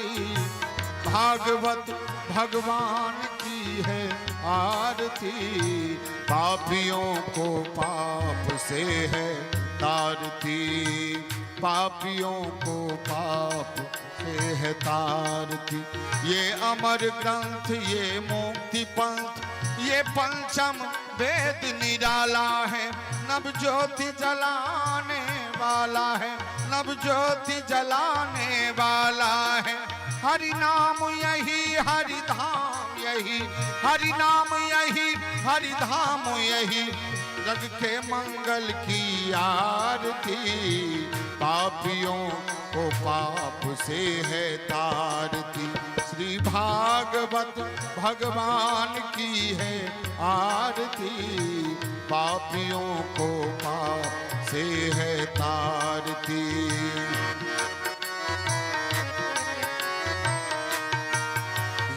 आरती, भागवत भगवान की है आरती, पापियों को पाप से है तारती, पापियों को पाप से है तारती। ये अमर ग्रंथ, ये मुक्ति पंथ, ये पंचम वेद निराला है, नव ज्योति जलाने वाला है, नव ज्योति जलाने वाला है। हरि नाम यही हरि धाम यही, हरि नाम यही हरि धाम यही, जग के मंगल की आरती, पापियों को पाप से है तारती। श्री भागवत भगवान की है आरती, पापियों को पाप से है तारती।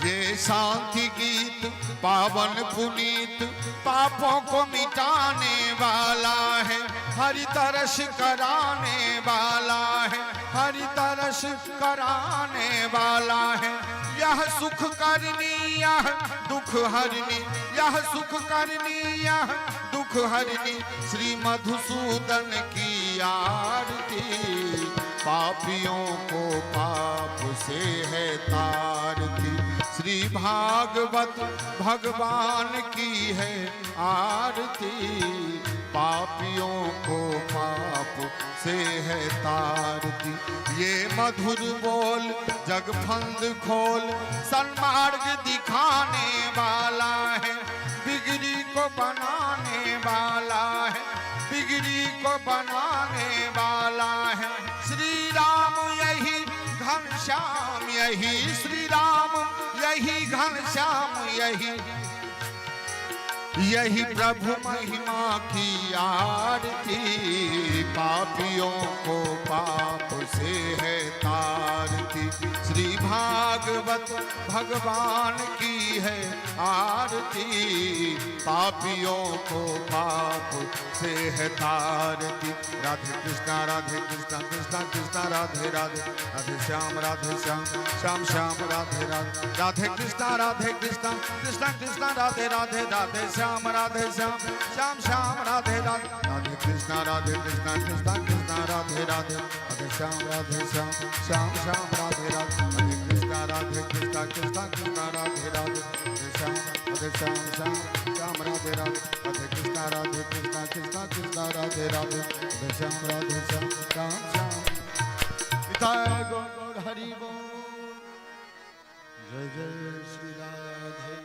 ये शांति गीत पावन पुनीत, पापों को मिटाने वाला है, हरि दर्श कराने वाला है, हरि दर्श कराने वाला है। यह सुख करनी यह दुख हरनी, यह सुख करनी यह दुख हरनी, श्री मधुसूदन की आरती, पापियों को पाप से है तारती। श्री भागवत भगवान की है आरती, पापियों को पाप से है तारती। ये मधुर बोल जग फंद खोल, सन्मार्ग दिखाने वाला है, बिगड़ी को बनाने वाला है, बिगड़ी को बनाने वाला है। श्री राम यही घनश्याम यही, श्री राम यही घनश्याम यही, यही प्रभु महिमा की आरती, पापियों को पाप से है तारती। श्री भागवत भगवान की है आरती, पापियों को पाप से है तारती। राधे कृष्णा कृष्णा कृष्णा राधे राधे, राधे श्याम श्याम श्याम राधे राधे, राधे कृष्णा कृष्णा कृष्णा राधे राधे, राधे श्याम श्याम श्याम राधे राधे, राधे कृष्णा कृष्णा कृष्णा राधे राधे, राधे श्याम श्याम श्याम राधे राधे, राधे कृष्णा कृष्णा कृष्णा राधे राधे, राधे श्याम श्याम श्याम राधे राधे, राधे कृष्णा कृष्णा कृष्णा राधे राधे, राधे श्याम श्याम श्याम श्याम। निताय गौर हरि बोल। जय जय श्री राधे।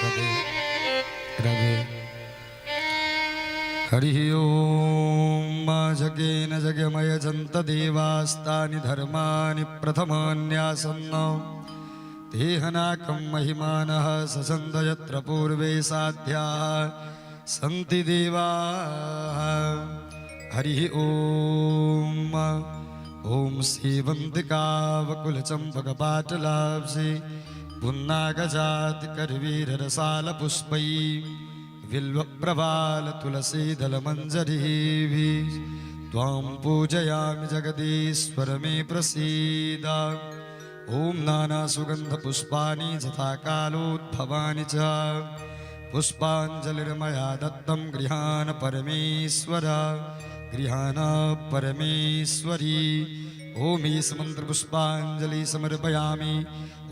राधे राधे। हरिः ॐ। जगेन जगमय जन्त देवास्तानि धर्माणि प्रथमान्यासन्न तेहनाकं महिमानः ससन्द यत्र पूर्वे साध्याः सन्ति देवाः। हरिः ॐ। ॐ सेवन्तिकावकुलचम्पकपाटलाब्धे पुन्नागजातिकरवीररसालपुष्पैः बिल्वप्रवालतुलसीदलमञ्जरीभिः त्वां पूजयामि जगदीश्वर मे प्रसीद। ॐ नानासुगन्धपुष्पाणि यथा कालोद्भवानि च पुष्पाञ्जलिर्मया दत्तं गृहाण परमेश्वर, गृहाण परमेश्वरी। ॐ ईश मन्त्रपुष्पाञ्जलि समर्पयामि।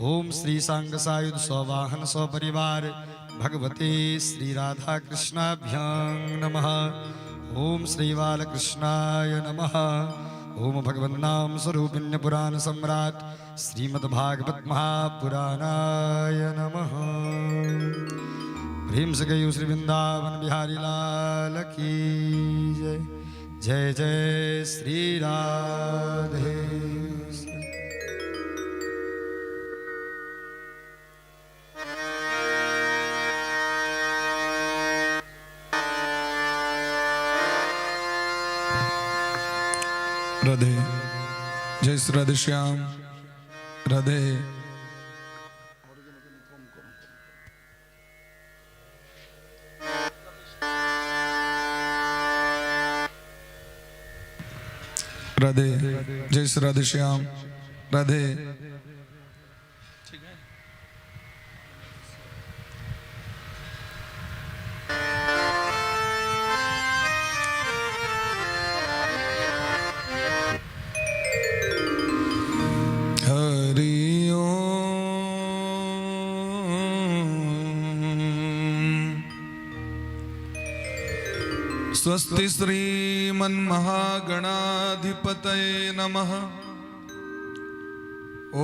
ॐ श्री साङ्गसायुध सवाहन सपरिवार भगवते श्री राधा कृष्णाभ्यां नमः। ॐ श्री बालकृष्णाय नमः। ॐ भगवन्नाम स्वरूपिण्य पुराण सम्राट श्रीमद्भागवत महापुराणाय नमः। प्रेम से गयो श्री वृंदावन बिहारी लाल की जय। जय जय श्री राधे। राधे। जय श्री राधे श्याम। राधे। राधे। जय श्री राधे श्याम। राधे। हरि ओम। स्वस्ति श्रीमन्महागणाधिपतये नमः। ॐ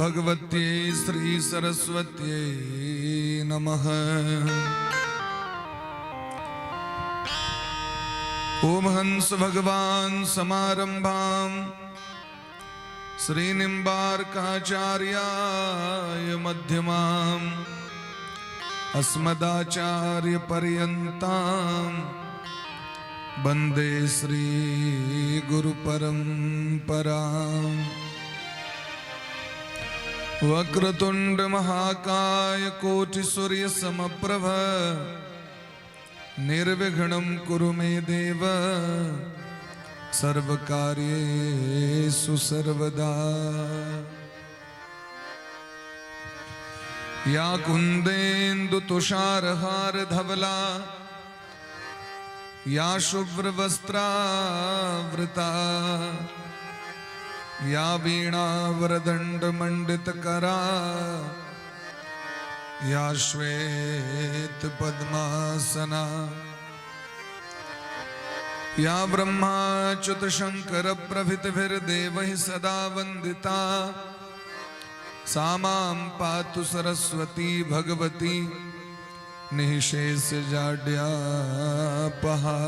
भगवत्यै श्री सरस्वत्यै नमः। ॐ हंस भगवान् समारम्भां श्रीनिम्बार्काचार्याय मध्यमाम् अस्मदाचार्यपर्यन्तां वन्दे श्रीगुरुपरम्पराम्। वक्रतुण्डमहाकाय कोटिसूर्यसमप्रभ निर्विघ्नं कुरु मे देव सर्वकार्येषु सर्वदा। या कुन्देन्दु तुषारहार धवला या शुभ्रवस्त्रावृता या वीणावरदण्डमण्डितकरा या श्वेत पद्मासना या ब्रह्माच्युत शङ्कर प्रभृतिभिर्देवैः सदा वन्दिता सा मां पातु सरस्वती भगवती निःशेष जाड्यापहा।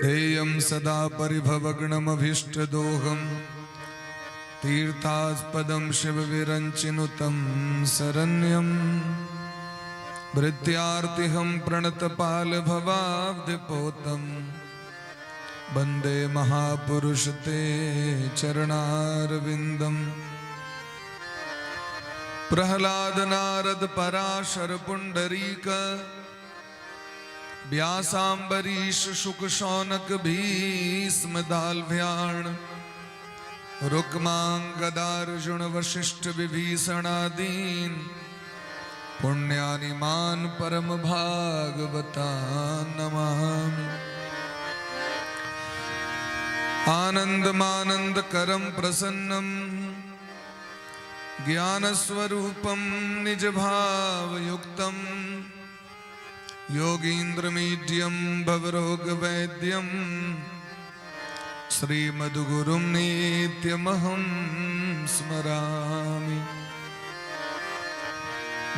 ध्येयं सदा परिभवग्नमभीष्टदोहं तीर्थास्पदं शिवविरञ्चिनुतं शरण्यं भृत्यार्तिहं प्रणतपालभवाब्धिपोतं वन्दे महापुरुष ते चरणारविन्दम्। प्रहलाद नारद पराशर पुंडरीक व्यासाम्बरीश शुक शौनक भीष्म दाल्भ्याण रुक्मांगदार्जुन वशिष्ठ विभीषणादीन पुण्यानिमान परम भागवतान् नमामि। आनन्दमानन्दकरं प्रसन्नं ज्ञानस्वरूपं निजभावयुक्तं योगीन्द्रमीड्यं भवरोगवैद्यं श्रीमद्गुरुं नित्यमहं स्मरामि।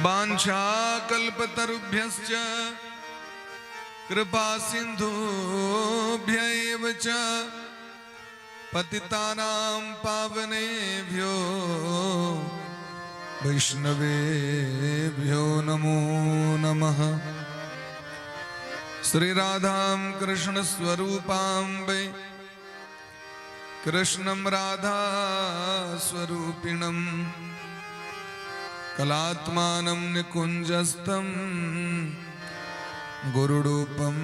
वाञ्छाकल्पतरुभ्यश्च कृपा सिन्धुभ्य एव च पतितानां पावनेभ्यो वैष्णवेभ्यो नमो नमः। श्री राधां कृष्ण स्वरूपां वै कृष्णं राधा स्वरूपिणं कलात्मानं निकुञ्जस्थं गुरुरूपं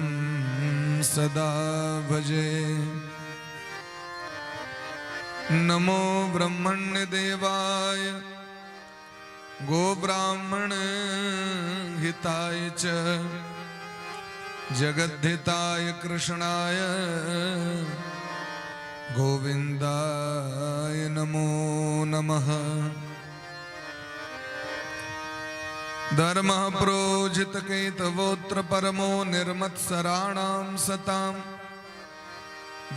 सदा भजे। नमो ब्रह्मण्यदेवाय गोब्राह्मण हिताय च जगद्धिताय कृष्णाय गोविन्दाय नमो नमः। धर्मः प्रोजित केतवोत्र परमो निर्मत्सराणां सतां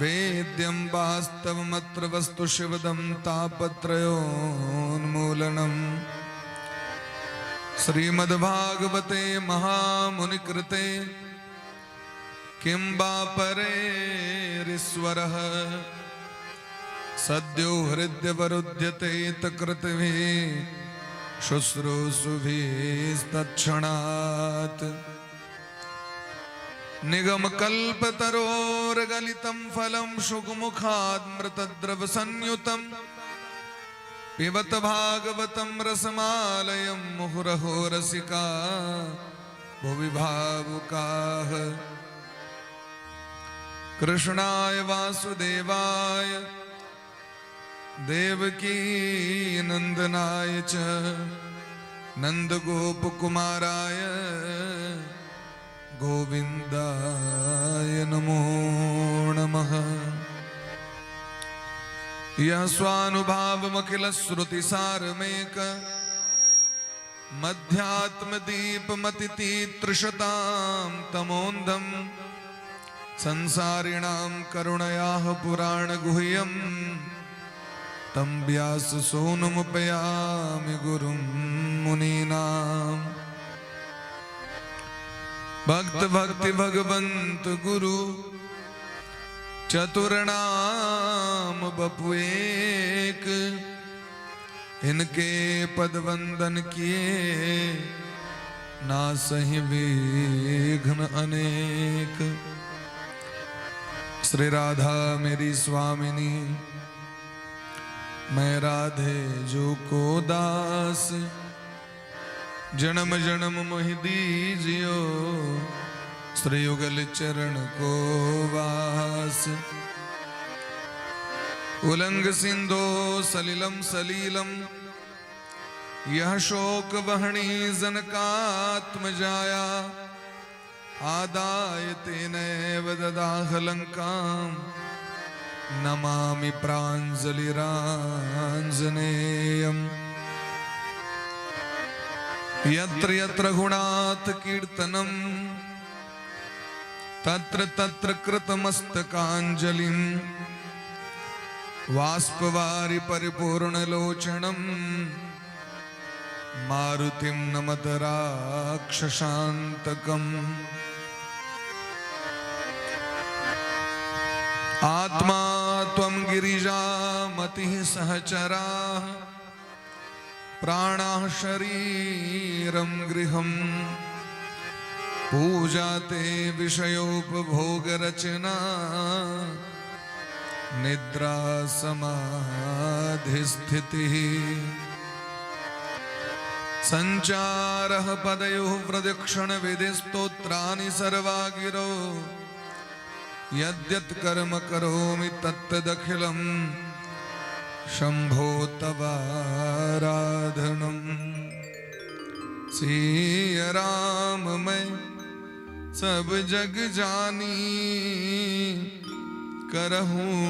वेद्यं वास्तवमत्र वस्तु शिवदं तापत्रयोन्मूलनम्। श्रीमद्भागवते महामुनिकृते किं वा परेरीश्वरः सद्यो हृद्यवरुध्यते तकृतिभिः शुश्रूषुभिस्तत्क्षणात्। निगमकल्पतरोर्गलितं फलं शुकमुखाद्मृतद्रवसंयुतं पिबत भागवतं रसमालयं मुहुरहो रसिका भुवि भावुकाः। कृष्णाय वासुदेवाय देवकी नंदनाय च नंदगोपकुमाराय गोविंदाय नमो नमः। यः स्वानुभावमखिल श्रुतिसारमेक मध्यात्मदीपमतितृषतां तमोन्धं संसारिणां करुणयाः पुराणगुह्यं तं व्याससूनुमुपयामि गुरुं मुनीनाम्। भक्त भक्ति भगवंत गुरु चतुर नाम बपु एक, इनके पद वंदन किए नासहि विघ्न अनेक। श्री राधा मेरी स्वामिनी, मैं राधे जो को दास, जन्म जन्म मोहि दीजियो श्री युगल चरण को वास। उलंग सिंधो सलिलम सलीलम यह शोक वहणी जनकात्मजाया, आदाय तेनैव ददाह लंकां नमामि प्राञ्जलिराञ्जनेयम्। यत्र यत्र रघुनाथ कीर्तनम तत्र तत्र कृतमस्तकाञ्जलिं वाष्पवारि परिपूर्णलोचनं मारुतिं नमत राक्षसान्तकम्। आत्मा त्वं गिरिजा मतिः सहचराः प्राणाः शरीरं गृहम् पूजा ते विषयोपभोगरचना निद्रा समाधिस्थितिः। संचारः पदयोः प्रदक्षिणविधिस्तोत्राणि सर्वा गिरो यद्यत् कर्म करोमि तत्तदखिलं शंभो तवाराधनम्। सिय राम मैं सब जग जानी, करहूँ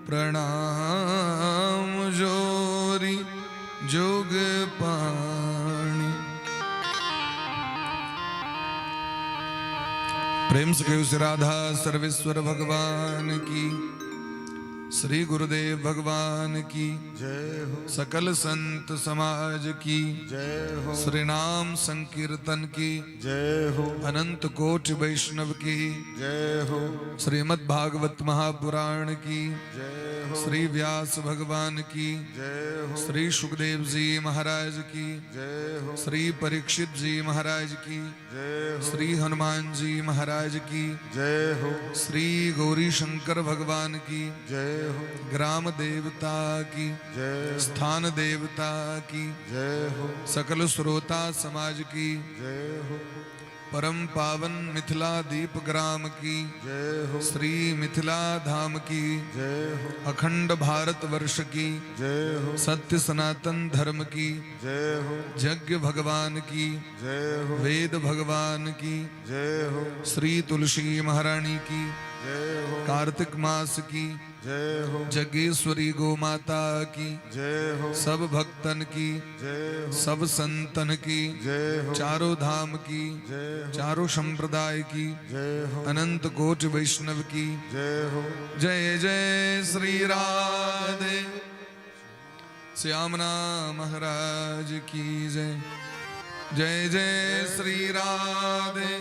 प्रणाम जोरी जोग पाणी। प्रेम से कहो श्री राधा सर्वेश्वर भगवान की, श्री गुरुदेव भगवान की जय हो। सकल संत समाज की जय हो। श्री नाम संकीर्तन की जय हो। अनंत कोटि वैष्णव की जय हो। श्रीमद् भागवत महापुराण की जय हो। श्री व्यास भगवान की जय हो। श्री सुखदेव जी महाराज की जय हो। श्री परीक्षित जी महाराज की जय हो। श्री हनुमान जी महाराज की जय हो। श्री गौरी शंकर भगवान की जय हो। ग्राम देवता की जय हो। स्थान देवता की जय हो। सकल श्रोता समाज की जय हो। परम पावन मिथिला दीप ग्राम की जय हो। श्री मिथिला धाम की जय हो। अखंड भारत वर्ष की जय हो। सत्य सनातन धर्म की जय हो। यज्ञ भगवान की जय हो। वेद भगवान की जय हो। श्री तुलसी महारानी की जय हो। कार्तिक मास की जय हो। जगेश्वरी गो माता की जय हो। सब भक्तन की जय हो। सब संतन की जय हो। चारों धाम की जय हो। चारों संप्रदाय की जय हो। अनंत कोटि वैष्णव की जय हो। जय जय श्री राधे। श्यामना महाराज की जय। जय जय श्री राधे।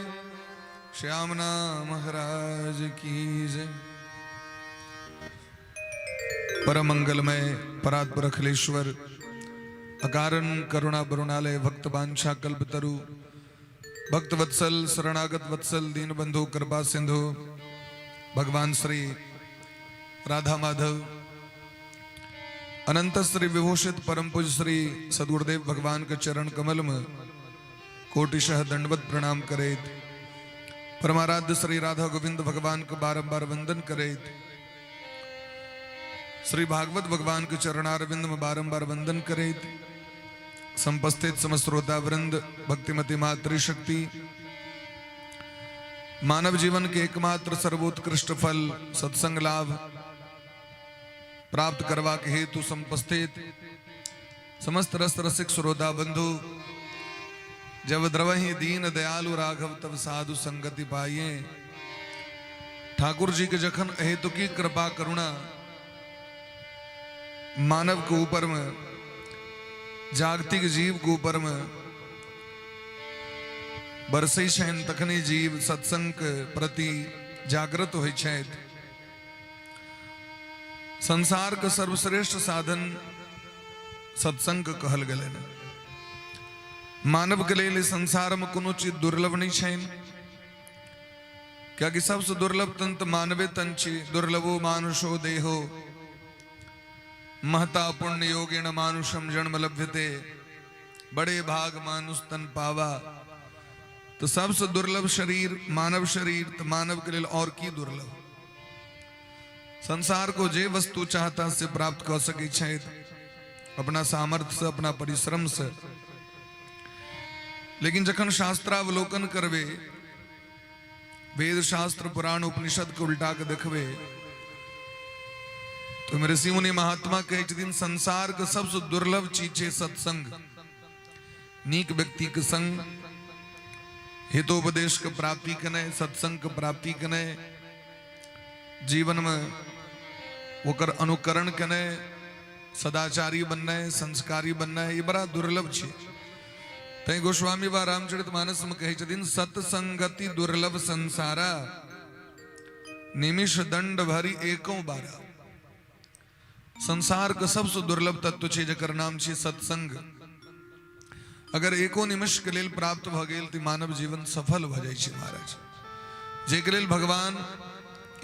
श्यामना महाराज की जय। परम मंगलमय परात्पर अखिलेश्वर अकारण करुणा बरुणालय भक्त वांछा कल्पतरु भक्त वत्सल शरणागत वत्सल दीन बंधु कृपा सिंधु भगवान श्री राधा माधव अनंत श्री विभूषित परम पूज्य श्री सदगुरुदेव भगवान के चरण कमल में कोटिशः दंडवत प्रणाम करेत, परमाराध्य श्री राधा गोविंद भगवान को बारंबार वंदन करेत, श्री भागवत भगवान के चरणारविंद में बारंबार वंदन करेत, संपस्थित समस्त श्रोता वृंद, भक्तिमती मातृशक्ति, मानव जीवन के एकमात्र सर्वोत्कृष्ट फल सत्संग लाभ प्राप्त करवा के हेतु संपस्थित समस्त रस रसिक श्रोता बंधु, जब द्रवहि दीन दयालु राघव तब साधु संगति पाइए। ठाकुर जी के जखन हेतु की कृपा करुणा मानव के ऊपर में, जागतिक जीव के ऊपर में बरसै छनि, तखने जीव सत्संग के प्रति जागृत होइ छथि। संसार के सर्वश्रेष्ठ साधन सत्संग कहल गेलै। मानव के लेल संसार में कोनो चीज दुर्लभ नहीं छनि, कियाकि सबसे दुर्लभ तन तऽ मानवे तन छी। दुर्लभो मानुषो देहो महता पुण्य योगेण मानुषम जन्म लभ्यते, बड़े भाग मानुष तन पावा। तो सबसे दुर्लभ शरीर मानव शरीर, तो मानव के लिए और की दुर्लभ? संसार को जे वस्तु चाहता से प्राप्त कर सकै छथि अपना सामर्थ्य से, अपना परिश्रम से। लेकिन जखन शास्त्रावलोकन करबे, वेद शास्त्र पुराण उपनिषद के उल्टा के देखबे, तो ऋषि मुनि महात्मा कहै छथिन संसार के सबसे दुर्लभ चीज छै सत्संग, नीक व्यक्ति के संग, हितोपदेश के प्राप्ति केनाइ, सत्संग के प्राप्ति केनाइ, जीवन में ओकर अनुकरण केनाइ, सदाचारी बननाइ, संस्कारी बननाइ, ई बड़ा दुर्लभ छै। तैं गोस्वामी बा रामचरित मानस में कहै छथिन, सत्संगति दुर्लभ संसारा, निमिष दंड भरि एको बारा। संसार के सबसे दुर्लभ तत्व छै जकर नाम छै सत्संग। अगर एको निमिष के लेल प्राप्त भऽ गेल तऽ मानव जीवन सफल भऽ जाइ छै महाराज। जाहिके लेल भगवान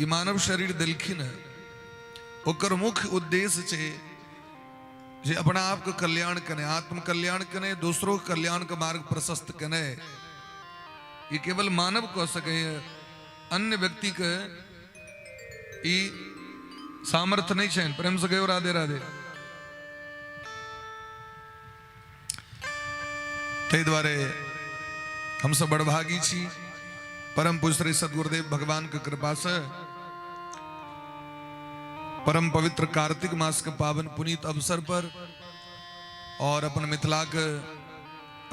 ई मानव शरीर देलखिन हँ, ओकर मुख्य उद्देश्य छै जे अपना आपके कल्याण कने, आत्म कल्याण कने, दोसरों के कल्याण के मार्ग प्रशस्त कने। ई केवल मानव कऽ सकैए, अन्य व्यक्ति के ई सामर्थ्य नहीं छनि। प्रेम से कहियो राधे राधे। ताहि दुआरे हमसब बड़भागी छी, परम पूज्य श्री सदगुरुदेव भगवान के कृपा से परम पवित्र कार्तिक मास के पावन पुनीत अवसर पर और अपन मिथिला के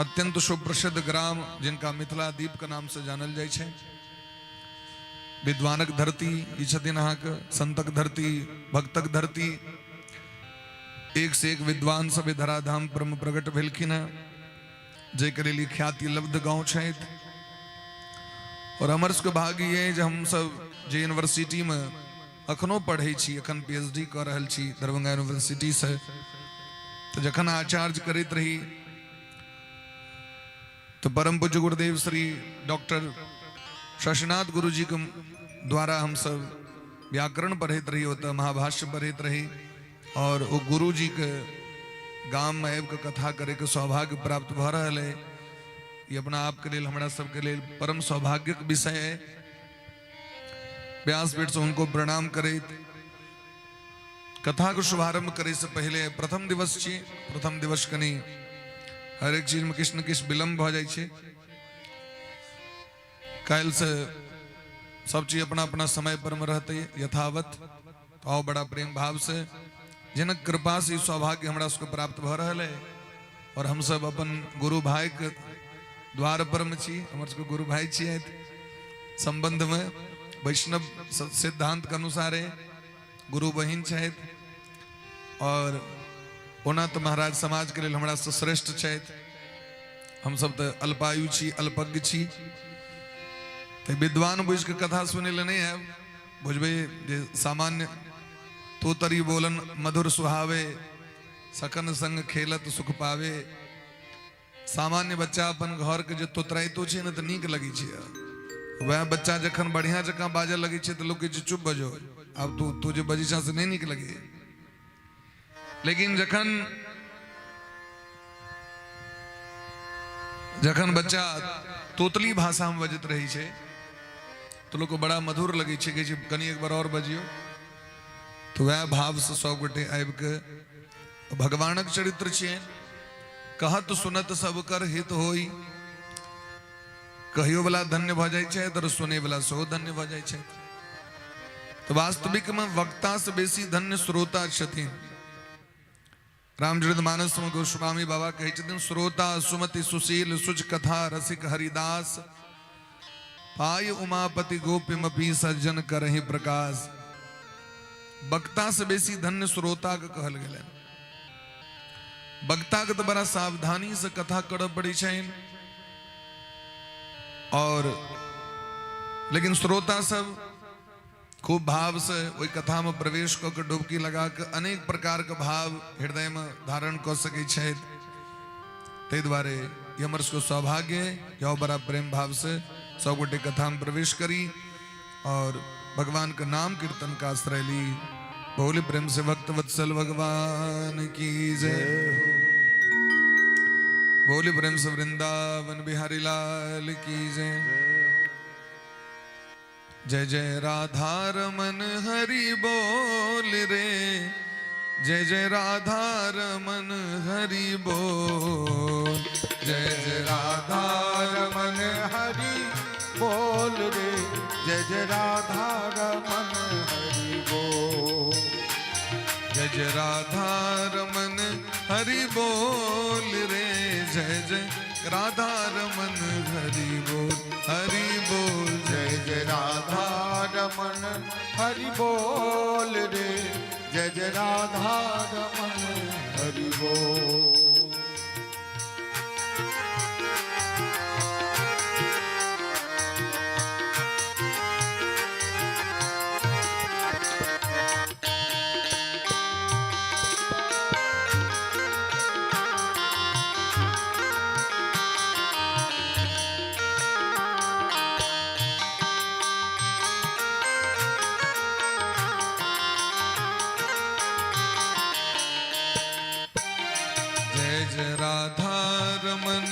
अत्यंत सुप्रसिद्ध ग्राम, जिनका मिथिला द्वीप के नाम से जानल जाइ छै, विद्वानक धरती ई छथिन अहाँके, संतक धरती, भक्तक धरती, एक से एक विद्वान सब धराधाम पर में प्रकट भेलखिन हँ, जाहिके लेल ई ख्याति लब्ध गाँव छथि। और हमर सबके भाग्य ये जे हमसब जे यूनिवर्सिटी में अखनो पढ़ै छी, अखन पी एच डी कऽ रहल छी दरभंगा यूनिवर्सिटी से, तऽ जखन आचार्य करैत रही तऽ परम पूज्य गुरुदेव श्री डॉक्टर शशिनाथ गुरु जी के द्वारा हमसब व्याकरण पढ़ैत रही, ओतऽ महाभाष्य पढ़ैत रही और ओ गुरु जी के गाम में आबि कऽ कथा करैके सौभाग्य प्राप्त भऽ रहल है। ई अपना आपके लेल, हमरा सबके लेल परम सौभाग्यक विषय है। व्यासपीठ से उनको प्रणाम करैत कथा के शुभारंभ करे से पहले, प्रथम दिवस छी, प्रथम दिवस कनी हर एक चीज में किछु ने किछु विलम्ब भऽ जाइ छै। काल्हि से सब चीज अपना अपना समय पर में रहते यथावत। तो आओ बड़ा प्रेम भाव से, जिनक कृपा से ई सौभाग्य हमरा सबके प्राप्त भऽ रहल है और हम सब अपन गुरु भाई के द्वार पर में छी, हमर सबके गुरु भाई छियै संबंध में वैष्णव सिद्धांत के अनुसार गुरु बहिन छथि और ओना तऽ महाराज समाज के लेल हमरा से श्रेष्ठ छथि, हमसब तऽ अल्पायु छी, अल्पज्ञ छी। तऽ विद्वान बुझि कऽ कथा सुनै लए नहि आयब, बुझबै जे सामान्य तोतरी बोलन मधुर सुहावे, सकन संग खेलत सुख पावे। सामान्य बच्चा अपन घर के जे तोतराइतो छै ने तऽ नीक लगै छै। वएह बच्चा जखन बढ़िया जकाँ बाजऽ लगै छै तऽ लोक कहै छै चुप बजो, आब तू तू जे बजै छह से नहि नीक लगै। लेकिन जखन जखन बच्चा तोतली भाषा में बजैत रहै छै तऽ लोक बड़ा मधुर लगै छै, कहै छै कनि एक बार और बजियौ। तऽ वएह भावसँ सब गोटे आबि कऽ भगवानक चरित्र छियै। कहत सुनत सब कर हित होई, कहियो वाला धन्य भऽ जाइ छै तऽ सुनै वाला सेहो धन्य भऽ जाइ छै। तऽ वास्तविक में वक्ता से बेसी धन्य श्रोता छथिन। रामचरित मानस में गोस्वामी बाबा कहै छथिन, श्रोता सुमति सुशील सुच कथा रसिक हरिदास, पाय उमापति गोप्यमपि सज्जन करहि प्रकाश। वक्ता से बेसी धन्य श्रोता के कहल गेलै। वक्ता के तऽ बड़ा सावधानी से कथा करऽ पड़ै छनि, और लेकिन श्रोता सब खूब भाव से ओहि कथा में प्रवेश कऽ के डुबकी लगा के अनेक प्रकार के भाव हृदय में धारण कऽ सकै छथि। ताहि दुआरे ई हमर सबके सौभाग्य है कि आओ बड़ा प्रेम भाव से सब गोटे कथा में प्रवेश करी और भगवान के नाम कीर्तन का आश्रय ली। बोले प्रेम से भक्त वत्सल भगवान की जय। बोले प्रेम से वृंदावन बिहारी लाल की जय। जय जय राधा रमन हरि बोल रे, जय जय राधा रमन हरि बोल, जय जय राधा रमन हरि बोल रे, जय जय राधा रमन हरि बोल, जय जय राधा रमन हरि बोल रे, जय जय राधा रमन हरि बोल हरि बोल, जय जय राधा रमन हरि बोल रे, जय जय राधा रमन हरि बोल। जय जय राधा रमन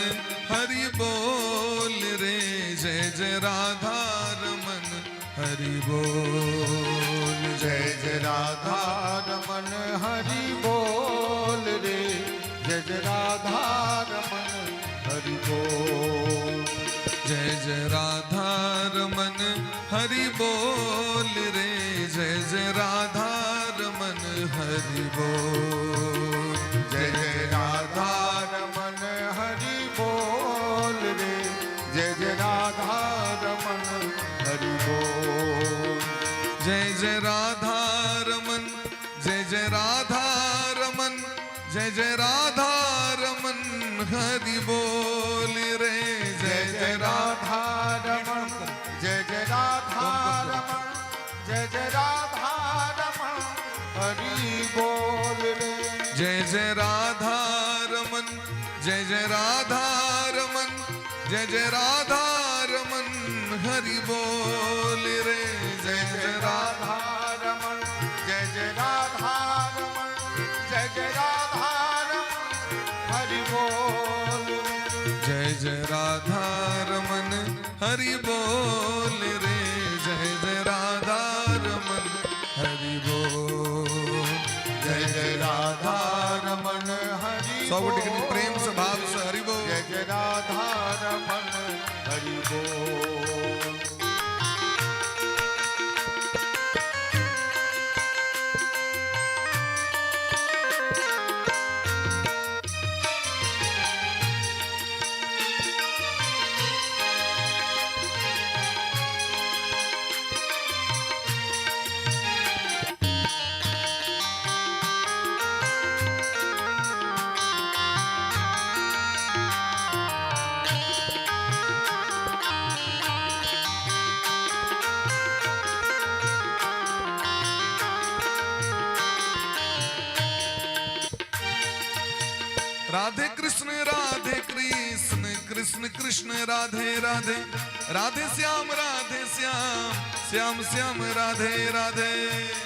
हरि बोल रे, जय जय राधा रमन हरि बोल, जय जय राधा रमन हरि बोल रे, जय जय राधा रमन हरि बोल, जय जय राधा रमन हरि बोल रे, जय जय राधा रमन हरि बोल, जय जय राधा रमन हरि बोल रे, जय जय राधा रमन हरि बोल, जय जय राधा रमन, जय जय राधा रमन, जय जय राधा रमन हरि बोल रे, जय जय राधा रमन, जय जय राधा रमन, जय जय राधा रमन हरि बोल रे, जय जय राधा रमन, जय जय राधा रमन, जय जय राधा रमन हरि बोल रे, जय जय राधा रमन, जय जय राधा रमन, जय जय राधा रमन हरि बोल रे, जय जय राधा रमन हरि बोल रे, जय जय राधा रमन हरि बोल, जय जय राधा रमन हरि सब गोटे कनि प्रेम से भाव से हरि बोल। जय जय राधा रमन हरि बोल। कृष्ण कृष्ण कृष्ण राधे राधे राधे श्याम राधे श्याम श्याम श्याम राधे राधे।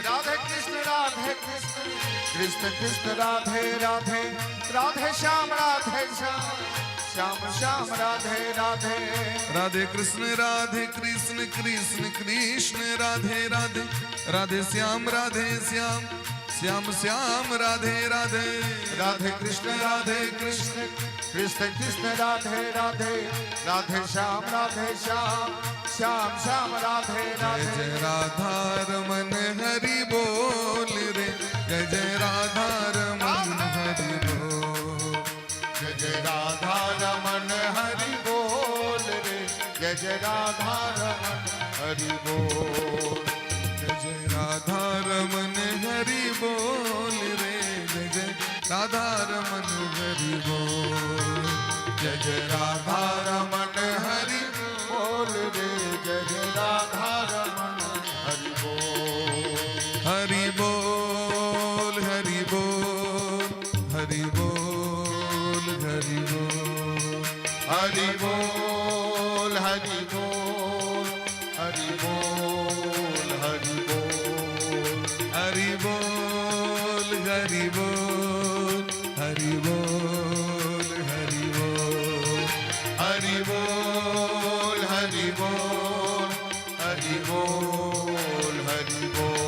राधे कृष्ण राधे कृष्ण कृष्ण कृष्ण राधे राधे राधे श्याम राधे श्याम श्याम श्याम राधे राधे। राधे कृष्ण राधे कृष्ण कृष्ण कृष्ण राधे राधे राधे श्याम राधे श्याम श्याम श्याम राधे राधे। राधे कृष्ण राधे कृष्ण कृष्ण कृष्ण राधे राधे राधे श्याम राधे श्याम श्याम श्याम राधे जय राधे। जय राधा रमन हरि बोल रे, जय जय राधा रमन हरि बोल। जय जय राधा रमन हरि बोल रे, जय जय राधा रमन हरि बोल। जय जय राधा रमन हरि बोल रे, जय जय राधा रमन हरि बोल। जय जय राधा रमन हरि बोल रे, जय जय राधा रमन हरि बोल। हरि बोल हरि बोल हरि बोल हरि बोल। हरि बोल हरि बोल हरि बोल हरि बोल। हरि बोल हरि बोल हरि बोल हरि बोल। हरि बोल हरि बोल हरि बोल हरि बोल।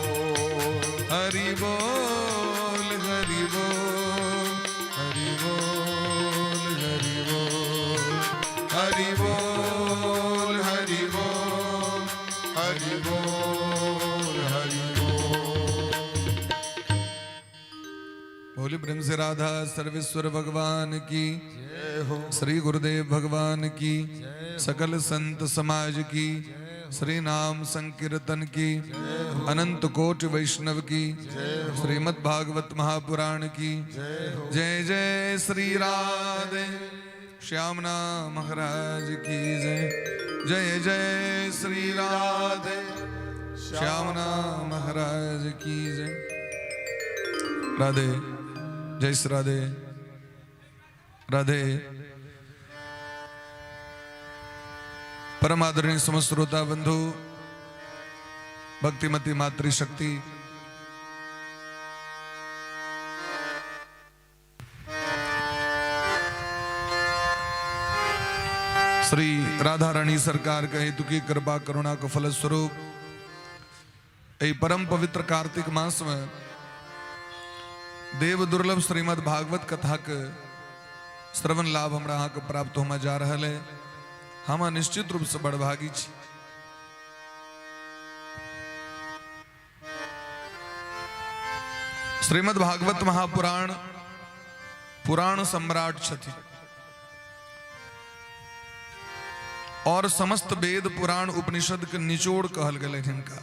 हरि बोल हरि बोल हरि बोल हरि बोल। हरि बोल हरि बोल हरि बोल हरि बोल। बोली प्रेम से राधा सर्वेश्वर भगवान की जय हो। श्री गुरुदेव भगवान की, सकल संत समाज की, श्री नाम संकीर्तन की, अनंत कोटि वैष्णव की, श्रीमद् भागवत महापुराण की जय। जय श्री राधे श्याम नाम महाराज की जय। जय जय श्री राधे श्याम नाम महाराज की जय। राधे, जय श्री राधे राधे। परम आदरणीय समस्त श्रोता बंधु, भक्तिमती मातृशक्ति, श्री राधा रानी सरकार के हेतु की कृपा करुणा के फलस्वरूप एहि परम पवित्र कार्तिक मास में देव दुर्लभ श्रीमद् भागवत कथा के श्रवण लाभ हमरा अहाँके प्राप्त होमय जा रहल है। हम निश्चित रूप से बड़भागी छी। श्रीमद् भागवत महापुराण पुराण सम्राट छथि और समस्त वेद पुराण उपनिषद के निचोड़ कहल गेलै हिनका।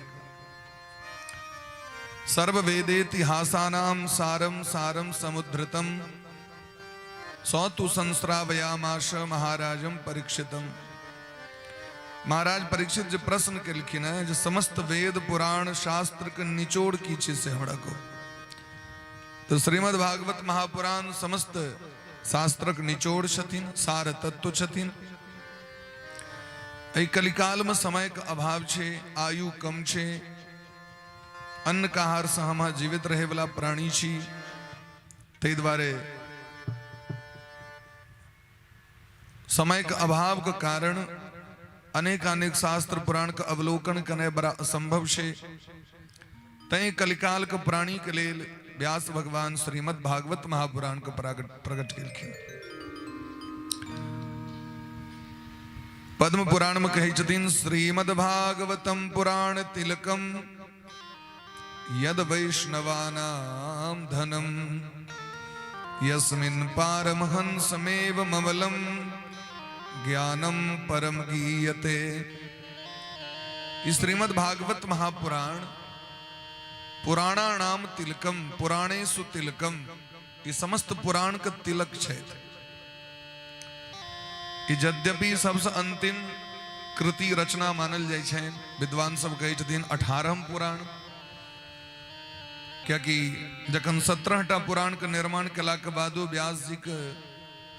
सर्व वेदेतिहासानाम सारम सारम समुद्धृतम सौतु संस्रावयामाश महाराजम परीक्षितम। महाराज परीक्षित जे प्रश्न केलखिन है जे समस्त वेद पुराण शास्त्र के निचोड़ की छै से हमरा को, तो श्रीमद् भागवत महापुराण समस्त शास्त्रक निचोड़ छथिन, सार तत्व छथिन। एहि कलिकाल में समय के अभाव छै, आयु कम छै, अन्न के आहार से हम जीवित रहे वाला प्राणी छी, ताहि दुआरे समय के अभाव के कारण अनेक अनेक शास्त्र पुराण के अवलोकन करनाइ बड़ा असंभव छै। तैं कलिकाल के प्राणी के लेल व्यास भगवान श्रीमद् भागवत महापुराण के प्रकट केलखिन। पद्म पुराण में कहै छथिन, श्रीमद् भागवतम पुराण तिलकम यद वैष्णवानाम धनम यस्मिन् पारमहंसमेव ममलम ज्ञानम परम गीयते। ई श्रीमद् भागवत महापुराण पुराणानाम तिलकम पुराणेषु तिलकम, ई समस्त पुराण के तिलक छै। ई यद्यपि सबसे अंतिम कृति रचना मानल जाइ छै, विद्वान सब कहै छथिन 18 पुराण, कियाकि जखन 17टा पुराण के निर्माण केला के बादो व्यास जी के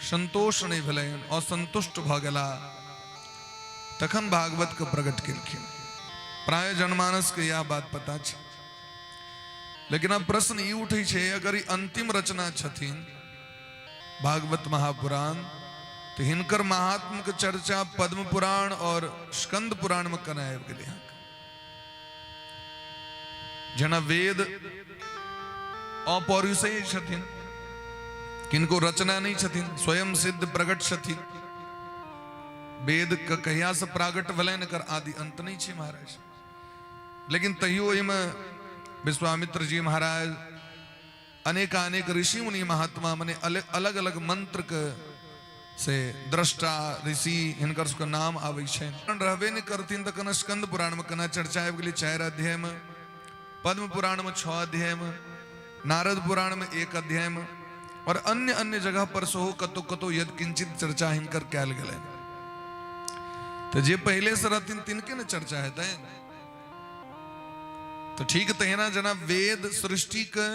संतोष नहि भेलनि, असंतुष्ट भऽ गेला, तखन भागवत के प्रकट केलखिन। प्राय जनमानस के यह बात पता छै। लेकिन अब प्रश्न ई उठै छै, अगर ई अंतिम रचना छथिन भागवत महापुराण, तऽ हिनकर महात्म के चर्चा पद्म पुराण और स्कंद पुराण में केना आबि गेलै? अहाँके जेना वेद अपौरुषेय छथिन, किनको रचना नहि छथिन, स्वयं सिद्ध प्रकट छथिन। वेद के कहिया से प्रागट भेलनि एकर आदि अंत नहि छै महाराज। लेकिन तैयो ओहिमे विश्वामित्र जी महाराज, अनेक अनेक ऋषि मुनि महात्मा, मने अलग अलग मंत्र के से द्रष्टा ऋषि, हिनकर सबके नाम आबै छै। रहबे नहि करथिन तऽ केना स्कंद पुराण में केना चर्चा आबि गेलै 4 अध्याय में, पद्म पुराण में 6 अध्याय में, नारद पुराण में 1 अध्याय में, और अन्य अन्य जगह पर सेहो कतौ कतौ यद किंचित चर्चा हिनकर कयल गेलै। तऽ जे पहिले से रहथिन तिनके ने चर्चा हेतै। तऽ ठीक तहिना जेना वेद सृष्टि के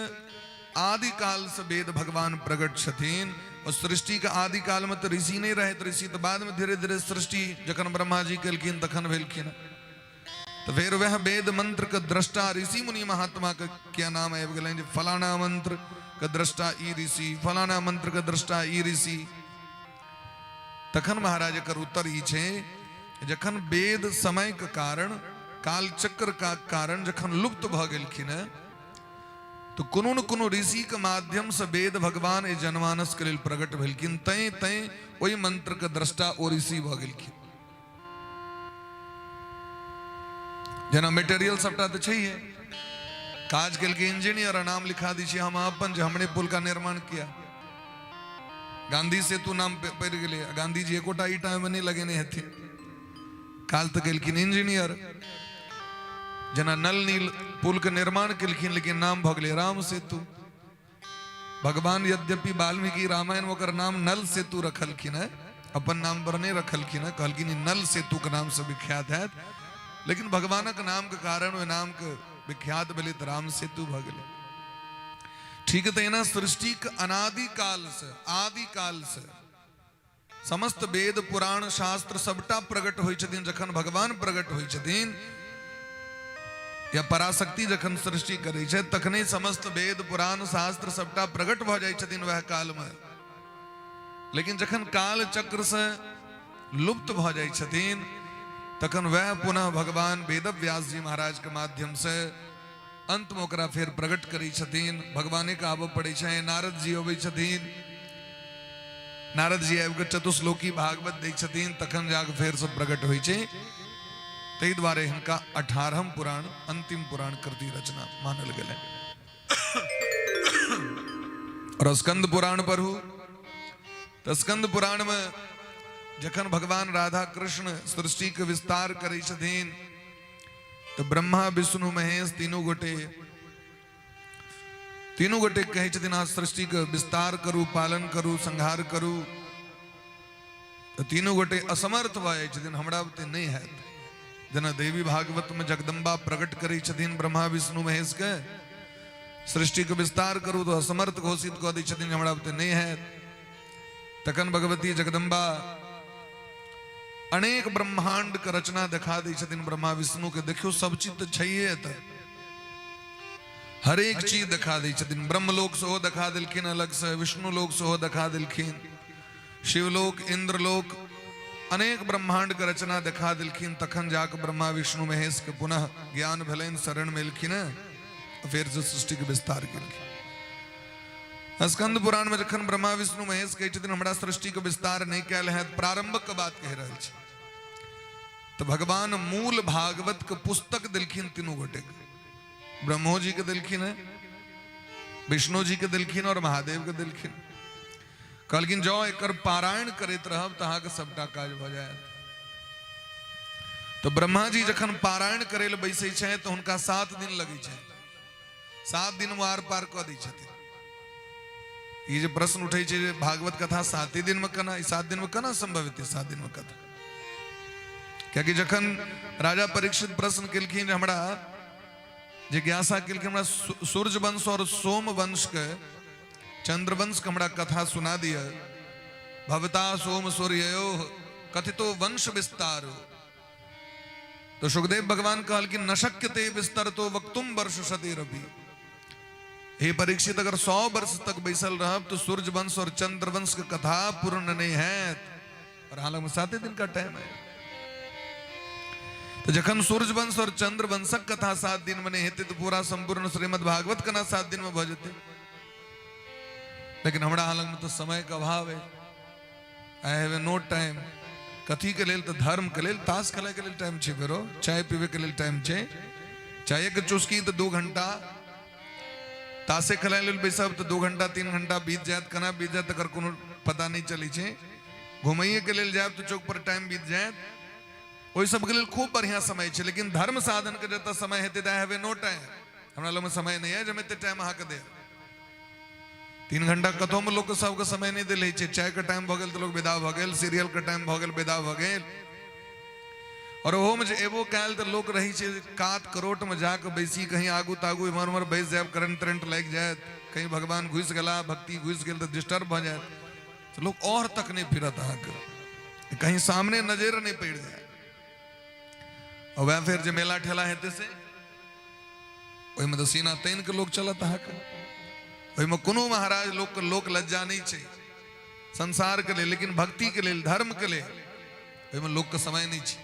आदिकाल से वेद भगवान प्रकट छथिन, और सृष्टि के आदिकाल में तऽ ऋषि नहीं रहे, ऋषि तऽ बाद में धीरे धीरे सृष्टि जखन ब्रह्मा जी केलखिन तखन भेलखिन। तऽ फेर वह वेद मंत्र के द्रष्टा ऋषि मुनि महात्मा के क्या नाम आबि गेलनि जे फलाना मंत्र के द्रष्टा ई ऋषि, फलाना मंत्र के द्रष्टा ई ऋषि। तखन महाराज एकर उत्तर ई छै, जखन वेद समय के कारण, कालचक्र का कारण जखन लुप्त भऽ गेलखिन हेँ, तऽ कोनो ने कोनो ऋषि के माध्यम से वेद भगवान एहि जनमानस के लेल प्रकट भेलखिन, तैं तैं ओहि मंत्र के द्रष्टा ओ ऋषि भऽ गेलखिन। जेना मेटेरियल सबटा तऽ छैहे, काज केलकै इंजीनियर, नाम लिखा दै छियै हम अपन जे हमरे पुल का निर्माण किया, गांधी सेतु नाम पड़ि गेलै। गांधी जी एकोटा ईटा ओहिमे नहि लगेने हेथिन, काज तऽ केलखिन इंजीनियर। जेना नल नील पुल के निर्माण केलखिन, लेकिन नाम भऽ गेलै राम सेतु। भगवान यद्यपि वाल्मीकि रामायण में ओकर नाम नल सेतु रखलखिन है, अपन नाम पर नहीं रखलखिन है, कहलखिन नल सेतु के नाम से विख्यात है, लेकिन भगवानक नाम के कारण ओहि नाम के विख्यात भेलै तऽ राम सेतु भऽ गेलै। ठीक तहिना सृष्टिक अनादिकाल से, आदिकाल से समस्त वेद पुराण शास्त्र सबटा प्रकट होइ छथिन। जखन भगवान प्रकट होइ छथिन या पराशक्ति जखन सृष्टि करै छै, तखने समस्त वेद पुराण शास्त्र सबटा प्रकट भऽ जाइ छथिन वएह कालमे। लेकिन जखन काल चक्र से लुप्त भऽ जाइ छथिन, तखन वएह पुनः भगवान वेद व्यास जी महाराज के माध्यम से अंत में ओकरा फेर प्रकट करै छथिन। भगवाने के आबऽ पड़ै छै, नारद जी अबै छथिन, नारद जी आबि कऽ चतुश्लोकी भागवत दै छथिन, तखन जाके फेर सब प्रकट होइ छै। ताहि दुआरे हिनका 18म पुराण, अंतिम पुराण कृति रचना मानल गेलै। और स्कंद पुराण पढ़ू तऽ स्कंद पुराण में जखन भगवान राधा कृष्ण सृष्टि के विस्तार करै छथिन, तऽ ब्रह्मा विष्णु महेश तीनू गोटे कहै छथिन, अहाँ सृष्टिके विस्तार करू, पालन करू, संहार करू। तऽ तीनू गोटे असमर्थ भऽ जाइ छथिन, हमरा बुते नहि हैत। जेना देवी भागवत में जगदम्बा प्रकट करै छथिन ब्रह्मा विष्णु महेश के, सृष्टिके विस्तार करू, तऽ असमर्थ घोषित कऽ दै छथिन, हमरा बुते नहि हैत। तखन भगवती जगदम्बा अनेक ब्रह्मांड के रचना देखा दै छथिन ब्रह्मा विष्णु के, देखियौ सब चीज तऽ छैहे एतऽ, हरेक चीज देखा दै छथिन। ब्रह्मलोक सेहो देखा देलखिन अलग से, विष्णु लोक सेहो देखा देलखिन, शिवलोक, इंद्रलोक, अनेक ब्रह्मांड के रचना देखा देलखिन। तखन जाके ब्रह्मा विष्णु महेश के पुनः ज्ञान भेलनि, शरण में एलखिन, फेर से सृष्टि के विस्तार केलखिन। स्कंद पुराण में जखन ब्रह्मा विष्णु महेश कहै छथिन हमरा सृष्टि के विस्तार नहि कयल हैत, प्रारंभक के बात कहि रहल छी, तऽ भगवान मूल भागवत के पुस्तक देलखिन तीनू गोटे के, ब्रह्मो जी के देलखिन है, विष्णु जी के देलखिन और महादेव के देलखिन। कहलखिन जँ एकर पारायण करैत रहब तऽ अहाँके सबटा काज भऽ जायत। तऽ ब्रह्मा जी जखन पारायण करै लए बैसै छथि तऽ हुनका 7 दिन लगै छनि, 7 दिन मे आर पार कऽ दै छथिन। ई जे प्रश्न उठै छै जे भागवत कथा 7 दिन मे केना, ई 7 दिन मे केना संभव हेतै 7 दिन मे कथा? कियाकि जखन राजा परीक्षित प्रश्न केलखिन जे हमरा जिज्ञासा केलखिन, हमरा सूर्यवंश और सोमवंश के, चंद्रवंश के हमरा कथा सुना दिअ, भवता सोम सूर्ययो कथितो वंश विस्तारो। तो सुखदेव भगवान कहलखिन न शक्यते विस्तर तो वक्तुम वर्ष शतेरपि। हे परीक्षित, अगर 100 वर्ष तक बैसल रहब तो सूर्य वंश और चंद्र वंश के कथा पूर्ण नहीं है, और हालांकि 7 दिन का टाइम है। तो जखन सूर्य वंश और चंद्र वंशक कथा 7 दिन में नहीं हेतै तो पूरा संपूर्ण श्रीमद् भागवत केना 7 दिन में भऽ जेतै। लेकिन हमरा हालक में तो समय के अभाव है, I have no time. कथी के लेल? तो धर्म के लेल, ताश खेलाय के लेल टाइम छै, फेरो चाय पीबे के लेल टाइम छै, चाय के चुस्की तो 2 घंटा, ताशे खेलाय लेल बैसब तो 2 घंटा 3 घंटा बीत जायत, केना बीत जायत तकर कोनो पता नहीं चलै छै। घुमैये के लेल जायब तो चौक पर टाइम बीत जायत, ओहि सबके लेल खूब बढ़िया समय छै। लेकिन धर्म साधन के जतऽ समय हेतै तऽ I have no time, हमरा लगमे समय नहीं है जे हम एते टाइम अहाँके देब। 3 घंटा कतहु में लोक सबके समय नहीं देल छै। चाय के टाइम भऽ गेल तऽ लोक विदा भऽ गेल, सीरियल के टाइम भऽ गेल विदा भऽ गेल। और ओहो में जे एबो कयल तऽ लोक रहै छै कात करोट में जाके बैसी, कहीं आगू तागू इम्हर उम्हर बैस जायब, करंट तरंट लागि जायत, कहीं भगवान घुसि गेला, भक्ति घुसि गेल तऽ डिस्टर्ब भऽ जायत, तऽ लोक और तक नहीं फिरत अहाँके, कहीं सामने नजर नहीं पड़ि जाय। और वएह फेर जे मेला ठेला हेतै से ओहिमे तऽ सीना तानि के लोक चलत अहाँके, ओहिमे कोनो महाराज लोक के लोक लज्जा नहीं छै संसार के लेल, लेकिन भक्ति के लेल, धर्म के लेल ओहिमे लोक के समय नहीं छै।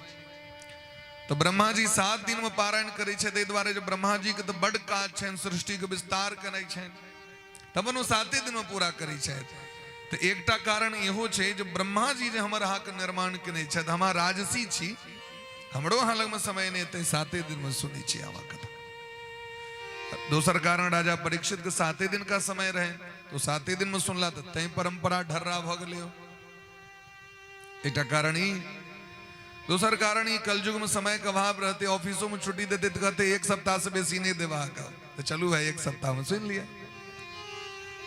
तो ब्रह्मा जी 7 दिन में पारायण करै छै, ताहि दुआरे जे ब्रह्मा जी के तऽ बड काज छनि, सृष्टि के विस्तार केनाइ छनि, तब ओ 7 दिन में पूरा करै छथि। तऽ एकटा कारण इहो छै जे ब्रह्मा जी जे हमर अहाँके निर्माण केने छथि, हम अहाँ राजसी छी, हमरो अहाँ लगमे समय नहि एतै, 7 दिन में सुनै छी अहाँ कथा। दोसर कारण राजा परीक्षित के 7 दिन का समय रहे तो 7 दिन में सुनला तऽ तैं परंपरा ढर्रा भऽ गेलै। एकटा कारण ई, दोसर कारण ई कलयुग में समय के अभाव रहते, ऑफिसों में छुट्टी देते तो कहते 1 सप्ताह से बेसी नहीं देवा का, तो चलू भाई 1 सप्ताह में सुन लिया।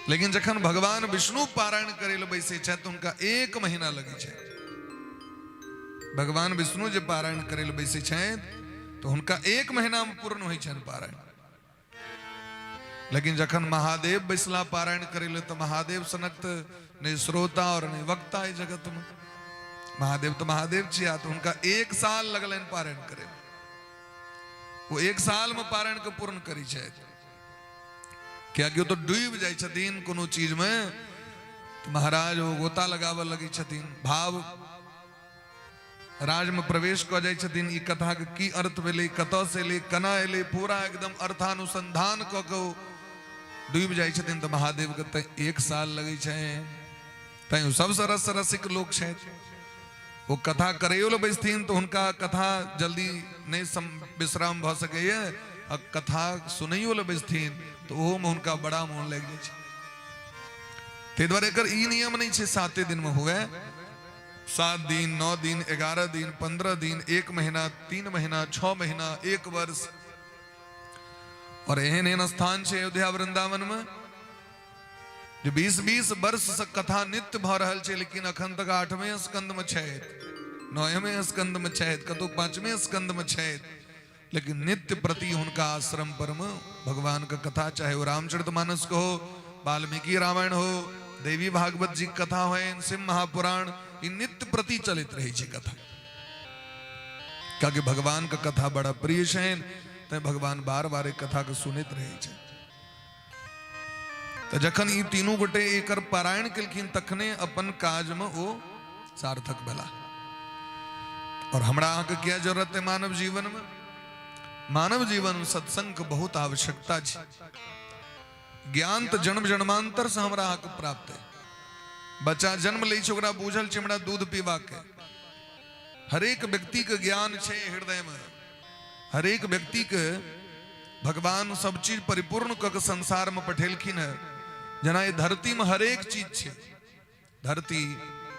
लेकिन जखन भगवान विष्णु पारायण करे ले बैसे छथि तो उनका 1 महीना लगे छै। भगवान विष्णु जे पारायण करे ले बैसे छथि तो उनका 1 महीना में पूर्ण होइ छनि पारायण। लेकिन जखन महादेव बैसला पारायण करे ले तो महादेव सनक तो नहीं श्रोता और नहीं वक्ता है जगत में, महादेव तो महादेव छिया, तो उनका 1 साल लगलनि पारायण करे, वो 1 साल में पारायण के पूर्ण करी छथि। कियाकि ओ तो डूबि जाइ छथिन कोनो चीज में, तो महाराज ओ गोता लगाबऽ लगै छथिन, भाव राज में प्रवेश कऽ जाइ छथिन, ई कथा के की अर्थ भेलै, कतऽ से एलै, केना एलै, पूरा एकदम अर्थानुसंधान कऽ के ओ डूबि जाइ छथिन। तऽ महादेव के तऽ 1 साल लगै छै, तैं ओ सबसँ रस रसिक लोक छथि। ओ कथा करैयो लए बैसथिन तऽ हुनका कथा जल्दी नहि विश्राम भऽ सकैए, आ कथा सुनैयो लए बैसथिन तऽ ओहोमे हुनका बड़ा मोन लागि जाइ छै। ताहि दुआरे एकर ई नियम नहि छै 7 दिन में हुए, 7 दिन, 9 दिन, 11 दिन, 15 दिन, 1 महीना, 3 महीना, 6 महीना, 1 वर्ष। और एहन एहन स्थान छै अयोध्या वृंदावन में जे 20-20 वर्ष से कथा नित्य भऽ रहल छै, लेकिन अखन तक 8वें स्कंद में छथि, 9वें स्कंद में छथि, कतौ 5वें स्कंद में छथि, लेकिन नित्य प्रति हुनका आश्रम पर में भगवान का कथा, चाहे वो रामचरितमानस को हो, वाल्मीकि रामायण हो, देवी भागवत जी की कथा हो, सिंह महापुराण, ई नित्य प्रति चलैत रहै छै कथा। कियाकि भगवान का कथा बड़ा प्रिय छनि, तैं भगवान बार बार एक कथा के सुनैत रहै छै। तऽ जखन ई तीनू गोटे एकर पारायण केलखिन तखने अपन काज में ओ सार्थक भेला। और हमरा अहाँके किया जरूरत है मानव जीवन में? मानव जीवन में सत्संग के बहुत आवश्यकता छै। ज्ञान तऽ जन्म जन्मांतर से हमरा अहाँके प्राप्त है। बच्चा जन्म लै छै ओकरा बूझल छै हमरा दूध पीबाके। हरेक व्यक्ति के ज्ञान छै हृदय में, हरेक व्यक्ति के भगवान सब चीज परिपूर्ण कऽ के संसार में पठेलखिन है। जेना ई धरती में हरेक चीज छै, धरती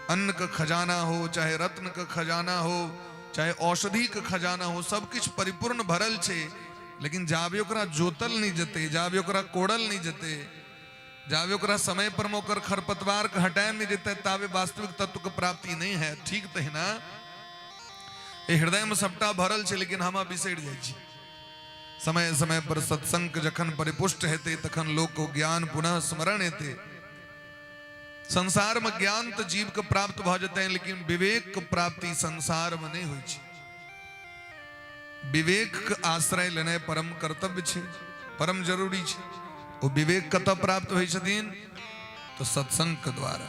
अन्न के खजाना हो, चाहे रत्न के खजाना हो, चाहे औषधि के खजाना हो, सब किछु परिपूर्ण भरल छै। लेकिन जाबे ओकरा जोतल नहीं जेतै, जाबे ओकरा कोड़ल नहीं जेतै, जाबे ओकरा समय पर में ओकर खरपतवार के हटायल नहीं जेतै, ताबे वास्तविक तत्व के प्राप्ति नहीं है। ठीक तहिना एहि हृदय में सबटा भरल छै, लेकिन हम बिसरि जाइ छी। समय समय पर सत्संग जखन परिपुष्ट हेतै तखन लोक को ज्ञान पुनः स्मरण हेतै। संसार में ज्ञान तऽ जीव के प्राप्त भऽ जेतै, लेकिन विवेक के प्राप्ति संसार में नहि होइ छै। विवेक के आश्रय लेनाइ परम कर्तव्य छै, परम जरूरी छै। ओ विवेक कतऽ प्राप्त होइ छथिन? तऽ सत्संग के द्वारा।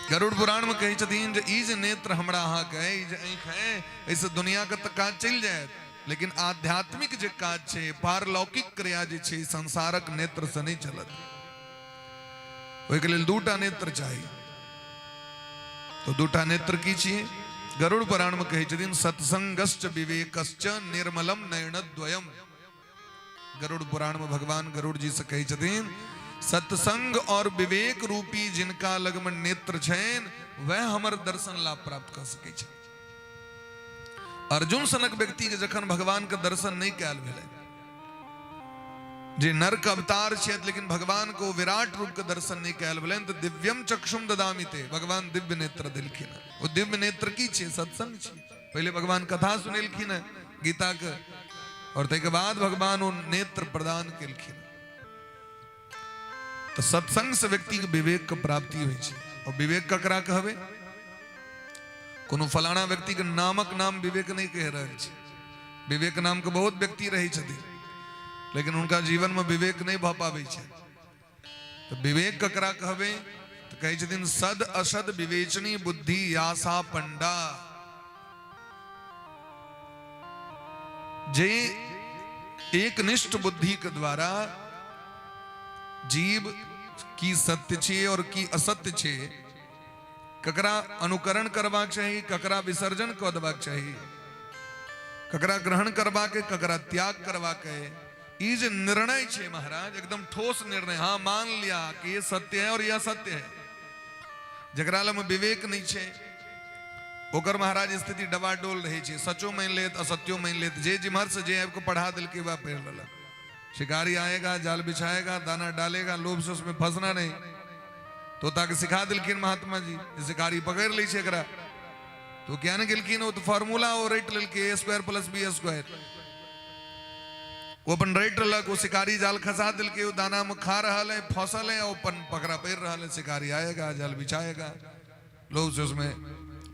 गरुड़ पुराण में कहै छथिन जे ई जे नेत्र हमरा अहाँके अइ, ई जे आँखि अइ, एहिसँ दुनिया के तऽ काज चलि जायत, लेकिन आध्यात्मिक जे काज छै, पारलौकिक क्रिया जे छै, संसारक नेत्र से नहि चलत। ओहिके लेल दूटा नेत्र चाही। तो दूटा नेत्र की छियै? गरुड़ पुराण में कहै छथिन सत्संगश्च विवेकश्च निर्मलम नयनद्वयम। गरुड़ पुराण में भगवान गरुड़ जी से कहै छथिन सत्संग और विवेक रूपी जिनका लग में नेत्र छनि वह हमर दर्शन लाभ प्राप्त कर सकै छै। अर्जुन सनक व्यक्ति के जखन भगवान के दर्शन नहीं कयल भेलै, जे नर के अवतार छथि लेकिन भगवान को विराट रूप के दर्शन नहीं कयल भेलनि, तऽ दिव्यम चक्षुम ददामि ते, भगवान दिव्य नेत्र देलखिन। ओ दिव्य नेत्र की छै? सत्संग छै। पहिले भगवान कथा सुनेलखिन गीता के, और ताहिके बाद भगवान ओ नेत्र प्रदान केलखिन। तऽ सत्संग से व्यक्ति के विवेक के प्राप्ति होइ छै। और विवेक ककरा कहबै? कोनो फलाना व्यक्ति के नामक नाम विवेक नहीं कह रहल छै। विवेक नाम के बहुत व्यक्ति रहै छथिन, लेकिन हुनका जीवन में विवेक नहीं भऽ पाबै छै। तऽ विवेक ककरा कहबै? तऽ कहै छथिन सद असद विवेचनी बुद्धि यासा पंडा। जे एकनिष्ठ बुद्धि के द्वारा जीव की सत्य छै और की असत्य छै, ककरा अनुकरण करबाक चाही, ककरा विसर्जन कऽ देबाक चाही, ककरा ग्रहण करबाक, ककरा त्याग करबाक, ई जे निर्णय छै महाराज, एकदम ठोस निर्णय। हाँ, मान लिया कि ये सत्य है और यह असत्य है। जकरा लग विवेक नहीं छै ओकर महाराज स्थिति डबाडोल रहै छै। सचो मानि लेत, असत्यो मानि लेत, जे जिम्हर से जे आबि कऽ पढ़ा देलकै वएह पढ़ि लेलक। शिकारी आएगा, जाल बिछाएगा, दाना डालेगा, लोभ से उसमें फंसना नहीं। तोता के सिखा देलखिन महात्मा जी, शिकारी पकड़ लै छै एकरा। तो क्या ने गेलखिन, ओ तो फॉर्मूला ओ रटि लेलकै, A square plus B square. ओ अपन रटि लेलक, ओ शिकारी जाल खसा देलकै, ओ दाना में खा रहल है, फसल है, ओ अपन पकड़ा पड़ि रहल है। शिकारी आएगा, जाल बिछाएगा, लोभ से उसमें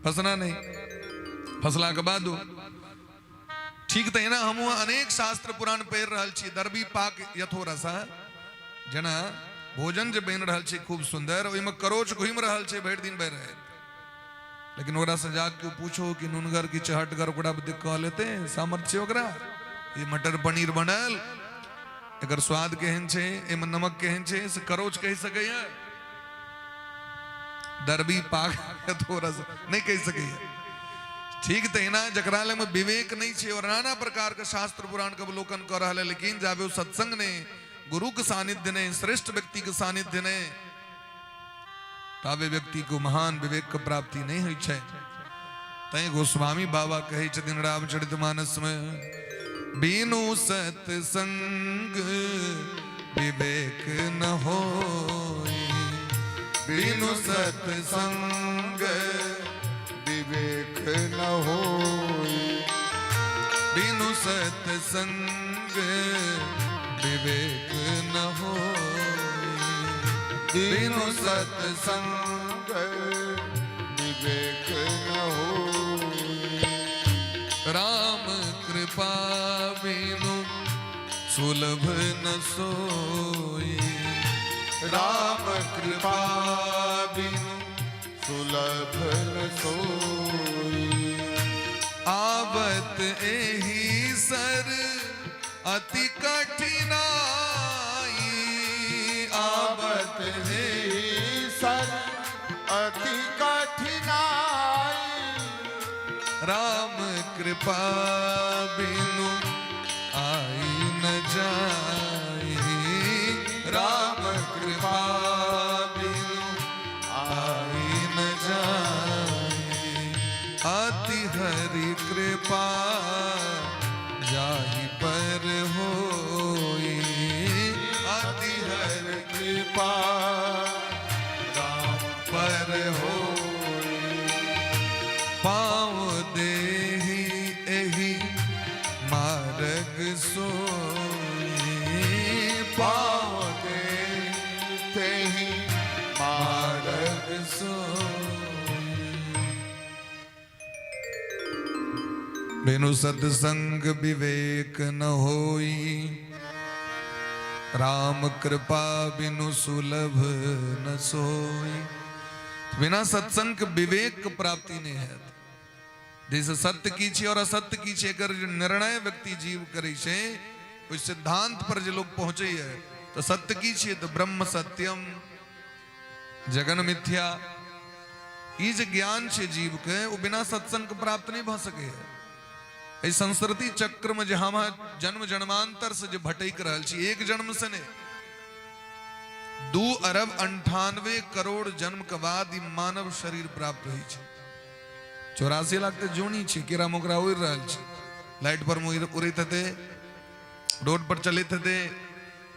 फंसना नहीं। फसला के बाद ठीक। तहिना हमहूँ अनेक शास्त्र पुराण पढ़ि रहल छी। दरबी पाक यथो रसा, जेना भोजन जे बनि रहल छै खूब सुंदर, ओहिमे करोच घुमि रहल छै भरि दिन भरि राति, लेकिन ओकरा से जाके पूछो कि नुनगर की चहटगर, ओकरा कह लेते सामर्थ्य ओकरा। ई मटर पनीर बनल, एकर स्वाद केहन छै, एहिमे नमक केहन छै, से करोच कहि सकैया? दरबी पाक थोड़ा सा नहीं कहि सकैया। ठीक तहिना जकरा लग में विवेक नहीं छै और नाना प्रकार के शास्त्र पुराण के अवलोकन कर रहल है, लेकिन जाबे ओ सत्संग ने, गुरु के सानिध्य ने, श्रेष्ठ व्यक्ति के सानिध्य ने, ताबे व्यक्ति को महान विवेक के प्राप्ति नहीं होइ छै। तैं गोस्वामी बाबा कहै छथिन रामचरित मानस में, बिनु सत्संग विवेक न होई, बिनु सत्संग विवेक न होई, बिनु सत्संग विवेक न होई, बिनु सत्संग विवेक न होई। राम कृपा बिनु सुलभ न सोई, राम कृपा बिनु सुलभ न सोई। आवत एहि सर अति कठिनाई, आवत एहि सर अति कठिनाई, राम कृपा बिनु आई न जाई, राम कृपा बिनु आई न जाई। अति हरि कृपा जाहि पर होई, अति हरि कृपा राम पर होई। पाँव देहि एहि मार्ग सोई, पाँव देहि तेहि मार्ग बिनु सत्संग विवेक न होई, राम कृपा बिनु सुलभ न सोई। बिना सत्संग के विवेक के प्राप्ति नहीं है। जैसे सत्य की छै और असत्य की छै, एकर जे निर्णय व्यक्ति जीव करै छै, ओहि सिद्धांत पर जे लोग पहुंचे है, तो सत्य की छै? तो ब्रह्म सत्यम जगन मिथ्या। ई जे ज्ञान छै जीव के, ओ बिना सत्संग के प्राप्त नहीं भऽ सकै है। एहि संस्कृति चक्र में जे हम जन्म जन्मांतर से जे भटकि रहल छी, एक जन्म से नहीं, 2 अरब 98 करोड़ जन्म के बाद ई मानव शरीर प्राप्त होइ छै। 84 लाख तऽ जोनी छै, कीड़ा मकोड़ा उड़ि रहल छै, लाइट पर मे उड़ैत हेतै, रोड पर चलैत हेतै।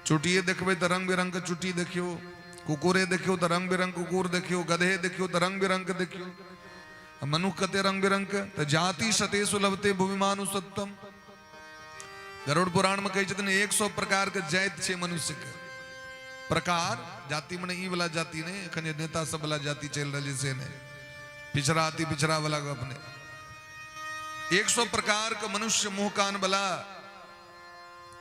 चुटिए देखबै तऽ रंग बिरंग के चुटी देखियौ, कुकुरे देखियौ तऽ रंग बिरंग कुकुर देखियौ, गधे देखियौ तऽ रंग बिरंग के देखियौ। आ मनुख कते रंग बिरंग के। तऽ जाति शतेषु लभते भुवि मानुषत्वम। गरुड़ पुराण में कहै छथिन, 100 प्रकार के जाति छै मनुष्य के। प्रकार जाति मने ई वाला जाति नहि, एखन जे नेता सब वाला जाति चलि रहल छै से नहि, पिछड़ा अति पिछड़ा वाला गप नहि। 100 प्रकार के मनुष्य मुंह कान वाला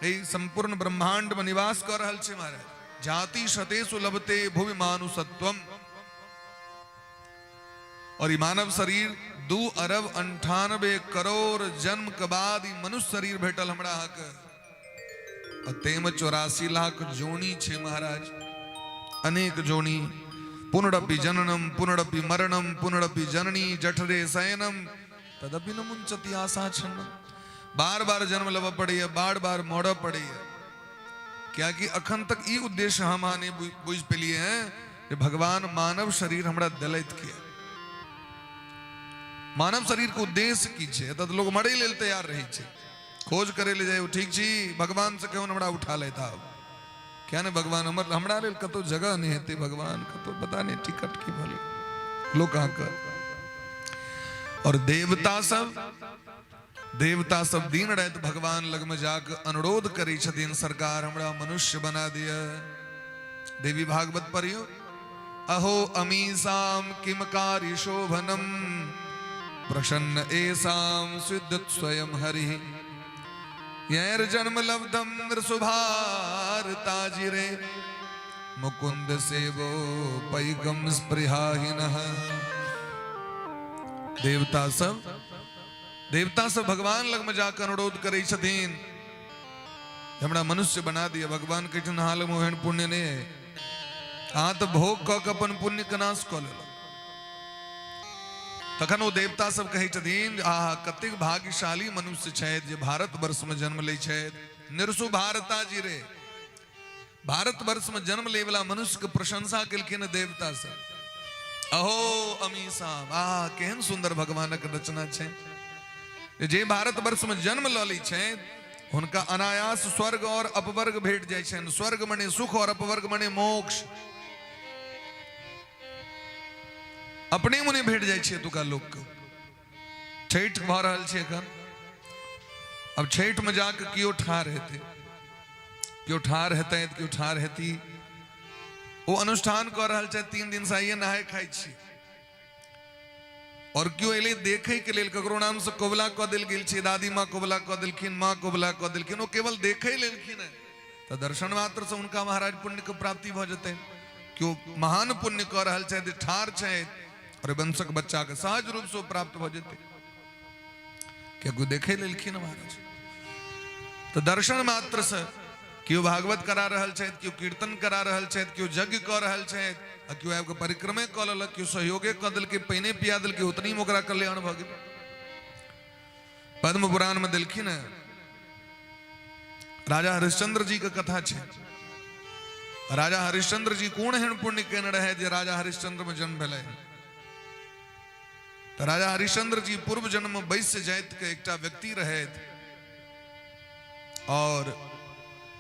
एहि संपूर्ण ब्रह्मांड में निवास कऽ रहल छै महाराज। जाति शतेषु लभते भुवि मानुषत्वम। और ई मानव शरीर 2 अरब 98 करोड़ जन्म के बाद ई मनुष्य शरीर भेटल हमरा अहाँके, आ ताहिमे 84 लाख जोनी छै महाराज, अनेक जोनी। पुनरपि जननम पुनरपि मरणम पुनरपि जननी जठरे शयनम तदपि न मुंचति आशा छन्नम। बार बार जन्म लेबऽ पड़ैया, बार बार मरऽ पड़ैया, कियाकि अखन तक ई उद्देश्य हम अहाँ नहि बुझि पेलिए हैं जे भगवान मानव शरीर हमरा देलथि किया, मानव शरीर के उद्देश्य की छै। एतऽ तऽ लोग मरै लेल तैयार रहै छै, खोज करै लए जाइ, ठीक छी, भगवान से कहून हमरा उठा लेता। आब किया ने भगवान हमर, हमरा लेल कतौ जगह नहि हेतै भगवान, कतौ पता नहि टिकट की भेलै लोक अहाँके। और देवता सब दिन राति भगवान लगमे जाके अनुरोध करै छथिन, सरकार, हमरा मनुष्य बना दिअ। देवी भागवत पढ़ियौ, अहो अमीषाम किम कार्य शोभनम प्रसन्न एषाम सिद्ध स्वयं हरि यैर जन्म लब्धम नृसुभारताजिरे मुकुंद सेवो पैगम स्पृहाहीनः। देवता सब भगवान लगमे जाकर अनुरोध करै छथिन, हमरा मनुष्य बना दिअ। भगवान कहै छथिन, अहाँ लगमे ओहन पुण्य नहि है, अहाँ तऽ भोग कऽ के अपन पुण्य के नाश कऽ लेलहुँ। तखन ओ देवता सब कहै छथिन, आहा, कतेक भाग्यशाली मनुष्य छथि जे भारत वर्ष में जन्म लै छथि। निरसु भारता जी रे, भारत वर्ष में जन्म लै वाला मनुष्य के प्रशंसा केलखिन देवता सब। अहो अमीषाम, आहा, केहन सुंदर भगवानक रचना छै जे भारत वर्ष में जन्म लऽ लै छै, हुनका अनायास स्वर्ग और अपवर्ग भेट जाइ छनि। स्वर्ग मने सुख और अपवर्ग मने मोक्ष, अपने मुने भेट जाइ छै एतुका लोकके। छठि भऽ रहल छै एखन। अब छठिमे जाके केओ ठाढ़ हेतै, केओ ठाढ़ हेतै, केओ ठाढ़ हेती, ओ अनुष्ठान कऽ रहल छथि 3 दिन से, आइए नहाय खाइ छी। और केओ एलै देखै के लेल, ककरो नाम से कबुला कऽ देल गेल छै, दादी माँ कबुला कऽ देलखिन, माँ कबुला कऽ देलखिन, ओ केवल देखै लेलखिन हेँ, तऽ दर्शन मात्र से हुनका महाराज पुण्य के प्राप्ति भऽ जेतै। केओ महान पुण्य कऽ रहल छथि, ठाढ़ छथि, और वंशक बच्चा के सहज रूप से ओ प्राप्त भऽ जेतै, कियाकि ओ देखै लेलखिन महाराज। तऽ दर्शन मात्र से केओ भागवत करा रहल छथि, केओ कीर्तन करा रहल छथि, केओ यज्ञ कऽ रहल छथि, आ केओ आबि कऽ परिक्रमे कऽ लेलक, केओ सहयोगे कऽ देलकै, पानिए पिया देलकै, उतनी मे ओकरा कल्याण भऽ गेल। पद्म पुराण मे देलखिन हेँ, राजा हरिश्चंद्र जी के कथा छै। राजा हरिश्चंद्र जी कोन एहन पुण्य केने रहे जे राजा हरिश्चंद्र में जन्म भेलै? तऽ राजा हरिश्चंद्र जी पूर्व जन्म में वैश्य जाति के एकटा व्यक्ति रहथि और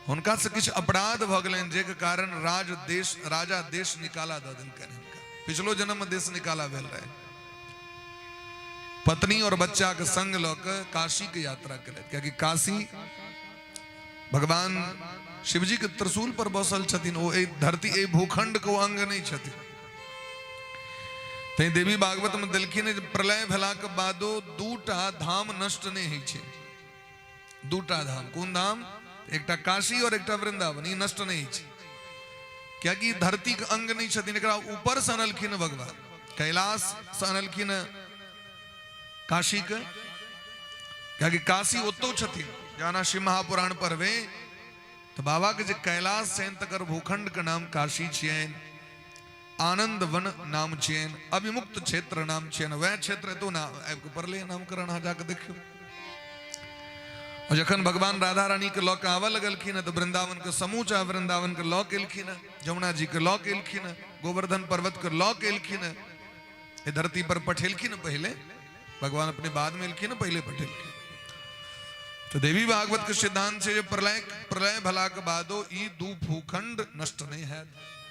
हुनका से किछु अपराध भऽ गेलनि, जाहिके कारण राज देश राजा देश निकाला दऽ देलकनि हिनका। पिछलो जन्म में देश निकाला भेल रहे। पत्नी और बच्चा के संग लऽ के काशी के यात्रा केलथि, कियाकि काशी भगवान शिवजी के त्रिशूल पर बसल छथिन, ओ एहि धरती, एहि भूखंड के ओ अंग नहि छथिन। तैं देवी भागवत में देलखिन जे प्रलय भेलाक बादो दूटा धाम नष्ट नहि होइ छै। दूटा धाम, कोन धाम? एकटा काशी और एकटा वृंदावन, ई नष्ट नहि होइ छै, कियाकि धरती के अंग नहि छथिन। एकरा ऊपर से अनलखिन भगवान, कैलाश से अनलखिन काशी के, कियाकि काशी ओतौ छथिन। जाना शिव महापुराण पढ़बै तो बाबा के जे कैलाश छनि तकर भूखंड के नाम काशी छियनि, आनंद वन नाम छियनि, अभिमुक्त क्षेत्र नाम छियनि। वएह क्षेत्र एतौ ना आबि कऽ पड़लै नामकरण, अहाँ जाकऽ देखियौ। और जखन भगवान राधा रानी के लऽ कऽ आबऽ लगलखिन तऽ वृंदावन के समूचा वृंदावन के लऽ के एलखिन, जमुना जी के लऽ के एलखिन, गोवर्धन पर्वत के लऽ के एलखिन, एहि धरती पर पठेलखिन। पहिले भगवान अपने बाद में एलखिन, पहिले पठेलखिन। तो देवी भागवत के सिद्धांत से प्रलय प्रलय भला के बादो ई दू भूखंड नष्ट नहीं है।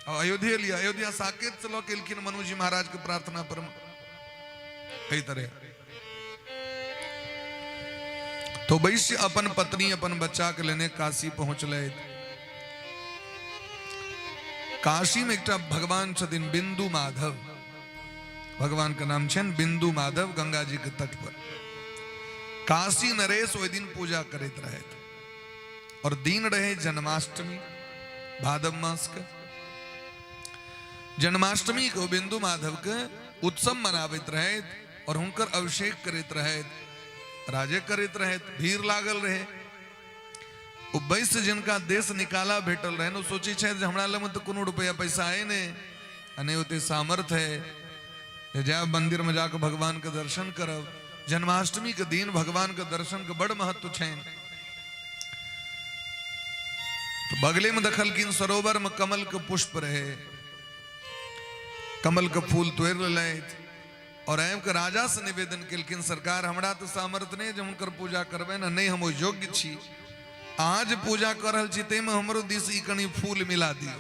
और अयोध्या लिया, अयोध्या साकेत से लऽ के एलखिन मनु जी महाराज के प्रार्थना पर कई तरह। तो वैश्य अपन पत्नी अपन बच्चा के लेने काशी पहुंचले। काशी में एकटा भगवान छथिन बिंदु माधव, भगवान के नाम छनि बिंदु माधव, गंगा जी के तट पर काशी नरेश ओहि दिन पूजा करैत रहथि और दिन रहे जन्माष्टमी, भादव मास के जन्माष्टमी को बिंदु माधव के उत्सव मनाबैत रहथि और हुनकर अभिषेक करैत रहथि, राजे करैत रहथि, भीड़ लागल रहे। ओ वैश्य जिनका देश निकाला भेटल रहनि, ओ सोचै छथि जे हमरा लगमे तऽ कोनो रुपैआ पैसा है नहि आ नहि ओते सामर्थ्य है जे जायब मंदिर में जाके भगवान के दर्शन करब। जन्माष्टमी के दिन भगवान के दर्शन के बड़ महत्व छनि। तो बगले में देखलखिन सरोवर में कमल के पुष्प रहे, कमल के फूल तोड़ि लेलथि और आबि के राजा से निवेदन केलखिन, सरकार हमरा तऽ सामर्थ्य नहि जे हुनकर पूजा करबै ने, नहि हम ओहि योग्य छी, अहाँ जे पूजा कऽ रहल छी ताहिमे हमरो दिस ई कनि फूल मिला दियौ।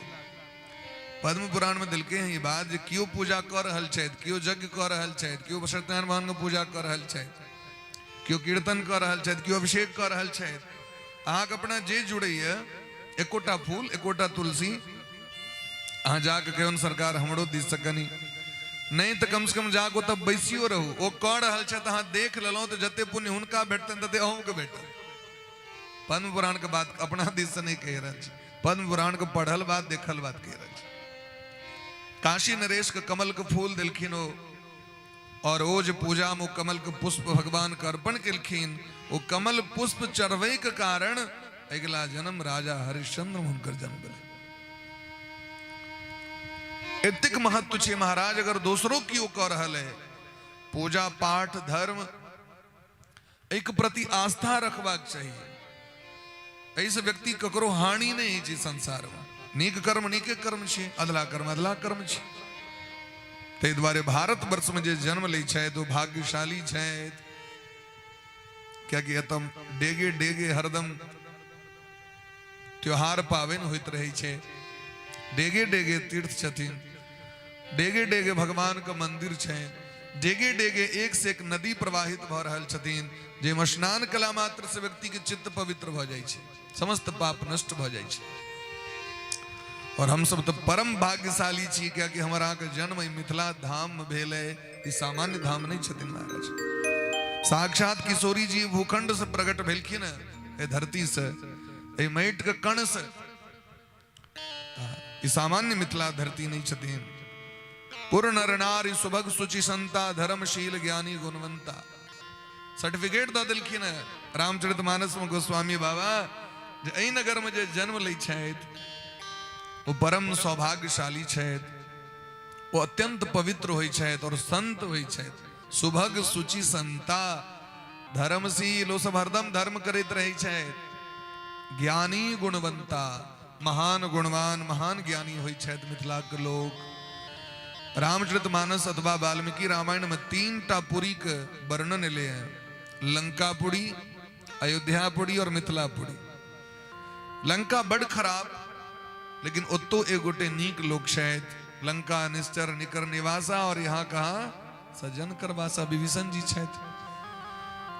पद्म पुराण में देलकै हँ ई बात जे केओ पूजा कऽ रहल छथि, केओ यज्ञ कऽ रहल छथि, केओ सत्यनारायण भगवान के पूजा कऽ रहल छथि, केओ कीर्तन कऽ रहल छथि, केओ अभिषेक कऽ रहल छथि, अहाँके अपना जे जुड़ैए एकोटा फूल एकोटा तुलसी अहाँ जाके कहियौन सरकार हमरो दिस से कनि नहीं तऽ कम से कम जाके ओतऽ बैसियो रहू, ओ कऽ रहल छथि अहाँ देख लेलहुँ तऽ जते पुण्य हुनका भेटतनि तते अहूँके भेटत। पद्म पुराण के बात अपना दिस से नहीं कहि रहल छी, पद्म पुराण के पढ़ल बात देखल बात कहि रहल छी। काशी नरेश के कमल के फूल देलखिन ओ, और ओ जे पूजा में कमल के पुष्प भगवान के अर्पण केलखिन, ओ कमल पुष्प चढ़बै के कारण अगिला जन्म राजा हरिश्चंद्र हुनकर जन्म भेलै। एतेक महत्व छै महाराज, अगर दोसरो केओ कऽ रहल है पूजा पाठ धर्म, एहिके प्रति आस्था रखबाक चाही। एहिसँ व्यक्ति ककरो हानि नहि होइ छै संसारमे। नीक कर्म नीके कर्म छै, अधला कर्म अधला कर्म छै। ताहि दुआरे भारत वर्षमे जे जन्म लै छथि ओ भाग्यशाली छथि, कियाकि एतऽ डेगे डेगे हरदम त्योहार पाबनि होइत रहै छै, डेगे डेगे तीर्थ छथिन, डेगे डेगे भगवान के मंदिर छै, डेगे डेगे एक से एक नदी प्रवाहित भऽ रहल छथिन, जाहिमे स्नान कला मात्र से व्यक्ति के चित्त पवित्र भऽ जाइ छै, समस्त पाप नष्ट भऽ जाइ छै। और हम सब तऽ परम भाग्यशाली छी, कियाकि हमर अहाँके जन्म एहि मिथिला धाम में भेल है। ई सामान्य धाम नहीं छथिन महाराज। साक्षात किशोरी जी भूखंड से प्रकट भेलखिन एहि धरती से, एहि माटि के कण से। ई सामान्य मिथिला धरती नहीं छथिन। पुर नर नारी सुभग सुचि संता, धर्मशील ज्ञानी गुणवंता। सर्टिफिकेट दऽ देलखिन है रामचरित मानस में गोस्वामी बाबा जे एहि नगर में जे जन्म लै छथि ओ परम सौभाग्यशाली छथि, ओ अत्यंत पवित्र होइ छथि और संत होइ छथि। सुभग सुचि संता धर्मशील, ओ सब हरदम धर्म करैत रहै छथि। ज्ञानी गुणवंता, महान गुणवान महान ज्ञानी होइ छथि मिथिलाक लोक। रामचरित मानस अथवा वाल्मीकि रामायण में तीन टा पुरी के वर्णन एलै हैं, लंकापुरी, अयोध्यापुरी और मिथिलापुरी। लंका बड़ खराब, लेकिन ओतो एक गोटे नीक लोक छथि। लंका निश्चर निकर निवासा, और यहाँ कहा सज्जन करवासा विभीषण जी छथि।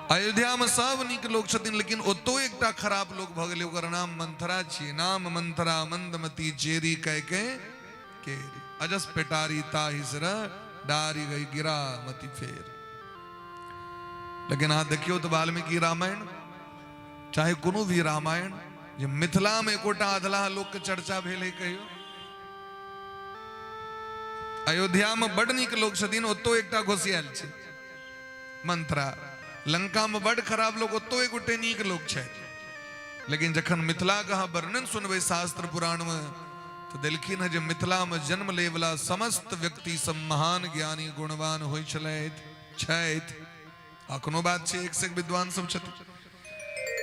अयोध्या में सब नीक लोक छथिन, लेकिन ओतो एकटा खराब लोक भऽ गेलै, ओकर नाम मंथरा छियै। नाम मंथरा मंदमती चेरी कह के केरी, अजस पेटारी ताहिसर डारी गई गिरा मति फेर। लेकिन अहाँ देखियौ तऽ वाल्मीकि रामायण चाहे कोनो भी रामायण जे मिथिला में एकोटा अधलाह लोक के चर्चा भेल है कहियो? अयोध्या में बड नीक लोक छथिन, ओतो एकटा घोसियाल छै मंत्रा। लंका में बड खराब लोक, ओतो एक गोटे नीक लोक छै। लेकिन जखन मिथिला के अहाँ वर्णन सुनबै शास्त्र पुराण में तो देलखिन है जे मिथिला में जन्म ले वाला समस्त व्यक्ति सब महान ज्ञानी गुणवान होइ छलथि छथि। अखनो बात छै, एक से एक विद्वान सब छथिन।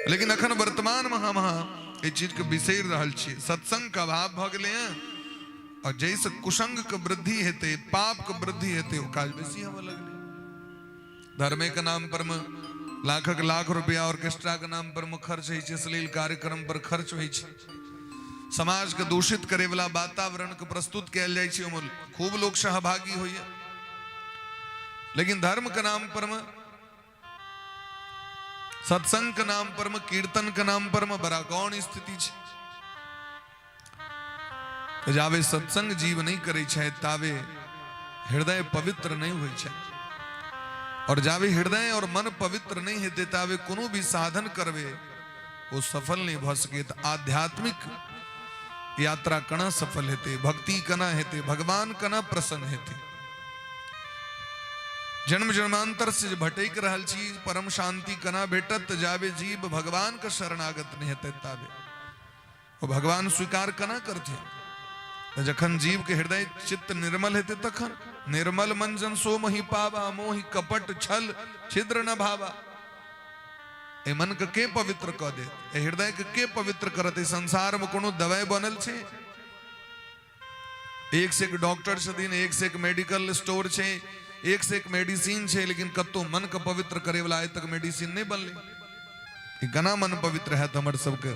लेकिन अखन वर्तमान में हम अहाँ एहि चीज के बिसरि रहल छी। सत्संग के अभाव भऽ गेलै हँ और जाहिसँ कुसंग के वृद्धि हेतै, पाप के वृद्धि हेतै, ओ काज बेसी होबऽ लगलै। धर्मे के नाम पर में लाखक लाख रुपया ऑर्केस्ट्रा के नाम पर में खर्च होइ छै, अश्लील कार्यक्रम पर खर्च होइ छै, समाज के दूषित करे वाला वातावरण के प्रस्तुत कयल जाइ छै, ओहिमे खूब लोक सहभागी होइए। लेकिन धर्म के नाम पर में, सत्संग के नाम पर में, कीर्तन के नाम पर में बड़ा गौण स्थिति छै। तो जावे सत्संग जीव नहीं करे छै तावे हृदय पवित्र नहीं होइ छै, और जावे हृदय और मन पवित्र नहीं हेतै तावे कोनो भी साधन करबे वो सफल नहीं भऽ सके। तऽ आध्यात्मिक यात्रा केना सफल हेतै, भक्ति केना हेतै, भगवान केना प्रसन्न हेतै? जन्म जन्मांतर से जे भटकि रहल छी, परम शांति केना भेटत? जाबे जीव भगवान के शरणागत नहीं हेतै ताबे ओ भगवान स्वीकार केना करथिन? तऽ जखन जीव के हृदय चित्त निर्मल हेतै तखन निर्मल मन जन सो मोहि पावा, मोहि कपट छल छिद्र न भावा। एहि मन के के पवित्र कऽ देत? एहि हृदय के के पवित्र करत? एहि संसार में कोनो दवाई बनल छै? एक से एक डॉक्टर छथिन, एक से एक मेडिकल स्टोर छै, एक से एक मेडिसिन छै, लेकिन कतौ मन के पवित्र करे वाला आइ तक मेडिसिन नहीं बनलै। ई केना मन पवित्र हैत हमर सबके?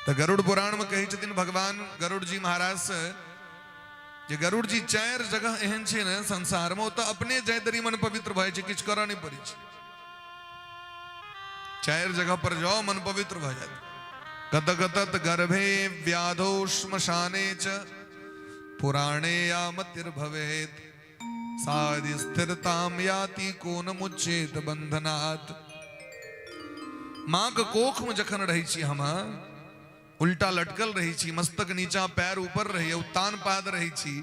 तऽ गरुड़ पुराण में कहै छथिन भगवान गरुड़ जी महाराज से जे गरुड़ जी चारि जगह एहन छै ने संसार में, ओतऽ अपने जाइत मन पवित्र भऽ जाइ छै, किछु करऽ नहि पड़ै छै। चारि जगह पर जाओ मन पवित्र भऽ जायत। कत कत त गर्भे व्याधो श्मशाने च पुराणे या मतिर्भवेत् सादि स्थिरताम याति को न मुच्चेत बंधनात्। माँ के कोख में जखन रहै छी हम, उल्टा लटकल रहै छी, मस्तक नीचा पैर ऊपर रहैए, उत्तान पाद रहै छी,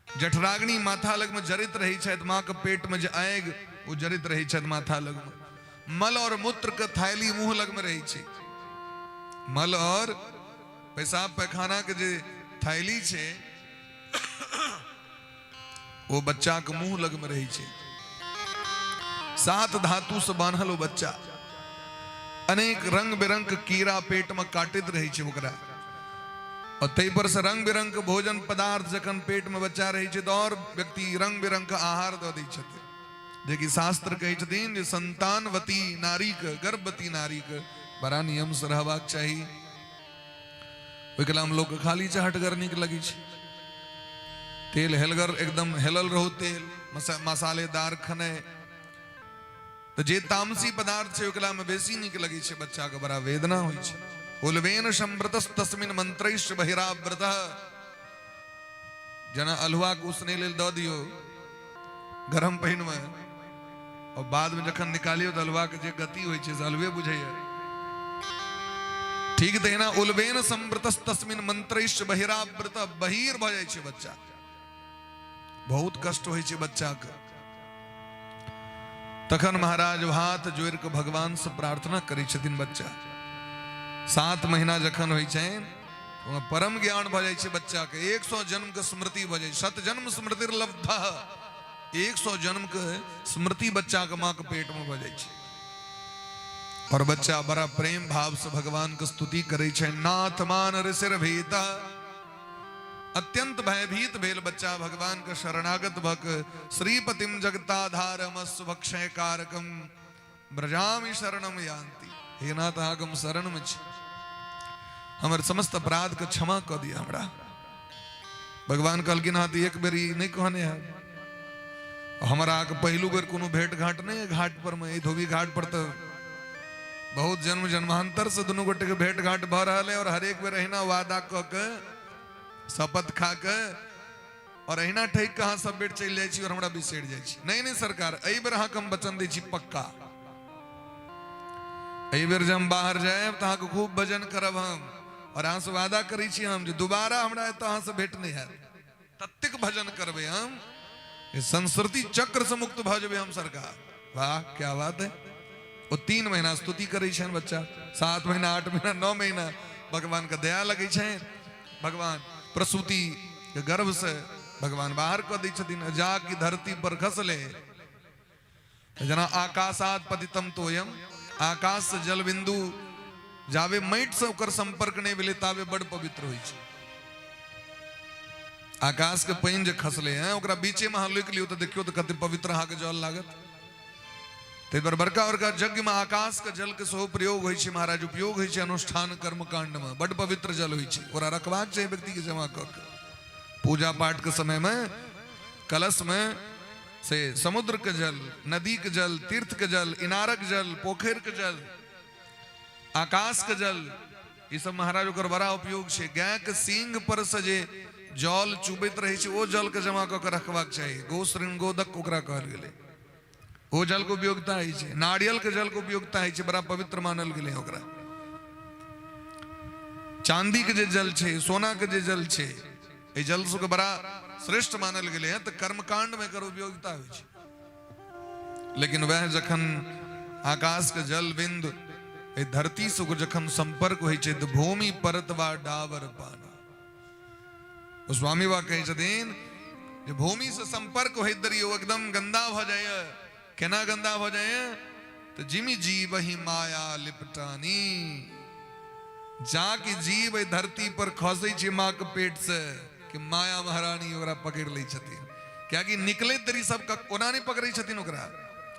जठराग्नि माथा लग में जरित रहै छथि, माँ के पेट में जे आगि ओ जरित रहै छथि माथा लग में, मल और मूत्र के थैली मुंह लग में रहै छै, मल और पेशाब पैखाना के जे थैली छै ओ बच्चा के मुंह लग में रहै छै। सात धातु से बान्हल ओ बच्चा, अनेक रंग बिरंग के कीड़ा पेट में काटैत रहै छै ओकरा, और ताहि पर से रंग बिरंग के भोजन पदार्थ जखन पेट में बच्चा रहै छै तऽ और व्यक्ति रंग बिरंग के आहार दऽ दै छथिन। जेकि शास्त्र कहै छथिन जे संतानवती नारी के, गर्भवती नारी के बड़ा नियम से रहबाक चाही। ओहिके नाम लोक खाली चहटगर नीक लगै छै, तेल हेलगर एकदम हेलल रहू, तेल मसालेदार खने, तऽ जे तामसी पदार्थ छै ओकरा में बेसी नीक लगै छै, बच्चा के बड़ा वेदना होइ छै। उल्बेन संव्रतस्तस्मिन मंत्रैश्च बहिराव्रत। जेना अल्हुआ के उसने लेल दऽ दियौ गरम पानि में और बाद में जखन निकालियौ तऽ अल्हुआ के जे गति होइ छै से अल्हुए बुझैया। ठीक तहिना उल्बेन संव्रतस्तस्मिन मंत्रैश्च बहिराव्रत, बहिर भऽ जाइ छै बच्चा, बहुत कष्ट होइ छै बच्चा के। तखन महाराज हाथ जोड़ि कऽ भगवान से प्रार्थना करै छथिन। बच्चा 7 महीना जखन होइ छै परम ज्ञान भऽ जाइ छै बच्चा के, 100 जन्म के स्मृति भऽ जाइ, शत जन्म स्मृति लब्ध, 100 जन्म के स्मृति बच्चा के माँ के पेट में भऽ जाइ छै। और बच्चा बड़ा प्रेम भाव से भगवान के स्तुति करै छै। नाथ मान ऋषिर भीत, अत्यंत भयभीत भेल बच्चा भगवान के शरणागत भक श्रीपतिम जगताधारम सुभक्षय कारकम ब्रजामि शरणम यान्ति। हे नाथ, अहाँके हम शरण में छी, हमर समस्त अपराध के क्षमा कऽ दिअ हमरा। भगवान कहलखिन अहाँ तऽ एक बेर ई नहि कहने है, हमरा अहाँके पहिलु बेर कोनो भेंट घाट नहि है घाट पर में, एहि धोबी घाट पर तऽ बहुत जन्म जन्मांतर से दुनू गोटे के भेंट घाट भऽ रहल है और हरेक बेर अहिना वादा कऽ के शपथ खा के और अहिना ठकि कऽ अहाँ सब बेर चलि जाइ छी और हमरा बिसरि जाइ छी। नहि नहि सरकार, एहि बेर अहाँके हम वचन दै छी पक्का, एहि बेर जब हम बाहर जायब तऽ अहाँके खूब भजन करब हम, और अहाँसँ वादा करै छी हम जे दोबारा हमरा एतऽ अहाँसँ भेट नहि हैत, ततेक भजन करबै हम संस्कृति चक्र से मुक्त भऽ जेबै हम सरकार। वाह क्या बात है। ओ 3 महीना स्तुति करै छनि बच्चा, 7 महीना 8 महीना 9 महीना भगवान के दया लगै छनि, भगवान प्रसूति के गर्भ से भगवान बाहर कऽ दै छथिन। जा की धरती पर खसले जेना आकाशात पतितम तोयम, आकाश से जल बिंदु जाबे माटि से ओकर संपर्क नहि भेलै ताबे बड़ पवित्र होइ छै। आकाश के पानि जे खसले हैं ओकरा बीचे में अहाँ लोकि लियौ तऽ देखियौ तऽ कते पवित्र अहाँके जल लागत। ताहि पर बड़का बड़का यज्ञ में आकाश के जल के सेहो प्रयोग होइ छै महाराज, उपयोग होइ छै अनुष्ठान कर्म कांड में, बड़ पवित्र जल होइ छै, ओकरा रखबाक चाही व्यक्ति के जमा कऽ के। पूजा पाठ के समय में कलश में से समुद्र के जल, नदी के जल, तीर्थ के जल, इनारक जल, पोखरि के जल, आकाश के जल, ई सब महाराज ओकर बड़ा उपयोग छै। गाय के सींग पर से जे जल चुबैत रहै छै ओ जल के जमा कऽ के रखबाक चाही, गो श्रृंगोदक ओकरा कहल गेलै, ओ जल के उपयोगिता होइ छै। नारियल के जल के उपयोगिता होइ छै, बड़ा पवित्र मानल गेलै ओकरा। चांदी के जे जल छै, सोना के जे जल छै, एहि जल सबके बड़ा श्रेष्ठ मानल गेलै हँ, तऽ कर्मकांड में एकर उपयोगिता होइ छै। लेकिन वह जखन आकाश के जल बिंदु एहि धरती से जखन संपर्क होइ छै तऽ भूमि परत बा डाबर पानी। गोस्वामी बा कहै छथिन जे भूमि से संपर्क होइत देरी ओ एकदम गंदा भऽ जाइए। केना गंदा भऽ जाइए? तऽ जिमि जीव ही माया लिपटानी, जा कि जीव एहि धरती पर खसै छै माँ के पेट से कि माया महारानी ओकरा पकड़ि लै छथिन। कियाकि निकलैत देरी सब कोना नहि पकड़ै छथिन ओकरा,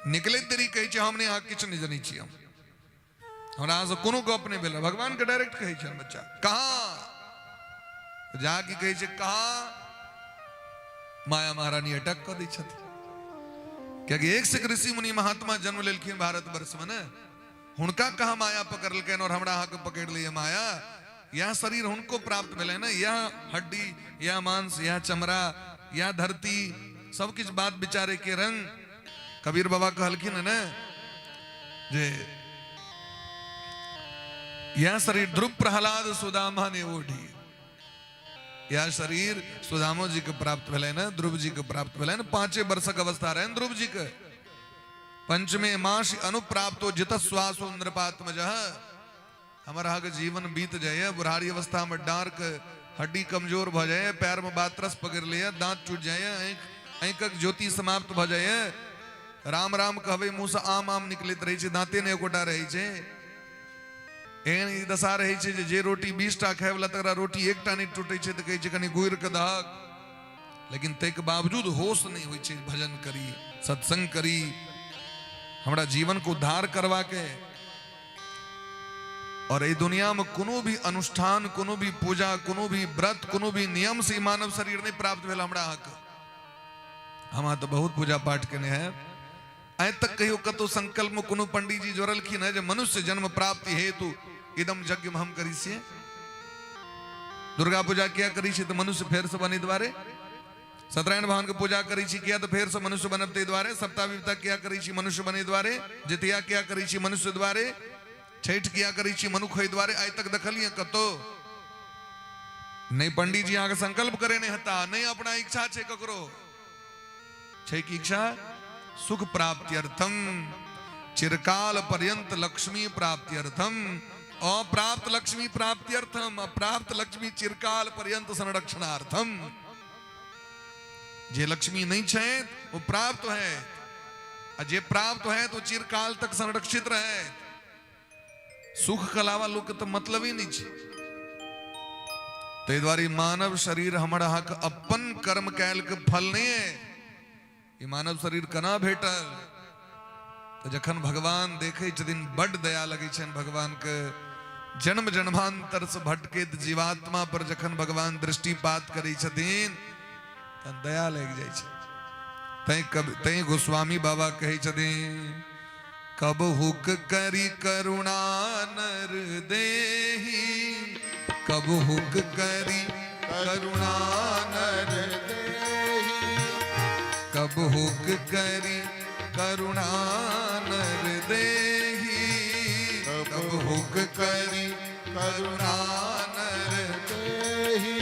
निकलैत देरी कहै छै हम नहि अहाँ किछु नहि जनै छी, हम हमरा अहाँसँ कोनो गप नहि भेल। भगवान के डायरेक्ट कहै छनि बच्चा कहाँ जा कि कहै छै कहाँ, माया महारानी अटैक कऽ दै छथिन। कियाकि एक से ऋषि मुनि महात्मा जन्म लेलखिन भारतवर्ष में ने, हुनका कहाँ माया पकड़लकनि और हमरा अहाँके पकड़ि लैए माया। यह शरीर हुनको प्राप्त भेलै ने, यह हड्डी, यह मांस, यह चमड़ा, यह धरती, सब किछु बात विचारे के रंग। कबीर बाबा कहलखिन ने जे यह शरीर ध्रुव प्रहलाद सुदामा ने ओढ़ी, यह शरीर सुदामो जी के प्राप्त भेलै ने, ध्रुव जी के प्राप्त भेलै ने। 5 वर्षक अवस्था रहनि ध्रुव जी के। पंचमे मास अनुप्राप्तो जित श्वासो नृपात्मज। हमर अहाँके जीवन बीत जाइए, बुढ़ारी अवस्था में डाँर के हड्डी कमजोर भऽ जाइए, पैर में बातरस पकड़ लिये, दांत टूट जाइए, आँखिक ज्योति समाप्त भऽ जाइए, राम राम कहबै मुँह से आम आम निकलैत रहै छै, दांते नहि एकोटा रहै छै। एहन ई दशा रहै छै जे रोटी 20 टा खायवला तकरा रोटी एकटा नहि टूटै छै तऽ कहै छै कनि गुड़ि कऽ दहक। लेकिन ताहिके बावजूद होश नहि होइ छै भजन करी, सत्संग करी, हमरा जीवन को उद्धार करबाके। और एहि दुनिया में कोनो भी अनुष्ठान, कोनो भी पूजा, कोनो भी व्रत, कोनो भी नियम से मानव शरीर नहीं प्राप्त भेल हमरा अहाँके। हम अहाँ तऽ बहुत पूजा पाठ केने है, आइ तक कहियो कतौ संकल्प में कोनो पंडीजी जोड़लखिन है जे मनुष्य जन्म प्राप्ति हेतु इदम यज्ञ हम करी छियै। दुर्गा पूजा किया करी छी तऽ मनुष्य फेर से बनै दुआरे, सत्यनारायण भगवान के पूजा करी छी किया तऽ फेर से मनुष्य बनब ताहि दुआरे, सप्ताह विपता किया करी छी मनुष्य बनै दुआरे, जितिया किया करी छी मनुष्य दुआरे, छठि किया करी छी मनुख होय दुआरे। आइ तक देखलियै कतौ नहि पंडीजी अहाँके संकल्प करे नहि हेता, नहि अपना इच्छा छै ककरो छै कि इच्छा सुख प्राप्त्यर्थम चिरकाल पर्यंत लक्ष्मी प्राप्त्यर्थम अप्राप्त लक्ष्मी प्राप्त्यर्थम अप्राप्त लक्ष्मी चिरकाल पर्यंत संरक्षणार्थम। जे लक्ष्मी नहीं छै वो प्राप्त है, आ जे प्राप्त है तो चिरकाल तक संरक्षित रहे। सुख के अलावा लोग के तो मतलब ही नहीं छै। ताहि दुआरे मानव शरीर हमर अहाँके अपन कर्म कैल के फल नहीं है। ई मानव शरीर केना भेटल? तऽ जखन भगवान देखै छथिन बड दया लगै छनि भगवान के। जन्म जन्मांतर से भटकैत जीवात्मा पर जखन भगवान दृष्टिपात करै छथिन तहन दया लागि जाइ छै। तैं गोस्वामी बाबा कहै छथिन कब हुक करी करुणा नर देही, कब हुक करी करुणा नर देही। हुक करी करुणा नर देही, तब हुक करी करुणा नर देही।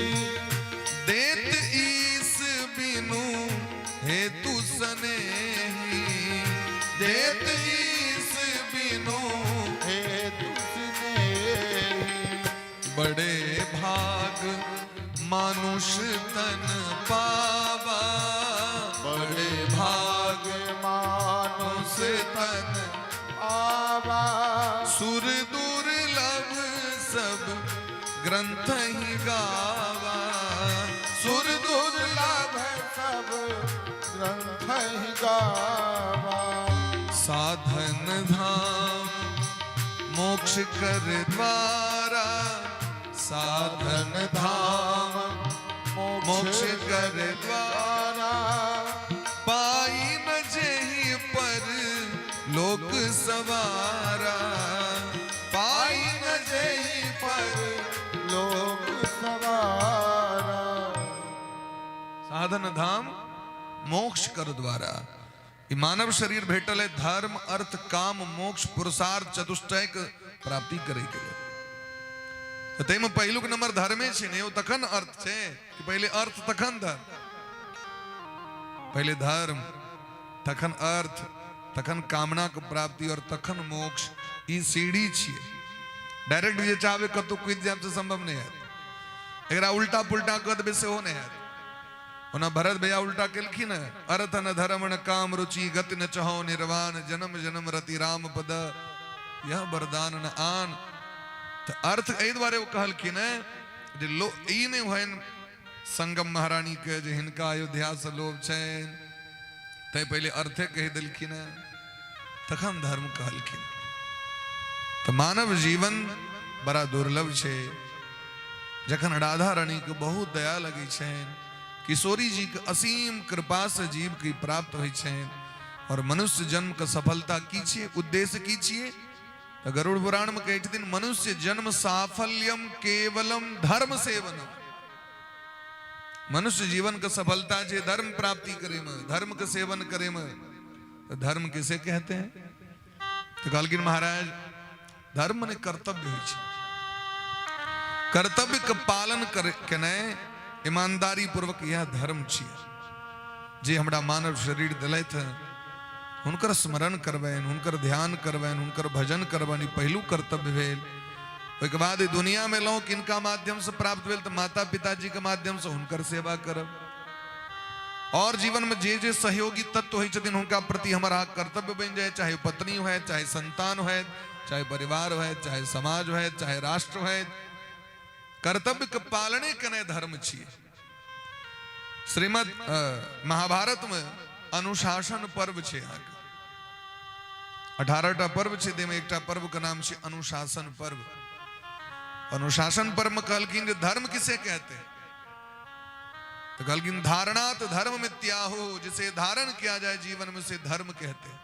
देत ईस बिनु हेतु सनेही, देत ईस बिनु हेतु स्नेही। बड़े भाग मानुष तन पावा, बड़े भाग मानुष मानुष तन आवा। सुर दुर्लभ सब ग्रंथ ही गावा, सुर दुर्लभ सब ग्रंथ ही गावा। साधन धाम मोक्ष कर द्वारा, साधन धाम मोक्ष कर द्वारा, पाई न जेहि पर लोक सवारा, पाई न जेहि पर लोक सवारा। साधन धाम मोक्ष कर द्वारा। ई मानव शरीर भेटल है धर्म अर्थ काम मोक्ष पुरुषार्थ चतुष्टय के प्राप्ति करे के लेल। तऽ ताहिमे पहिलुक नंबर धर्मे छै ने, ओ तखन अर्थ छै कि पहिले अर्थ तखन धर्म, पहिले धर्म तखन अर्थ तखन कामना के प्राप्ति और तखन मोक्ष। ई सीढ़ी छियै, डायरेक्ट जे चाहबै कतौ कूदि जायब से संभव नहि हैत। एकरा उल्टा पुल्टा कऽ देबै सेहो नहि हैत। ओना भरत भैया उल्टा केलखिन हँ, अर्थ न धर्म न काम रुचि गति न चहो निर्वाण, जन्म जन्म रति राम पद यह वरदान न आन। तऽ अर्थ एहि दुआरे ओ कहलखिन हँ जे लो ई नहि होइन संगम महारानी के जे हिनका अयोध्या से लोभ छनि, तैं पहिले अर्थे कहि देलखिन हँ तखन धर्म कहलखिन। तऽ मानव जीवन बड़ा दुर्लभ छै। जखन राधा रानी के बहुत दया लगै छनि, किशोरी जी के असीम कृपा से जीव के प्राप्त होइ छनि, और मनुष्य जन्म के सफलता की छियै, उद्देश्य की छियै, तऽ गरुड़ पुराण में कहै छथिन मनुष्य जन्म साफल्यम केवलम धर्म सेवनम। मनुष्य जीवन के सफलता छै धर्म प्राप्ति करे में, धर्म के सेवन करे में। तो धर्म किसे कहते हैं? तो कहलखिन महाराज धर्म मने कर्तव्य होइ छै, कर्तव्य के पालन करे केनाइ ईमानदारी पूर्वक यह धर्म छियै। जे हमरा मानव शरीर दिलथि हँ हुनकर स्मरण करबनि, हुनकर ध्यान करबनि, हुनकर भजन करबनि, ई पहिलुक कर्तव्य भेल। ओहिके बाद दुनिया में एलहुँ किनका माध्यम से प्राप्त भेल, तऽ माता पिताजी के माध्यम से हुनकर सेवा करब, और जीवन में जे जे सहयोगी तत्व होइ छथिन हुनका प्रति हमर अहाँके कर्तव्य बनि जाय, चाहे पत्नी होय, चाहे संतान होय, चाहे परिवार होय, चाहे समाज होय, चाहे राष्ट्र होय। कर्तव्य के पालने केनाइ धर्म छियै। श्रीमद महाभारत में अनुशासन पर्व छै, अहाँके 18टा पर्व छै, ताहिमे एकटा पर्व के नाम छै अनुशासन पर्व। अनुशासन पर्व में कहलखिन जे धर्म किसे कहते हैं, तो कहलखिन धारणात धर्म मित्याहु, जिसे धारण किया जाए जीवन में से धर्म कहते हैं।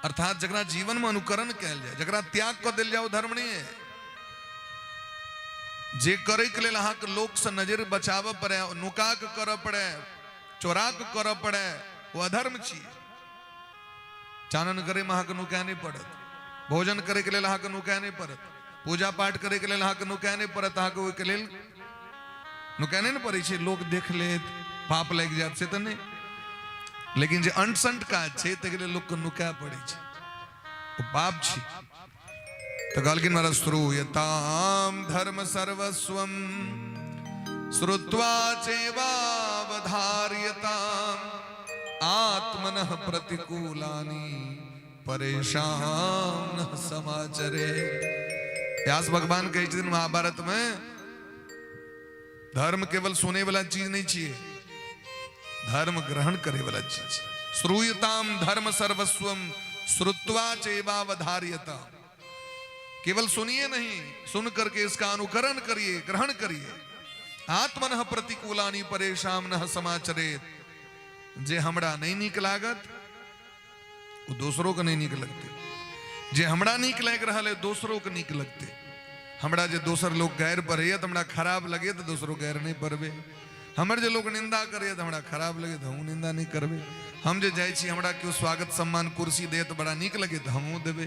अर्थात जकरा जीवन में अनुकरण कयल जाए, जकरा त्याग कऽ देल जाए ओ धर्म नहीं है। जे करे के लेल अहाँके लोक से नजर बचाबऽ पड़े, नुका के करऽ पड़े, चोरा के करऽ पड़े, ओ अधर्म छियै। चानन करे में अहाँके नुकाय नहि पड़त, भोजन करे के लेल अहाँके नुकाय नहि पड़त, पूजा पाठ करे के लेल अहाँके नुकाय नहि पड़त, अहाँके ओहिके लेल नुकाय नहि ने पड़ै छै, लोक देख लेत पाप लागि जायत से तऽ नहि। लेकिन जे अंट संट काज छै ताहिके लेल लोकके नुकाय पड़ै छै, ओ पाप छी। तऽ कहलखिन महाराज श्रूयताम धर्म सर्वस्वम श्रुत्वा चैवावधार्यताम आत्मनः प्रतिकूलानि परेशान न समाचरे। व्यास भगवान कहै छथिन महाभारत में धर्म केवल सुने वाला चीज नहीं छियै, धर्म ग्रहण करे वाला चीज। श्रूयताम धर्म सर्वस्वम श्रुत्वा चैवावधार्यताम, केवल सुनिए नहीं, सुन करके इसका अनुकरण करिए, ग्रहण करिए। आत्मनः प्रतिकूलानि परेशान न समाचरेत, जे हमरा नहीं नीक लागत ओ दोसरों के नहीं नीक लगते, जे हमरा नीक लागि रहल है दोसरों के नीक लगते। हमरा जे दोसर लोग गैर पढ़ैया तो हमरा खराब लगे तो दोसरों गैर नहीं पढ़बे, हमर जे लोक निंदा करैए तऽ हमरा खराब लगै तऽ हमहूँ निंदा नहि करबै। हम जे जाइ छी, हमरा केओ स्वागत सम्मान कुर्सी दे तऽ बड़ा नीक लगै, तऽ हमहूँ देबै।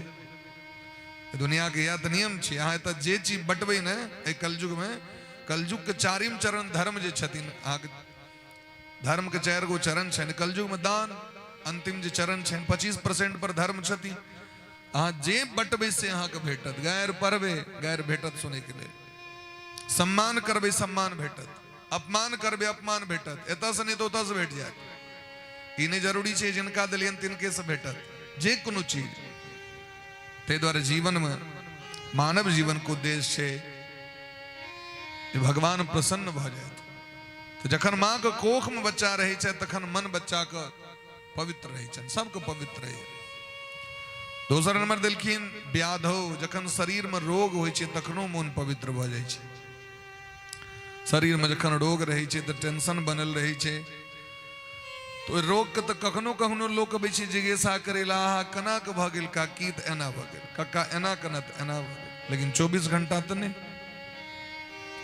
दुनियाके इएह तऽ नियम छै। अहाँ एतऽ जे चीज बटबै ने एहि कलयुगमे, कलयुगके चारिम चरण धर्म जे छथिन, अहाँके धर्मके 4 गो चरण छनि, कलयुगमे दान अंतिम जे चरण छनि, 25% पर धर्म छथिन। अहाँ जे बटबै से अहाँके भेटत। गैर पढ़बै, गैर भेटत सुनैके लेल। सम्मान करबै, सम्मान भेटत। अपमान करबै, अपमान भेटत। एतऽसँ नहि तऽ ओतऽसँ भेट जायत। ई नहि जरूरी छै जिनका देलियनि तिनकेसँ भेटत, जे कोनो चीज। ताहि दुआरे जीवनमे मानव जीवनके उद्देश्य छै जे भगवान प्रसन्न भऽ जायत। तऽ जखन माँके कोखमे बच्चा रहै छै तखन मन बच्चाके पवित्र रहै छनि, सबके पवित्र रहै। दोसर नंबर देलखिन व्याधो, जखन शरीरमे रोग होइ छै तखनो मोन पवित्र भऽ जाइ छै। शरीरमे जखन रोग रहै छै तऽ टेंशन बनल रहै छै, तऽ ओहि रोगके तऽ कखनो कखनो लोक अबै छै जिज्ञासा करै लए, आहा केना कऽ भऽ गेल काकी, तऽ एना भऽ गेल, कक्का एना केना, तऽ एना भऽ गेल। लेकिन 24 घंटा तऽ नहि,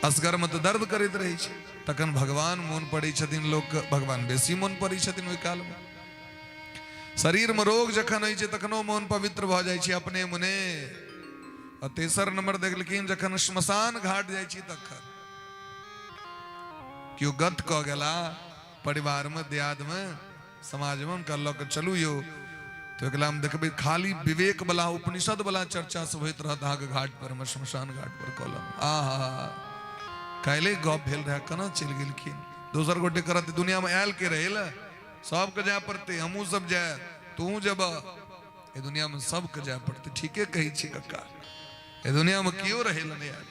असगरमे तऽ दर्द करैत रहै छै। तखन भगवान मोन पड़ै छथिन लोकके, भगवान बेसी मोन पड़ै छथिन ओहि कालमे। शरीरमे रोग जखन होइ छै तखनो मोन पवित्र भऽ जाइ छै अपने मने। आ तेसर नंबर देखलखिन जखन श्मशान घाट जाइ छी तखन केओ गत कऽ गेला परिवारमे, दियादमे, समाजमे, हुनका लऽ कऽ चलू यौ, तऽ एकला हम देखबै खाली विवेक वाला उपनिषद वाला चर्चा सब होइत रहत अहाँके घाट पर मे, श्मशान घाट पर कलम। आहा, काल्हि गप भेल रहै, केना चलि गेलखिन। दोसर गोटे करत दुनियामे आयल के रहै लए, सबके जाय पड़तै, हमहूँ सब जाय, तूहूँ जेबह, एहि दुनियामे सबके जाय पड़तै। ठीके कहै छी कक्का, एहि दुनियामे केओ रहै लए नहि आयल।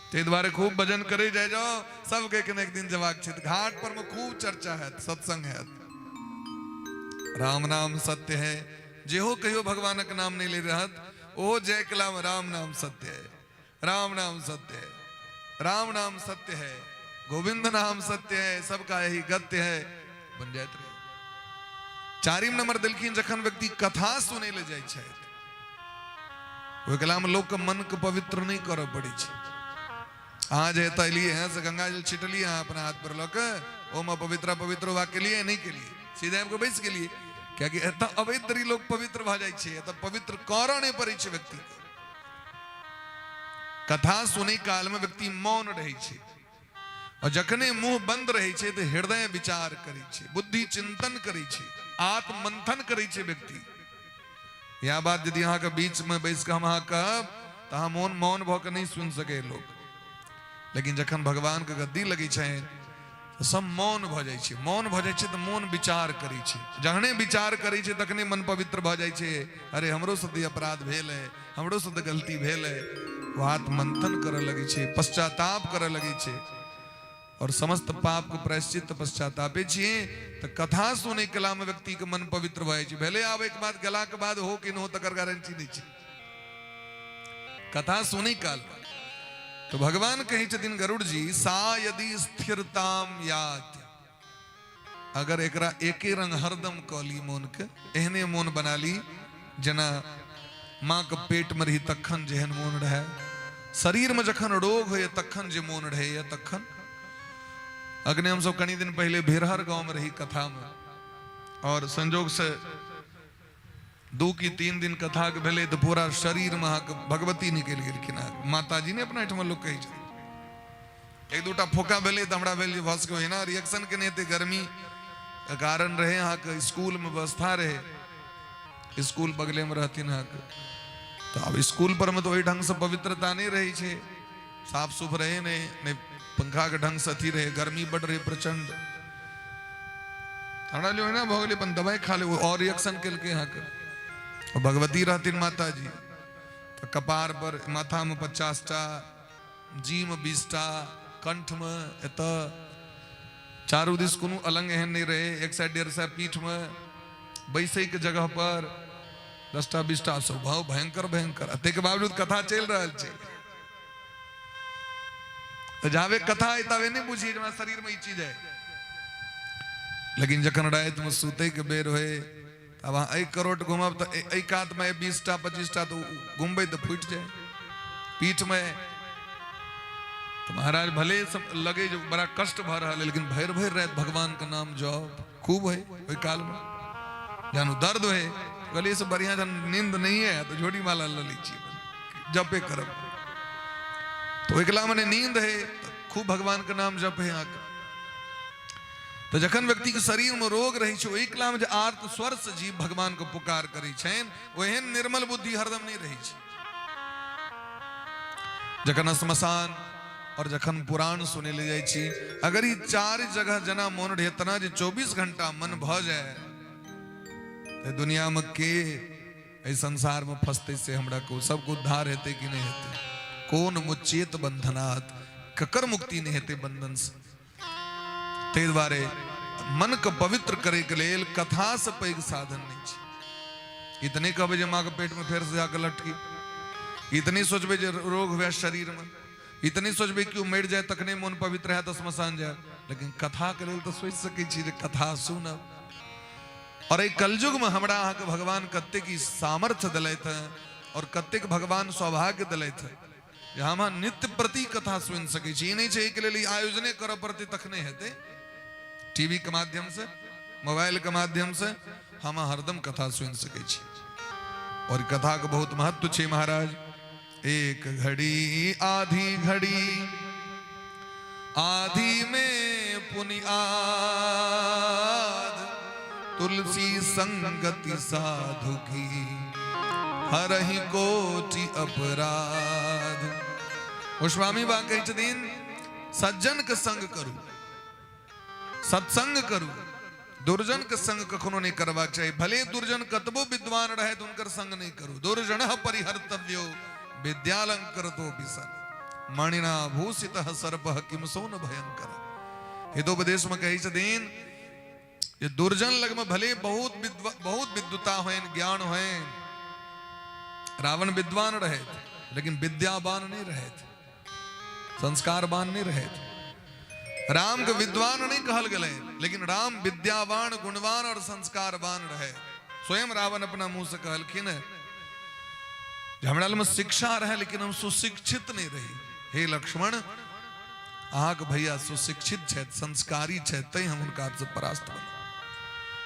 ताहि दुआरे खूब भजन करै जाइ जाओ, सबके एक ने एक दिन जबाक छै। घाट पर में खूब चर्चा हैत, सत्संग हैत, राम नाम सत्य है। जेहो कहियो भगवानक नाम नहीं ले रहत, ओहो जय कला में राम नाम सत्य है, राम नाम सत्य है, राम नाम सत्य है, गोविंद नाम सत्य है, सबका यही गत्य है, बन जाइत रहे। चारिम नंबर देलखिन जखन व्यक्ति कथा सुनै ले जाइ छथि, ओहि कलामे लोकके मनके पवित्र नहि करऽ पड़ै छै। अहाँ जे एतऽ एलियै हैं से गंगा जल छिटलियै अहाँ अपना हाथ पर लऽ कऽ, ओहिमे पवित्र पवित्र वा केलियै नहि केलियै, सीधे आबि कऽ बैस गेलियै, कियाकि एतऽ अबैत देरी लोक पवित्र भऽ जाइ छै। एतऽ पवित्र करऽ नहि पड़ै छै व्यक्तिके। कथा सुनै कालमे व्यक्ति मौन रहै छै, और जखने मुंह बंद रहै छै तऽ हृदय विचार करै छै, बुद्धि चिंतन करै छै, आत्ममंथन करै छै व्यक्ति। यह बात यदि अहाँके बीच में बैस कऽ हम अहाँ कहब तऽ अहाँ मौन मौन भऽ कऽ नहि सुनि सकै लोक, लेकिन जखन भगवानके गद्दी लगै छनि तऽ सब मौन भऽ जाइ छै। मौन भऽ जाइ छै तऽ मोन विचार करै छै, जखने विचार करै छै तखने मन पवित्र भऽ जाइ छै। अरे हमरो से तऽ अपराध भेल है, हमरो से तऽ गलती भेल है, ओ आत्ममंथन करऽ लगै छै, पश्चाताप करऽ लगै छै, और समस्त पाप के प्रायश्चित पश्चातापे छियै। तऽ कथा सुनै कला में व्यक्ति के मन पवित्र भऽ जाइ छै। भले आबै के बाद गेला के बाद हो कि न हो तकर गारंटी नहि छै। कथा सुनै काल तो भगवान कहै छथिन गरुड़ जी, सा यदि स्थिरताम यात, अगर एकरा एके रंग हरदम कऽ ली, मोन के एहने मोन बना ली जेना माँ के पेट में रही तखन जेहन मोन रहे, शरीर में जखन रोग होइए तखन जे मोन रहैए तखन। अग्नि हम सब कनी दिन पहले भेरहर गांव में रही कथा में, और संजोग से 2 कि 3 दिन कथा के भेलै तऽ पूरा शरीर में अहाँके भगवती निकलि गेलखिन। अहाँके माताजी ने अपना एहिठमा लोक कहै छै। एक दूटा फोका भेलै तऽ हमरा भेल जे भऽ सकै ओहिना रिएक्शन केने हेतै, गर्मी के कारण रहै। अहाँके स्कूलमे व्यवस्था रहै, स्कूल बगलेमे रहथिन अहाँके, तऽ आब स्कूल पर मे तऽ ओहि ढंगसँ पवित्रता नहि रहै छै, साफ सुफ रहै नहि, नहि पंखाके ढंगसँ अथी रहै, गर्मी बड रहै प्रचंड। हमरा लिए ओहिना भऽ गेलै, अपन दवाइ खा ले, और रिएक्शन केलकै अहाँके। भगवती रहथिन माताजी तऽ कपार पर माथामे 50टा, जीमे 20टा, कंठमे, एतऽ चारू दिस कोनो अलंग एहन नहि रहै, 100 150 पीठमे, बैसैके जगह पर 10टा 20टा, सब भाव भयंकर भयंकर। आ ताहिके बावजूद कथा चलि रहल छै। तऽ जाबे कथा है ताबे नहि बुझिए जे हमरा शरीरमे ई चीज है, लेकिन जखन रातिमे सुतैके बेर होय, आब अहाँ एहि करोट घुमब तऽ एहि कातमे 20टा 25टा तऽ घुमबै तऽ फूटि जाय पीठमे। तऽ महाराज भले सब लगे जे बड़ा कष्ट भऽ रहल है, लेकिन भरि भरि राति भगवान के नाम जप खूब है। ओहि काल में जहन दर्द है, कहलिए से बढ़िया जहन नींद नहीं है तो झोड़ी माला लऽ लै छी, जपे करब। तो एकला मने नींद है तो खूब भगवान के नाम जप है अहाँके। तो जखन व्यक्ति के शरीर में रोग रहे छै, ओहि कला में जे आर्त स्वर से जीव भगवान के पुकार करै छनि, ओहन निर्मल बुद्धि हरदम नहीं रहै छै। जखन श्मशान और जखन पुराण सुनै ले जाइ छी, अगर ई चारि जगह जना मोन रहे तना जे 24 घंटा मन भऽ जाय, तऽ दुनिया में के एहि संसार में फंसते से हमरा को सबको उद्धार हेतै कि नहीं हेतै? कोन मुचेत बंधनात्, ककर मुक्ति नहीं हेतै बंधन से? ताहि दुआरे मन के पवित्र करे के लेल कथा से पैघ साधन नहीं छै। ई तऽ नहि कहबै जे माँ के पेट में फेर से जाके लटकी, ई तऽ नहि सोचबै जे रोग हुए शरीर में, ई तऽ नहि सोचबै कि ओ मरि जाए तखने मोन पवित्र हैत, श्मशान जाए, लेकिन कथा के लेल तऽ सोचि सकै छी जे कथा सुनब। और एहि कलयुग में हमरा अहाँके भगवान कतेक ई सामर्थ्य देलथि हैं और कतेक भगवान सौभाग्य देलथि हैं जे हम अहाँ नित्य प्रति कथा सुनि सकै छी। ई नहि छै एहिके लेल ई आयोजने करऽ पड़तै तखने हेतै। टीवी के माध्यम से, मोबाइल के माध्यम से हम हरदम कथा सुनि सकै छी। और कथा के बहुत महत्व छै महाराज। एक घड़ी आधी घड़ी आधी में पुनि आध, तुलसी संगति साधु की हरहि कोटि अपराध। गोस्वामी बा कहै छथिन, सज्जन के संग करू, सत्संग करू, दुर्जन के संग कखनो नहीं करबाक चाही। भले दुर्जन कतबो विद्वान रहे तो उनकर संग नहीं करू। दुर्जन परिहर्तव्यो विद्यालंकृतो बिसन, मणिना भूषित सर्प किम सोन भयंकर। हितोपदेश में कहै छथिन जे दुर्जन लग में भले बहुत विद्वता होइन, ज्ञान होइन, रावण विद्वान रहे लेकिन विद्यावान नहीं रहे, संस्कारवान नहीं रहे। राम के विद्वान नहीं कहल गेलै, लेकिन राम विद्यावान, गुणवान और संस्कारवान रहे। स्वयं रावण अपना मुंह से कहलखिन जे हमरा लग में शिक्षा रहे लेकिन हम सुशिक्षित नहीं रही। हे लक्ष्मण, अहाँके भैया सुशिक्षित छथि, संस्कारी छथि, तैं हम हुनका से परास्त भेलहुँ।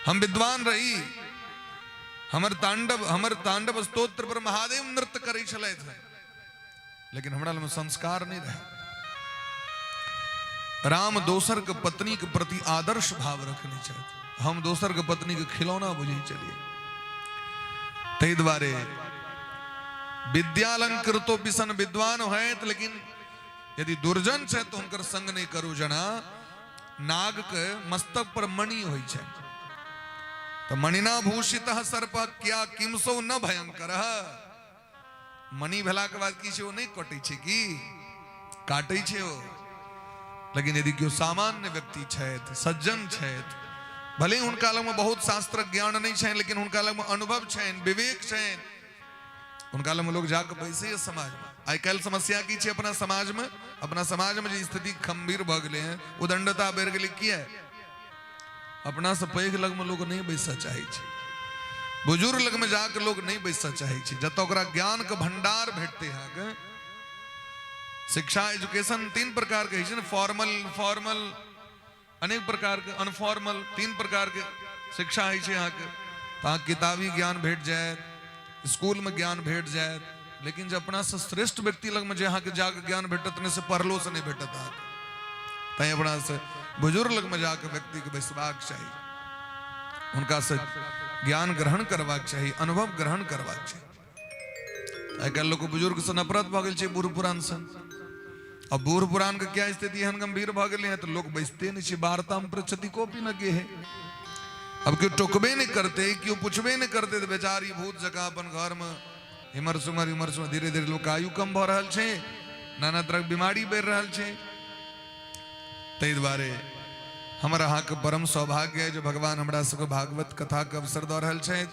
हम विद्वान रही, हमर तांडव स्तोत्र पर महादेव नृत्य करै छलथि, लेकिन हमरा लग संस्कार नहीं रहे। राम दोसर के पत्नी के प्रति आदर्श भाव रखने छथि, हम दोसर के पत्नी के खिलौना बुझै चलिए। ताहि दुआरे विद्यालंकृतो बिसन विद्वान होयत, लेकिन यदि दुर्जन छै तो हुनकर संग नहीं करू। जना नाग के मस्तक पर मणि होइ छै, तो मणिना भूषित सर्प क्या किमसो न भयंकर। मणि भेला के बाद की छै, ओ नहि कटै छै की काटै छै ओ। लेकिन यदि केओ सामान्य व्यक्ति छथि, सज्जन छथि, भले हुनका लगमे बहुत शास्त्रक ज्ञान नहि छनि, लेकिन हुनका लगमे अनुभव छनि, विवेक छनि, हुनका लगमे लोग जाके बैसैए समाजमे। आइ काल्हि समस्या की छै अपना समाजमे? अपना समाजमे जे स्थिति गंभीर भऽ गेलै हँ, उदंडता बढ़ि गेलै, किया? अपना से पैघ लगमे लोग नहि बैसऽ चाहै छै, बुजुर्ग लगमे जाके लोग नहि बैसऽ चाहै छै, जतऽ ओकरा ज्ञान के भंडार भेटतै। अहाँके शिक्षा, एजुकेशन तीन प्रकार के होइ छै ने, फॉर्मल, फॉर्मल, अनेक प्रकार के अनफॉर्मल, तीन प्रकार के शिक्षा होइ छै अहाँके। तऽ अहाँ किताबी ज्ञान भेट जायत, स्कूल में ज्ञान भेट जायत, लेकिन जे अपना से श्रेष्ठ व्यक्ति लगमे जे अहाँके जाके ज्ञान भेटत नहि, से पढ़लो से नहि भेटत अहाँके। तैं अपना से बुजुर्ग लगमे जाके व्यक्तिके बैसबाक चाही, हुनका से ज्ञान ग्रहण करबाक चाही, अनुभव ग्रहण करबाक चाही। आइ काल्हि लोक बुजुर्ग से नफरत भऽ गेल छै, बूढ़ पुरान से। आ बूढ़ पुरान के क्या स्थिति एहन गंभीर भऽ गेलै हँ, तऽ लोक बैसते नहि छै। वार्तामे पृच्छति कोपि न के है। अब केओ टोकबे नहि करतै, केओ पुछबे नहि करतै, तऽ बेचारी भूत जकाँ अपन घरमे इमहर सुमहर इमहर सुमहर। धीरे धीरे लोक आयु कम भऽ रहल छै, नाना तरहक बीमारी बढ़ि रहल छै। ताहि दुआरे हमर अहाँके परम सौभाग्य है जे भगवान हमरा सबके भागवत कथाके अवसर दऽ रहल छथि।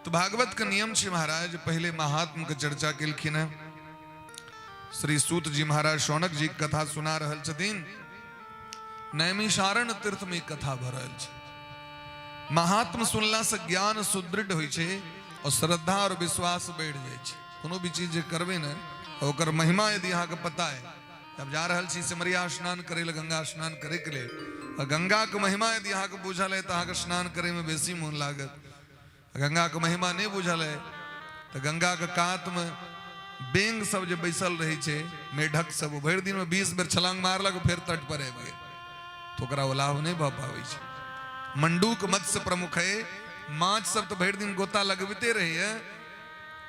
तऽ भागवत के नियम छै महाराज, पहिले महात्म के चर्चा केलखिन हेँ श्री सूत जी महाराज, शौनक जी के कथा सुना रहल छथिन। नैमिषारण्य तीर्थ में कथा भऽ रहल छै। महात्म सुनला से ज्ञान सुदृढ़ होइ छै और श्रद्धा और विश्वास बढ़ि जाइ छै। कोनो भी चीज जे करबै ने, ओकर महिमा यदि अहाँके पता है, तब जा रहल छी सिमरिया स्नान करै लए, गंगा स्नान करैके लेल। आ गंगाके महिमा यदि अहाँके बुझल है तऽ अहाँके स्नान करैमे बेसी मोन लागत। गंगाके महिमा नहि बुझल है तऽ गंगाके कातमे बेंग सब जे बैसल रहै छै, मेढक सब, ओ भरि दिनमे 20 बेर छलांग मारलक, फेर तट पर आबि गेल, तऽ ओकरा ओ लाभ नहि भऽ पाबै छै। मंडूक मत्स्य प्रमुख है, माछ सब तऽ भरि दिन गोता लगबिते रहैए,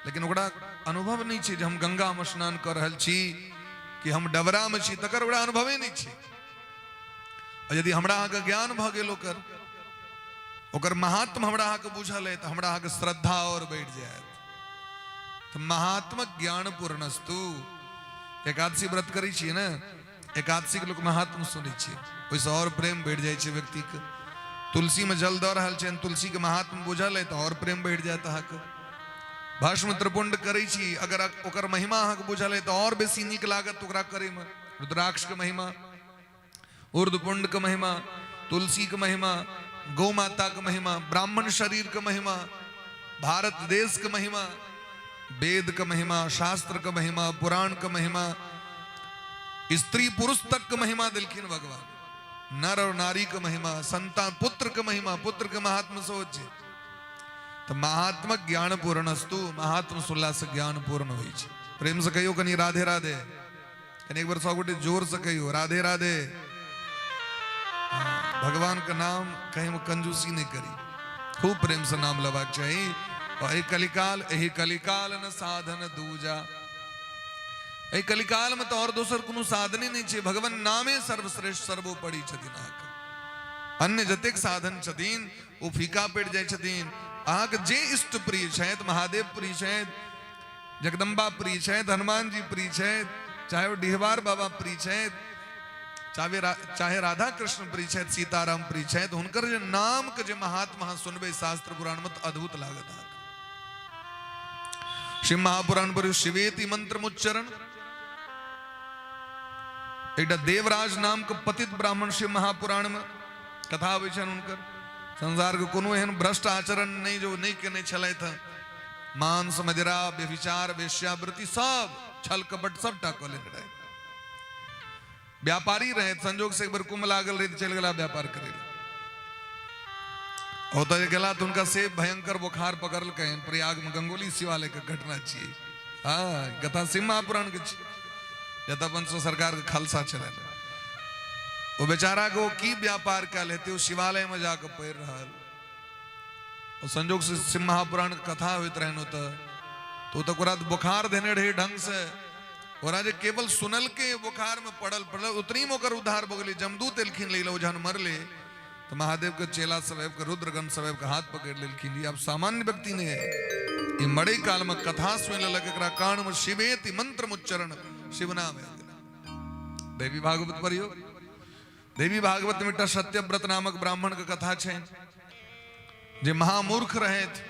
लेकिन ओकरा अनुभव नहि छै जे हम गंगामे स्नान कऽ रहल छी कि हम डबरामे छी, तकर ओकरा अनुभवे नहि छै। आ यदि हमरा अहाँके ज्ञान भऽ गेल, ओकर ओकर महात्म हमरा अहाँके बुझल है, तऽ हमरा अहाँके श्रद्धा आओर बढ़ि जायत। तऽ महात्मक ज्ञान पूर्णस्तु। एकादशी व्रत करै छियै ने, एकादशी के लोक महात्म सुनै छियै, ओहिसँ आओर प्रेम बढ़ि जाइ छै व्यक्तिके। तुलसीमे जल दऽ रहल छै, तुलसीके महात्म बुझल है तऽ आओर प्रेम बढ़ि जायत अहाँके। भस्म त्रिपुंड करै छी, अगर ओकर महिमा अहाँके बुझल है तऽ आओर बेसी नीक लागत ओकरा करैमे। रुद्राक्ष के महिमा, ऊर्ध्वपुंड के महिमा, तुलसी के महिमा, गौ माता के महिमा, ब्राह्मण शरीर के महिमा, भारत देश के महिमा, वेद के महिमा, शास्त्र के महिमा, पुराण के महिमा, स्त्री पुरुष तक के महिमा दिलखिन भगवान, नर और नारी के महिमा, संतान पुत्र के महिमा, पुत्र के महात्म सोच छै। तऽ महात्मक ज्ञान पूर्णस्तु। महात्म सुनला से ज्ञान पूर्ण होइ छै। प्रेम से कहियो कनि राधे राधे। कनि एक बेर सब गोटे जोर से कहियो राधे राधे। भगवान के नाम कहीं में कंजूसी नहीं करी, खूब प्रेम से नाम लेबाक चाही। और एहि कलिकाल, एहि कलिकाल न साधन दूजा, एहि कलिकाल में तो और दोसर कोनो साधने नहीं छै, भगवान नामे सर्वश्रेष्ठ सर्वोपरि छथिन। अहाँके अन्य जतेक साधन छथिन ओ फीका पड़ि जाइ छथिन। अहाँके जे इष्ट प्रिय छथि, महादेव प्रिय छथि, जगदम्बा प्रिय छथि, हनुमान जी प्रिय छथि, चाहे ओ डिहबार बाबा प्रिय छथि, चाहे चाहे राधा कृष्ण प्रिय छथि, सीताराम प्रिय छथि, हुनकर जे नाम के जे महात्मा अहाँ सुनबै शास्त्र पुराण में तऽ अद्भुत लागत अहाँके। शिव महापुराण पर शिवेति मंत्र उच्चरण, एकटा देवराज नाम के पतित ब्राह्मण शिव महापुराण में कथा अबै छनि हुनकर। संसार के कोनो एहन भ्रष्ट आचरण नहि जो नहि केने छलथि हँ, मांस मदिरा व्यभिचार वेश्यावृत्ति सब छल कपट सबटा कऽ लेने रहे। व्यापारी रहे, संजोग से एक बेर कुंभ लागल रहे, चलि गेला व्यापार करे लए। ओतऽ जे गेला तऽ हुनका से भयंकर बोखार पकड़लकनि। प्रयाग में गंगोली शिवालय के घटना छियै। हाँ, कथा शिव महापुराण के छियै, जतऽ अपन सब सरकार के खालसा छलनि। ओ बेचारा के ओ की व्यापार कयल हेतै, ओ शिवालय में जाकऽ पड़ि रहल। ओ संजोग से शिव महापुराण के कथा होइत रहनि ओतऽ, तऽ ओतऽ ओकरा बोखार धेने रहै ढंग से। ओकरा जे केवल सुनलकै बोखार में पड़ल पड़ल उतनी में ओकर उद्धार भऽ गेलै। जमदूत एलखिन लै लए, ओ जहन मरलै तऽ महादेव के चेला सब आबि कऽ, रुद्रगण सब आबि कऽ हाथ पकड़ि लेलखिन, ई आब सामान्य व्यक्ति नहि है, ई मरै काल में कथा सुनि लेलक, एकरा कान में शिवेति मंत्र उच्चरण शिव नाम आबि गेलै। देवी भागवत पढ़ियौ, देवी भागवत में एकटा सत्यव्रत नामक ब्राह्मण के कथा छै जे महामूर्ख रहथि।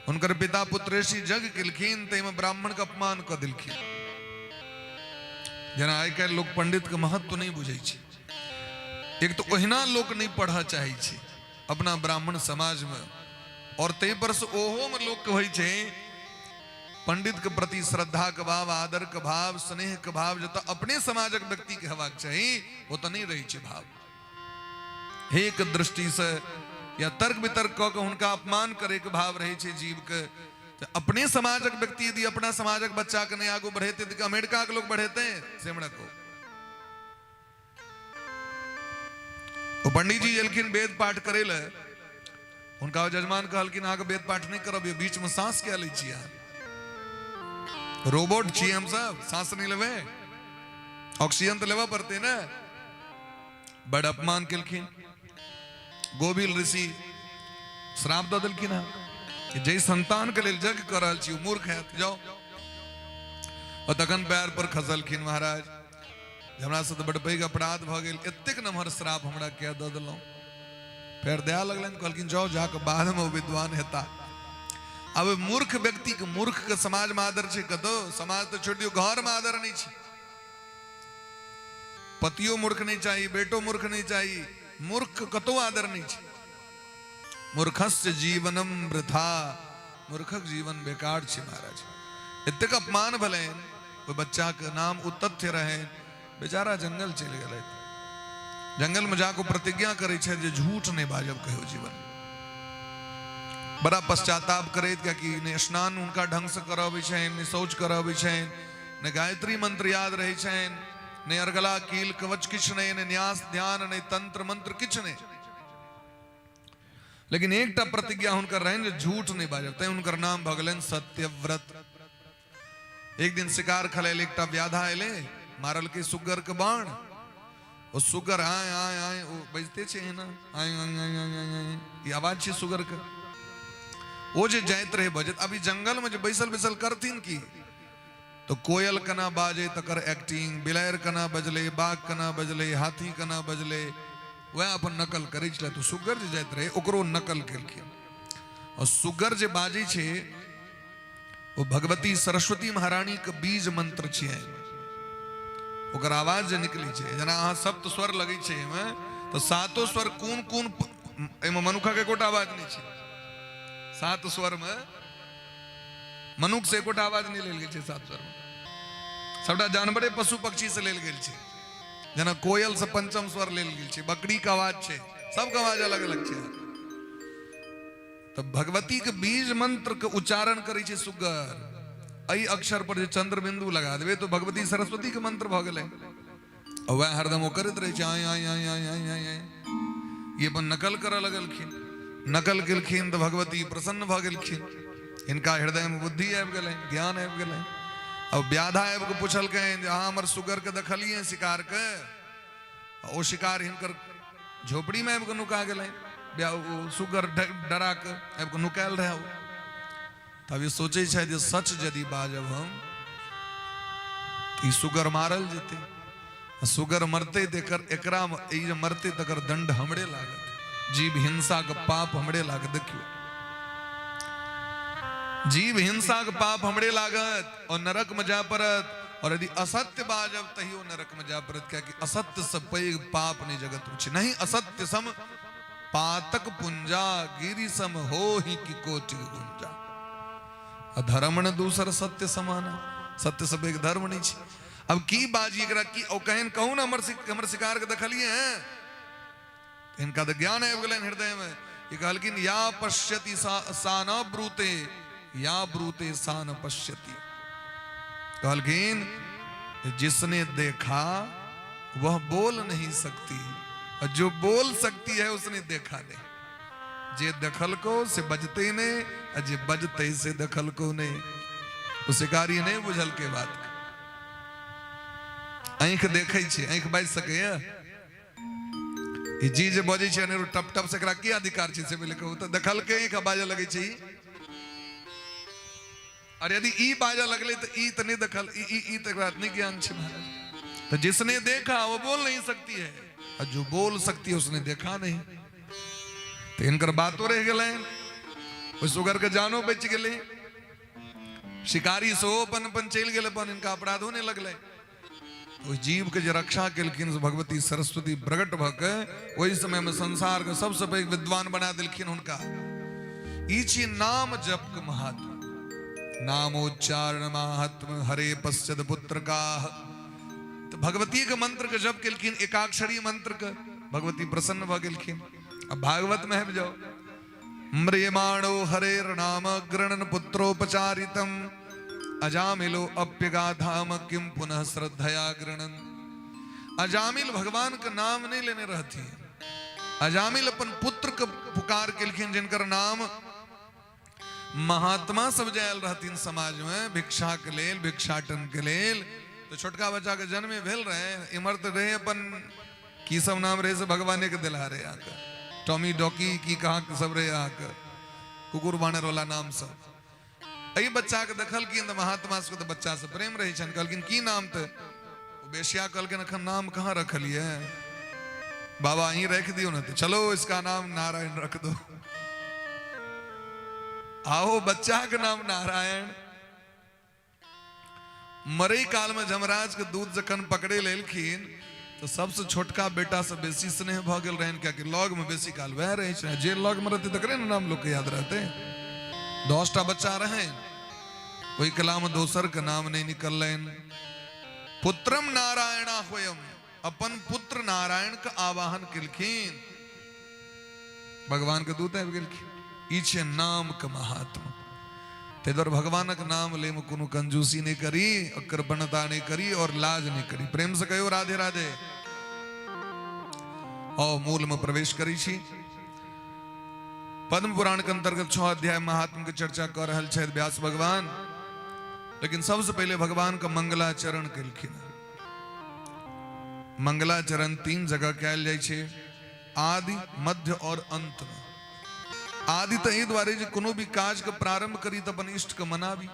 हुनकर पिता पुत्रेशी यज्ञ केलखिन, ताहिमे ब्राह्मण के अपमान कऽ देलखिन। जेना आइ काल्हि लोक पंडित के महत्व नहि बुझै छै, एक तऽ ओहिना लोक नहि पढ़ऽ चाहै छै अपना ब्राह्मण समाजमे, और ताहि पर से ओहोमे लोकके होइ छै पंडित के प्रति श्रद्धा के भाव, आदर के भाव, स्नेह के भाव जतऽ अपने समाजक व्यक्ति के हेबाक चाही ओतऽ नहि रहै छै भाव। एक दृष्टि से या तर्क वितर्क कऽ के हुनका अपमान करे के भाव रहै छै जीव के। तऽ अपने समाजक व्यक्ति यदि अपना समाजक बच्चा के नहि आगू बढ़ेतै तऽ अमेरिका के लोक बढ़ेतै से हमरा कहू। ओ पंडित जी एलखिन वेद पाठ करे लए, हुनका जजमान कहलखिन अहाँके वेद पाठ नहि करब, बीच में सांस किया लै छियै अहाँ? रोबोट छियै हम सब, सांस नहि लेबै? ऑक्सीजन तऽ लेबऽ पड़तै ने। बड़ अपमान केलखिन। गोबिल ऋषि श्राप दऽ देलखिन हँ कि जाहि संतान के लेल यज्ञ कऽ रहल छी ओ मूर्ख हैत, जाओ। और तखन पैर पर खसलखिन, महाराज हमरा से तऽ बड़ पैघ अपराध भऽ गेल, एतेक नमहर श्राप हमरा किया दऽ देलहुँ। फेर दया लगलनि, कहलखिन जाओ जाकऽ बादमे ओ विद्वान हेता। आब ओहि मूर्ख व्यक्तिके, मूर्ख के समाजमे आदर छै कतौ? समाज तऽ छोड़ि दियौ, घरमे आदर नहि छै। पतियो मूर्ख नहि चाही, बेटो मूर्ख नहि चाही, मूर्ख के कतौ आदर नहि छै। मूर्खस्य जीवनम वृथा, मूर्खक जीवन बेकार छै महाराज। एतेक अपमान भेलनि ओहि बच्चाके नाम ओ तथ्य रहनि बेचारा जंगल चलि गेलथि। जंगल में जाके प्रतिज्ञा करै छथि जे झूठ नहि बाजब कहियो जीवन। बड़ा पश्चाताप करैत, कियाकि नहि स्नान हुनका ढंग से करऽ अबै छनि, नहि शौच करऽ अबै छनि, नहि गायत्री मंत्र याद रहै छनि, नहि अर्गला कील कवच किछु नहि, नहि न्यास ध्यान, नहि तंत्र मंत्र किछु नहि। लेकिन एकटा प्रतिज्ञा हुनकर रहनि जे झूठ नहि बाजब, तैं हुनकर नाम भऽ गेलनि सत्यव्रत। एक दिन शिकार खेलाय एकटा व्याधा एलै, मारलकै सुग्गर के बाण। ओ सुगर आय आय आय ओ बजते छै एना आय आय आय आय आय आय, ई आवाज छै सुगर के। ओ जे जाइत रहे बजत, अभी जंगल में जे बैसल बैसल करथिन की, तो कोयल कना बाजे तकर एक्टिंग, बिलायर कना बजले, बाघ कना बजले, हाथी कना बजले, वएह अपन नकल करै छलै। तो सुगर जे जाइत रहे ओकरो नकल केलखिन। और सुगर जे बाजै छै ओ भगवती सरस्वती महारानी के बीज मंत्र छियै। ओकर आवाज जे निकलै छै, जेना अहाँ सप्त स्वर लगै छै एहिमे, तऽ सातो स्वर कोन कोन, एहिमे मनुखक एकोटा आवाज नहि छै। सात स्वर मे मनुख से एकोटा आवाज नहि लेल गेल छै। सात स्वर मे सबटा जानवरे पशु पक्षी से लेल गेल छै। जेना कोयल से पंचम स्वर लेल गेल छै, बकरी के आवाज छै, सबके आवाज अलग अलग छै। तऽ भगवती के बीज मंत्र के उच्चारण करै छै सुगर। एहि अक्षर पर जे चंद्र बिंदु लगा देबै तो भगवती सरस्वती के मंत्र भऽ गेलै। आ वएह हरदम ओ करैत रहै छै आय आय आय आय आय आय आय। ई अपन नकल करऽ लगलखिन। नकल केलखिन तऽ भगवती प्रसन्न भऽ गेलखिन। हिनका हृदय में बुद्धि आबि गेलनि, ज्ञान आबि गेलनि। अब व्याधा आबि कऽ पुछलकनि जे अहाँ हमर सुगर के देखलियै शिकार के? ओ शिकार हिनकर झोपड़ी में आबि कऽ नुका गेलनि। ओ सुगर डरा कऽ आबि कऽ नुकायल रहै ओ। तब ई सोचै छथि जे सच यदि बाजब हम तऽ ई सुगर मारल जेतै, आ सुगर मरतै तऽ एकर एकरा ई जे मरतै तकर दंड हमरे लागत, जीव हिंसा के पाप हमरे लागत। देखियौ, जीव हिंसा के पाप हमरे लागत और नरक में जाय पड़त। और यदि असत्य बाजब तहियो नरक में जाय पड़त, कियाकि असत्य से पैघ पाप नहीं जगत में छै। नहीं असत्य सम पातक पुंजा, गिरि सम हो ही की कोटि गुंजा। अधर्म न दूसर सत्य समाना, सत्य से पैघ धर्म नहीं छै। अब की बाजी एकरा की ओ कहन कहू ना, हमर शिकार के देखलिए हैं। इनका तो ज्ञान आबि गेलनि हृदय में। ई कहलखिन या पश्यति सा न ब्रूते, या ब्रूते सा न पश्यति। कहलखिन जिसने देखा वह बोल नहीं सकती, और जो बोल सकती है उसने देखा नहीं। जे देखलको से बजते नहीं, और जे बजते से देखलको नहीं। ओ शिकारी नहीं बुझल के बात। आँखि देखै छै, आँखि बाजि सकैया? ई जी जे बजै छै अनेरो टप टप से एकरा की अधिकार छै से पहिले कहू तऽ। देखलकै आँखि बाजऽ लगै छै ई। और यदि ई बाजऽ लगलै तऽ ई तऽ नहि देखल, ई ई ई तऽ एकरा नहि ज्ञान छै महाराज। तो जिसने देखा वो बोल नहीं सकती है, और जो बोल सकती है उसने देखा नहीं। तो इनकर बातो रह गेलनि, ओहि सुगर के जानो बचि गेलै, शिकारी सेहो अपन अपन चलि गेल, अपन इनका अपराधो नहि लगलै। ओहि जीव के जे रक्षा केलखिन से भगवती सरस्वती प्रकट भऽ के ओहि समय में संसार के सबसे पैघ विद्वान बना देलखिन हुनका। ई छी नाम जप के महात्म। नामोच्चारण महात्म हरे पश्यद पुत्र का। तो भगवती के मंत्र के जप केलखिन, एकाक्षरी मंत्र के, भगवती प्रसन्न भऽ गेलखिन। अब भागवत में आबि जाओ, म्रियमाणो हरेर नाम गृणन पुत्रोपचारितम अजामिलो अप्यगाधाम किम पुनः श्रद्धया गृणन। अजामिल भगवान के नाम नहीं लेने रहती। अजामिल अपन पुत्र के पुकार केलखिन, जिनकर नाम महात्मा सब जायल रहथिन समाज में भिक्षा के लेल, भिक्षाटन के लेल। तो छोटका बच्चा के जन्मे भेल रहे, इमर तो रहे अपन की सब नाम रहे से भगवाने के दिला रहे अहाँके, टॉमी डॉकी की कहाँ के सब रहे अहाँके, कुकुर बानर वाला नाम सब। एहि बच्चा के देखलखिन तऽ महात्मा सबके तऽ बच्चा से प्रेम रहै छनि। कहलखिन की नाम? तऽ ओ बेश्या कहलखिन एखन नाम कहाँ रखलियै बाबा, अहीं रख दियौ ने। तऽ चलो इसका नाम नारायण रख दो। आओ बच्चा के नाम नारायण। मरे काल में जमराज के दूध जखन पकड़े लेलखिन तो सबसे छोटका बेटा से बेसी स्नेह भऽ गेल रहनि, कियाकि लग में बेसी काल वएह रहै छै। जे लग में रहतै तकरे ने नाम लोग के याद रहतै। 10टा बच्चा रहनि, ओहि कला में दोसर के नाम नहीं निकललनि। पुत्रम नारायणाह्वयम, अपन पुत्र नारायण के आवाहन केलखिन। भगवान के दूत आबि गेलखिन। ई छै नाम के महात्मा। ताहि दुआरे भगवानक नाम ले में कोनो कंजूसी नहीं करी, कृपणता नहीं करी और लाज नहीं करी। प्रेम से कहियो राधे राधे। और मूल में प्रवेश करी छी। पद्म पुराण के अंतर्गत 6 अध्याय महात्म के चर्चा कर रहल छथि व्यास भगवान। लेकिन सबसे पहले भगवान का मंगलाचरण केलखिन। मंगलाचरण 3 जगह कयल जाइ छै, आदि, मध्य और अंत में। आदि तऽ एहि दुआरे जे कोनो भी काज के प्रारंभ करी तऽ अपन इष्ट के मनाबी,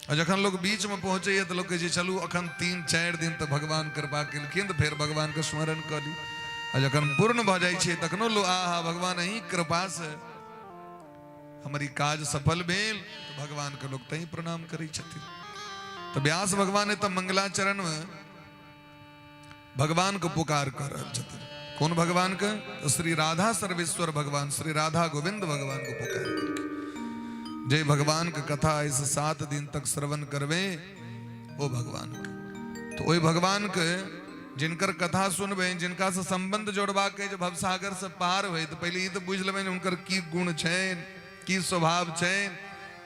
आ जखन लोग बीच में पहुंचैया तऽ लोग कहै छै चलू अखन 3-4 दिन तऽ भगवान कृपा केलखिन तऽ फेर भगवान के स्मरण कऽ ली। आ जखन पूर्ण भऽ जाइ छै तखनो लोग आहा भगवान अहीं कृपा से हमर ई काज सफल भेल, तऽ भगवान के लोग तहीं प्रणाम करै छथिन। तऽ व्यास भगवान एतऽ मंगलाचरण में भगवान के पुकार कर रहल छथिन। कोन भगवान के? तऽ श्री राधा सर्वेश्वर भगवान, श्री राधा गोविंद भगवान के पुकार केलखिन। जे भगवान के कथा इस 7 दिन तक श्रवण करबे ओ भगवान के। तो ओहि भगवान के जिनकर कथा सुनबे, जिनका से संबंध जोड़बा के जे भवसागर से पार होय, तो पहले ई तो बुझि लेबै हुनकर की गुण छनि, की स्वभाव छनि,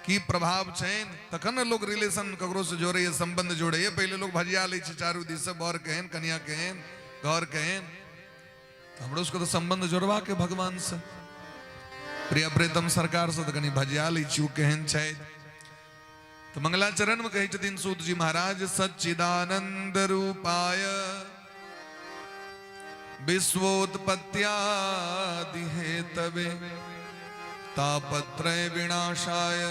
की प्रभाव छनि, तखन ने लोग रिलेशन ककरो से जोड़ैए, संबंध जोड़ैए। पहले लोग भजिया लै छै चारू दिस से, बर केहन, कनिया केहन, घर केहन। तऽ हमरो सबके तऽ संबंध जोड़बा के भगवान से, प्रिय प्रीतम सरकार से तऽ कनि भजिया लै छी ओ केहन छथि। तऽ मंगलाचरण में कहै छथिन सूत जी महाराज, सच्चिदानंद रूपाय विश्वोत्पत्त्यादि हेतवे तापत्रय विनाशाय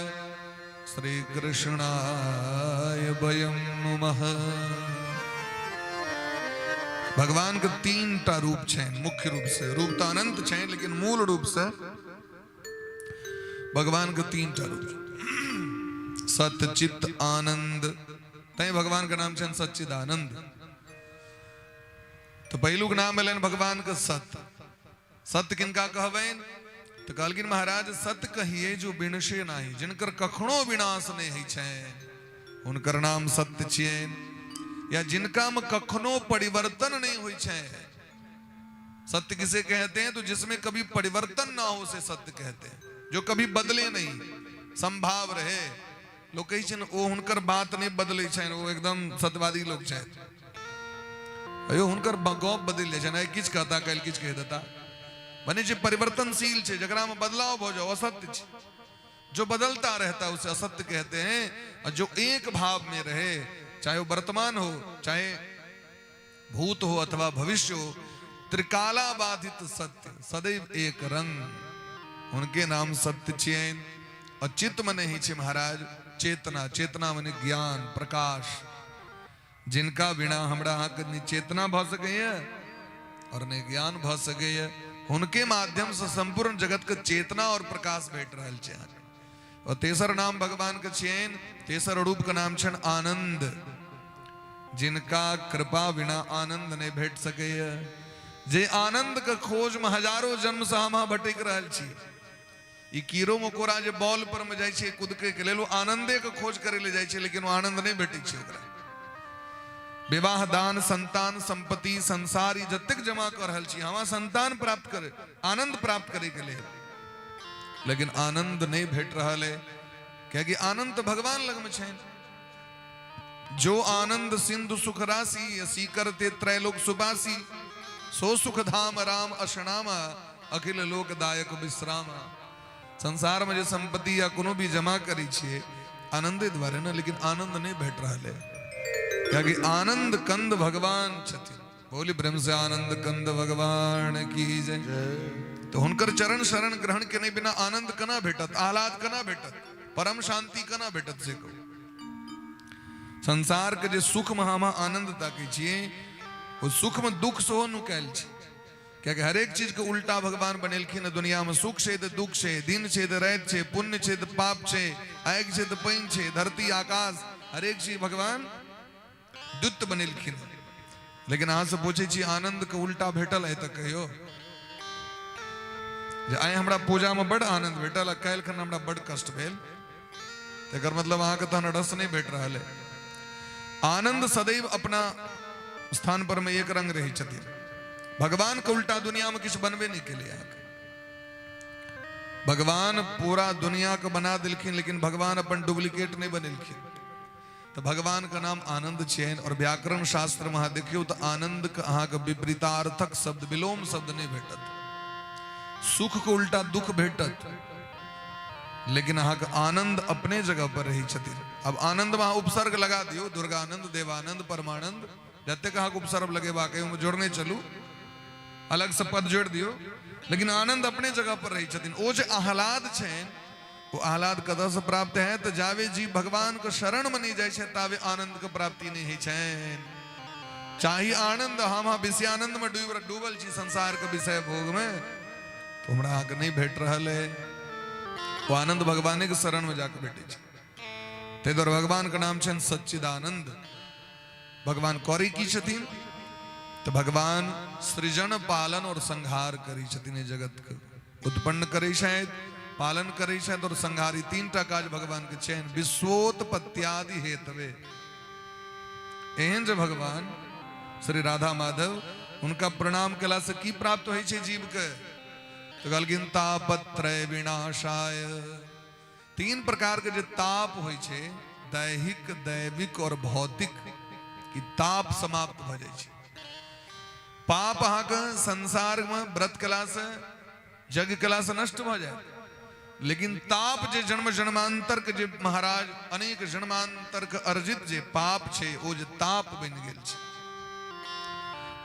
श्री कृष्णाय वयं नुमः। भगवान के 3 टा रूप छनि मुख्य रूप से। रूप तो अनंत छनि लेकिन मूल रूप से भगवान के 3 टा रूप, सत चित्त आनंद। तैं भगवान के नाम छनि सच्चिदानंद। तो पहिलुक नाम एलनि भगवान के सत। सत किनका कहबनि? तो कहलखिन महाराज सत कहिए जो विनशे नाही, जिनकर कखनो विनाश नहीं होइ छनि हुनकर नाम सत्य छियनि, या जिनका में कखनो परिवर्तन नहीं होइ छनि। सत्य किसे कहते हैं? तो जिसमें कभी परिवर्तन ना हो उसे सत्य कहते हैं, जो कभी बदले नहीं, संभाव रहे। लोग कहै छनि ओ हुनकर बात नहीं बदलै छनि, ओ एकदम सत्यवादी लोग छथि। अयो हुनकर गप बदलि जाइ छनि, आइ किछु कहता काल्हि किछु कहि देता। माने जे परिवर्तनशील छै, जकरा में बदलाव भऽ जाओ असत्य छै। जो बदलता रहता है उसे असत्य कहते हैं। और जो एक भाव में रहे, चाहे वो वर्तमान हो, चाहे भूत हो अथवा भविष्य हो, त्रिकालाबाधित सत्य सदैव एक रंग, उनके नाम सत्य छियनि। और चित्त मने ही छे महाराज चेतना, चेतना मने ज्ञान प्रकाश, जिनका बिना हमरा अहाँके नहि चेतना भऽ सकैए और नहि ज्ञान भऽ सकैए, हुनके माध्यम से संपूर्ण जगत के चेतना और प्रकाश भेट रहल छै अहाँके। और तेसर नाम भगवान के छियनि, तेसर रूप के नाम छनि आनंद, जिनका कृपा बिना आनंद नहीं भेट सकैए। जे आनंद के खोज में हजारों जन्म से हम अहाँ भटकि रहल छी। ई कीड़ो मकोड़ा जे बॉल पर में जाइ छै कुदके के लेल, ओ आनंदे के खोज करे ले जाइ छै, लेकिन ओ आनंद नहीं भेटै छै ओकरा। विवाह दान संतान संपत्ति संसार ई जतेक जमा कर रहल छी हम संतान प्राप्त करे, आनंद प्राप्त करे के लेल, लेकिन आनंद नहीं भेट रहल है, कियाकि आनंद तो भगवान लग में छै। जो आनंद सिंधु सुख राशि, असी करते त्रैलोक सुबासी, सो सुख धाम राम अशनामा, अखिल लोक दायक विश्रामा। संसार में जे संपत्ति या कोनो भी जमा करी छियै आनंदे द्वारे ने, लेकिन आनंद नहीं भेट रहल है, कियाकि आनंद कंद भगवान छथिन। बोली प्रेम से आनंद कंद भगवान की जय। तो हुनकर चरण शरण ग्रहण केने बिना आनंद कना भेटत, आह्लाद कना भेटत, परम शांति कना भेटत से कहू। संसार के जे सुख में हम आनंद ताकै छियै, ओ सुख में दुख सेहो नुकायल छै, कियाकि हरेक चीज के उल्टा भगवान बनेलखिन हँ। दुनिया में सुख छै तऽ दुख छै, दिन छै तऽ राति छै, पुण्य छै तऽ पाप छै, आगि छै तऽ पानि छै, धरती आकाश हरेक चीज भगवान द्वित बनेलखिन हँ। लेकिन अहाँ से पूछै छी आनंद के उल्टा भेटल है तऽ कहियो जे आइ हमरा पूजा में बड़ आनंद भेटल आ काल्हि खन हमरा बड़ कष्ट भेल, तकर मतलब अहाँके तहन रस नहीं भेट रहल है। आनंद सदैव अपना स्थान पर में एक रंग रहै छथिन। भगवान के उल्टा दुनिया में किछु बनबे नहीं केलै अहाँके। भगवान पूरा दुनिया के बना देलखिन, लेकिन भगवान अपन डुप्लीकेट नहीं बनेलखिन। तो भगवान का नाम आनंद छैन और व्याकरण शास्त्र में अहाँ देखियौ तो आनंद के अहाँके विपरीतार्थक शब्द विलोम शब्द नहीं भेटत। सुख के उल्टा दुख भेटत, लेकिन अहाँके आनंद अपने जगह पर रहै छथिन। अब आनंद में अहाँ उपसर्ग लगा दियौ, दुर्गानंद, देवानंद, परमानंद, जतेक अहाँके उपसर्ग लगेबाक अइ ओहिमे जोड़ने चलू, अलग से पद जोड़ दियौ, लेकिन आनंद अपने जगह पर रहै छथिन। ओ जे आह्लाद छनि ओ आह्लाद कतऽ से प्राप्त है? तो जावे जी भगवान के शरण में नहीं जाइ छै तावे आनंद के प्राप्ति नहीं होइ छनि। चाही आनंद, हम अहाँ विषयानंद में डूबल छी संसार के विषय भोग में, तो हमरा अहाँके नहीं भेट रहल है। ओ आनंद भगवाने के शरण में जाके भेटै छै। ताहि दुआरे भगवान के नाम छनि सच्चिदानंद। भगवान करै की छथिन? तो भगवान सृजन पालन और संहार करै छथिन। जगत के उत्पन्न करै छथि, पालन करै छथि और संहारी, तीन टा काज भगवान के छनि। विश्वोत्पत्त्यादि हेतवे। एहन जे भगवान श्री राधा माधव, हुनका प्रणाम केला से की प्राप्त होइ छै जीव के? तो कहलखिन तापत्रय विनाशाय। तीन प्रकार के जे ताप होइ छै, दैहिक, दैविक और भौतिक, ई ताप समाप्त भऽ जाइ छै। पाप अहाँके संसार में व्रत केला से, यज्ञ केला से नष्ट भऽ जायत, लेकिन ताप जे जन्म जन्मांतर के जे महाराज अनेक जन्मांतर के अर्जित जे पाप छै, ओ जे ताप बनि गेल छै,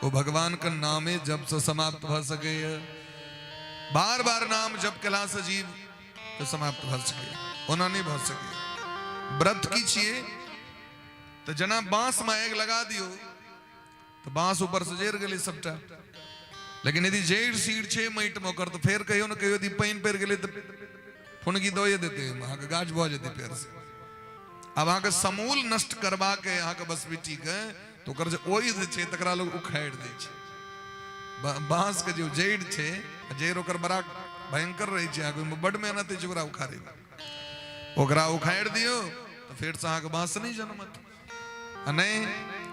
ओ भगवान के नामे जप से समाप्त भऽ सकैए। बार बार नाम जप केला से जीव के समाप्त भऽ सकैए, ओना नहि भऽ सकैए। व्रत की छियै? तऽ जेना बांस में आगि लगा दियौ तऽ बांस ऊपर से जरि गेलै सबटा, लेकिन यदि जड़ि सीर छै माटि में ओकर, तऽ फेर कहियो ने कहियो यदि पानि पड़ि गेलै तऽ फुनगी दए देतै, अहाँके गाछ भऽ जेतै फेर से। आब अहाँके समूल नष्ट करबाक अइ अहाँके बसबिट्टी के, तऽ ओकर जे ओइध छै तकरा लोग उखाड़ि दै छै। बांस के जे जड़ि छै, जड़ि ओकर बड़ा भयंकर रहै छै, अहाँके ओहिमे बड्ड मेहनत होइ छै ओकरा उखाड़ैमे। ओकरा उखाड़ि दियौ तऽ फेरसँ अहाँके बांस नहि जनमत, आ नहि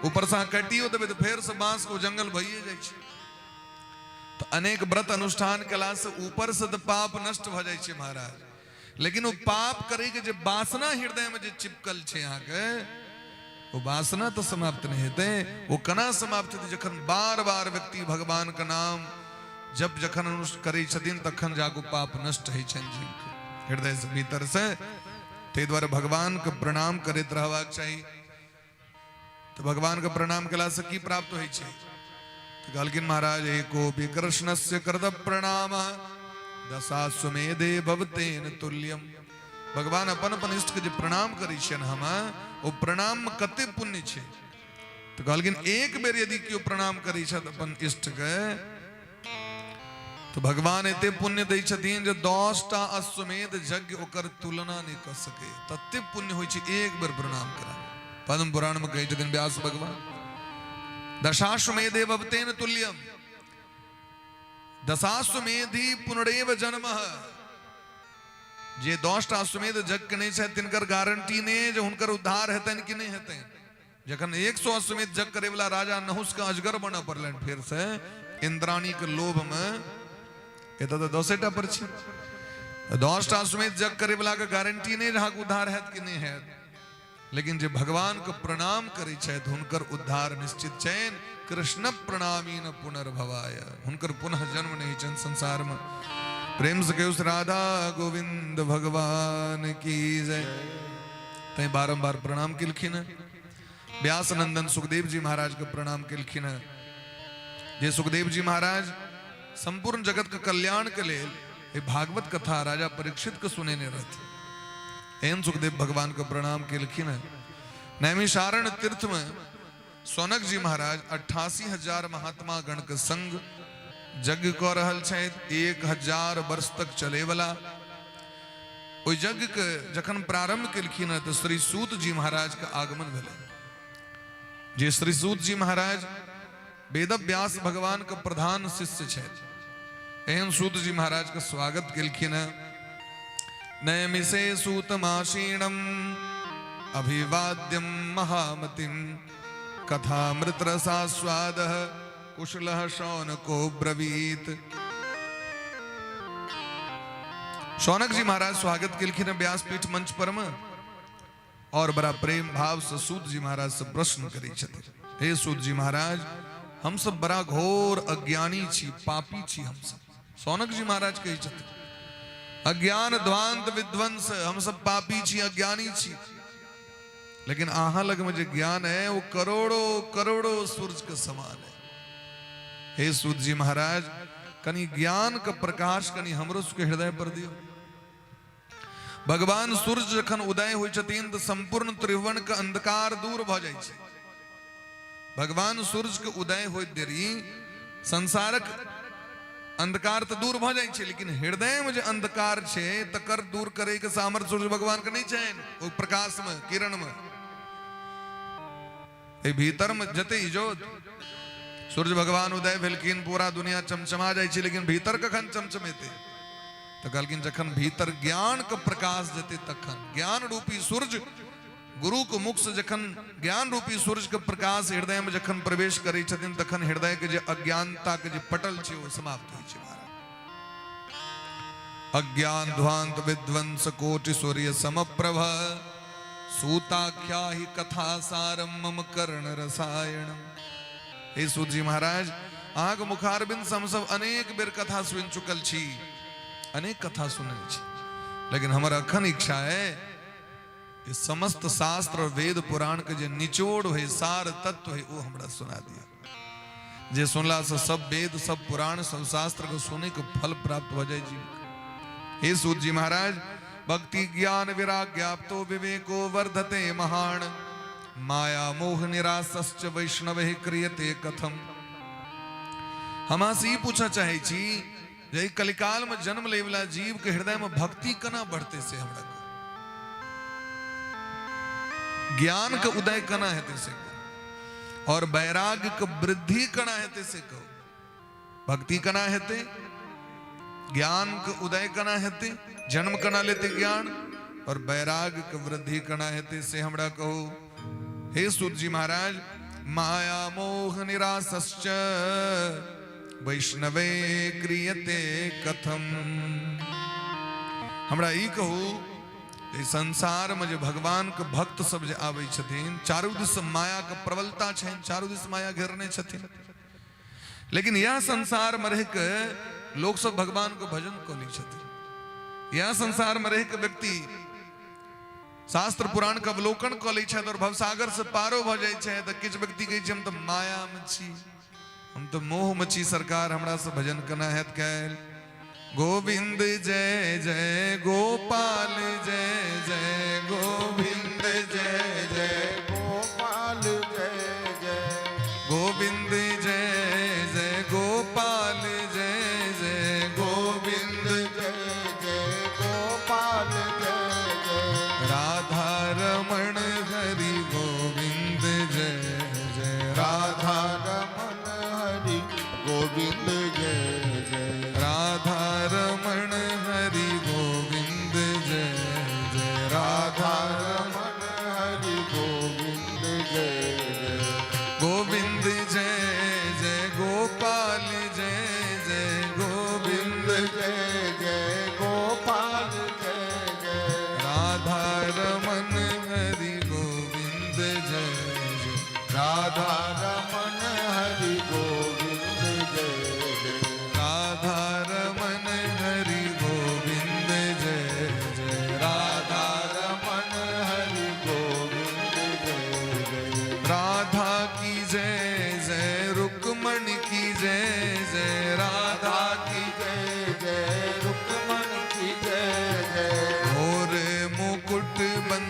ऊपरसँ अहाँ काटियो देबै तऽ फेरसँ बांसके ओ जंगल भइए जाइ छै। तऽ अनेक व्रत अनुष्ठान केलासँ ऊपरसँ तऽ पाप नष्ट भऽ जाइ छै महाराज, लेकिन ओ पाप करैके जे वासना हृदयमे जे चिपकल छै अहाँके, ओ वासना तऽ समाप्त नहि हेतै। ओ केना समाप्त हेतै? जखन बार बार व्यक्ति भगवानके नाम जप जखन करै छथिन तखन जाकऽ पाप नष्ट होइ छनि जीवके हृदय से भीतर से। ताहि दुआरे भगवानके प्रणाम करैत रहबाक चाही। तऽ भगवानके प्रणाम केलासँ की प्राप्त होइ छै? तऽ कहलखिन महाराज, एकोपि कृष्णस्य कृत प्रणाम दशाश्वमेधे भवतेन तुल्यम। भगवान अपन अपन इष्ट के जे प्रणाम करै छियनि हम, ओ प्रणाम में कते पुण्य छै? तऽ कहलखिन एक बेर यदि केओ प्रणाम करै छथि अपन इष्ट के, तऽ भगवान एते पुण्य दै छथिन जे 10 टा अश्वमेध यज्ञ ओकर तुलना नहि कऽ सकै, तते पुण्य होइ छै एक बेर प्रणाम करा। पद्म पुराण में कहै छथिन व्यास भगवान, दशाश्वमेधे भवतेन तुल्यम दशाश्वमेधी पुनरेव जन्म। जे 10 टा अश्वमेध यज्ञ केने छथि तिनकर गारंटी नहि जे हुनकर उद्धार हेतनि कि नहि हेतनि। जखन 100 अश्वमेध यज्ञ करे वाला राजा नहुस के अजगर बनऽ पड़लनि फेर से इंद्राणी के लोभ में, एतऽ तऽ 10 टा पर छै, 10 टा अश्वमेध यज्ञ करे वाला के गारंटी नहि जे अहाँके उद्धार हैत कि नहि हैत, लेकिन जे भगवान के प्रणाम करै छथि हुनकर उद्धार निश्चित छनि। कृष्ण प्रणामी न पुनर्भवाय, हुनकर पुनः जन्म नहीं छनि संसार में। प्रेम से कहियो राधा गोविंद भगवान की जय। तैं बारंबार प्रणाम केलखिन हँ। व्यास नंदन सुखदेव जी महाराज के प्रणाम केलखिन हँ, जे सुखदेव जी महाराज संपूर्ण जगत के कल्याण के लेल भागवत कथा राजा परीक्षित के सुनेने रहथिन। एहन सुखदेव भगवान के प्रणाम केलखिन हँ। नैमिषारण्य तीर्थ में सौनक जी महाराज 88,000 महात्मा गण के संग यज्ञ कऽ रहल छथि, 1000 वर्ष तक चले वाला। ओहि यज्ञ के जखन प्रारंभ केलखिन हँ तऽ श्री सूत जी महाराज के आगमन भेलै। जे श्री सूत जी महाराज वेद व्यास भगवान के प्रधान शिष्य छथि, एहन सूत जी महाराज के स्वागत केलखिन हँ। नैमिषे सूतमाशीणम अभिवाद्यम महामतिम कथामृत रसास्वाद कुशलः शौनको ब्रवीत। शौनक जी महाराज स्वागत केलखिन व्यासपीठ मंच पर में और बड़ा प्रेम भाव से सूत जी महाराज से प्रश्न करै छथिन, हे सूत जी महाराज, हम सब बड़ा घोर अज्ञानी छी, पापी छी हम सब। शौनक जी महाराज कहै छथिन, अज्ञान ध्वांत विध्वंस, हम सब पापी छी, अज्ञानी छी, लेकिन अहाँ लग में जे ज्ञान है वो करोड़ों करोड़ों सूर्य के समान है। हे सूत जी महाराज, कनि ज्ञान के प्रकाश कनि हमरो सबके हृदय पर दियौ। भगवान सूर्य जखन उदय होइ छथिन तऽ संपूर्ण त्रिभुवन के अंधकार दूर भऽ जाइ छै। भगवान सूर्य के उदय होइत देरी संसारक अंधकार तऽ दूर भऽ जाइ छै, लेकिन हृदय में जे अंधकार छै तकर दूर करे के सामर्थ्य सूर्य भगवान के नहीं छनि। ओहि प्रकाश में, किरण में, एहि भीतर में जते इजोत सूर्य भगवान उदय भेलखिन, पूरा दुनिया चमचमा जाइ छै, लेकिन भीतर कखन चमचमेते? तऽ कहलखिन जखन भीतर ज्ञान के प्रकाश जेतै तखन। ज्ञान रूपी सूर्य गुरु के मुख से जखन ज्ञान रूपी सूर्य के प्रकाश हृदय में जखन प्रवेश करै छथिन तखन हृदय के जे अज्ञानता के जे पटल छै ओ समाप्त होइ छै। महाराज, अज्ञान ध्वांत विध्वंस कोटि सूर्य समप्रभ सूताख्या ही कथा सारम मम कर्ण रसायनम। हे सूत जी महाराज, अहाँके मुखारबिंद से हमसब अनेक बेर कथा सुनि चुकल छी, अनेक कथा सुनल छी, लेकिन हमर अखन इच्छा है कि समस्त शास्त्र और वेद पुराण के जे निचोड़ है, सार तत्व है, वो हमरा सुना दिया, जे सुनला से सब वेद, सब पुराण, सब शास्त्र को सुने के फल प्राप्त हो जाए जीव। हे सूत जी महाराज, भक्ति ज्ञान विराग्याप्तो विवेको वर्धते महान माया मोह निराशश्च वैष्णव ही क्रियते कथम। हम अहाँ से ई पूछऽ चाहै छी जे कलिकाल में जन्म लेवला जीव के हृदय में भक्ति केना बढ़ते से हमरा कहू, ज्ञान के उदय केना हेतै से कहू, और वैराग्य के वृद्धि केना हेतै से कहू। भक्ति केना हेतै, ज्ञान के उदय केना हेतै, जन्म केना लेतै ज्ञान, और वैराग्य के वृद्धि केना हेतै से हमरा कहू। हे सूत जी महाराज, माया मोह निराशश्च वैष्णवे क्रियते कथम। हमरा ई कहू, एहि संसार में जे भगवान के भक्त सब जे आबै छथिन, चारू दिस माया के प्रबलता छनि, चारू दिस माया घेरने छथिन, लेकिन यह संसार में रह के लोग सब भगवान के भजन कऽ लै छथिन। यह संसार में रह के व्यक्ति शास्त्र पुराण के अवलोकन कऽ लै छथि और भवसागर से पारो भऽ जाइ छै, तऽ किछु व्यक्ति कहै छै हम तऽ माया में छी, हम तऽ मोह में छी, सरकार हमरा से भजन केना हैत कैल। गोविंद जय जय गोपाल जय जय गोविंद जय जय गोपाल जय जय गोविंद जय जय गोपाल जय जय गोविंद जय जय गोपाल जय जय राधा रमण हरि गोविंद जय जय राधा रमण हरि गोविंद जय जय राधा रमण हरि गोविंद जय जय राधा रमण हरि गोविंद जय जय गोविंद जय जय गोपाल जय जय गोविंद जय जय गोपाल जय जय राधा रमण हरि गोविंद जय जय राधा रमण हरि गोविंद जय जय राधा रमण हरि गोविंद जय जय राधा रमण हरि गोविंद जय जय राधा की जय जय रुक्मण की जय जय राधा राधा की जय जय रुक्मण की जय जय मोर मुकुट बंसी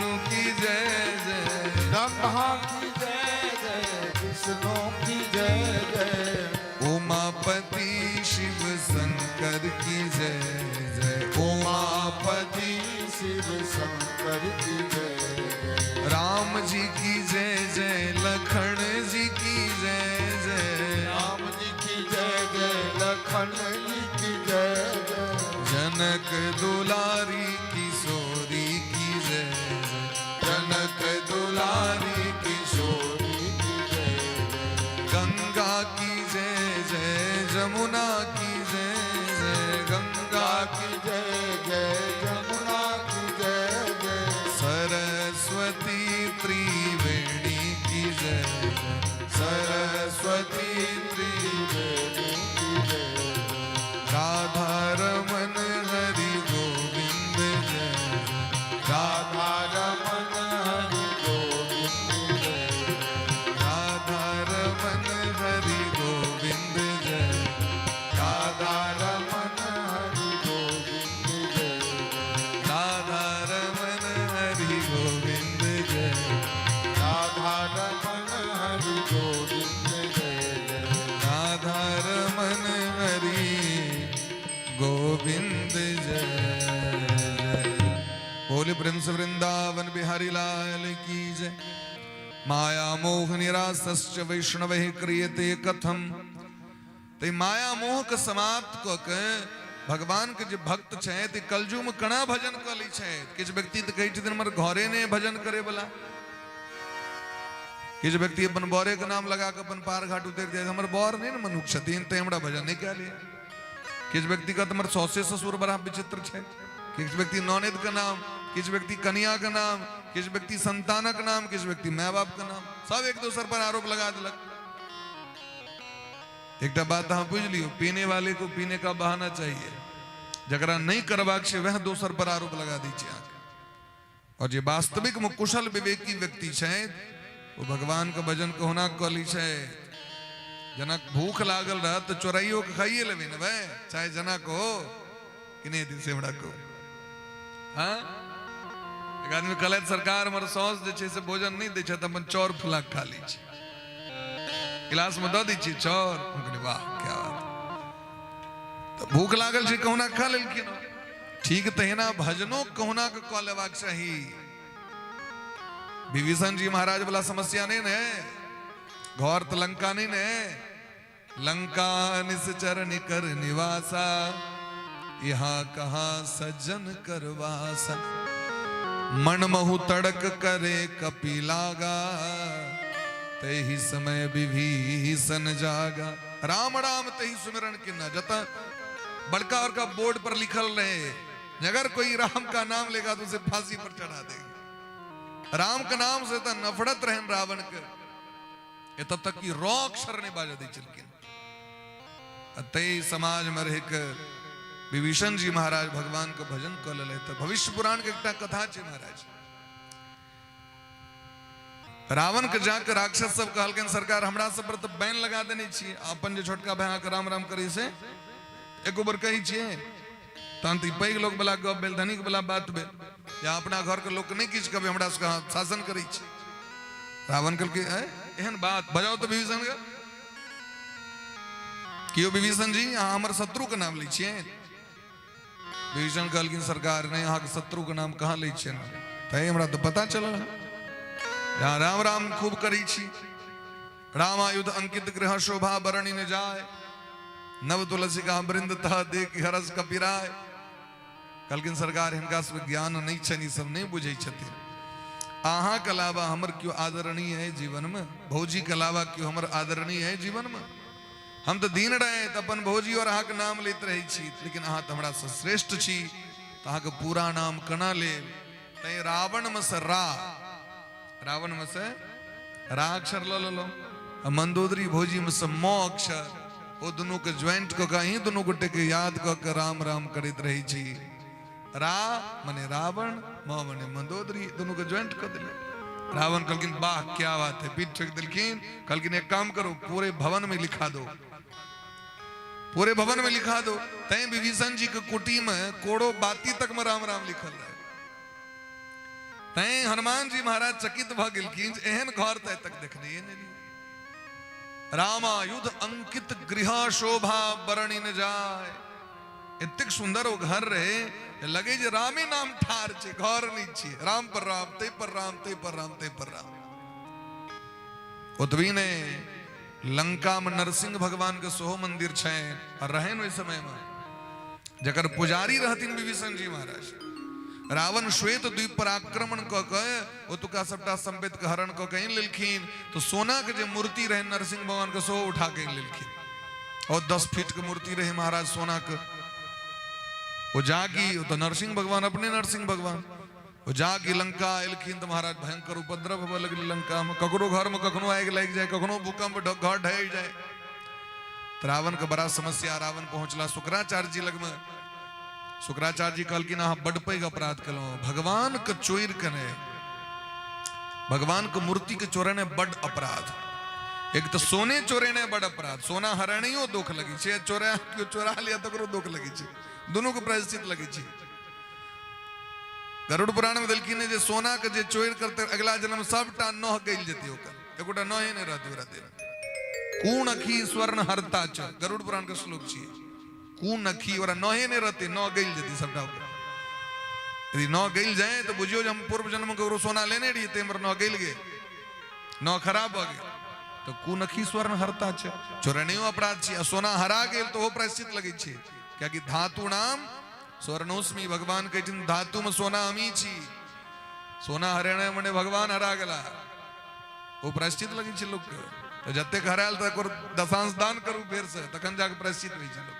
विष्णु की जय जय। ब्रह्मा की जय जय, विष्णु की जय जय। उमापति शिव शंकर की जय जय। उमापति शिव शंकर की जय जय। राम जी की जय जय, लखन जी की जय जय। राम जी की जय जय, लखन जी की जय जय। जनक दुलारी किशोरी की जय जय। जनक दुलारी किशोरी की जय जय। गंगा की जय जय, जमुना की जय जय। गंगा की जय जय, जमुना की जय जय। सरस्वती त्रिवेणी की जय जय। सरस्वती त्रिवेणी की जय जय। राधा रमन हरि गोविंद जय जय। राधा रमन हरि गोविंद जय जय। राधा रमन हरि गोविंद जय। राधा रमन हरि गोविंद जय जय। राधा रमन हरि गोविंद जय। राधा रमन हरि गोविंद जय जय। राधा रमन हरि गोविंद जय जय। बोले प्रेम से वृंदावन बिहारी लाल की जय। माया मोह निरासश्च वैष्णवैः क्रियते कथम। ते माया मोह के समाप्त कऽ के भगवान के जे भक्त छै ते कलयुग में कना भजन कऽ लै छै। किछु व्यक्ति तऽ कहै छथिन हमर घरे ने भजन करे वाला। किछु व्यक्ति अपन बरे के नाम लगा के अपन पार घाट उतरि जाइ, हमर बर नहि ने मनुख छथिन ते हमरा भजन नहि कयल। किछु व्यक्ति कहत हमर सौसे ससुर बड़ा विचित्र छै। किछु व्यक्ति ननद के नाम, किछु व्यक्ति कनिया के नाम, किछु व्यक्ति संतानक नाम, किछु व्यक्ति माय बाप के नाम, सब एक दोसर पर आरोप लगा देलक। एकटा बात अहाँ बुझि लियौ, पीने वाले को पीने का बहाना चाहिए। जकरा नहि करबाक छै वएह दोसर पर आरोप लगा दै छै अहाँके। और जे वास्तविक में कुशल विवेकी व्यक्ति छै ओ भगवान के भजन कहुना कऽ लै छै। जनक भूख लागल रहत तऽ चोराइयो के खाइए लेबै ने भाई, चाहे जनक हो कि नहि हेतै से हमरा कहू। हाँ, एक आदमी कहलथि सरकार हमर साउस जे छै से भोजन नहि दै छथि, अपन चाउर फुला कऽ खा लै छै, गिलास में दऽ दै छियै चाउर। हम कहलियै वाह क्या बात, तऽ भूख लागल छै कहुना खा लेलखिन। ठीक तहिना भजनो कहुना के कऽ लेबाक चाही। विभीषण जी महाराज वाला समस्या नहीं ने, घर तो लंका नहीं ने। लंका निश्चर निकर निवासा, यहाँ कहाँ सज्जन करवासा। मन महु तड़क करे कपि लागा, तेहि समय विभीषण जागा। राम राम तेहि सुमिरन किन्ना। जत बड़का बड़का बोर्ड पर लिखल रहे अगर कोई राम का नाम लेगा तो उसे फांसी पर चढ़ा देंगे। राम के नाम से तो नफरत रहन रावण के, एतऽ तक कि रॉ अक्षर नहीं बाजऽ दै छलखिन। ते समाज में रह के विभीषण जी महाराज भगवान के भजन कऽ लेले। तऽ भविष्य पुराण के एकटा कथा छै महाराज, रावण के जाके राक्षस सब कहलखिन सरकार हमरा सब पर तऽ बैन लगा देने छी, अपन जे छोटका भाई अहाँके राम राम करै से एको बेर कहै छियै। तहन तऽ ई पैघ लोक वाला गप भेल, धनिक वाला बात भेल, या अपना घर के लोक नहि किछु कहबै, हमरा सबके अहाँ शासन करै छी। रावण कहलकै एहन बात बजाओ तऽ विभीषण के। कियो विभीषण जी अहाँ हमर शत्रु के नाम लै छियै? विभीषण कहलखिन सरकार नहि, अहाँके शत्रु के नाम कहाँ लै छियै, तैं हमरा तऽ पता चलल हँ यहाँ राम राम खूब करै छी। रामायुध अंकित गृह शोभा बरणी न जाय, नव तुलसी का वृंद तह देख हरस कपिराय। कहलखिन सरकार हिनका सबके ज्ञान नहि छनि, ई सब नहि बुझै छथिन। अहाँके अलावा हमर केओ आदरणीय है जीवन में? भौजी के अलावा केओ हमर आदरणीय है जीवन में? हम तऽ दिन राति अपन भौजी और अहाँके नाम लैत रहै छी, लेकिन अहाँ तऽ हमरा सँ श्रेष्ठ छी, तऽ अहाँके पूरा नाम केना लेब? तैं रावण में से रा, रावण में से रा अक्षर लऽ लेलहुँ, आ मंदोदरी भौजी में से म अक्षर, ओ दुनू के ज्वाइंट कऽ के अहीं दुनू गोटे के याद कऽ के राम राम करैत रहै छी। रा मने रावण, म मने मंदोदरी, दुनू के ज्वाइंट कऽ देलियै। रावण कहलखिन वाह क्या बात है, पीठ ठोकि देलखिन। कहलखिन एक काम करो, पूरे भवन में लिखा दो, पूरे भवन में लिखा दो। तैं विभीषण जी के कुटी में कोड़ो बाती तक में राम राम लिखल रहे। तैं हनुमान जी महाराज चकित भऽ गेलखिन जे एहन घर तऽ आइ तक देखने नहि रहियै। रामायुध अंकित गृह शोभा बरणी न जाय। एतेक सुंदर ओ घर रहे, लगे जे रामे नाम ठार छै, घर नहि छियै। राम पर राम, तै पर राम, तै पर राम, तै पर राम। ओतबी नहि, लंका में नरसिंह भगवान के सेहो मंदिर छै आ रहनि ओहि समय में, जकर पुजारी रहथिन विभीषण जी महाराज। रावण श्वेत द्वीप पर आक्रमण कऽ के ओतुका सबटा संपत्ति के हरण कऽ के आनि लेलखिन, तो सोना के जे मूर्ति रहे नरसिंह भगवान के सेहो उठा के आनि लेलखिन। और 10 फीट के मूर्ति रहे महाराज सोना के। ओ जागी, ओ तो नरसिंह भगवान अपने नरसिंह भगवान, ओ जागी लंका एलखिन तो महाराज भयंकर उपद्रव होबऽ लगलै लंका में। ककरो घर में कखनो आगि लागि जाए, कखनो भूकंप घर ढहि जाए। तो रावण के बड़ा समस्या। रावण पहुंचला शुक्राचार्य जी लग में। शुक्राचार्य जी कहलखिन अहाँ बड पैघ अपराध केलहुँ, भगवान के चोरि केने, भगवान के मूर्ति के चोरेने बड अपराध। एक तो सोने चोरेने बड अपराध, सोना हरणियो दुख लगी छै, चोरा केओ चोरा लिया तकरो दुख लगी छै, दुनू के प्रायश्चित लगी छै। गरुड़ पुराण में देलखिन जे सोना के जे चोरि करते अगला जन्म सबटा नह गलि जेतै, ओकर एकोटा नहे नहि रहतै ओकरा देह। कूण अखी स्वर्ण हरता च, गरुड़ पुराण के श्लोक छियै। कूण अखी ओकरा नहे नहि रहतै, नह गलि जेतै सबटा ओकर। यदि नह गलि जाय तऽ बुझियौ जे हम पूर्व जन्म के ककरो सोना लेने रहियै, ते हमर नह गलि गेल, नह खराब भऽ गेल। तऽ कूण अखी स्वर्ण हरता च, चोरनियो अपराध छै, आ सोना हरा गेल तऽ ओहो प्रायश्चित लगै छै, कियाकि धातु नाम स्वर्णोस्मी, भगवान कहै छथिन धातु में सोना हमही छी, सोना हरेने मने भगवान हरा गेला, ओ प्रायश्चित लगै छै लोकके। तऽ जतेक हरायल तकर दशांश दान करू फेर से, तखन जाके प्रायश्चित होइ छै लोक।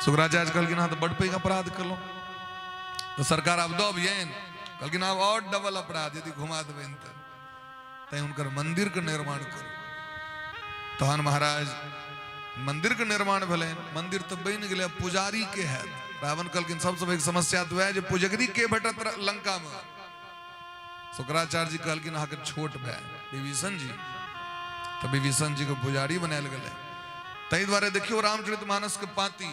शुक्राचार्य कहलखिन अहाँ तऽ बड पैघ अपराध केलहुँ, तऽ सरकार आब दऽ अबियनि। कहलखिन आब और डबल अपराध यदि घुमा देबनि तऽ, तैं हुनकर मंदिर के निर्माण करू। तहन महाराज मंदिर के निर्माण भेलनि, मंदिर तऽ बनि गेलै, पुजारी के हैत। रावण कहलखिन सबसँ पैघ समस्या तऽ वएह जे पुजगरी के भेटत लंका में। शुक्राचार्य जी कहलखिन अहाँके छोट भाय विभीषण जी, तऽ विभीषण जी के पुजारी बनायल गेलै। ताहि दुआरे देखियौ रामचरित मानस के पाती,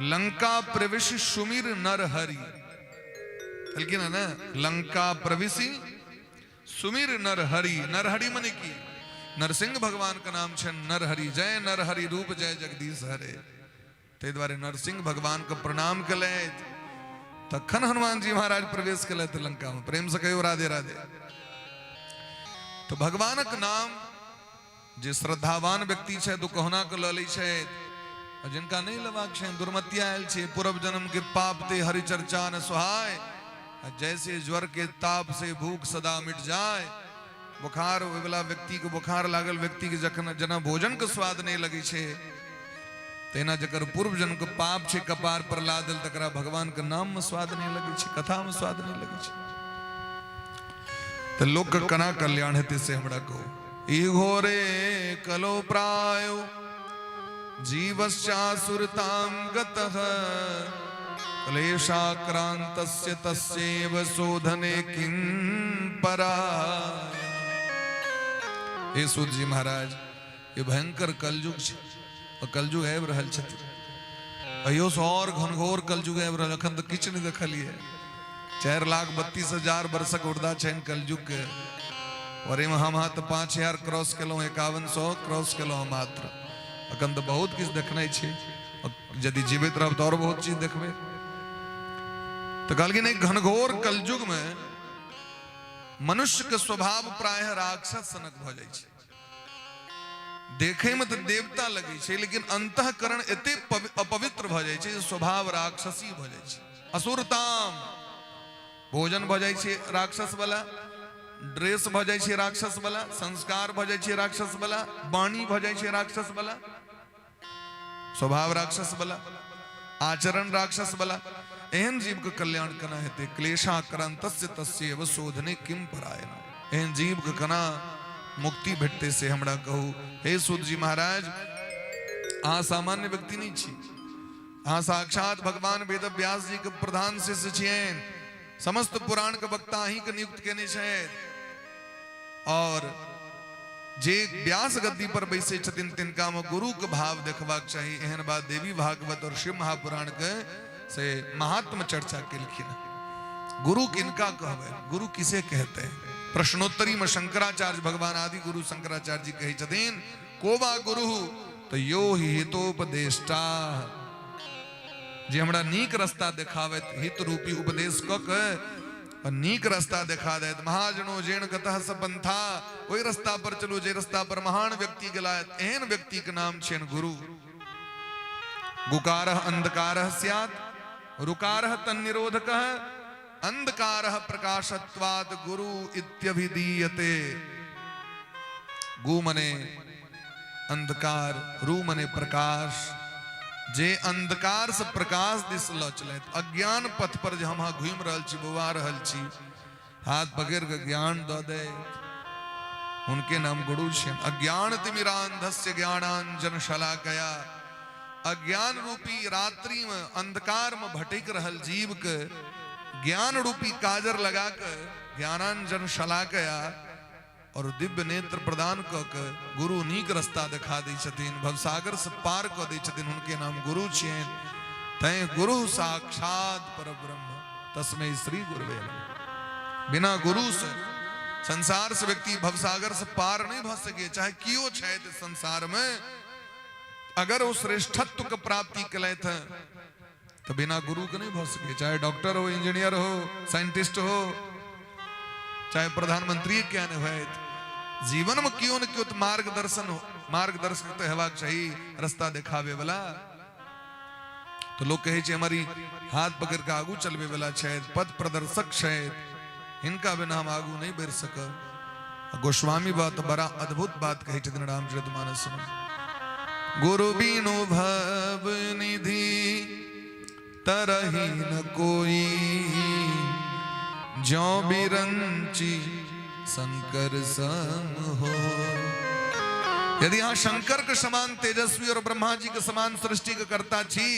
लंका प्रवेश सुमिर नर हरि, कहलखिन है ने, लंका प्रवेशी सुमिर नर हरि। नर हरि मने की? नरसिंह भगवान के नाम छै नरहरि। जय नरहरि रूप जय जगदीश हरे। ताहि दुआरे नरसिंह भगवान के प्रणाम केलथि, तखन हनुमान जी महाराज प्रवेश केलथि लंका में। प्रेम से कहियो राधे राधे। तो भगवानक नाम जे श्रद्धावान व्यक्ति छै तो कहुना के लऽ लै छै, और जिनका नहीं लेबाक छै, दुर्मतिया आयल छै, पूर्व जन्म के पाप ते हरि चर्चा न सुहाय, आ जैसे ज्वर के ताप से भूख सदा मिट जाए। बुखार होय वाला व्यक्ति के, बुखार लागल व्यक्ति के जखन जेना भोजन के स्वाद नहीं लगे छै, तहिना जकर पूर्व जन्म के पाप छै कपार पर लादल, तकरा भगवान के नाम में स्वाद नहीं लगे छै, कथा में स्वाद नहीं लगे छै। तऽ लोक के केना कल्याण हेतै से हमरा कहू। ई घोरे कलो प्रायो जीवश्चासुरतां गतः क्लेशाक्रान्तस्य तस्यैव शोधने किं परायण। हे सूत जी महाराज, ये भयंकर कलयुग छै, और कलयुग आबि रहल छथिन, अहियो से और घनघोर कलयुग आबि रहल, अखन तऽ किछु नहि देखलियै। 4,32,000 वर्षक उर्दा छनि कलयुग के, और एहिमे हम अहाँ तऽ 5,000 क्रॉस केलहुँ, 5100 क्रॉस केलहुँ मात्र। अखन तऽ बहुत किछु देखने छी, यदि जीवित रहब तऽ और बहुत चीज देखबै। तऽ कहलखिन एहि घनघोर कलयुग में मनुष्य के स्वभाव प्रायः राक्षस सनक भऽ जाइ छै। देखे में तऽ देवता लगै छै, लेकिन अंतःकरण एते अपवित्र भऽ जाइ छै जे स्वभाव राक्षसी भऽ जाइ छै। असुरताम भोजन भऽ जाइ छै राक्षस वाला, ड्रेस भऽ जाइ छै राक्षस वाला, संस्कार भऽ जाइ छै राक्षस वाला, वाणी भऽ जाइ छै राक्षस वाला, स्वभाव राक्षस वाला, आचरण राक्षस वाला। एहन जीव के कल्याण केना हेतै? क्लेशाक्रांतस्य तस्यैव शोधने किम परायण। एहन जीव के केना मुक्ति भेटतै से हमरा कहू। हे सूत जी महाराज, अहाँ सामान्य व्यक्ति नहीं छी, अहाँ साक्षात भगवान वेद व्यास जी के प्रधान शिष्य छियनि, समस्त पुराण के वक्ता अहीं के नियुक्त केने छथि, और जे व्यास गद्दी पर बैसे छथिन तिनका में गुरु के भाव देखबाक चाही। एहन बात देवी भागवत और शिव महापुराण के से महात्म चर्चा केलखिन। गुरु किनका कहबै, गुरु किसे कहते हैं? प्रश्नोत्तरी में शंकराचार्य भगवान आदि गुरु शंकराचार्य जी कहै छथिन, को वा गुरु तो यो ही हितोपदेष्टा, जे हमरा नीक रास्ता देखाबैत, हित रूपी उपदेश कऽ के और नीक रास्ता देखा दैत। महाजनो जेन गतः स पंथा, ओहि रास्ता पर चलू जे रास्ता पर महान व्यक्ति गेला, एहन व्यक्ति के नाम छियनि गुरु। गुकारः अंधकारः स्यात् रुकारः तन्निरोधकः अंधकारः प्रकाशत्वात् गुरु इत्यभिधीयते। गु मने अंधकार, रू मने प्रकाश। जे अंधकार से प्रकाश दिस लऽ चलैत, अज्ञान पथ पर जे हम अहाँ घूमि रहल छी, बौआ रहल छी, हाथ पकड़ के ज्ञान दऽ दे, हुनके नाम गुरु छियनि। अज्ञान तिमिरांधस्य ज्ञानांजन शलाकया, अज्ञान रूपी रात्रि में अंधकार में भटक रहल जीव के ज्ञान रूपी काजर लगा के ज्ञानांजन शलाकया और दिव्य नेत्र प्रदान कऽ के गुरु नीक रास्ता देखा दै छथिन, भवसागर से पार कऽ दै छथिन, हुनके नाम गुरु छियनि। तैं गुरु साक्षात परब्रह्म तस्मै श्री गुरुवे नमः। बिना गुरु से संसार से व्यक्ति भवसागर से पार नहीं भऽ सके, चाहे कियो छथि संसार में, अगर वो श्रेष्ठत्व के प्राप्ति केलथि हैं तो बिना गुरु के नहीं भऽ सके, चाहे डॉक्टर हो, इंजीनियर हो, साइंटिस्ट हो, चाहे प्रधानमंत्री क्या नहीं होत, जीवन में क्यों न क्यों तो मार्गदर्शन हो, मार्गदर्शक तो हेबाक चाही, रास्ता देखावे वाला। तो लोग कहै छै हमारी हाथ पकड़ के आगू चलबे वाला छथि, पथ प्रदर्शक छथि, हिनका बिना हम आगू नहीं बढ़ि सकब। गोस्वामी बात बड़ा अद्भुत बात कहै छथिन रामचरितमानस में, गुरु बिनु भव निधि तरही न कोई, ज्यों बिरंची शंकर सम हो। यदि अहाँ शंकर के समान तेजस्वी और ब्रह्मा जी के समान सृष्टि के कर्ता छी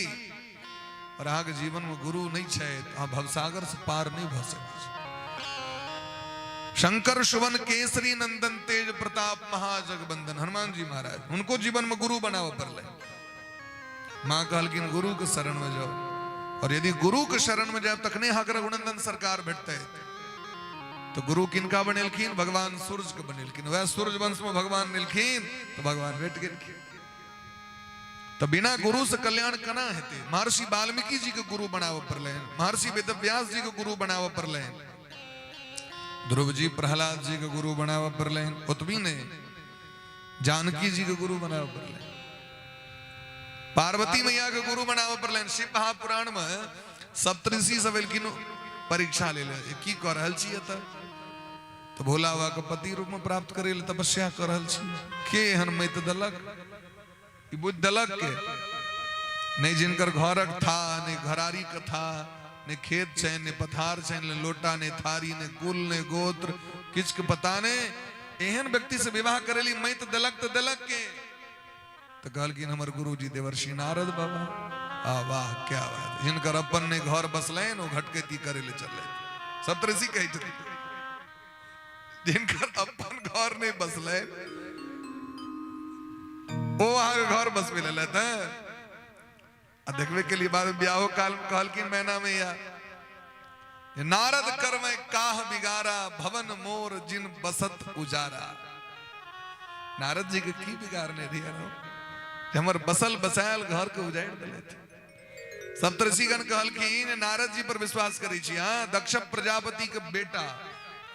और अहाँके जीवन में गुरु नहीं छै, अहाँ भवसागर से पार नहीं भऽ सकै छी। शंकर सुवन केसरी नंदन तेज प्रताप महाजगबंदन, हनुमान जी महाराज उनको जीवन में गुरु बनावे पड़ले। माँ कहलखिन गुरु के शरण में जाओ, और यदि गुरु के शरण में जाओ तखने अहाँके रघुनंदन सरकार भेटतै। तो गुरु किनका बनेलखिन? भगवान सूरज के बनेलखिन। वह सूरज वंश में भगवान नेलखिन तो भगवान भेट गेलखिन। तो बिना गुरु से कल्याण केना हेतै? महर्षि वाल्मीकि जी के गुरु बनावे पड़ले, महर्षि वेदव्यास जी के गुरु बनावे पड़ले, ध्रुव जी प्रहलाद जी के गुरु बनावे पड़ले, ओतबी ने जानकी जी के गुरु बनावे पड़ले, पार्वती मैया के गुरु बनावे पड़ले। शिव महापुराण में सप्तऋषि सब एलखिन परीक्षा ले ले, की कऽ रहल छी एतऽ? तो भोला बाबा के पति रूप में प्राप्त करे ले तपस्या कर रहल छी। के एहन मति देलक, ई बुद्धि देलक के नहीं? जिनकर घरक था नहीं, घरारी के था नहीं, खेत छै नहीं, पथार छै नहीं, लोटा नहीं, थारी नहीं, कुल नहीं, गोत्र किछु के पता नहीं, एहन व्यक्ति से विवाह करेली मति देलक तो देलक के? तो कहलखिन हमर गुरुजी देवर्षि नारद बाबा। आ वाह क्या बात! जिनकर अपन ने घर बसलनि ओ घटकैती करे ले चलले। सप्तऋषि कहै छथिन जिनकर अपन घर नहीं बसलै ओ अहाँके घर बसबे लेलथि हैं। आ देखबे के लिए बाद में ब्याहो काल में कहलखिन मैना मैया, नारद करमै काह बिगारा, भवन मोर जिन बसत उजारा। नारद जी के की बिगाड़ने रहिए रो हमर बसल बसायल घर के उजाड़ि देलथि। सप्तऋषिगण कहलखिन नारद जी पर विश्वास करै छी। हाँ, दक्ष प्रजापति के बेटा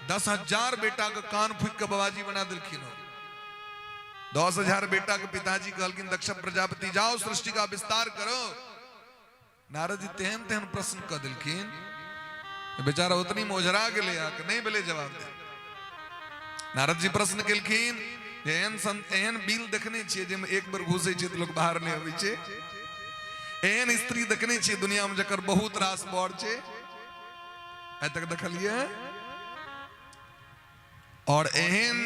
10,000 बेटा के कान फूक के बाबाजी बना देलखिन हो। 10,000 बेटा के पिताजी कहलखिन दक्ष प्रजापति, जाओ सृष्टि का विस्तार करो। नारद जी तेहन तेहन प्रश्न कऽ देलखिन, बेचारा उतनी में ओझरा गेलै, आके नहीं भेलै जवाब दे। नारद जी प्रश्न केलखिन जे एहन एहन बिल देखने छियै जाहिमे एक बेर घुसै छै तऽ लोक बाहर नहि अबै छै? एहन स्त्री देखने छियै दुनिया में जकर बहुत रास बर छै? आइ तक देखलियै? और एहन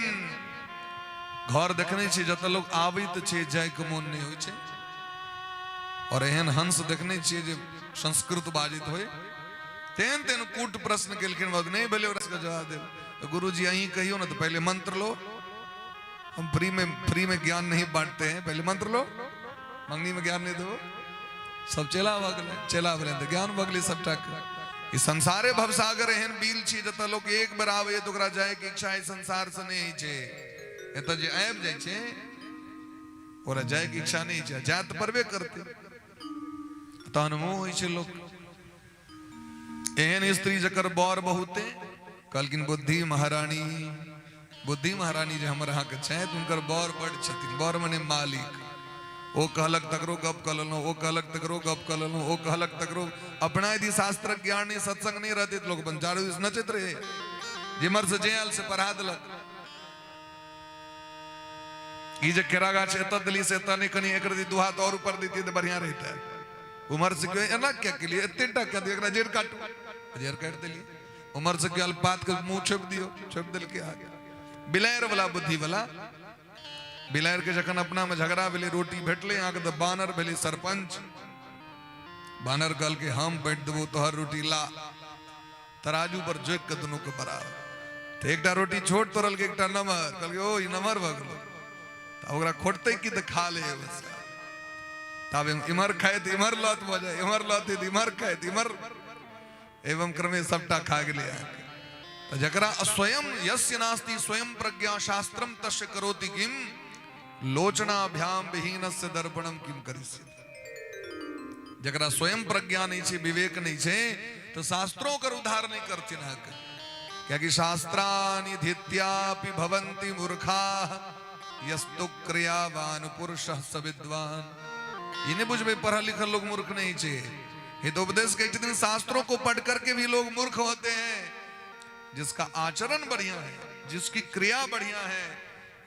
घर देखने छियै जतऽ लोक आबैत छै जायके मोन नहि होइ छै? और एहन हंस देखने छियै जे संस्कृत बाजैत होइ? तेहन तेहन कूट प्रश्न केलखिन, बाबू नहि भेलै ओकरा सबके जवाब देल। तो गुरुजी अहीं कहियो ना। तो पहले मंत्र लो, हम फ्री में ज्ञान नहीं बांटते हैं, पहले मंत्र लो, मंगनी में ज्ञान नहीं दो। सब चेला भऽ गेलै। चेला भेलै तऽ ज्ञान भऽ गेलै सबटा के। ई संसारे भवसागर एहन बिल छी जतऽ लोक एक बेर आबैए तऽ ओकरा जायके इच्छा एहि संसार से नहि होइ छै। एतऽ जे आबि जाइ छै ओकरा जायके इच्छा नहि होइ छै, जाय तऽ पड़बे करतै। तहन मोह होइ छै लोक। एहन स्त्री जकर बर बहुते, कहलखिन बुद्धि महारानी, बुद्धि महारानी जे हमर अहाँके छथि हुनकर बर बड छथिन, बर मने मालिक। ओ कहलक तकरो गप कऽ लेलहुँ, ओ कहलक तकरो गप कऽ लेलहुँ, ओ कहलक तकरो। अपना यदि शास्त्रक ज्ञान नहि, सत्संग नहि रहतै तऽ लोक अपन चारू दिस नचैत रहै, जिम्हर से जे आयल से पढ़ा देलक। ई जे केरा गाछ एतऽ देली से एतऽ नहि, कनि एक रति दू हाथ और ऊपर दैतियै तऽ बढ़िआँ रहितै। उम्हर से केओ एना किया केलियै, एते टा किया दियौ, एकरा जड़ि काटू, जड़ि काटि देलियै। उम्हर से केओ पात के मुंह छोपि दियौ, छोपि देलकै। आगे बिलाड़ि वाला बुद्धि वाला बिलाड़ि के जखन अपना में झगड़ा भेलै, रोटी भेटलै अहाँके तऽ बानर भेलै सरपंच। बानर कहलकै हम बाँटि देबौ तोहर रोटी, ला तराजू पर जोकि के दुनू के बराबर। तऽ एकटा रोटी छोट तोड़लकै, एकटा नमहर। कहलकै ओ ई नमहर भऽ गेलो, तऽ ओकरा खोटतै की तऽ खा ले बस। तब इम्हर खाय तऽ इम्हर लत भऽ जाय, इम्हर लत तऽ इम्हर खाय तऽ इम्हर, एवं क्रमे सबटा खा गेलै अहाँके। तऽ जकरा स्वयं यस्य नास्ति स्वयं प्रज्ञा शास्त्रम तस्य करोति किम लोचनाभ्याम विहीनस्य दर्पणम किम करिष्यति। जकरा स्वयं प्रज्ञा नहीं छै, विवेक नहीं छै, तो शास्त्रों कर उद्धार नहीं करथिन अहाँके। कियाकि शास्त्रानि धित्यापि भवन्ति मूर्खा यस्तु क्रियावान पुरुष स विद्वान। ई नहीं बुझबै पढ़ल लिखल लोग मूर्ख नहीं छै। हितोपदेश कहै छथिन शास्त्रों को पढ़ करके भी लोग मूर्ख होते हैं। जिसका आचरण बढ़िया है, जिसकी क्रिया बढ़िया है,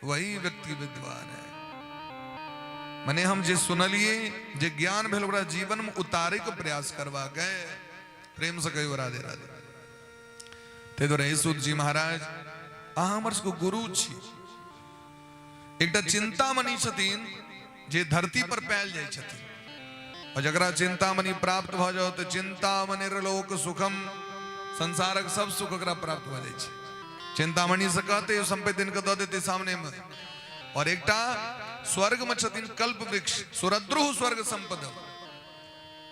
वही व्यक्ति विद्वान है। मने हम जे सुनलिए, जे ज्ञान भेल, ओकरा जीवन में उतारे के प्रयास करवा गए। प्रेम से कहियो राधे राधे। ताहि दुआरे सूत जी महाराज अहाँ हमर सबके गुरु छी। एकटा चिंतामणि छथिन जे धरती पर पायल जाइ छथिन, और जकरा चिंतामणि प्राप्त भऽ जाओ तऽ चिंतामणिर्लोक सुखम, संसारक सब सुख ओकरा प्राप्त भऽ जाइ छै। चिंतामणि से कहते संपत्ति इनके दऽ देते सामने में। और एकटा स्वर्ग में छथिन कल्प वृक्ष, सुरद्रुह स्वर्ग संपद,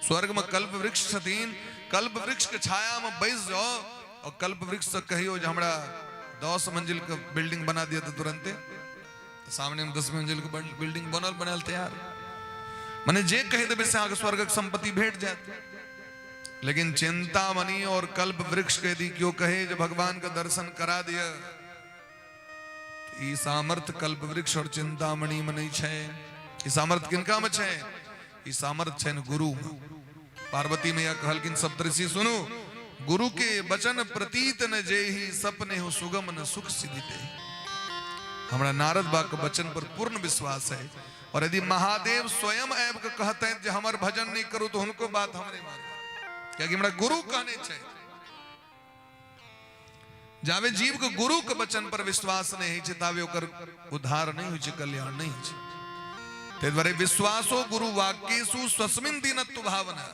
स्वर्ग में कल्प वृक्ष छथिन। कल्प वृक्ष के छाया में बैस जाओ और कल्प वृक्ष से कहियो जे हमरा 10 मंजिल के बिल्डिंग बना दिया तो तुरंते सामने में 10 मंजिल के बिल्डिंग बनल बनायल तैयार। माने जे कहि देबै से अहाँके स्वर्गक संपत्ति भेट जायत। लेकिन चिंतामणि और कल्प वृक्ष के यदि केओ कहे जे भगवान के दर्शन करा दिया, ई सामर्थ कल्प वृक्ष और चिंतामणि में नहीं छै। ई सामर्थ किनका में छै? ई सामर्थ छै गुरु में। पार्वती मैया कहलखिन सप्तऋषि सुनू, गुरु के वचन प्रतीत न जेहि, सपने हो सुगम न सुख सिद्धि ते। हमरा नारद बा के वचन पर पूर्ण विश्वास है। और यदि महादेव स्वयं आबि के कहते हैं जे हमर भजन नहीं करू तो हुनको बात हम नहीं मानब, कियाकि हमरा गुरु कहने छै। जावे जीव के गुरु के वचन पर विश्वास नहीं होइ छै तावे ओकर उद्धार नहीं होइ छै, कल्याण नहीं होइ छै। ताहि दुआरे विश्वासो गुरु वाक्येषु स्वस्मिन दीनत्व भावना,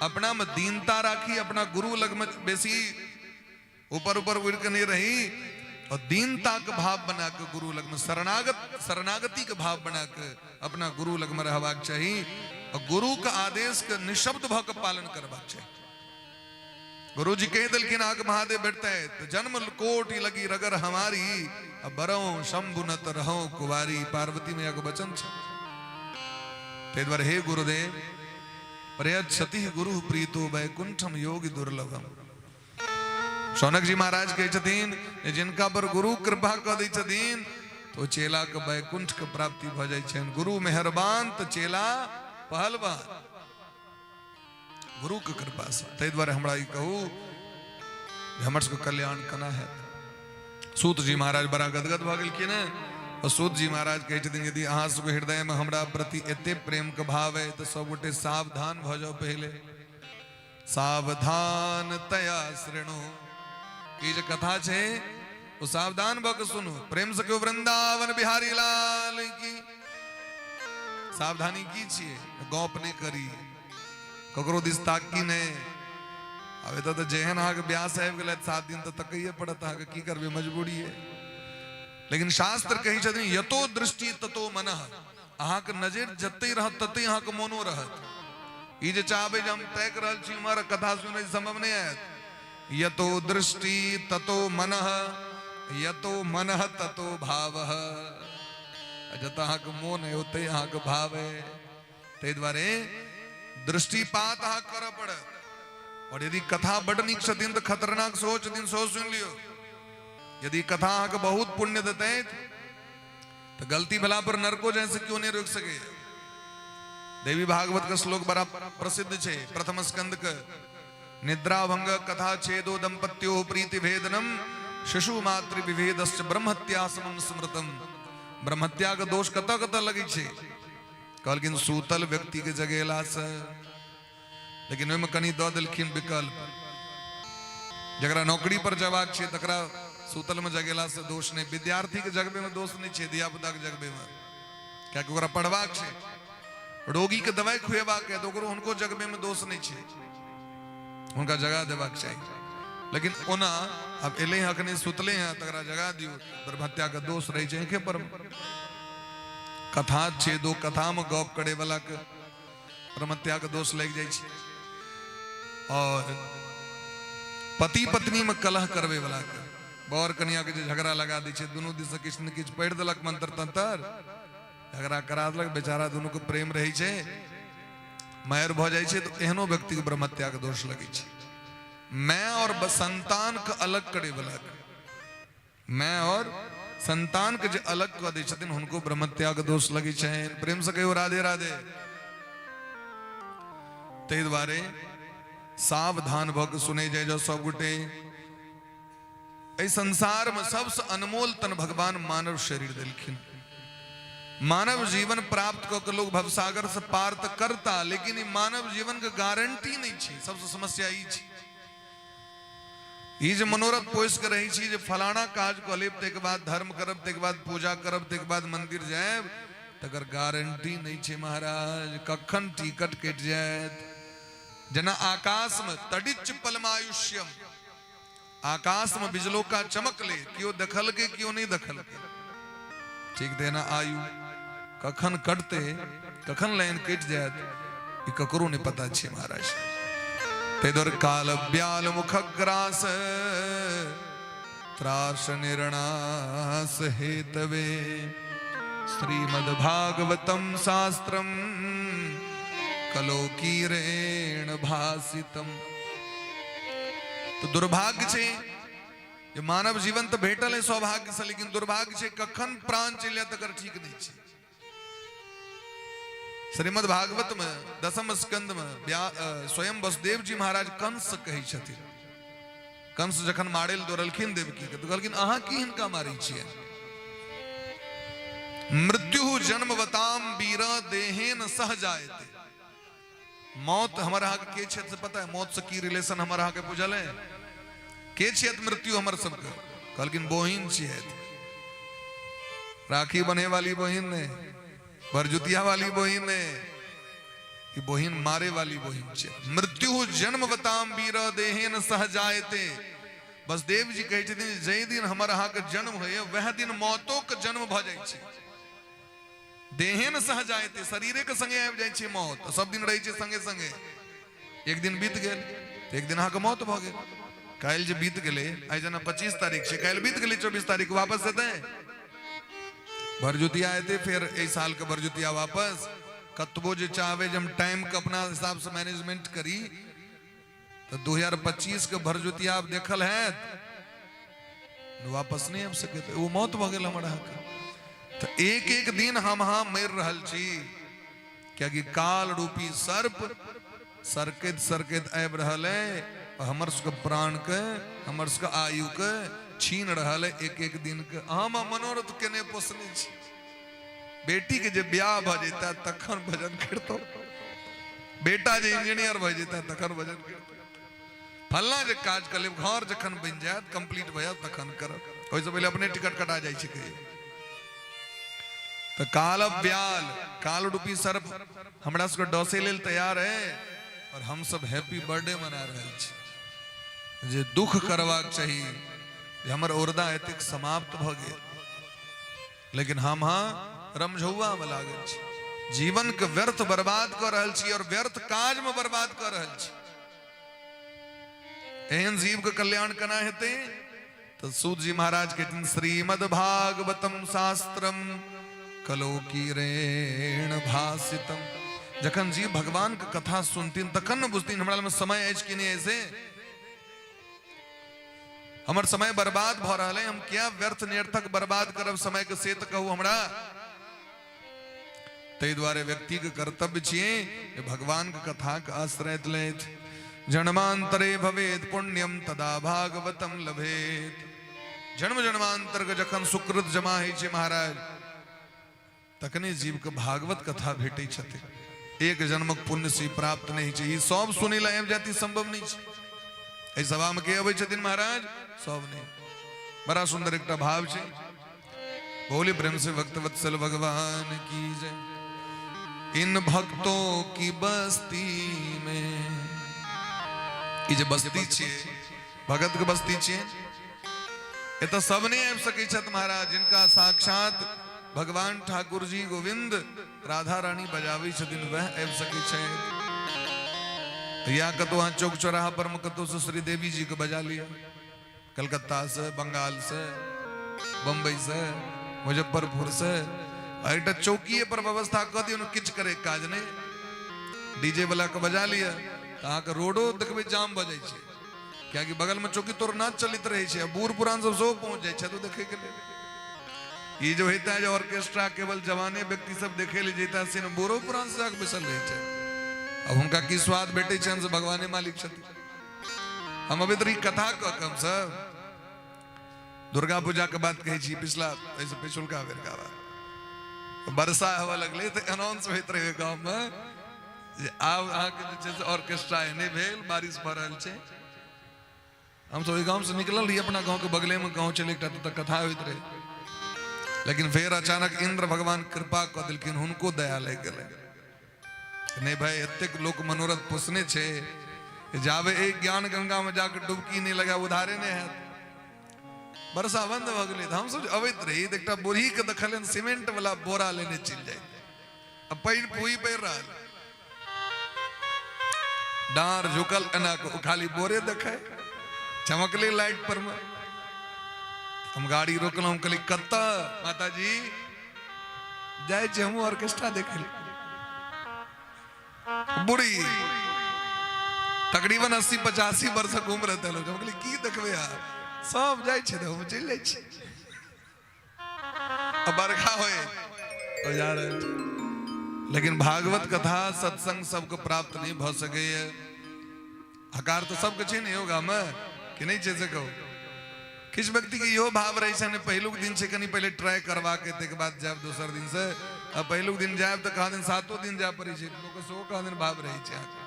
अपना में दीनता राखी, अपना गुरु लग में बेसी ऊपर ऊपर उड़ के नहीं रही, और दीनता के भाव बना के गुरु लग में शरणागति के भाव बना के अपना गुरु लग में रहबाक चाही, और गुरु के आदेश के निशब्द भ के पालन करबाक चाही। गुरु जी कह दिलखिन आग महादेव भेटते है तो जन्म कोटि लगी रगर हमारी, अब बरो शंभु नत रहो कुवारी। पार्वती मैया के वचन छे। ताहि दुआरे हे गुरुदेव, प्रयच्छति गुरु प्रीतो वैकुंठम योगी दुर्लभम। शौनक जी महाराज कहै छथिन जिनका पर गुरु कृपा कऽ दै छथिन तो चेला के वैकुंठ के प्राप्ति भऽ जाइ छनि। गुरु मेहरबान तऽ चेला पहलवान, गुरु के कृपा से। ताहि दुआरे हमरा ई कहू जे हमर सबके कल्याण केना हैत। सूत जी महाराज बड़ा गदगद भऽ गेलखिन हेँ। और सूत जी महाराज कहै छथिन यदि अहाँ सबके हृदय में हमरा प्रति एते प्रेम के भाव है तऽ सब गोटे सावधान भऽ जाउ। पहिले सावधान तया शृणु, ई जे कथा छै ओ सावधान भऽ के सुनू। प्रेम से केओ वृंदावन बिहारी लाल की। सावधानी की छियै? गप नहि करी, ककरो दिस ताकी नहि। आब एतऽ तऽ जेहन अहाँके ब्यास आबि गेलै 7 दिन तऽ तकैये पड़त अहाँके, की करबै, मजबूरी है। लेकिन शास्त्र कहै छथिन यतो दृष्टि ततो मनः, अहाँके नजर जते रहत तते अहाँके मोनो रहत। ई जे चाहबै जे हम ताकि रहल छी उम्हर कथा सुनै संभव नहि हैत। यतो दृष्टि ततो मनः, यतो मनः ततो भावः। जतऽ अहाँके मोन है ओतहि अहाँके भाव है। ताहि दुआरे दृष्टिपात अहाँ करऽ पड़त। और यदि कथा बड नीक छथिन तऽ खतरनाक सेहो छथिन, सेहो सुनि लियौ। यदि कथा अहाँके बहुत पुण्य देतै तऽ गलती भेला पर नरको जाइ से केओ नहि रोकि सकैए। देवी भागवत के श्लोक बड़ा प्रसिद्ध छै, प्रथम स्कंद के, निद्रा भंग कथा छेदो दंपत्यो प्रीति भेदनम शिशु मातृ विभेदश्च ब्रह्मत्या समम स्मृतम। ब्रह्मत्या के दोष कतऽ कतऽ लगै छै? कहलखिन सूतल व्यक्ति के जगेला से, लेकिन ओहिमे कनि दऽ देलखिन विकल्प, जकरा नौकरी पर जयबाक छै तकरा सूतल में जगेला से दोष नहि, विद्यार्थी के जगबे में दोष नहि छै, धिया पुता के जगबे में, कियाकि ओकरा पढ़बाक छै। रोगी के दवाई खुएबाक है तऽ ओकरो हुनको जगबे में दोष नहि छै, हुनका जगा देबाक चाही। लेकिन ओना आब एलै हँ, अखने सुतले हँ, तकरा जगा दियौ, ब्रह्महत्या के दोष रहै छै आँखे पर। कथा छै दो, कथा में गप करे वाला के ब्रह्महत्या के दोष लागि जाइ छै। और पति पत्नी में कलह करबे वाला के, बर कनिया के जे झगड़ा लगा दै छै, दुनू दिस से किछु ने किछु पढ़ि देलक मंत्र तंत्र, झगड़ा करा देलक, बेचारा दुनू के प्रेम रहै छै, मारि भऽ जाइ छै, तऽ एहनो व्यक्ति के ब्रह्महत्या के दोष लगै छै। मैं और संतान के अलग करे वाला के, मैं और संतान के जे अलग कऽ दै छथिन हुनको ब्रह्महत्या के दोष लगै छनि। प्रेम से कहियो राधे राधे। ताहि दुआरे सावधान भऽ के सुनै जाइ जाउ सब गोटे। एहि संसार में सबसे अनमोल तन भगवान मानव शरीर देलखिन। मानव जीवन प्राप्त कऽ के लोग भवसागर से पार तऽ करता, लेकिन ई मानव जीवन के गारंटी नहि छै। सबसे समस्या ई छै, ई जे मनोरथ पोसि के रहै छी जे फलाना काज कऽ लेब, ताहिके बाद धर्म करब, ताहिके बाद पूजा करब, ताहिके बाद मंदिर जायब, तकर गारंटी नहि छै महाराज, कखन टिकट कटि जायत। जेना आकाश में तडिच पलमायुष्यम, आकाश में बिजलोका चमकले, केओ देखलकै केओ नहि देखलकै, ठीक देना आयु कखन कटते, कखन लाइन कटि जायत, ई ककरो नहि पता छै महाराज। ताहि दुआरे काल ब्याल मुखग्रास त्रास निर्णास हेतवे श्रीमद् भागवतम शास्त्रम कलोकीरेण भासितम। तो दुर्भाग्य छै जे मानव जीवन तऽ भेटल है सौभाग्य से, लेकिन दुर्भाग्य छै कखन प्राण चलि जायत तकर ठीक नहि छै। श्रीमद् भागवत में दसम स्कंद में स्वयं वसुदेव जी महाराज कंस से कहै छथिन। कंस जखन मारे लए दौड़लखिन देवकी के, तऽ कहलखिन अहाँ की हिनका मारै छियै? मृत्यु जन्मवताम वीर देहेन सह जायते। मौत हमर अहाँके के छथि से पता है? मौत से की रिलेशन हमर अहाँके बुझल है? के छियत मृत्यु हमर सबके? कहलखिन बहिन छियत, राखी बने वाली बहिन ने, भरजुतिया वाली बहिन ने, ई बहिन मारे वाली बहिन छै। मृत्यु जन्मवताम वीर देहेन सह जायते। बसदेव जी कहै छथिन जाहि दिन हमर अहाँके जन्म होइए वएह दिन मौतो के जन्म भऽ जाइ छै। देहेन सह जायते, शरीरे के संगे आबि जाइ छै मौत, सब दिन रहै छै संगे संगे। एक दिन बीत गेल तऽ एक दिन अहाँके मौत भऽ गेल। काल्हि जे बीत गेलै, आइ जेना 25 तारीख छै, काल्हि बीत गेलै 24 तारीख, वापस एतै भरजुतिया एतै फेर एहि साल के भरजुतिया वापस। कतबो जे चाहबै जे हम टाइम के अपना हिसाब से मैनेजमेंट करी, तऽ 2025 के भरजुतिया आब देखल हैत वापस नहि आबि सकैत, ओ मौत भऽ गेल हमर अहाँके। तऽ एक एक दिन हम अहाँ मरि रहल छी, कियाकि काल रूपी सर्प सरकैत सरकैत आबि रहल है, हमर सबके प्राण के, हमर सबके आयु के छीन रहल है एक एक दिन के। हम मनोरथ केने पोसने छी, बेटी के जे ब्याह भऽ जेता तखन भजन करतो, बेटा जे इंजीनियर भऽ जेता तखन भजन करतो, फलना जे काज कर लेब, घर जखन बनि जायत कंप्लीट भऽ जायत तखन करब, ओहिसँ पहिले अपने टिकट कटा जाइ छै कहियो। तऽ काल ब्याल काल रूपी सर्प हमरा सबके डसै लेल तैयार है, और हम सब हैप्पी बर्थडे मना रहल छी। जे दुख करबाक चाही जे हमर औरदा एतेक समाप्त भऽ गेल, लेकिन हम हाँ रमझौआ में लागल छी। जीवन के व्यर्थ बर्बाद कऽ रहल छी और व्यर्थ काज में बर्बाद कऽ रहल छी। एहन जीव के कल्याण केना हेतै? तऽ सूत जी महाराज कहथिन श्रीमद् भागवतम शास्त्रम कलोकीरेण भाषितम। जखन जीव भगवान के कथा सुनथिन तखन ने बुझथिन हमरा लग समय अछि कि नहि। ऐसे हमर समय बर्बाद भऽ रहल है, हम किया व्यर्थ निरर्थक बर्बाद करब समय के, से तऽ कहू हमरा। ताहि दुआरे व्यक्ति के कर्तव्य छियै जे भगवान के कथा के आश्रय लैत। जन्मांतरे भवेत पुण्यम तदा भागवतम लभेत। जन्म जन्मांतर के जखन सुकृत जमा होइ छै महाराज, तखने जीव के भागवत कथा भेटै छथिन। एक जन्मक पुण्य से प्राप्त नहि छै। ई सब सुनै लए आबि जाती संभव नहि छै। एहि सभा में के अबै छथिन महाराज? सब नहि। बड़ा सुंदर एकटा भाव छै। बोली प्रेम से भक्त वत्सल भगवान की जय। इन भक्तों की बस्ती में, ई जे बस्ती छियै, भगत के बस्ती छियै, एतऽ सब नहि आबि सकै छथि महाराज। जिनका साक्षात भगवान ठाकुर जी गोविंद राधा रानी बजाबै छथिन वएह आबि सकै छथि। या कतौ अहाँ चौक चौराहा पर मे कतौ से श्री देवी जी के बजा लिअ, कलकत्ता से, बंगाल से, बम्बई से, मुजफ्फरपुर से, आ एकटा चौकिए पर व्यवस्था कऽ दियौ ने, किछु करे के काज नहि, डीजे वाला के बजा लिअ तऽ अहाँके रोडो देखबै जाम भऽ जाइ छै, कियाकि बगल में चौकी तोर नाच चलैत रहै छै, आ बूढ़ पुरान सब सेहो पहुंच जाइ छै तो देखे के लेल। ई जो होता है जो ऑर्केस्ट्रा केवल जवाने व्यक्ति सब देखे ले जैता, से ने बूढ़ो पुरान से जाके बैसल रहै छै। अब हुनका की स्वाद भेटै छनि से भगवाने मालिक छथिन। हम अभी तक कथा कऽ के हमसब दुर्गा पूजा के बात कहै छी, पिछला एहिसँ पिछुलका बेरका बात, वर्षा होबऽ लगलै तऽ अनाउंस होइत रहै गाँव में जे आब अहाँके जे छै से ऑर्केस्ट्रा एहने भेल, बारिश भऽ रहल छै। हमसब ओहि गाँव से निकलल रही, अपना गाँव के बगले में गाँव छलै एकटा, तऽ कथा होइत रहै। लेकिन फेर अचानक इंद्र भगवान कृपा कऽ देलखिन, हुनको दया लागि गेलै, नहि भाई एतेक लोक मनोरथ पोसने छै, जाबे एक ज्ञान गंगा में जाके डुबकी नहि लगा उधारे नहि हैत। वर्षा बंद भऽ गेलै तऽ हमसब अबैत रही तऽ एकटा बूढ़ी के देखलियनि सीमेंट वाला बोरा लेने चलि जाइत, आ पानि पुई पड़ि रहल, डाँर झुकल एना कऽ, खाली बोरे देखै, चमकले लाइट पर में। हम गाड़ी रोकलहुँ, कहली कतऽ माताजी जाइ छी? हमहूँ ऑर्केस्ट्रा देखै लए। बूढ़ी तकरीबन 80-85 वर्षक उम्र हेतै। हम कहली की देखबै यार, सब जाइ छै तऽ हम चलि जाइ छी। आ बरखा होए तो जा रहल छै। लेकिन भागवत कथा सत्संग सबके प्राप्त नहि भऽ सकैए। हकार तऽ सबके छै ने योगा मे कि नहि छै से कहू? किछु व्यक्तिके इहो भाव रहै छनि पहिलुक दिन छै, कनि पहिले ट्राई करबाके, ताहिके बाद जायब दोसर दिन से। आ पहिलुक दिन जायब तऽ कहाँ दिन सातो दिन जाय पड़ै छै लोकके, सेहो कहाँ दिन भाव रहै छै अहाँके।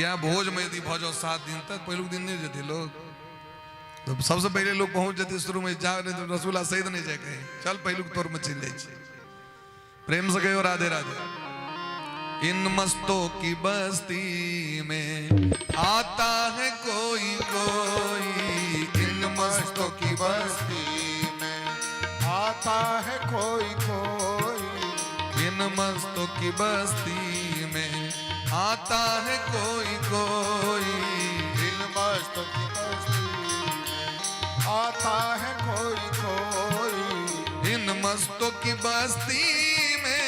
या भोजमे यदि भऽ जाओ 7 दिन तक, पहिलुक दिन नहि जेतै लोक, तो सबसे पहिले लोग पहुंच जेतै शुरू में, जा नहीं तो रसगुल्ला सहित नहीं जाए कहीं, चल पहिलुक तोर में चलि जाइ छै। प्रेम से कहियो राधे राधे। इन मस्तों की बस्ती में आता है कोई कोई, इन मस्तों की बस्ती में आता है कोई कोई, इन मस्तों की बस्ती में आता है कोई कोई, इन मस्तों की बस्ती में आता है कोई कोई, इन मस्तों की बस्ती में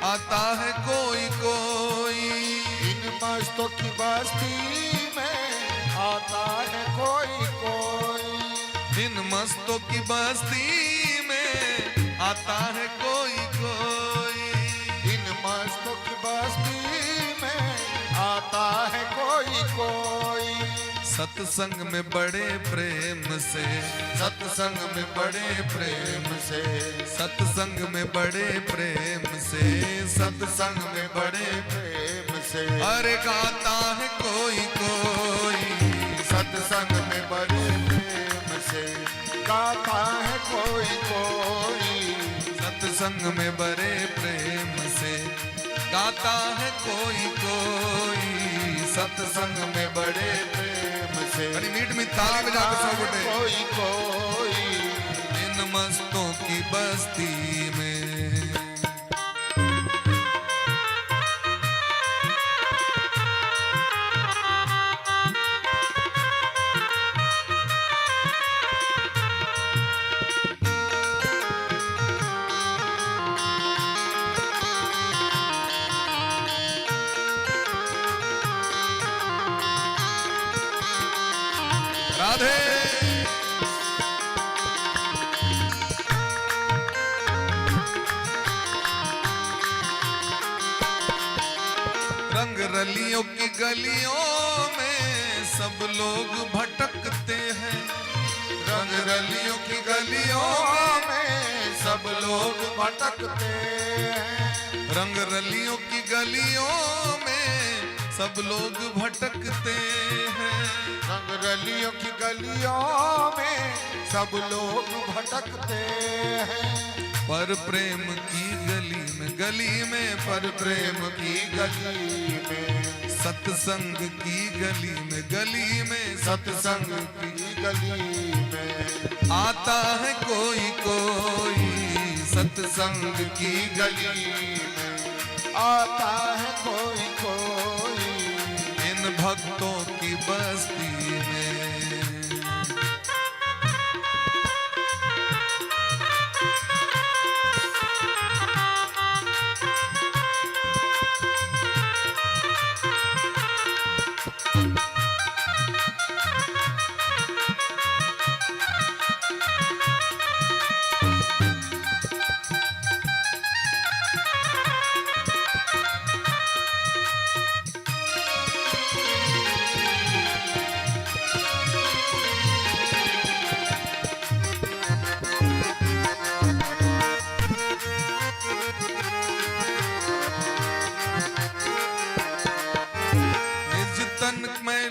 आता है कोई कोई, इन मस्तों की बस्ती में आता है कोई कोई, इन मस्तों की बस्ती में आता है कोई कोई, इन मस्तों की बस्ती में आता है कोई कोई, सत्संग में बड़े प्रेम से, सत्संग में बड़े प्रेम से, सत्संग में बड़े प्रेम से, सत्संग में बड़े प्रेम से, अरे गाता है कोई कोई, सत्संग में बड़े प्रेम से गाता है कोई कोई, सत्संग में बड़े प्रेम से गाता है कोई कोई, सत्संग में बड़े प्रेम से कनी मीट मीट ताली बजा के सब गोटे। कोई कोई, इन मस्तों की बस्ती में। राधे। रंग रलियों की गलियों में सब लोग भटकते हैं। रंग रलियों की गलियों में सब लोग भटकते हैं। रंग रलियों की गलियों में सब लोग भटकते हैं। रंग रलियों की गलियों में सब लोग भटकते हैं। पर प्रेम की गली में, गली में, पर प्रेम की गली में, सत्संग की गली में, गली में, सत्संग की की गली में आता है कोई कोई। सत्संग की गली में आता है कोई कोई। इन भक्तों की बस्ती में। निज तन में,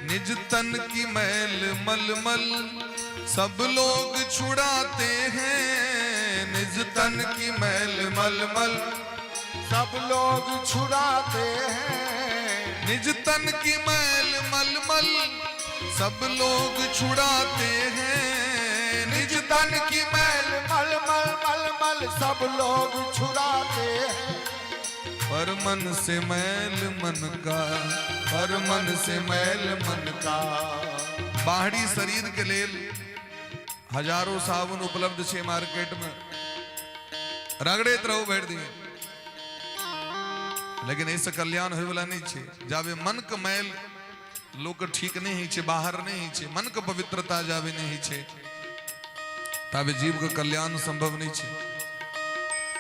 निज तन की मैल मल मल सब लोग छुड़ाते हैं। निज तन की मैल मल मल सब लोग छुड़ाते हैं। निज तन की मैल मल मल सब लोग छुड़ाते हैं। निज तन की मैल मल मल मल मल सब लोग छुड़ाते हैं। पर मन से मैल मन का, पर मन से मैल मन का बाहरी शरीर के लेल हजारों साबुन उपलब्ध छे मार्केट में, रगड़ैत रहू भरि दिन, लेकिन एहिसँ कल्याण होय वाला नहीं छे। जाबे मन के मैल लोक ठीक नहीं होइ छै, बाहर नहीं होइ छै, मन के पवित्रता जाबे नहीं होइ छै, ताबे जीव के कल्याण संभव नहीं छे।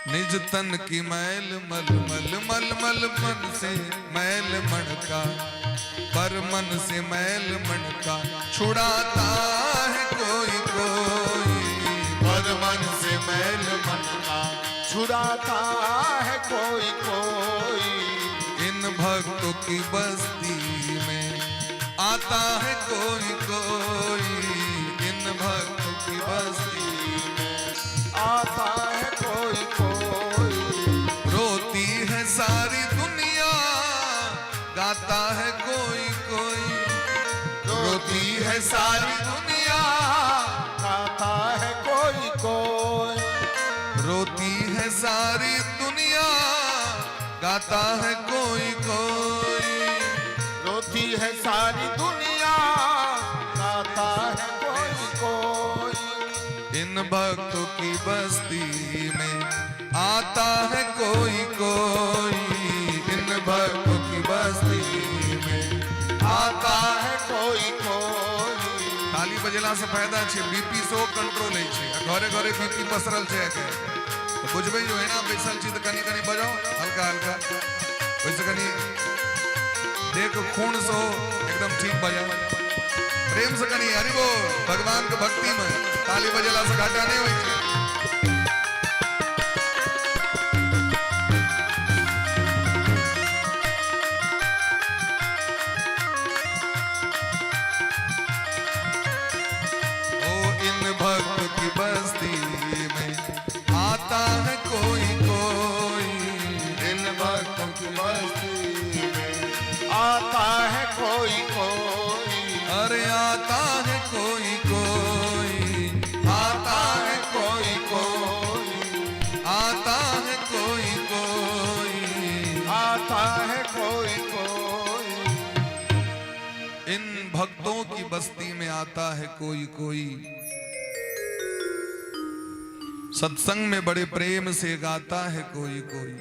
निज तन की मैल मल मल मल मल मन से मैल मन का, पर मन से मैल मन का छुड़ाता है कोई कोई। पर मन से मैल मन का छुड़ाता है कोई कोई। इन भक्तों की बस्ती में आता है कोई कोई। इन भक्तों की बस्ती में आता है कोई कोई। रोती है सारी दुनिया, गाता है कोई कोई। रोती है सारी दुनिया, गाता है कोई कोई। रोती है सारी दुनिया, गाता है कोई कोई। रोती है सारी दुनिया, गाता है कोई कोई। इन भक्तों की बस्ती में आता है कोई कोई। इन भक्तों की बस्ती में आता है कोई कोई। ताली बजेला से फायदा छे, बीपी सेहो कंट्रोल होइ छै। आ घरे घरे बीपी पसरल छै एखन, तऽ बुझबै जो एना बैसल छी तऽ कनि कनि बजाउ हल्का हल्का, ओहिसँ कनि देख खून सेहो एकदम ठीक भऽ जायत। प्रेम से कनि हरि बोल, भगवान के भक्ति में ताली बजेला से घाटा नहीं होइ छै। ओ इन भक्त की बस्ती में आता है कोई कोई। इन भक्तों की बस्ती में आता है कोई कोई। अरे आता है कोई कोई, आता है कोई कोई, आता है कोई कोई, आता है कोई कोई। इन भक्तों की बस्ती में आता है कोई कोई। सत्संग में बड़े प्रेम से गाता है कोई कोई।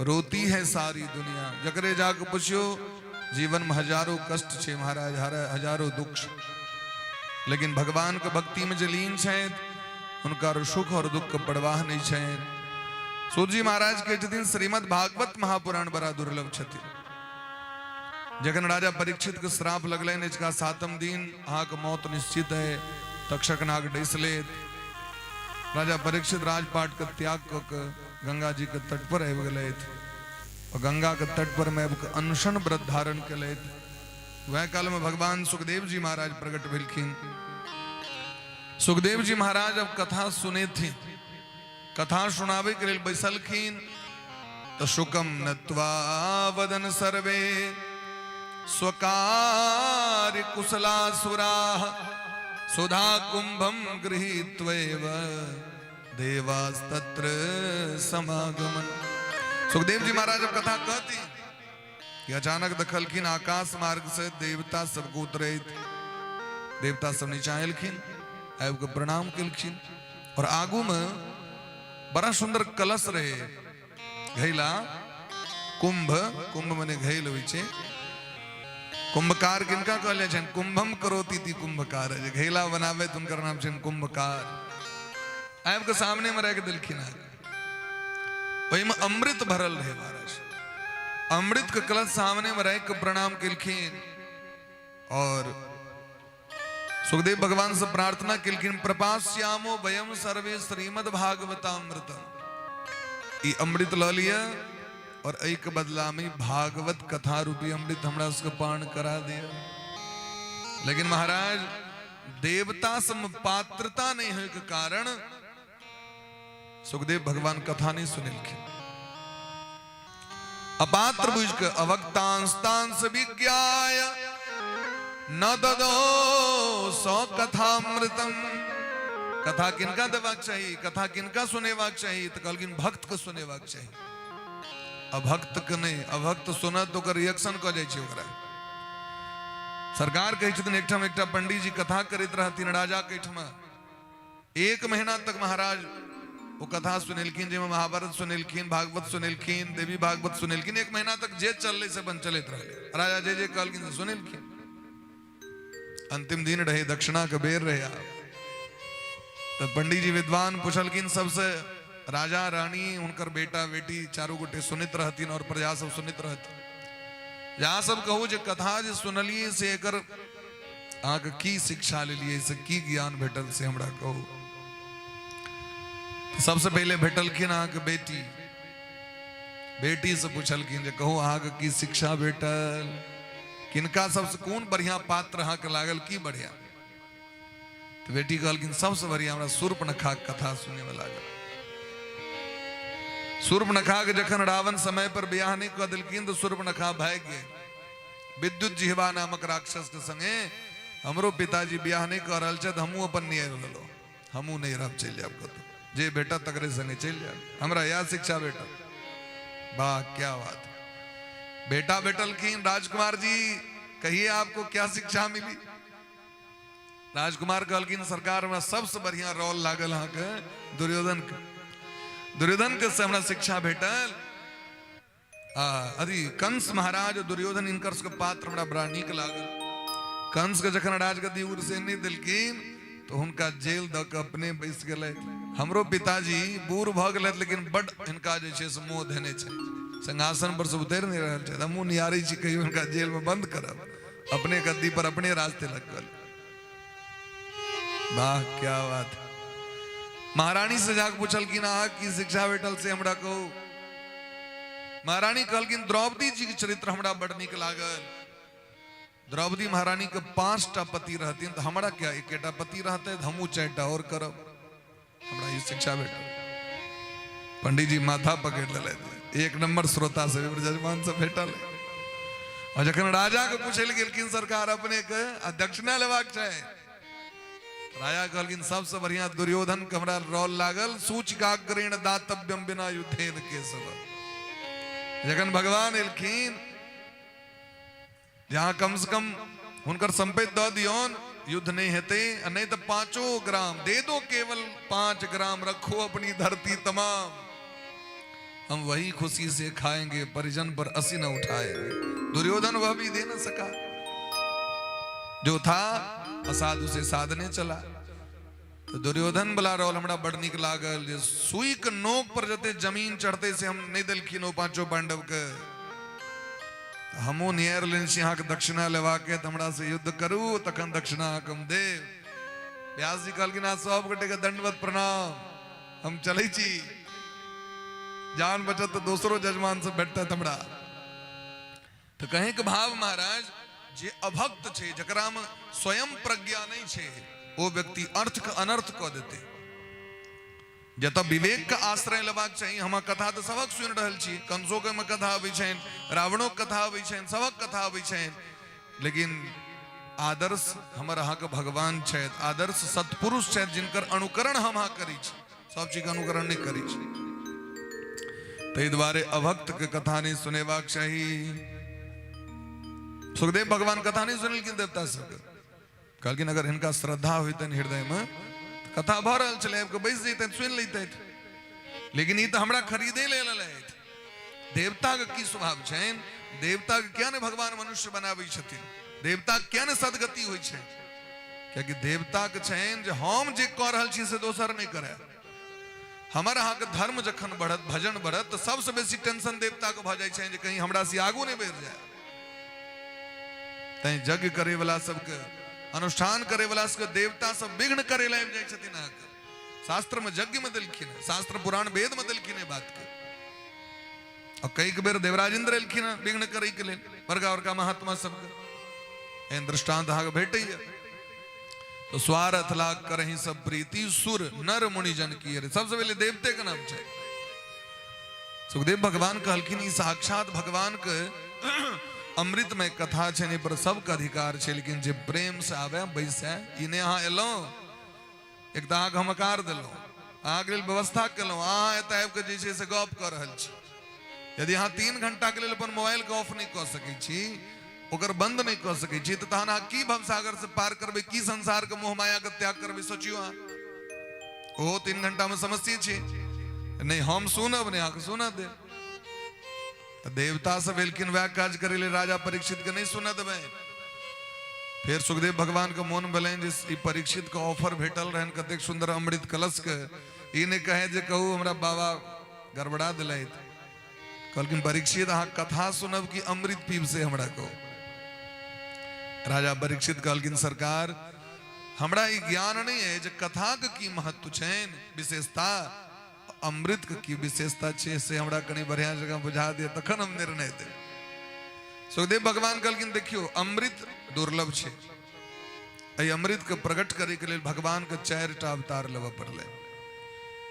रोती है सारी दुनिया, जकरे जाके पूछियो जीवन में हजारों कष्ट छे महाराज, हजारों दुख छे। लेकिन भगवान के भक्ति में जे लीन छथि हुनका सुख और दुख के परवाह नहीं छनि। सूत जी महाराज के छथिन श्रीमद् भागवत महापुराण बड़ा दुर्लभ छथिन। जखन राजा परीक्षित के श्राप लगलनि इसका 7म दिन अहाँके मौत निश्चित है, तक्षक नाग डसि लेत। राजा परीक्षित राजपाट के त्याग कऽ के गंगा जी के तट पर आबि गेलथि और गंगा के तट पर में आबि कऽ अनशन व्रत धारण केलथि। वएह काल में भगवान सुखदेव जी महाराज प्रकट भेलखिन। सुखदेव जी महाराज अब कथा सुनेथिन, कथा सुनाबै के लेल बैसलखिन तऽ शुकम नत्वा वदन सर्वे स्वकार्य कुशलासुराः सुधा कुंभम गृहीत्वैव देवास्तत्र समागमन। सुखदेव जी महाराज अब कथा कहती कि अचानक देखलखिन आकाश मार्ग से देवता सबको उतरैत, देवता सब नीचा एलखिन, आबि कऽ प्रणाम केलखिन और आगू में बड़ा सुंदर कलश रहे, घैला, कुंभ, कुंभ मने घैल होइ छै। कुंभकार किनका कहल जाइ छनि? कुंभम करोति ती कुंभकार, जे घैला बनाबै तऽ हुनकर नाम छनि कुंभकार। आबि कऽ सामने में राखि देलखिन, ओहिमे अमृत भरल रहे महाराज। अमृत के कलश सामने में राखि कऽ प्रणाम केलखिन और सुखदेव भगवान से प्रार्थना केलखिन, प्रपाश्यामो वयम सर्वे श्रीमद् भागवतामृतम। ई अमृत लऽ लिअ और एहि के बदला में भागवत कथा रूपी अमृत हमरा सबके पान करा दिअ। लेकिन महाराज देवता सम पात्रता नहीं होय के कारण सुखदेव भगवान कथा नहीं सुनेलखिन। अपात्र बुझ के अवक्तांस्तांस विज्ञाय न ददो सो कथामृतम। कथा किनका देबाक चाही, कथा किनका सुनेबाक चाही? तऽ कहलखिन भक्त के सुनेबाक चाही, अभक्त के नहि। अभक्त सुनत ओकर रिएक्शन कऽ जाइ छै ओकरा। सरकार कहै छथिन एकठाम एकटा पंडीजी कथा करैत रहथिन राजा के एहिठमा। 1 महीना तक महाराज वो कथा सुनेलखिन, जाहिमे महाभारत सुनेलखिन, भागवत सुनेलखिन, देवी भागवत सुनेलखिन। 1 महीना तक जे चललै से अपन चलैत रहलै, राजा जे जे कहलखिन से सुनेलखिन। अंतिम दिन रहे, दक्षिणा के बेर रहे। आब तऽ पंडीजी विद्वान पुछलखिन सबसे, राजा रानी हुनकर बेटा बेटी चारू गोटे सुनैत रहथिन और प्रजा सब सुनैत रहथिन। जहाँ सब कहू जे कथा जे सुनलियै से एकर अहाँके की शिक्षा लेलियै, से की ज्ञान भेटल से हमरा कहू। सबसे पहिले भेटलखिन अहाँके बेटी। बेटी से पुछलखिन जे कहू अहाँके की शिक्षा भेटल, किनका सबसे कोन बढ़िया पात्र अहाँके लागल, की बढ़िया? तऽ बेटी कहलखिन सबसे बढ़िया हमरा शूर्पणखा के कथा सुनैमे लागल। शूर्पणखा के जखन रावण समय पर बियाह नहि कऽ देलखिन तऽ शूर्पणखा भागि गेल विद्युत जिहवा नामक राक्षस के संगे। हमरो पिताजी बियाह नहि कऽ रहल छथि, हमहूँ अपन नियर लेलहुँ, हमहूँ नहि रहब, चलि जायब कतहु, जे भेटत तकरे संगे चलि जायब, हमरा इएह शिक्षा भेटल। वाह क्या बात। बेटा भेटलखिन राजकुमार जी, कहिए आपको क्या शिक्षा मिली? राजकुमार कहलखिन सरकार हमरा सबसे बढ़िया रोल लागल अहाँके दुर्योधन के, दुर्योधन के से हमरा शिक्षा भेटल। अथी कंस महाराज दुर्योधन इनकर सबके पात्र हमरा बड़ा नीक लागल। कंस के जखन राजगद्दी उग्रसेन नहि देलखिन तऽ हुनका जेल दऽ कऽ अपने बैस गेलै। हमरो पिताजी बूढ़ भऽ गेलथि लेकिन बड हिनका जे छै से मोह धेने छै, सिंहासन पर से उतरि नहि रहल छथि। हमहूँ निहारै छी कहियो हिनका जेल में बंद करब, अपने गद्दी पर अपने राज तिलक कर। वाह क्या बात। महारानी से जाके पूछलखिन अहाँ की शिक्षा भेटल से हमरा कहू। महारानी कहलखिन द्रौपदी जी के चरित्र हमरा बड़ नीक लागल। द्रौपदी महारानी के 5टा पति रहथिन तऽ हमरा क्या एकेटा पति रहतै, तऽ हमहूँ 4टा और करब, हमरा ई शिक्षा भेटल। पंडीजी माथा पकड़ लेलथि, एक नंबर श्रोता से जजमान से भेटल। और जखन राजा के पूछे लए गेलखिन सरकार अपने के आ दक्षिणा लेबाक छै, राजा कहलखिन सबसे बढ़िया दुर्योधन के हमरा रोल लागल, सूचिकाग्रेण दातव्यम बिना युद्धेन केशव। जखन भगवान एलखिन जहां कम से कम हुनकर संपत्ति दऽ दियौन, युद्ध नहीं हेतै, आ नहीं तऽ 5 ग्राम दे दो, केवल 5 ग्राम रखो अपनी धरती तमाम, हम वही खुशी से खाएंगे, परिजन पर असी न उठाएंगे। दुर्योधन वह भी दे न सका। जो था असाधु से साधने चला। तऽ दुर्योधन वाला रोल हमरा बड़ नीक लागल जे सुई के नोक पर जते जमीन चढ़ते से हम नहीं देलखिन ओ पांचों पांडव के। हमहूँ नियार लेने छी अहाँके दक्षिणा लेबाके, तऽ हमरा से युद्ध करू तखन दक्षिणा अहाँके हम देब। व्यास जी कहलखिन अहाँ सब गोटे के दंडवत प्रणाम, हम चलै छी, जान बचत तऽ दोसरो जजमान सब भेटतै हमरा। तऽ कहे के भाव महाराज, जे अभक्त छै, जकरा में स्वयं प्रज्ञा नहीं छै, ओ व्यक्ति अर्थ के अनर्थ कऽ देतै। जतऽ विवेक के आश्रय लेबाक चाही, हम कथा तऽ सबक सुनि रहल छी, कंसो के में कथा अबै छनि, रावणो के कथा अबै छनि, सबक कथा अबै छनि, लेकिन आदर्श हमर अहाँके भगवान छथि, आदर्श सत्पुरुष छथि जिनकर अनुकरण हम अहाँ करै छी, सब चीज के अनुकरण नहि करै छी। ताहि दुआरे अभक्त के कथा नहि सुनेबाक चाही। सुखदेव भगवान कथा नहि सुनेलखिन देवता सबके, कहलखिन अगर हिनका श्रद्धा होइतनि हृदय में, कथा भऽ रहल छलै, आबि कऽ बैस जैतनि, सुनि लैतथि, लेकिन ई तऽ हमरा खरीदे लेल एलथि। देवता के की स्वभाव छनि? देवता के किया ने भगवान मनुष्य बनाबै छथिन? देवता के किया ने सदगति होइ छै? कियाकि देवता के छनि जे हम जे कऽ रहल छी से दोसर नहि करय। हमर अहाँके धर्म जखन बढ़त, भजन बढ़त, तऽ सबसँ बेसी टेंशन देवता के भऽ जाइ छनि जे कहीं हमरा से आगू नहि बढ़ि जाय। तैं यज्ञ करे वाला सबके, अनुष्ठान करे वाला सबके देवता सब विघ्न करे लए आबि जाइ छथिन अहाँके। शास्त्र में यज्ञ में देलखिन, शास्त्र पुराण वेद में देलखिन है बात के। और कई बेर देवराजेंद्र एलखिन विघ्न करे के लेल, बड़का बड़का महात्मा सबके एहन दृष्टांत अहाँके भेटैया। तो स्वार्थ लाग करही सब प्रीति सुर नर मुनि जन की रे, सबसे पहले देवते के नाम छै। सुखदेव भगवान कहलखिन ई साक्षात भगवान के अमृतमय कथा छै, पर सबके अधिकार छै, लेकिन जे प्रेम से आवे बैसे, ई नहि अहाँ एलहुँ, एक तऽ अहाँके हम हकार देलहुँ, अहाँके लेल व्यवस्था केलहुँ, अहाँ एतऽ आबि कऽ जे छै से गप कऽ रहल छी। यदि अहाँ 3 घंटाके लेल अपन मोबाइलके ऑफ नहि कऽ सकै छी, ओकर बंद नहि कऽ सकै छी, तऽ तहन अहाँ की भवसागर से पार करबै, की संसारके मोह मायाके त्याग करबै? सोचियौ अहाँ। ओहो 3 घंटामे समस्या छै, नहि हम सुनब नहि अहाँके सुनऽ देब। तऽ देवता सब एलखिन वएह काज करै लेल, राजा परीक्षित के नहि सुनऽ देबै। फेर सुखदेव भगवान के मोन भेलनि जे ई परीक्षित के ऑफर भेटल रहनि कतेक सुंदर अमृत कलश के, ई नहि कहे जे कहू हमरा बाबा गड़बड़ा देलथि। कहलखिन परीक्षित अहाँ कथा सुनब कि अमृत पीब से हमरा कहू। राजा परीक्षित कहलखिन सरकार हमरा ई ज्ञान नहि है जे कथा के की महत्व छनि, विशेषता अमृत के की विशेषता छै, से हमरा कनि बढ़िया जगह बुझा दिअ तखन हम निर्णय देब। सुखदेव भगवान कहलखिन देखियौ अमृत दुर्लभ छै, एहि अमृत के प्रकट करे के लेल भगवान के 4टा अवतार लेबऽ पड़लै।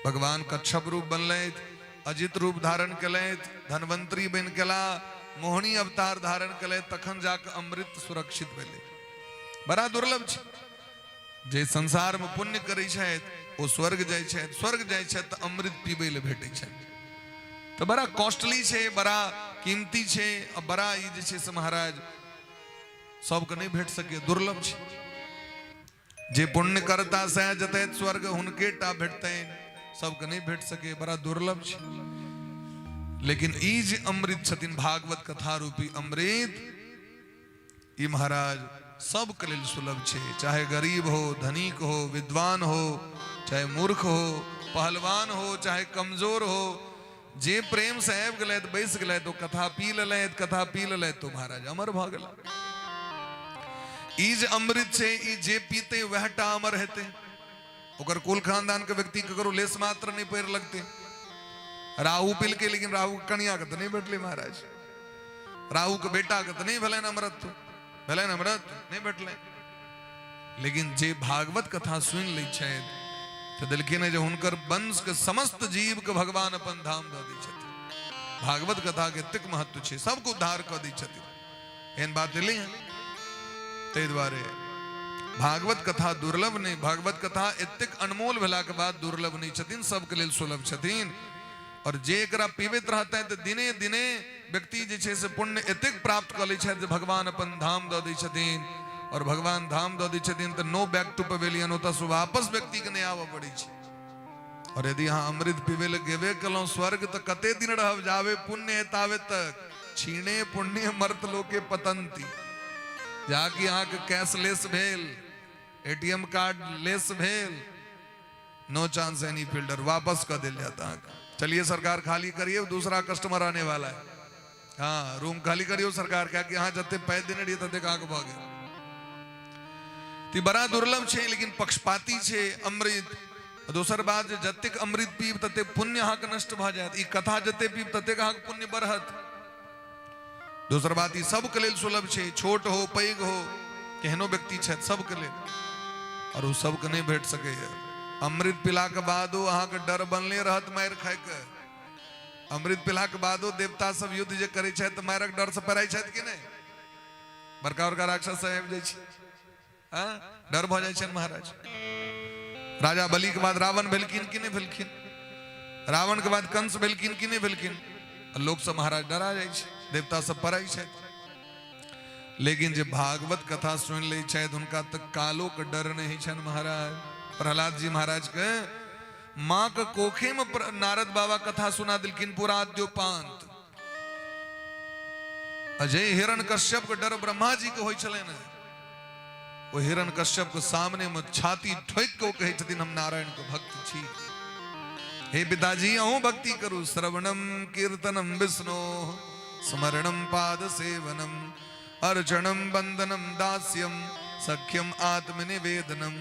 भगवान कच्छप रूप बनलथि, अजित रूप धारण केलथि, धनवंतरी बनि गेला, मोहिनी अवतार धारण केलथि, तखन जाके अमृत सुरक्षित भेलै। बड़ा दुर्लभ छै। जे संसार में पुण्य करै छथि ओ स्वर्ग जाइ छथि, स्वर्ग जाइ छथि तऽ अमृत पीबै लए भेटै छथि। तऽ बड़ा कॉस्टली छै, बड़ा कीमती छै, आ बड़ा ई जे छै से महाराज सबके नहि भेट सकै, दुर्लभ छै। जे पुण्य करता सएह जतै स्वर्ग, हुनके टा भेटतनि, सबके नहि भेट सकै, बड़ा दुर्लभ छै। लेकिन ई जे अमृत छथिन भागवत कथा रूपी अमृत, ई महाराज सबके लेल सुलभ छै, चाहे गरीब हो, धनिक हो, विद्वान हो, चाहे मूर्ख हो, पहलवान हो, चाहे कमजोर हो, जे प्रेम से आबि गेलथि बैस गेलथि, ओ कथा पी लेलथि, कथा पी लेलथि तो महाराज अमर भऽ गेला। ई जे अमृत छै ई जे पीते वएह टा अमर हेतै, ओकर कुल खानदान के व्यक्ति ककरो लेस मात्र नहि पैर लगतै। राहु पीलकै लेकिन राहु के कनिया के तऽ नहि भेटलै महाराज, राहु के बेटा के तऽ नहि भेलनि अमरत्व, भेलनि अमरत्व नहि भेटलै। लेकिन जे भागवत कथा सुनि लै छथि तऽ देलखिन जे हुनकर वंश के समस्त जीव के भगवान अपन धाम दऽ दै छथिन। भागवत कथा के एतेक महत्व छै, सबके उद्धार कऽ दै छथिन, एहन बात एलै हँ। ताहि दुआरे भागवत कथा दुर्लभ नहि, भागवत कथा एतेक अनमोल भेलाके बाद दुर्लभ नहि छथिन, सबके लेल सुलभ छथिन। और जे एकरा पीबैत रहतै तऽ दिने दिने व्यक्ति जे छै से पुण्य एतेक प्राप्त कऽ लै छथि जे भगवान अपन धाम दऽ दै छथिन। और भगवान धाम दऽ दै छथिन तऽ नो बैक टू पवेलियन, ओतऽसँ वापस व्यक्तिके नहि आबऽ पड़ै छै। और यदि अहाँ अमृत पीबै लए गेबे केलहुँ स्वर्ग तऽ कते दिन रहब, जाबे पुण्य है ताबे तक। क्षीणे पुण्य मर्त लोके पतंती। जाकि अहाँके कैशलेस भेल, एटीएम कार्ड लेस भेल, नो चांस एनी फिल्टर, वापस कऽ देल जात अहाँके। चलिए सरकार खाली करिए, दूसरा कस्टमर आने वाला है। हाँ, रूम खाली करियो सरकार, क्या कि अहाँ जते पाइ देने रहियै ततेक अहाँके भऽ गेल। तऽ बड़ा दुर्लभ छै, लेकिन पक्षपाती छै अमृत। दोसर बात जे जतेक अमृत पीब ततेक पुण्य अहाँके नष्ट भऽ जायत। ई कथा जते पीब ततेक अहाँके पुण्य बढ़त। दोसर बात ई सबके लेल सुलभ छै, छोट हो पैघ हो केहनो व्यक्ति छथि सबके लेल, और ओ सबके नहि भेट सकैए। अमृत पीलाके बादो अहाँके डर बनले रहत मारि खाइके। अमृत पीलाके बादो देवता सब युद्ध जे करै छथि तऽ मारक डर से पड़ाइ छथि कि नहि? बड़का बड़का राक्षस सब आबि जाइ छै, हाँ? डर भऽ जाइ छनि महाराज। राजा बलि के बाद रावण भेलखिन कि नहि भेलखिन? रावण के बाद कंस भेलखिन कि नहि भेलखिन? लोक सब महाराज डरा जाइ छै, देवता सब पड़ाइ छथि। लेकिन जे भागवत कथा सुनि लै छथि हुनका तऽ कालो के डर नहि होइ छनि महाराज। प्रहलाद जी महाराज के माँ के कोखे में नारद बाबा कथा सुना देलखिन पूरा आद्योपांत। अजय हिरण कश्यप के डर ब्रह्मा जी के होइ छलनि ने, ओ हिरण कश्यप के सामने में छाती ठोकि के ओ कहै छथिन हम नारायण के भक्त छी, हे पिताजी अहूँ भक्ति करू। श्रवणम कीर्तनम विष्णु स्मरणम पाद सेवनम अर्चनम वंदनम दास्यम सख्यम आत्मनिवेदनम।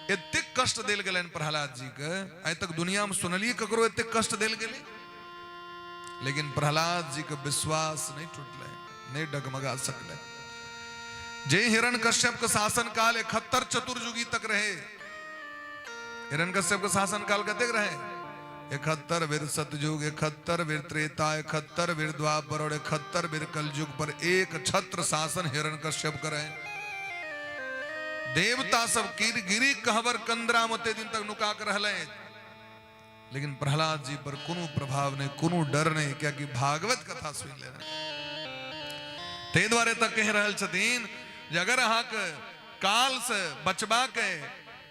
एतेक कष्ट देल गेलनि प्रहलाद जी के, आइ तक दुनिया में सुनलियै ककरो एतेक कष्ट देल गेलै? लेकिन प्रहलाद जी के विश्वास नहीं टूटलै, नहीं डगमगा सकलै। जे हिरण कश्यप के शासन काल 71 चतुर्युगी तक रहे, हिरण कश्यप के शासन काल कतेक रहे? 71 वीर सतयुग, 71 वीर त्रेता, 71 वीर द्वापर और 71 वीर कलयुग पर एक छत्र शासन हिरण कश्यप के रहे। देवता सब गिरी कहबर कंदरा में ओते दिन तक नुका के रहले, लेकिन प्रहलाद जी पर कोनो प्रभाव नहीं, कोनो डर नहीं, कियाकि भागवत कथा सुनि लेने। ताहि दुआरे तक कहि रहल छथिन जे अगर अहाँके काल से बचबाके,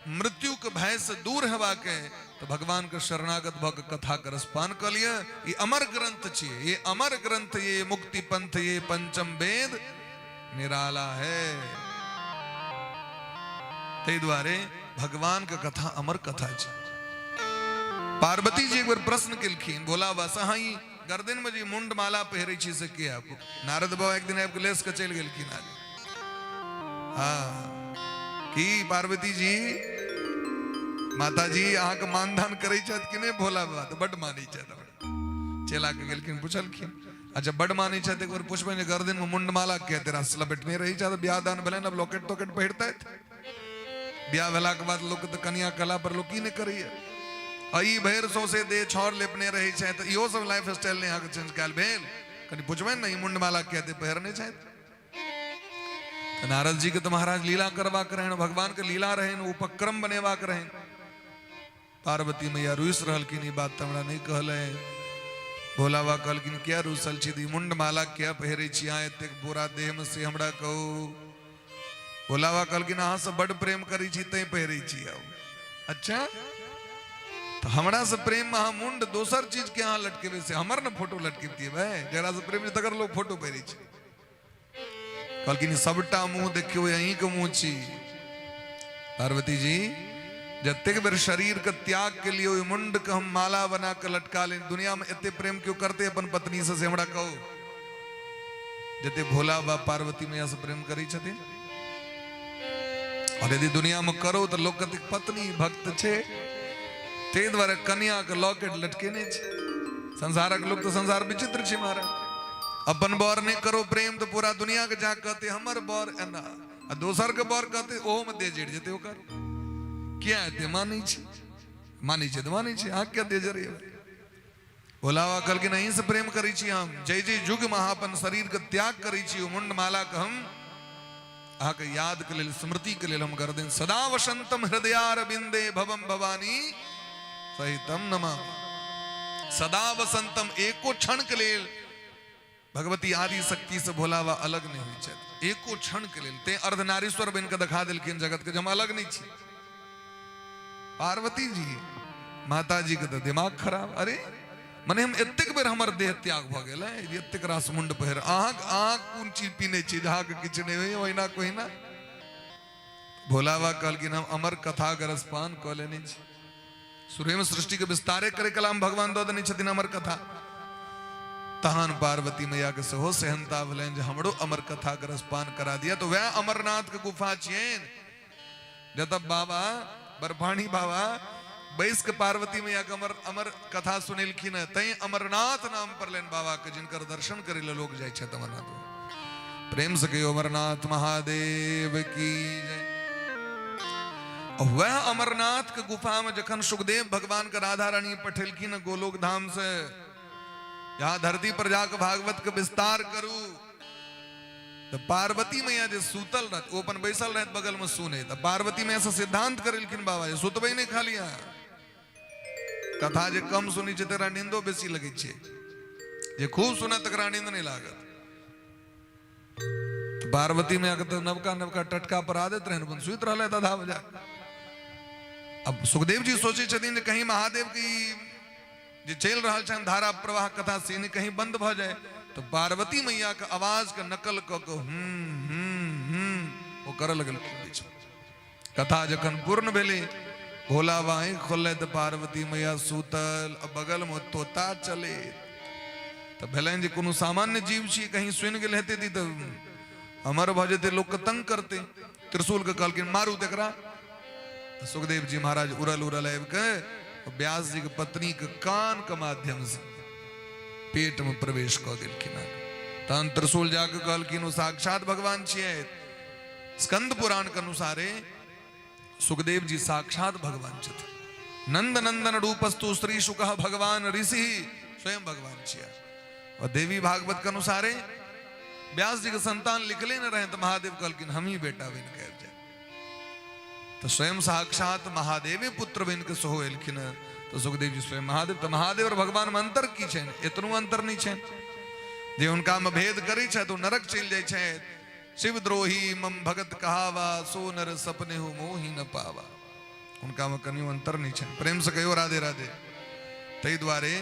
मृत्यु के भय से दूर हेबाके, तो भगवान के शरणागत भऽ के कथा के रसपान कऽ लिअ। ई अमर ग्रंथ छियै, ये अमर ग्रंथ, ये मुक्ति पंथ, ये पंचम वेद निराला है। ताहि दुआरे भगवान के कथा अमर कथा छै। पार्वती जी एक बेर प्रश्न केलखिन भोला बाबा से, अहाँ ई गर्दन में जे मुंड माला पहिरै छी से के आबू? नारद बाबा एक दिन आबि के लेस के चलि गेलखिन आगे। हाँ की पार्वती जी माता जी अहाँके मानदान करै छथि कि नहि? भोला बाबा तऽ बड्ड मानै छथि हमरा। चेला के गेलखिन पुछलखिन, अच्छा बड्ड मानै छथि, एक बेर पुछबनि जे गर्दन में मुंडमाला किया तेरा लपेटने रहै छथि, बियाह दान भेलनि अब लॉकेट तॉकेट पहिरतथि। बियाह भेलाके बाद लोक तऽ कनिया कहला पर लोक की नहि करैया, आ ई भरि सौंसे देह छाउर लेपने रहै छै, तऽ इहो सब लाइफ स्टाइल नहि अहाँके चेंज कयल भेल? कनि पुछबनि ने ई मुंडमाला किया एते पहिरने छथि? तऽ नारद जी के तऽ महाराज लीला करबाक रहनि, भगवान के लीला रहनि, उपक्रम बनेबाक रहनि। पार्वती मैया रुसि रहलखिन, ई बात तऽ हमरा नहि कहलनि। भोला बाबा कहलखिन किया रुसल छी, ई मुंडमाला किया पहिरै छी अहाँ एतेक बुरा देह में, से हमरा कहू। भोला बाबा कहलखिन अहाँ से बड प्रेम करै छी तैं पहिरै छी। आब अच्छा तऽ हमरा से प्रेम में अहाँ मुंड दोसर चीज के अहाँ लटकेबै से हमर ने फोटो लटकेतियै भाई, जकरा से प्रेम छै तकर लोग फोटो पहिरै छै। कहलखिन सबटा मुंह देखियौ अहीं के मुंह छी। पार्वती जी जतेक बेर शरीर के त्याग के लिए ओहि मुंड के हम माला बना के लटका ले, दुनिया में एते प्रेम क्यों करते अपन पत्नी से, से हमरा कहू। जते भोला बाबा पार्वती मैया से प्रेम करै छथिन, और यदि दुनिया में करो तो लोग कहते पत्नी भक्त छे, ताहि दुआरे कन्या के लॉकेट लटकेने छे। संसारक लोग तो संसार विचित्र छे महाराज। अपन बर नहीं करो प्रेम तो पूरा दुनिया के जा कहते हमर बर एना, आ दोसर के बर कहते ओहो में दे जड़ जेते ओकर। किया एते मानै छे? मानै छे तो मानै छे, अहाँ किया दे जड़िए? भोला बाबा कहलखिन अहीं से प्रेम करै छी हम, जय जय युग में अहाँ अपन शरीर के त्याग करै छी, ओ मुंड माला के हम अहाँके याद के लेल, स्मृति के लेल हम गर्दन सदा वसंतम हृदयार बिंदे भवम भवानी सहितम नमामि। सदा वसंतम एको क्षण के लेल भगवती आदि शक्ति से भोला बाबा अलग नहीं होइ छथि, एको क्षण के लेल। ते अर्धनारीश्वर बनि के देखा देलखिन जगत के जे हम अलग नहीं छी। पार्वती जी माता जी के तो दिमाग खराब, अरे मने हम एतेक बेर हमर देह त्याग भऽ गेल है, एतेक रास मुंड पहिर, अहाँ कोन चीज पीने छी जे अहाँके किछु नहि होइए? ओहिना कोहिना भोला बाबा कहलखिन हम अमर कथा के रसपान कऽ लेने छी। शुरुए में सृष्टि के विस्तारे करे कला में भगवान दऽ देने छथिन अमर कथा। तहन पार्वती मैया के सेहो सेहनता भेलनि जे हमरो अमर कथा के रसपान करा दिया। तो वएह अमरनाथ के गुफा छियनि जतऽ बाबा बर्फानी बाबा बैस के पार्वती मैया के अमर अमर कथा सुनेलखिन है, तैं अमरनाथ नाम पड़लनि बाबा के, जिनकर दर्शन करे ले लोग जाइ छथि अमरनाथ। प्रेम से कहियो अमरनाथ महादेव की जय। वह अमरनाथ के गुफा में जखन सुखदेव भगवान के राधा रानी पठेलखिन गोलोक धाम से, जहां धरती पर जाके भागवत के विस्तार करू, तो पार्वती मैया जे सुतल रहत, ओ अपन बैसल रहत बगल में सुने, तो पार्वती मैया से सिद्धांत करेलखिन बाबा जे सुतबै नहीं खाली अहाँ। कथा जे कम सुनी छै तकरा नींदो बेसी लगै छै, जे खूब सुनत तकरा नींद नहीं लागत। तो पार्वती मैया के तो नवका नवका टटका पर आदत रहन, अपन सुति रहलै आधा बजा। अब सुखदेव जी सोचै छथिन जे कहीं महादेव की जे चलि रहल छनि धारा प्रवाह कथा से नहि कहीं बंद भऽ जाय, तऽ पार्वती मैया के आवाज के नकल कऽ कऽ हूं हूं हूं ओ करऽ लगलखिन बीच में। कथा जखन पूर्ण भेलै, भोला बाबा आँखि खोललै तऽ पार्वती मैया सुतल आ बगल में तोता चले। तऽ भेलनि जे कोनो सामान्य जीव छी, कहीं सुनि गेल हेतै तऽ अमर भऽ जेतै, लोकके तंग करतै। त्रिशूल के कहलखिन मारू तकरा। सुखदेव जी महाराज उड़ल उड़ल आबि के व्यास जी के पत्नी के कान के माध्यम से पेट में प्रवेश कऽ गेलखिन। तहन त्रिशूल जाके कहलखिन ओ साक्षात भगवान छियै। स्कंद पुराण के अनुसारे सुखदेव जी साक्षात भगवान छथिन। नंद नंदन रूपस्तु श्री शुक भगवान ऋषि स्वयं भगवान छियै। और देवी भागवत के अनुसारे व्यास जी के संतान लिखले न रहे तो महादेव कहलखिन हम ही बेटा बन के आबि जाए। तो स्वयं साक्षात महादेवे पुत्र बन के सेहो एलखिन। तो सुखदेव जी स्वयं महादेव। तो महादेव और भगवान में अंतर की छनि? एतनो अंतर नहीं छनि। जे हुनका में भेद करै छथि ओ नरक चलि जाइ छथि। शिवद्रोही मम भगत कहावा, सो नर सपने हो मोहि न पावा। हुनका में कनियो अंतर नहीं छनि। प्रेम से कहियो राधे राधे। ताहि दुआरे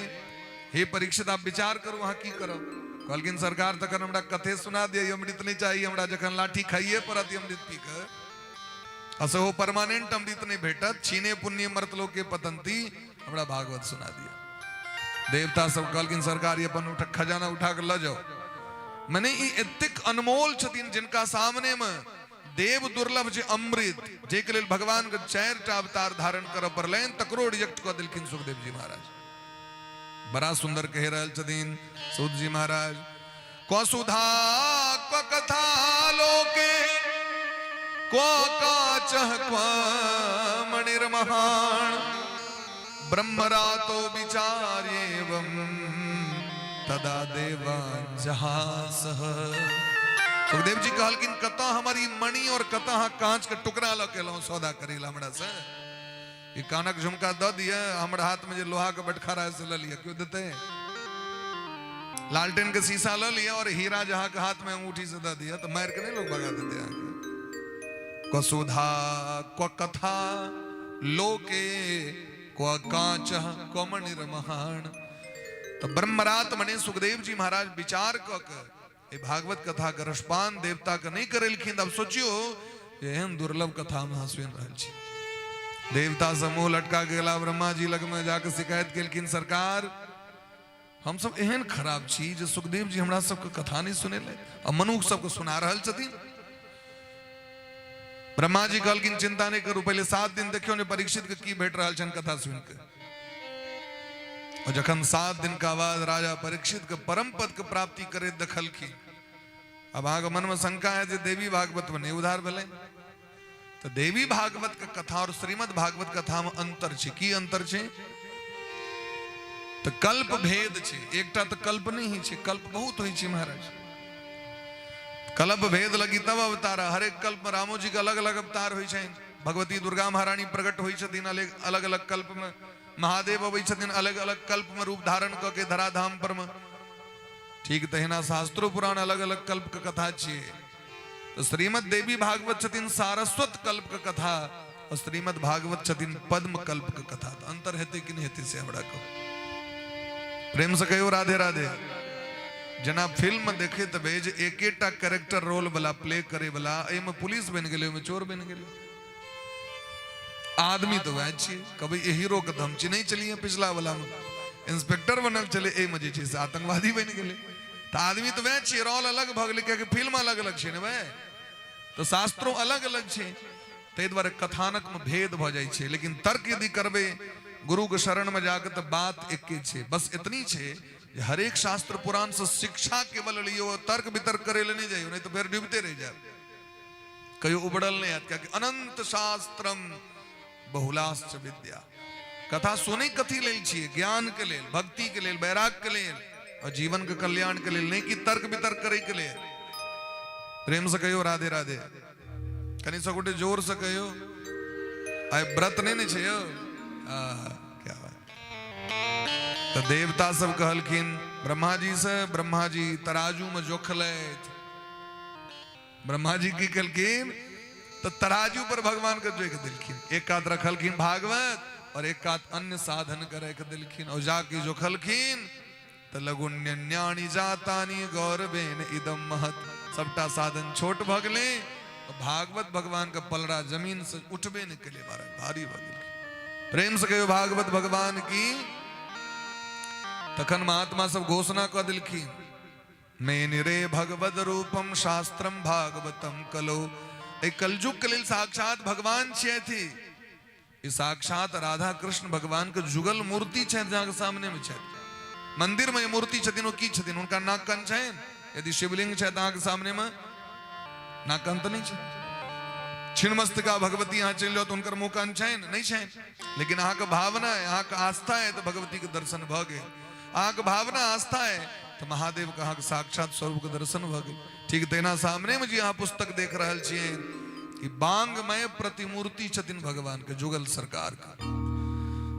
हे परीक्षित आप विचार करू अहाँ की करब। कहलखिन सरकार तखन हमरा कथे सुना दिय, अमृत नहीं चाहिए हमरा, जखन लाठी खाइए पड़त अमृत पी के, आ सेहो परमानेंट अमृत नहीं भेटत, छीने पुण्य मर्त लोक के पतंती, हमरा भागवत सुना दिया। देवता सब कहलखिन सरकार ई अपन उठा खजाना उठा के ल जाओ। मने ई एतेक अनमोल छथिन जिनका सामने में देव दुर्लभ जे अमृत, जे के लेल भगवान के चारि टा अवतार धारण करऽ पड़लनि, तकरो रिजेक्ट कऽ देलखिन सुखदेव जी महाराज। बड़ा सुंदर कहि रहल छथिन सूत जी महाराज, क्व सुधा क्व कथा लोके, क्व काचः क्व मणिर्महान, ब्रह्मरातो विचार्येवं तदा देवांजहासः। सुखदेव जी कहलखिन कतऽ हमर ई मणि और कतऽ अहाँ कांच के टुकड़ा लऽ के एलहुँ सौदा करै लए हमरा से? ई कानक झुमका दऽ दिअ, हमरा हाथ में जे लोहा के बटखारा है से लऽ लिअ, क्यों देते? लालटेन के शीशा लऽ लिअ और हीरा जहाँ के हाथ में अंगूठी से दऽ दिअ, तऽ मारि के नहीं लोग भगा देते अहाँके? क्व सुधा क्व कथा लोके, क्व कांच क्व मणिर्महान। तो ब्रह्मरात मने सुखदेव जी महाराज विचार कऽ के एहि भागवत कथा के रसपान देवता के नहीं करेलखिन। अब सोचियो जे एहन दुर्लभ कथा हम अहाँ सुनि रहल छी। देवता समूह लटका के गेला ब्रह्मा जी लग में, जाके शिकायत केलखिन सरकार हम सब एहन खराब छी जे सुखदेव जी हमरा सबके कथा नहीं सुनेले आ मनुख सबके सुना रहल छथिन। ब्रह्मा जी कहलखिन चिंता नहीं करू, पहले 7 दिन देखियो ने परीक्षित के की भेट रहल छनि कथा सुनि के। और जखन 7 दिन का बाद राजा परीक्षित के परम पद के प्राप्ति करे देखलखिन, अब अहाँके मन में शंका है जे देवी भागवत में नहीं उधार भेलै, तो देवी भागवत के कथा और श्रीमद् भागवत कथा में अंतर छै। की अंतर छै? तो कल्प भेद छै। एकटा तो कल्प नहीं होइ छै, कल्प बहुत होइ छै महाराज। कल्प भेद लगी तब अवतार, हरेक कल्प में रामो जी के अलग अलग अवतार होइ छनि। भगवती दुर्गा महारानी प्रकट होइ छथिन अलग अलग कल्प में, महादेव अबै छथिन अलग अलग कल्प में रूप धारण कऽ के धराधाम पर में। ठीक तहिना शास्त्रो पुराण अलग अलग कल्प के कथा छियै। तो श्रीमद देवी भागवत छथिन सारस्वत कल्प के कथा और श्रीमद भागवत छथिन पद्म कल्प के कथा। तो अंतर हेतै कि नहि हेतै से हमरा कहू। प्रेम से कहियो राधे राधे। जेना फिल्म में देखैत हेबै जे एकेटा कैरेक्टर रोल वाला प्ले करे वाला, एहिमे पुलिस बनि गेलै, ओहिमे चोर बनि गेलै। आदमी तऽ वएह छियै। कभी ए हीरो के तऽ हम चिन्है छलियै, पिछला वाला मे इंस्पेक्टर बनल छलै, एहिमे जे छै से आतंकवादी बनि गेलै। तऽ आदमी तऽ वएह छियै, रोल अलग भऽ गेलै, कियाकि फिल्म अलग अलग छै ने भाय, तऽ शास्त्रो अलग अलग छै, ताहि दुआरे कथानक मे भेद भऽ जाइ छै। लेकिन तर्क यदि करबै गुरु के शरण मे जाके तऽ बात एके छै। बस एतनी छै जे हरेक शास्त्र पुराण से शिक्षा केवल लियौ, तर्क वितर्क करै लए नहि जइयौ, नहि तऽ फेर डूबिते रहि जायब, कहियो उबड़ल नहि हैत। कियाकि अनंत शास्त्रम बहुलाश्च विद्या। कथा सुनै कथी लेल छियै? ज्ञान के लेल, भक्ति के लेल, वैराग के लेल और जीवन के कल्याण के लेल, नहीं कि तर्क वितर्क करे के लेल। प्रेम से कहियो राधे राधे। कनि सब गोटे जोर से कहियो। आइ व्रत नहीं ने छै यौ। क्या बात। तो देवता सब कहलखिन ब्रह्मा जी से, ब्रह्मा जी तराजू में जोखलथि। ब्रह्मा जी की कहलखिन तो तराजू पर भगवान के जोख देलखिन। एक कात रखलखिन भागवत और एक कात अन्य साधन के रख देलखिन और जाके जोखलखिन तो लघुन्यानी जातानी गौरवेन इदम महत। सबटा साधन छोट भऽ गेलै, भागवत भगवान के पलड़ा जमीन से उठबे नहीं केले, महाराज भारी भऽ गेल। प्रेम से कहियो भागवत भगवान की। तखन महात्मा सब घोषणा कऽ देलखिन, मेनिरे भगवद रूपम शास्त्रम भागवतम कलो। एहि कलयुग के लेल साक्षात भगवान छियथि। ई साक्षात राधा कृष्ण भगवान के जुगल मूर्ति छथि, जहाँ के सामने में छथि। मंदिर में मूर्ति छथिन, ओ की छथिन? हुनका नाक कान छनि? यदि शिवलिंग छथि अहाँके सामने में, नाक कान तऽ नहि छै। छिन्नमस्तिका भगवती अहाँ चलि जाउ तऽ हुनकर मुँह कान छनि? नहि छनि। लेकिन अहाँके भावना है, अहाँके आस्था है तऽ भगवती के दर्शन भऽ गेल। अहाँके भावना आस्था है तऽ महादेव के अहाँके साक्षात स्वरूप के दर्शन भऽ गेल। ठीक तहिना सामने में जे अहाँ पुस्तक देख रहल छियै, ई बांगमय प्रतिमूर्ति छथिन भगवान के, जुगल सरकार के।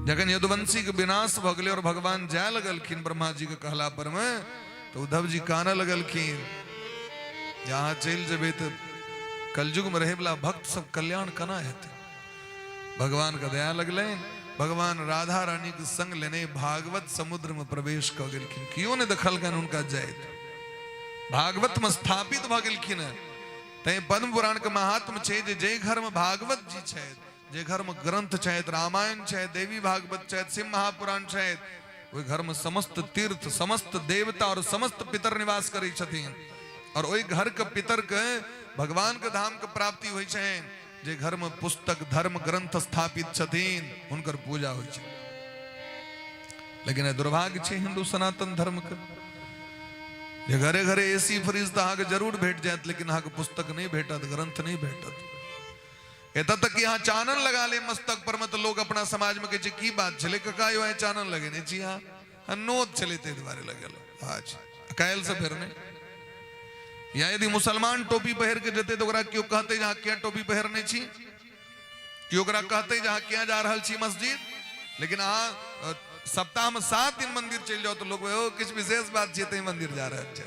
जखन यदुवंशी के विनाश भऽ गेलै और भगवान जाय लगलखिन ब्रह्मा जी के कहला पर में, तऽ उद्धव जी कानऽ लगलखिन जे अहाँ चलि जेबै तऽ कलयुग में रहै वाला भक्त सब कल्याण केना हेतै। भगवान के दया लगलनि, भगवान राधा रानी के संग लेने भागवत समुद्र में प्रवेश कऽ गेलखिन। केओ नहि देखलकनि हुनका जाइत, भागवत में स्थापित भऽ गेलखिन। तैं पद्म पुराण के महात्म छै जे जाहि घर में भागवत जी छथि, जे घर में ग्रंथ छथि, रामायण छथि, देवी भागवत छथि, शिव महापुराण छथि, ओहि घर में समस्त तीर्थ, समस्त देवता और समस्त पितर निवास करै छथिन। और ओहि घर के पितर के भगवान के धाम के प्राप्ति होइ छनि। जे घर में पुस्तक धर्म ग्रंथ स्थापित छथिन, हुनकर पूजा होइ छै। लेकिन दुर्भाग्य छै हिंदू सनातन धर्म के जे घरे घरे एसी फ्रिज तऽ अहाँके जरूर भेट जायत, लेकिन अहाँके पुस्तक नहि भेटत, ग्रंथ नहि भेटत। एतऽ तक कि अहाँ चानन लगा ले मस्तक पर में तऽ लोग अपना समाज में कहै छै की बात छलै कका यौ, आइ चानन लगेने छी अहाँ? नोत छलै ताहि दुआरे लगेल। अच्छा, काल्हि से फेर नहि। या यदि मुसलमान टोपी पहिर के जेतै तऽ ओकरा केओ कहतै जे अहाँ किया टोपी पहिरने छी? केओ ओकरा कहतै जे अहाँ किया जा रहल छी मस्जिद? लेकिन अहाँ सप्ताह में 7 दिन मंदिर चलि जाओ तऽ लोग ओ किछु विशेष बात छियै तै मंदिर जा रहल छै।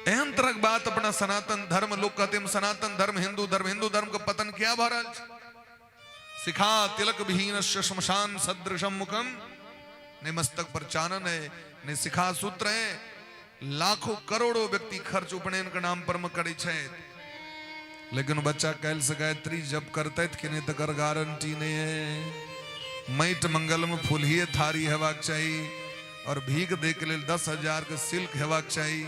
एहन तरहक बात अपना सनातन धर्म लोग कहते हम सनातन धर्म, हिंदू धर्म, हिंदू धर्म के पतन किया भऽ रहल छै? शिखा तिलक विहीन श्मशान सदृशम मुखम। ने मस्तक पर चानन है, ने शिखा सूत्र है। लाखों करोड़ों व्यक्ति खर्च उपनयन के नाम पर में करै छै, लेकिन बच्चा काल्हि से गायत्री जप करतै कि नहीं तकर गारंटी नहीं है। माटि मंगल में फुलहिए थारी हेबाक चाही और भीख दे के लेल 10,000 के सिल्क हेबाक चाही,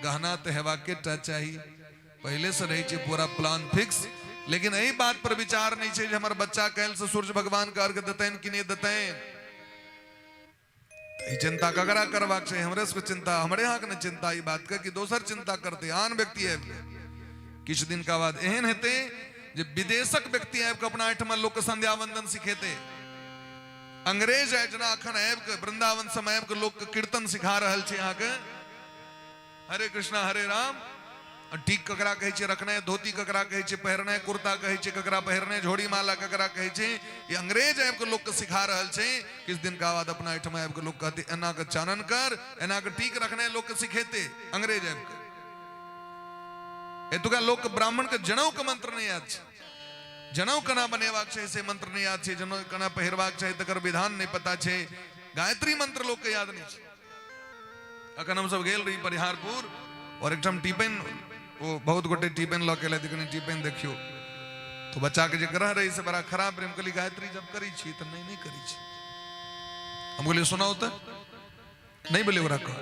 गहना तऽ हेबाके टा चाही। पहिले से रहै छै पूरा प्लान फिक्स। लेकिन एहि बात पर विचार नहीं छै जे हमर बच्चा काल्हि से सूर्य भगवान के अर्घ देतनि कि नहीं देतनि। ई चिंता ककरा करबाक छै? हमरे सबके चिंता, हमरे अहाँके ने चिंता ई बात के कि दोसर चिंता करतै, आन व्यक्ति आबि के। किछु दिनका बाद एहन हेतै जे विदेशक व्यक्ति आबि कऽ अपना एहिठमा लोकके संध्या वंदन सिखेतै। अंग्रेज आबि जेना अखन आबि कऽ वृंदावन सब आबि कऽ लोकके कीर्तन सिखा रहल छै अहाँके, हरे कृष्णा हरे राम। टीक ककरा कहै छै रखनाइ, धोती ककरा कहै छै पहिरनाइ, कुर्ता कहै छै ककरा पहिरनाइ, झोड़ी माला ककरा कहै छै, ई अंग्रेज आबि कऽ लोकके सिखा रहल छै। किछु दिनका बाद अपना एहिठमा आबि कऽ लोक कहतै एना कऽ चानन कर, एना कऽ टीक रखनाइ लोकके सिखेतै अंग्रेज आबि कऽ। एतुका लोक ब्राह्मण के जनऊ के मंत्र नहीं याद छै, जनऊ केना बनेबाक छै से मंत्र नहीं याद छै, जनऊ केना पहिरबाक छै तकर विधान नहीं पता छै। गायत्री मंत्र लोक के याद नहि छै। अखन हमसब गेल रही परिहारपुर और एकठाम टिपेन, ओ बहुत गोटे टिपेन लऽ के एलथि, कनि टिपेन देखियौ। तो बच्चा के जे ग्रह रही से बड़ा खराब रहे। हम कहली गायत्री जब करी छी तऽ नहि नहि करी छी। हम कहलियै सुनाउ तऽ नहीं बोले ओकरा कह।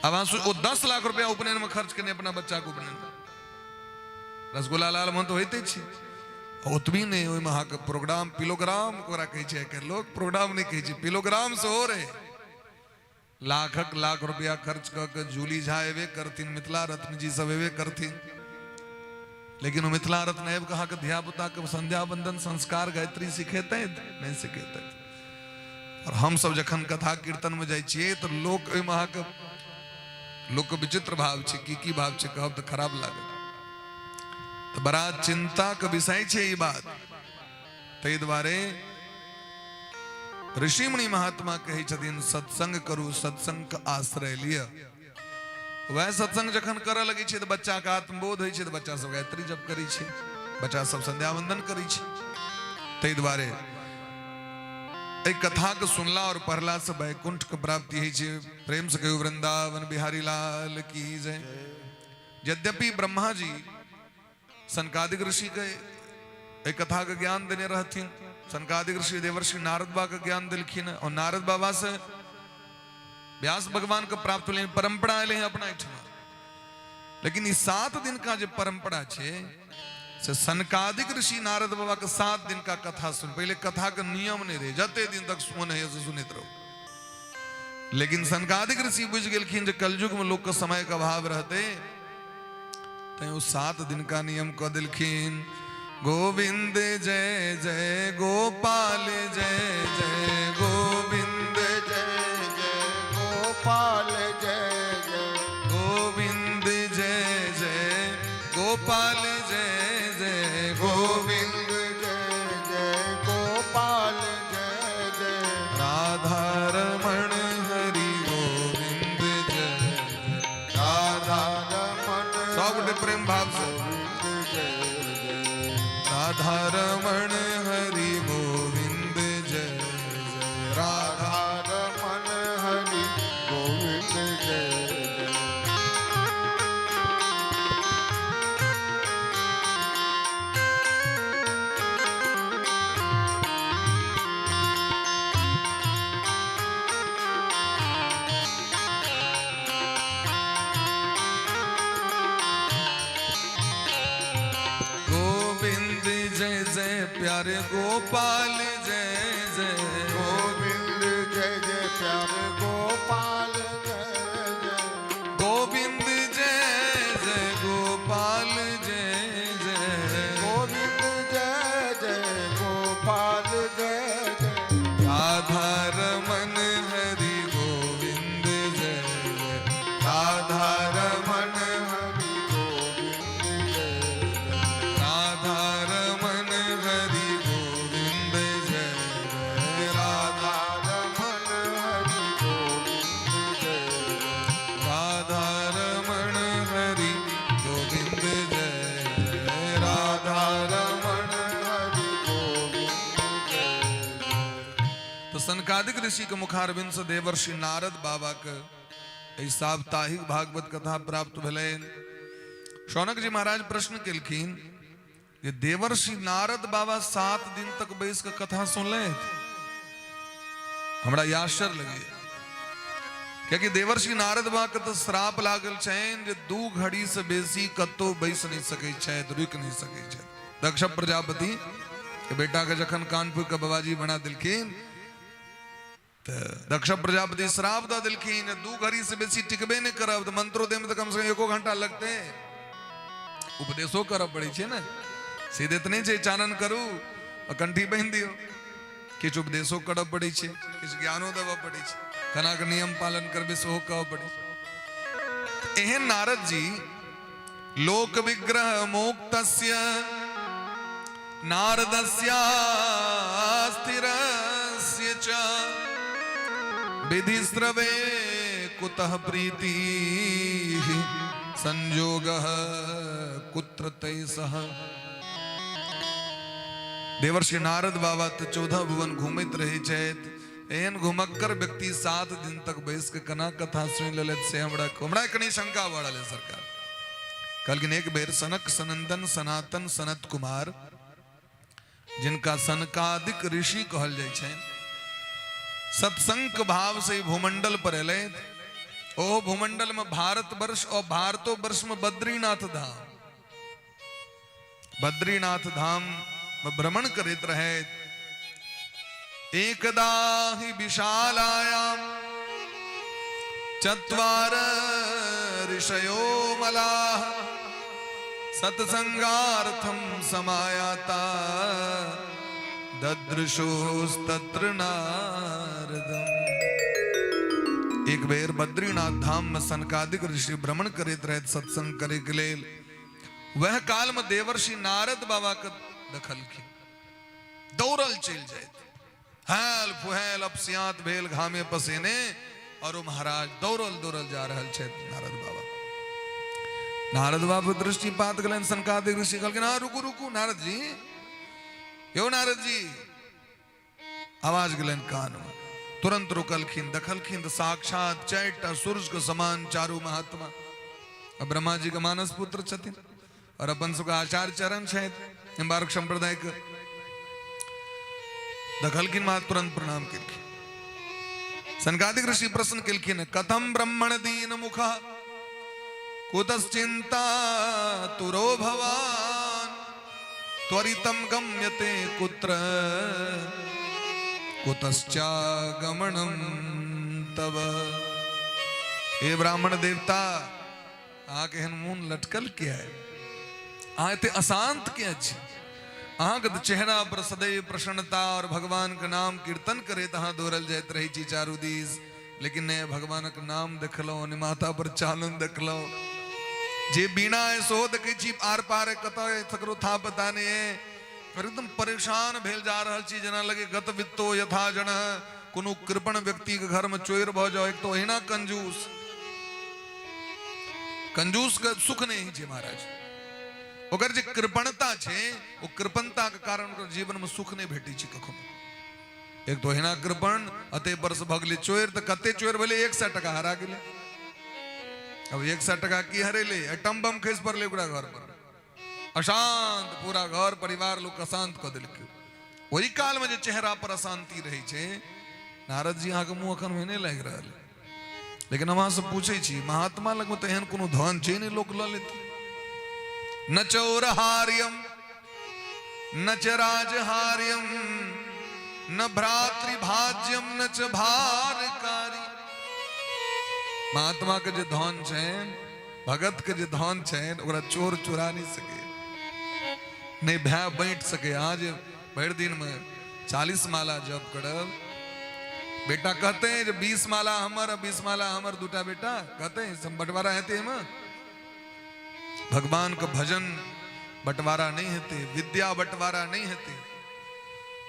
आब अहाँ ओ 10 लाख रुपया उपनयन में खर्च केने अपना बच्चा के उपनयन में। रसगुल्ला लाल मोहन तऽ होइते छै, ओतबी नहि, ओहिमे अहाँके प्रोग्राम पिलोग्राम ओकरा कहै छै आइकाल्हि लोक, प्रोग्राम नहि कहै छै, पिलोग्राम सेहो रहै। लाखक लाख रुपया खर्च कऽ के जूली झा एबे करथिन, मिथिला रत्न जी सब एबे करथिन, लेकिन ओ मिथिला रत्न आबि कऽ अहाँके धिया पुता के संध्या बंदन संस्कार गायत्री सिखेतै नहि सिखेतै। और हम सब जखन कथा कीर्तन में जाइ छियै तऽ लोक ओहिमे अहाँके लोक के विचित्र भाव छै, की की भाव छै कहब तऽ खराब लागत। तऽ बड़ा चिंता के विषय छै ई बात। ताहि दुआरे ऋषि मुनि महात्मा कहै छथिन सत्संग करू, सत्संग के आश्रय लिअ। वएह सत्संग जखन करऽ लगै छै तऽ बच्चा के आत्मबोध होइ छै, तऽ बच्चा सब गायत्री जप करै छै, बच्चा सब संध्या वंदन करै छै। ताहि दुआरे एहि कथा के सुनला और पढ़ला से वैकुंठ के प्राप्ति होइ छै। प्रेम से कहियो वृंदावन बिहारी लाल की जय। यद्यपि ब्रह्मा जी सनकादिक ऋषि के एहि कथा के ज्ञान देने रहथिन, सनकादिक ऋषि देवर्षि नारद बाबा के ज्ञान देलखिन और नारद बाबा से व्यास भगवान के प्राप्त भेलनि, परंपरा एलै अपना एहिठमा। लेकिन ई 7 दिन का जे परंपरा छै से सनकादिक ऋषि नारद बाबा के 7 दिन का कथा सुन, पहले कथा के नियम नहीं रहे, जते दिन तक सुन है से सुनैत रहो। लेकिन सनकादिक ऋषि बुझि गेलखिन जे कलयुग में लोक के समय के अभाव रहते, तैं ओ 7 दिन का नियम कऽ देलखिन। गोविंद जय जय गोपाल जय जय गोविंद जय जय गोपाल जय जय गोविंद जय जय गोपाल जय जय गोविंद जय जय गोपाल जय जय राधा रमण हरि गोविंद जय जय राधा रमण सब गोटे प्रेम भाव से गोविंद जय जय राधा रमण हरि गोविंद जय जय राधा राधा रमण हरि गोविंद जय जय। गोविंद जय जय प्यारे गोपाल जय जय गोविंद जय जय प्यारे गोपाल जय जय गोविंद जय जय गोपाल जय जय गोविंद जय जय गोपाल जय जय राधा रमन हरि गोविंद जय जय राधा रमन हरि गोविंद जय जय राधा रमन हरि गोविंद जय जय राधा रमन हरि गोविंद जय जय राधा रमण हरि गोविंद जय जय राधा रमण हरि गोविंद जय जय। तो सनकादिक ऋषि के मुखारविंद से देवर्षि नारद बाबा के एहि साप्ताहिक भागवत कथा प्राप्त भेलनि। शौनक जी महाराज प्रश्न केलखिन जे देवर्षि नारद बाबा 7 दिन तक बैस के कथा सुनलथि, हमरा ई आश्चर्य लगैया, कियाकि देवर्षि नारद बाबा के तऽ श्राप लागल छनि जे 2 घड़ी से बेसी कतौ बैस नहि सकै छथि, रुकि नहि सकै छथि। दक्ष प्रजापति के बेटा के जखन कान फूकि के बाबाजी बना देलखिन तऽ दक्ष प्रजापति श्राप दऽ देलखिन 2 घड़ी से बेसी टिकबे नहि करब, तऽ मंत्रो देमे तऽ कम से कम 1 घंटा लगतै, उपदेशो करऽ पड़ै छै ने, सीधे तऽ नहि छै चानन करू आ कंठी बान्हि दियौ, किछु उपदेशो करऽ पड़ै छै, किछु ज्ञानो देबऽ पड़ै छै, केना कऽ नियम पालन करबै सेहो कहऽ पड़ै छै। एहन नारद जी लोक विग्रह मुक्तस्य नारदस्य स्थिरस्य च विधिस्रवे कुतः प्रीतिः संयोगः कुत्र तैः सह। देवर्षि नारद बाबा तऽ 14 भुवन घूमैत रहै छथि, एहन घुमक्कर व्यक्ति 7 दिन तक बैस के केना कथा सुनि लेलथि से हमरा हमरा कनि शंका बढ़ल है सरकार। कहलखिन एक बेर सनक सनंदन सनातन सनत कुमार, जिनका सनकादिक ऋषि कहल जाइ छनि, सत्संग भाव से भूमंडल पर एलै। ओ भूमंडल में भारत वर्ष और भारतो वर्ष में बद्रीनाथ धाम, बद्रीनाथ धाम में भ्रमण करैत रहे। एकदा ही विशालायाम चत्वार ऋषयो मलाह सत्संगार्थम समायाता ददृशोस्तत्र नारदम। एक बेर बद्रीनाथ धाम में सनकादिक ऋषि भ्रमण करैत रहत सत्संग करे के लेल। वह काल में देवर्षि नारद बाबा के देखलखिन, दौड़ल चलि जाइत, हैल फुहैल अपसियात भेल घामे पसेने, और ओ महाराज दौड़ल दौड़ल जा रहल छथि नारद बाबा। नारद बाबा दृष्टिपात गेलनि सनकादिक ऋषि, कहलखिन हाँ रुकू रुकू नारद जी, यौ नारद जी। आवाज गेलनि कान में, तुरंत रुकलखिन। देखलखिन तऽ साक्षात 4टा सूर्य के समान चारू महात्मा, ब्रह्मा जी के मानस पुत्र छथिन और अपन सबके आचार्य चरण छथि निम्बार्क संप्रदाय के। देखलखिन महात्मा तुरंत प्रणाम केलखिन। सनकादिक ऋषि प्रश्न केलखिन, कथम ब्राह्मण दीन मुख कुतश्चिंता तुरो भवान त्वरितम गम्यते कुत्र कुतश्चागमनम तव। हे ब्राह्मण देवता, अहाँके एहन मोन लटकल किया है? अहाँ एते अशांत किया छी? अहाँके तऽ चेहरा पर सदैव प्रसन्नता और भगवान के नाम कीर्तन करैत अहाँ दौड़ल जाइत रहै छी चारू दिस, लेकिन नहि भगवानक नाम देखलहुँ, नहि माथा पर चानन देखलहुँ, जे बीणा है सेहो देखै छी आर पार है, कतऽ है तकरो था पता नहि है, और एकदम परेशान भेल जा रहल छी, जेना लगे गत वित्तो यथा जन, कोनो कृपण व्यक्ति के घर में चोर भऽ जाओ। एक तो ओहिना कंजूस, कंजूस के सुख नहीं होइ छै महाराज, ओकर जे कृपणता छै ओ कृपणता के कारण ओकर जीवन में सुख नहीं भेटै छै कखनो। एक तो ओहिना कृपण, अते वर्ष भऽ गेलै चोर, तऽ कते चोर भेलै 100 टका हरा गेलै। अब 100 टका की हरेलै, एटम बम खसि पड़लै ओकरा घर पर, अशांत पूरा घर परिवार लोग अशांत कऽ देलकै। ओहि काल में जे चेहरा पर अशांति रहै छै, नारद जी अहाँके मुँह अखन ओहने लागि रहल है, लेकिन हम अहाँसँ पूछै छी महात्मा लगमे तऽ एहन कोनो धन छै नहि लोक लऽ लेतै। न चौरहार्यम न च राजहार्यम न भ्रातृभाज्यम न च भारकारी। महात्मा के जे धन छै, भगत के जे धन छै, ओकरा चोर चोरा नहीं सके, नहीं भाय बांटि सके। अहाँ जे भरि दिन में 40 माला जप करब, बेटा कहते हैं जे 20 माला हमर 20 माला हमर, दूटा बेटा कहते हैं सब बंटवारा हेतै एहिमे। भगवान के भजन बंटवारा नहीं हेतै, विद्या बंटवारा नहीं हेतै।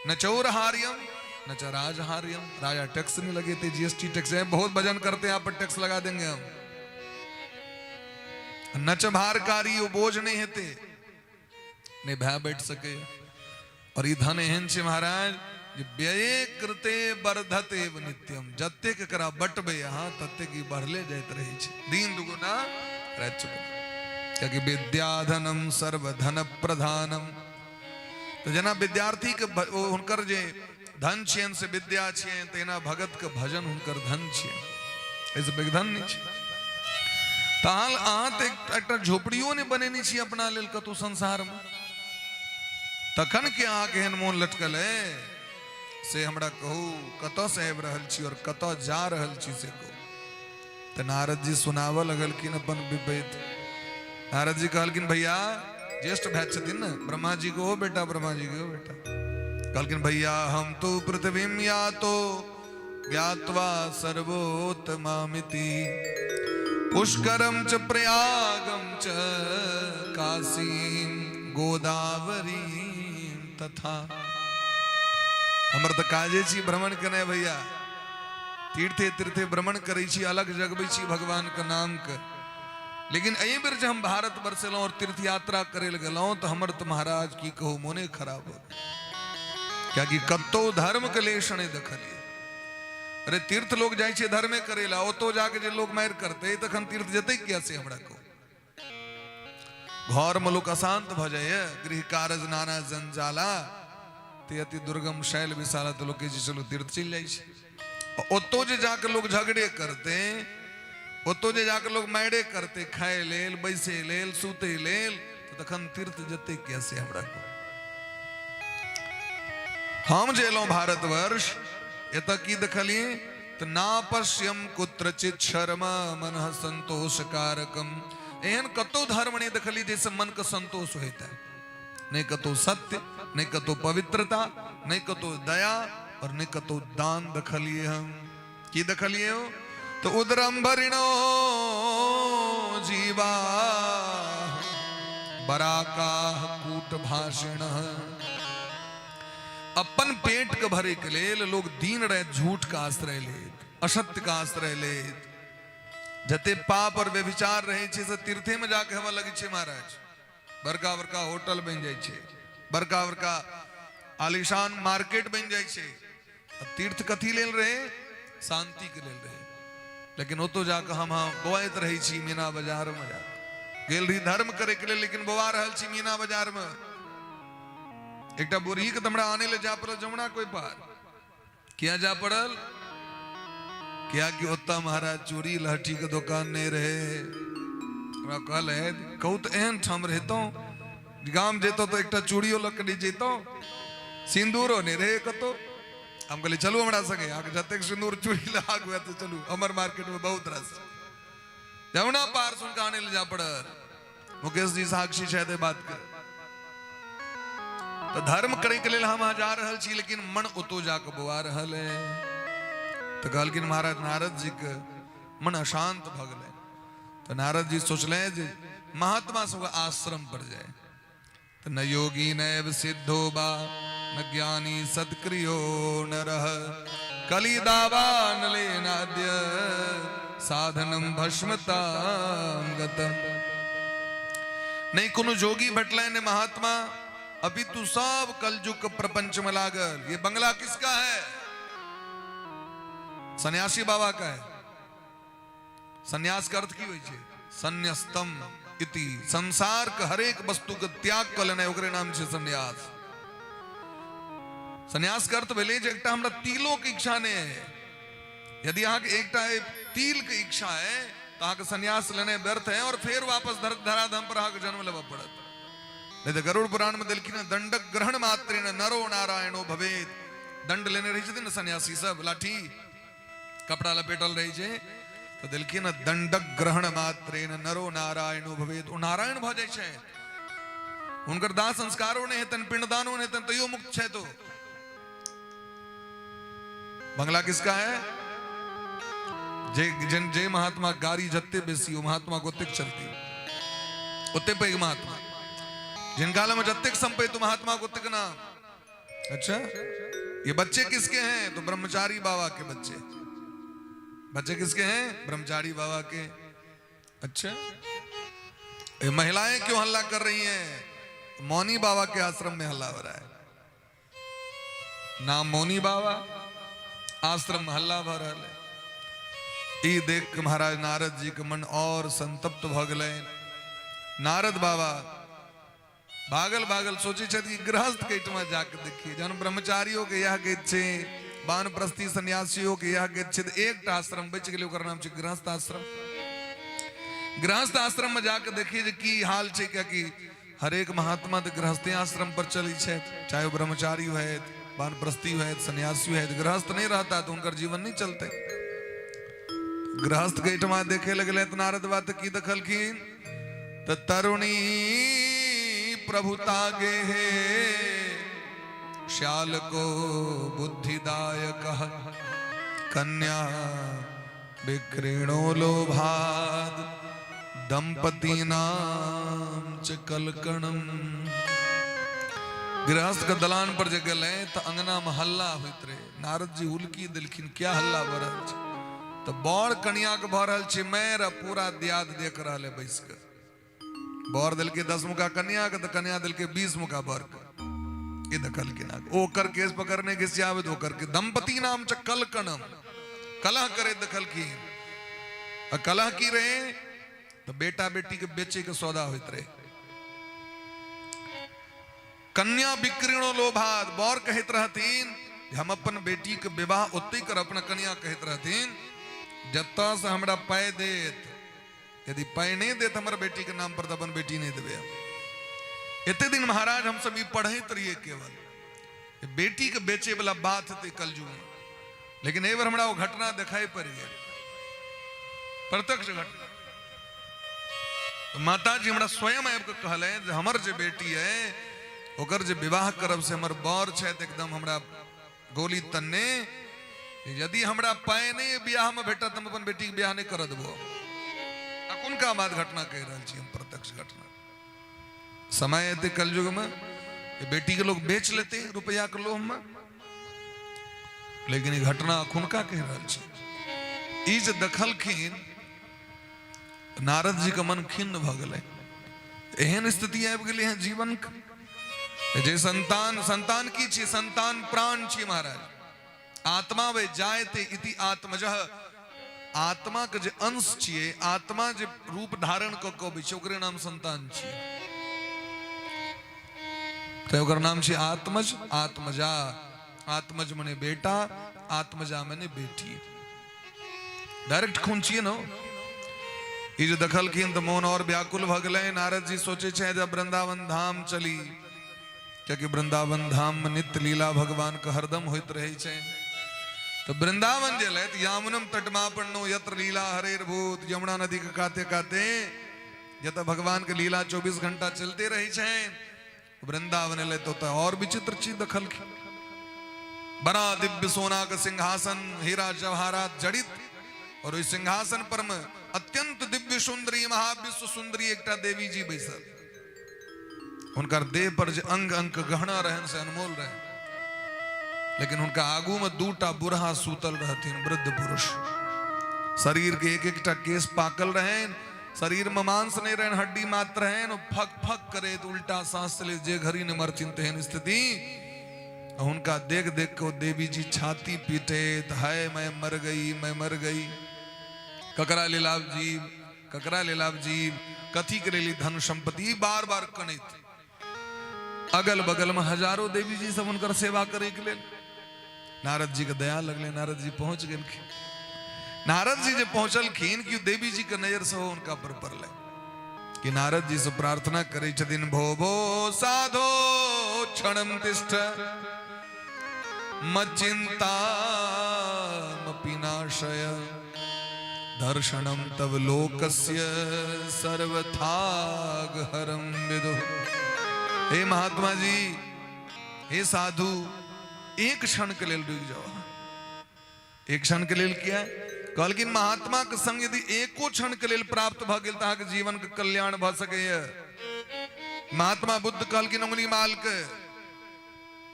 न चौरहार्यम न च राजहार्यम। राजा टैक्स नहीं लगेते, जीएसटी टैक्स है, बहुत भजन करते हैं आप पर टैक्स लगा देंगे हम। न च भारकारी, वो बोझ नहीं हेते, नहीं भय बैठ सके। और ई धन एहन छै महाराज जे व्यये कृते वर्धते नित्यम, जतेक एकरा बटबै अहाँ ततेक ई बढ़ले जाइत रहै छै, दिन दुगुना राति चौगुना। कियाकि विद्याधनम सर्वधन प्रधानम। तो जेना विद्यार्थी के हुनकर जे धन छियनि से विद्या छियनि, तहिना भगत के भजन हुनकर धन छियनि, एहिसँ पैघ धन नहि छै। तहन अहाँ तऽ एकटा झोपड़ियो नहि बनेने छी अपना लेल कतहु संसारमे, तखन के अहाँके एहन मोन लटकल है से हमरा कहू, कतऽ से आबि रहल छी और कतऽ जा रहल छी से कहू। तऽ नारद जी सुनाबऽ लगलखिन अपन विपैत। नारद जी कहलखिन भैया, ज्येष्ठ भाई छथिन ने ब्रह्मा जी के, ओ बेटा ब्रह्मा जी के ओ बेटा, कहलखिन भैया हम तो पृथ्वीम यातो ज्ञात्वा सर्वोत्तमामिति पुष्करम च प्रयागम च काशीम गोदावरीम तथा। हमर तऽ काजे छी भ्रमण केनाइ भैया, तीर्थे तीर्थे भ्रमण करै छी, अलग जगबै छी भगवान के नाम के। लेकिन एहि बेर जे हम भारत वर्ष एलहुँ और तीर्थ यात्रा करे लए गेलहुँ तऽ हमर तऽ महाराज की कहू मोने खराब हो गेल, कियाकि कतौ धर्म के लेश नहि देखलियै। अरे तीर्थ लोग जाइ छै धर्मे करै ला, ओतो जाके जे लोग मारि करतै तखन तीर्थ जेतै किया से हमरा कहू। घर में लोग अशांत भ जाइए, गृह कारज नाना जंजाला, ते अति दुर्गम शैल विशाला, तो लोग कहै छै चलू तीर्थ चलि जाइ छै। ओतो जे जाके लोग झगड़े करते, ओतो जे जाके लोग मारे करते, खाए लेल, बैसे लेल, सुते लेल, तो तखन तीर्थ जते किया से हमरा कहू। हम जे एलहुँ भारतवर्ष, एतऽ की देखलियै तऽ ना पश्यम कुत्रचित शर्म मन संतोष कारकम। एहन कतौ धर्म नहि देखलियै जाहिसँ मनके संतोष होइत है। नहि कतौ सत्य, नहि कतौ पवित्रता, नहि कतौ दया और नहि कतौ दान देखलियै हम। की देखलियै हो? तऽ उदरम भरिणो जीवा बराकाह कूट भाषिण। अपन पेट के भरे के लेल लोग दिन राति झूठ का आश्रय लेत, असत्य का आश्रय लेत। जते पाप और व्यभिचार रहे छै से तीर्थे में जाके हेबऽ लगै छै महाराज। बड़का बड़का होटल बनि जाइ छै, बड़का बड़का आलीशान मार्केट बनि जाइ छै। आ तीर्थ कथी लेल रहे? शांति के लेल रहे। लेकिन ओतो जाके हम बौआइत रहै छी मीना बाजार में। जाके गेल रही धर्म करे के लेल, लेकिन बौआ रहल छी मीना बाजार में। एकटा बूढ़ी के तऽ हमरा आने ले जा पड़ल जमुना कोई पार। किया जा पड़ल? कियाकि ओतऽ महाराज चूड़ी लहठी के दोकान नहीं रहे। हमरा कहल है कहू तऽ एहन ठाम रहितहुँ, गाम जैतहुँ तऽ एकटा चूड़ियो लऽ कऽ नहि जैतहुँ, सिन्दूरो नहि रहे कतौ। हम कहलियै चलू हमरा संगे, अहाँके जतेक सिन्दूर चूड़ी लगा हुए तऽ चलू, हमर मार्केट में बहुत रास छै। जमुना पार सुन कऽ आने लए जा पड़ल। मुकेश जी साक्षी छथि एहि बात के। तऽ धर्म करे के लेल हम अहाँ जा रहल छी, लेकिन मन ओतो जाके बौआ रहल है। तऽ कहलखिन महाराज नारद जी के मन अशांत भऽ गेलै। तऽ नारद जी सोचले जे महात्मा सबके आश्रम पर जाय। तऽ न योगी नैव सिद्धो बा न ज्ञानी सत्क्रियो न रह, कली दावा न लेनाद्य साधनम भस्मताम गतम। नहीं कोनो जोगी भेटलै ने महात्मा, अभी तू सब कलयुग के प्रपंच में लागल। ये बंगला किसका है? सन्यासी बाबा का है। सन्यास के अर्थ की होइ छै? संन्यस्तम इति, संसार के हरेक वस्तु के त्याग कऽ लेनाइ, ओकरे नाम छै सन्यास। सन्यास के अर्थ भेलै जे एकटा हमरा तिलो के इच्छा नहि है। यदि अहाँके एकटा तिल के इच्छा है तऽ अहाँके सन्यास लेनाइ व्यर्थ है और फेर वापस धराधाम पर अहाँके जन्म लेबऽ पड़त। नहीं तऽ गरुड़ पुराण में देलखिन दंडक ग्रहण मात्रेण नरो नारायणो भवेत। दंड लेने रहै छथिन ने सन्यासी सब, लाठी कपड़ा लपेटल रहै छै, तऽ देलखिन ने दंडक ग्रहण मात्रेण नरो नारायणो भवेत। ओ नारायण भऽ जाइ छै, हुनकर दाह संस्कारो नहि हेतनि, पिंडदानो नहि हेतनि, तैयो मुक्त छै। तो बंगला किसका है? जे जन जे महात्मा गाड़ी जते बेसी ओ महात्मा को ओतेक चलती, ओते पैघ महात्मा। जिनका लग में जतेक संपत्ति ओ महात्मा को ओतेक नाम। अच्छा, ये बच्चे किसके हैं? तो ब्रह्मचारी बाबा के बच्चे। बच्चे किसके हैं? ब्रह्मचारी बाबा के। अच्छा, ये महिलाएं क्यों हल्ला कर रही हैं? मौनी बाबा के आश्रम में हल्ला हो रहा है। नाम मौनी बाबा, आश्रम में हल्ला भऽ रहल है। ई देख के महाराज नारद जी के मन और संतप्त भऽ गेलनि। नारद बाबा भागल भागल सोचै छथि कि गृहस्थ के एहिठमा जाके देखिए, जहन ब्रह्मचारियों के यह गति छै, वानप्रस्थी सन्यासियों के यह गति छै, तऽ एकटा आश्रम बचि गेलै, ओकर नाम छै गृहस्थ आश्रम। गृहस्थ आश्रम में जाके देखिए जे की हाल छै, कियाकि हरेक महात्मा तऽ गृहस्थे आश्रम पर चलै छथि, चाहे ओ ब्रह्मचारी होथि, वानप्रस्थी होथि, सन्यासी होथि, गृहस्थ नहि रहता तऽ हुनकर जीवन नहि चलतै। गृहस्थ के एहिठमा देखे लगलै तऽ नारद बाबा तऽ की देखलखिन? तऽ तरुणी प्रभुता गेहे श्याल को बुद्धिदायक कन्या विक्रीणो लोभाद दंपतीनाम च कलकणम। गृहस्थ के दलान पर जे गेलै तऽ अंगना में हल्ला होइत रहे। नारद जी हुलकी देलखिन, क्या हल्ला भऽ रहल छै? तऽ बड़ कनिया के भऽ रहल छै मैर, पूरा दियाद देख रहल है बैस के। बर देलकै 10 मुका कनिया के, तऽ कनिया देलकै 20 मुका बर के। ई देखलखिन, ओकर केस पकड़ने घिसियाबैत ओकर के दंपति नाम च कलकणम। कलह करैत देखलखिन। आ कलह की रहे तऽ बेटा बेटी के बेचे के सौदा होइत रहे। कन्या विक्रीणो लोभात, बर कहैत रहथिन हम अपन बेटी के विवाह ओतहि करब, अपना कन्या कहैत रहथिन जतऽ से हमरा पाइ देत, यदि पाइ नहि देत हमर बेटी के नाम पर तऽ अपन बेटी नहि देबै हम। एते दिन महाराज हमसब ई पढ़ैत रहियै केवल बेटी के बेचे वाला बात हेतै कलयुग में, लेकिन एहि बेर हमरा ओ घटना देखाई पड़ि गेल, प्रत्यक्ष घटना। माता जी हमरा स्वयं आबि कऽ कहलनि जे हमर जे बेटी है ओकर जे विवाह करब से हमर बर छथि एकदम हमरा गोली तन्ने, यदि हमरा पाइ नहि बियाह में भेटत हम अपन बेटी के बियाह नहि करऽ देबो। अखुनका बात घटना कहि रहल छी हम, प्रत्यक्ष घटना। समय एते कलयुग में बेटी के लोग बेच लेते रुपया के लोभ में, लेकिन ई घटना अखुनका कहि रहल छी। ई जे देखलखिन नारद जी के मन खिन्न भऽ गेलै। एहन स्थिति आबि गेलै हँ जीवन के जे संतान, संतान की छी? संतान प्राण छी महाराज। आत्मा वे जायते इति आत्मजः, आत्मा के जे अंश छियै, आत्मा जे रूप धारण कऽ के अबै छै ओकरे नाम संतान छियै। तऽ ओकर नाम छै आत्मज, आत्मजा। आत्मज मने बेटा, आत्मजा मने बेटी। डायरेक्ट खून छियै ने। ई जे देखलखिन तऽ मोन और व्याकुल भऽ गेलै। नारद जी सोचै छै जब वृंदावन धाम चली, कियाकि वृंदावन धाम में नित्य लीला भगवान के हरदम होइत रहै छै। तो वृंदावन जे लैत यामुनम तटमापन्नो यत्र लीला हरेर भूत, यमुना नदी के काते काते जतऽ भगवान के लीला 24 घंटा चलते रहै छै, वृंदावन एलै तो ओतऽ और विचित्र चीज देखलखिन। बड़ा दिव्य सोना के सिंहासन, हीरा जवाहरात जड़ित, और ओहि सिंहासन पर में अत्यंत दिव्य सुंदरी महाविश्व सुंदरी एकटा देवी जी बैसल। हुनकर देह पर जे अंग अंग के गहना रहन से अनमोल रहन, लेकिन हुनका आगू में दूटा बूढ़ा सूतल रहथिन, वृद्ध पुरुष। शरीर के एक एकटा केस पाकल रहन, शरीर में मांस नहीं रहन, हड्डी मात्र रहन, फक फक करे तो उल्टा सांस चले, जे घड़ी ने मरथिन तेहन स्थिति। हुनका देख देख के देवी जी छाती पीटे, हाय मैं मर गई, मैं मर गई। ककरा लेल आब जीव, ककरा लेल आब जीव, कथी के लेल धन संपत्ति, बार बार कनैत। अगल बगल में हजारों देवी जी सब हुनकर सेवा करे के लेल। नारद जी के दया लगले, नारद जी पहुंच गेलखिन। नारद जी जे पहुंचलखिन कि देवी जी के नजर से हुनका पर पड़लै कि नारद जी से प्रार्थना करै छथिन, भो भो साधो क्षणम तिष्ठ मचिंता मपिनाशय दर्शनम तव लोकस्य सर्वथागहरम विदु। हे महात्मा जी, हे साधु, एक क्षण के लेल रुकि जाओ। एक क्षण के लेल किया? कहलखिन महात्मा के संग यदि एको क्षण के लेल प्राप्त भऽ गेल तऽ अहाँके जीवन के कल्याण भऽ सकैए। महात्मा बुद्ध कहलखिन अंगुली माल के,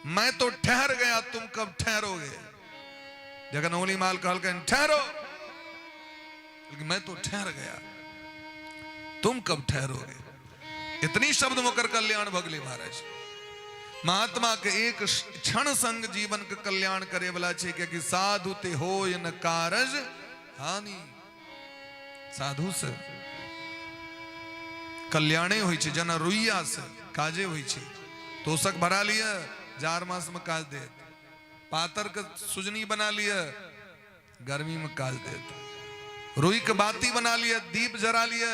मैं तो ठहर गया, तुम कब ठहरोगे? जखन अंगुली माल कहलखिन ठहरो, लेकिन मैं तो ठहर गया, तुम कब ठहरोगे? इतनी शब्द में ओकर कल्याण भऽ गेलै महाराज। महात्मा के एक क्षण संग जीवन के कल्याण करे वाला छै, कियाकि साधु ते होय न कारज हानि। साधु से कल्याणे होइ छै, जेना रुइया से काजे होइ छै। तोशक भरा लिअ, जाड़ मास में काज देत। पातर के सुजनी बना लिअ, गर्मी में काज देत। रुई के बाती बना लिअ, दीप जरा लिअ,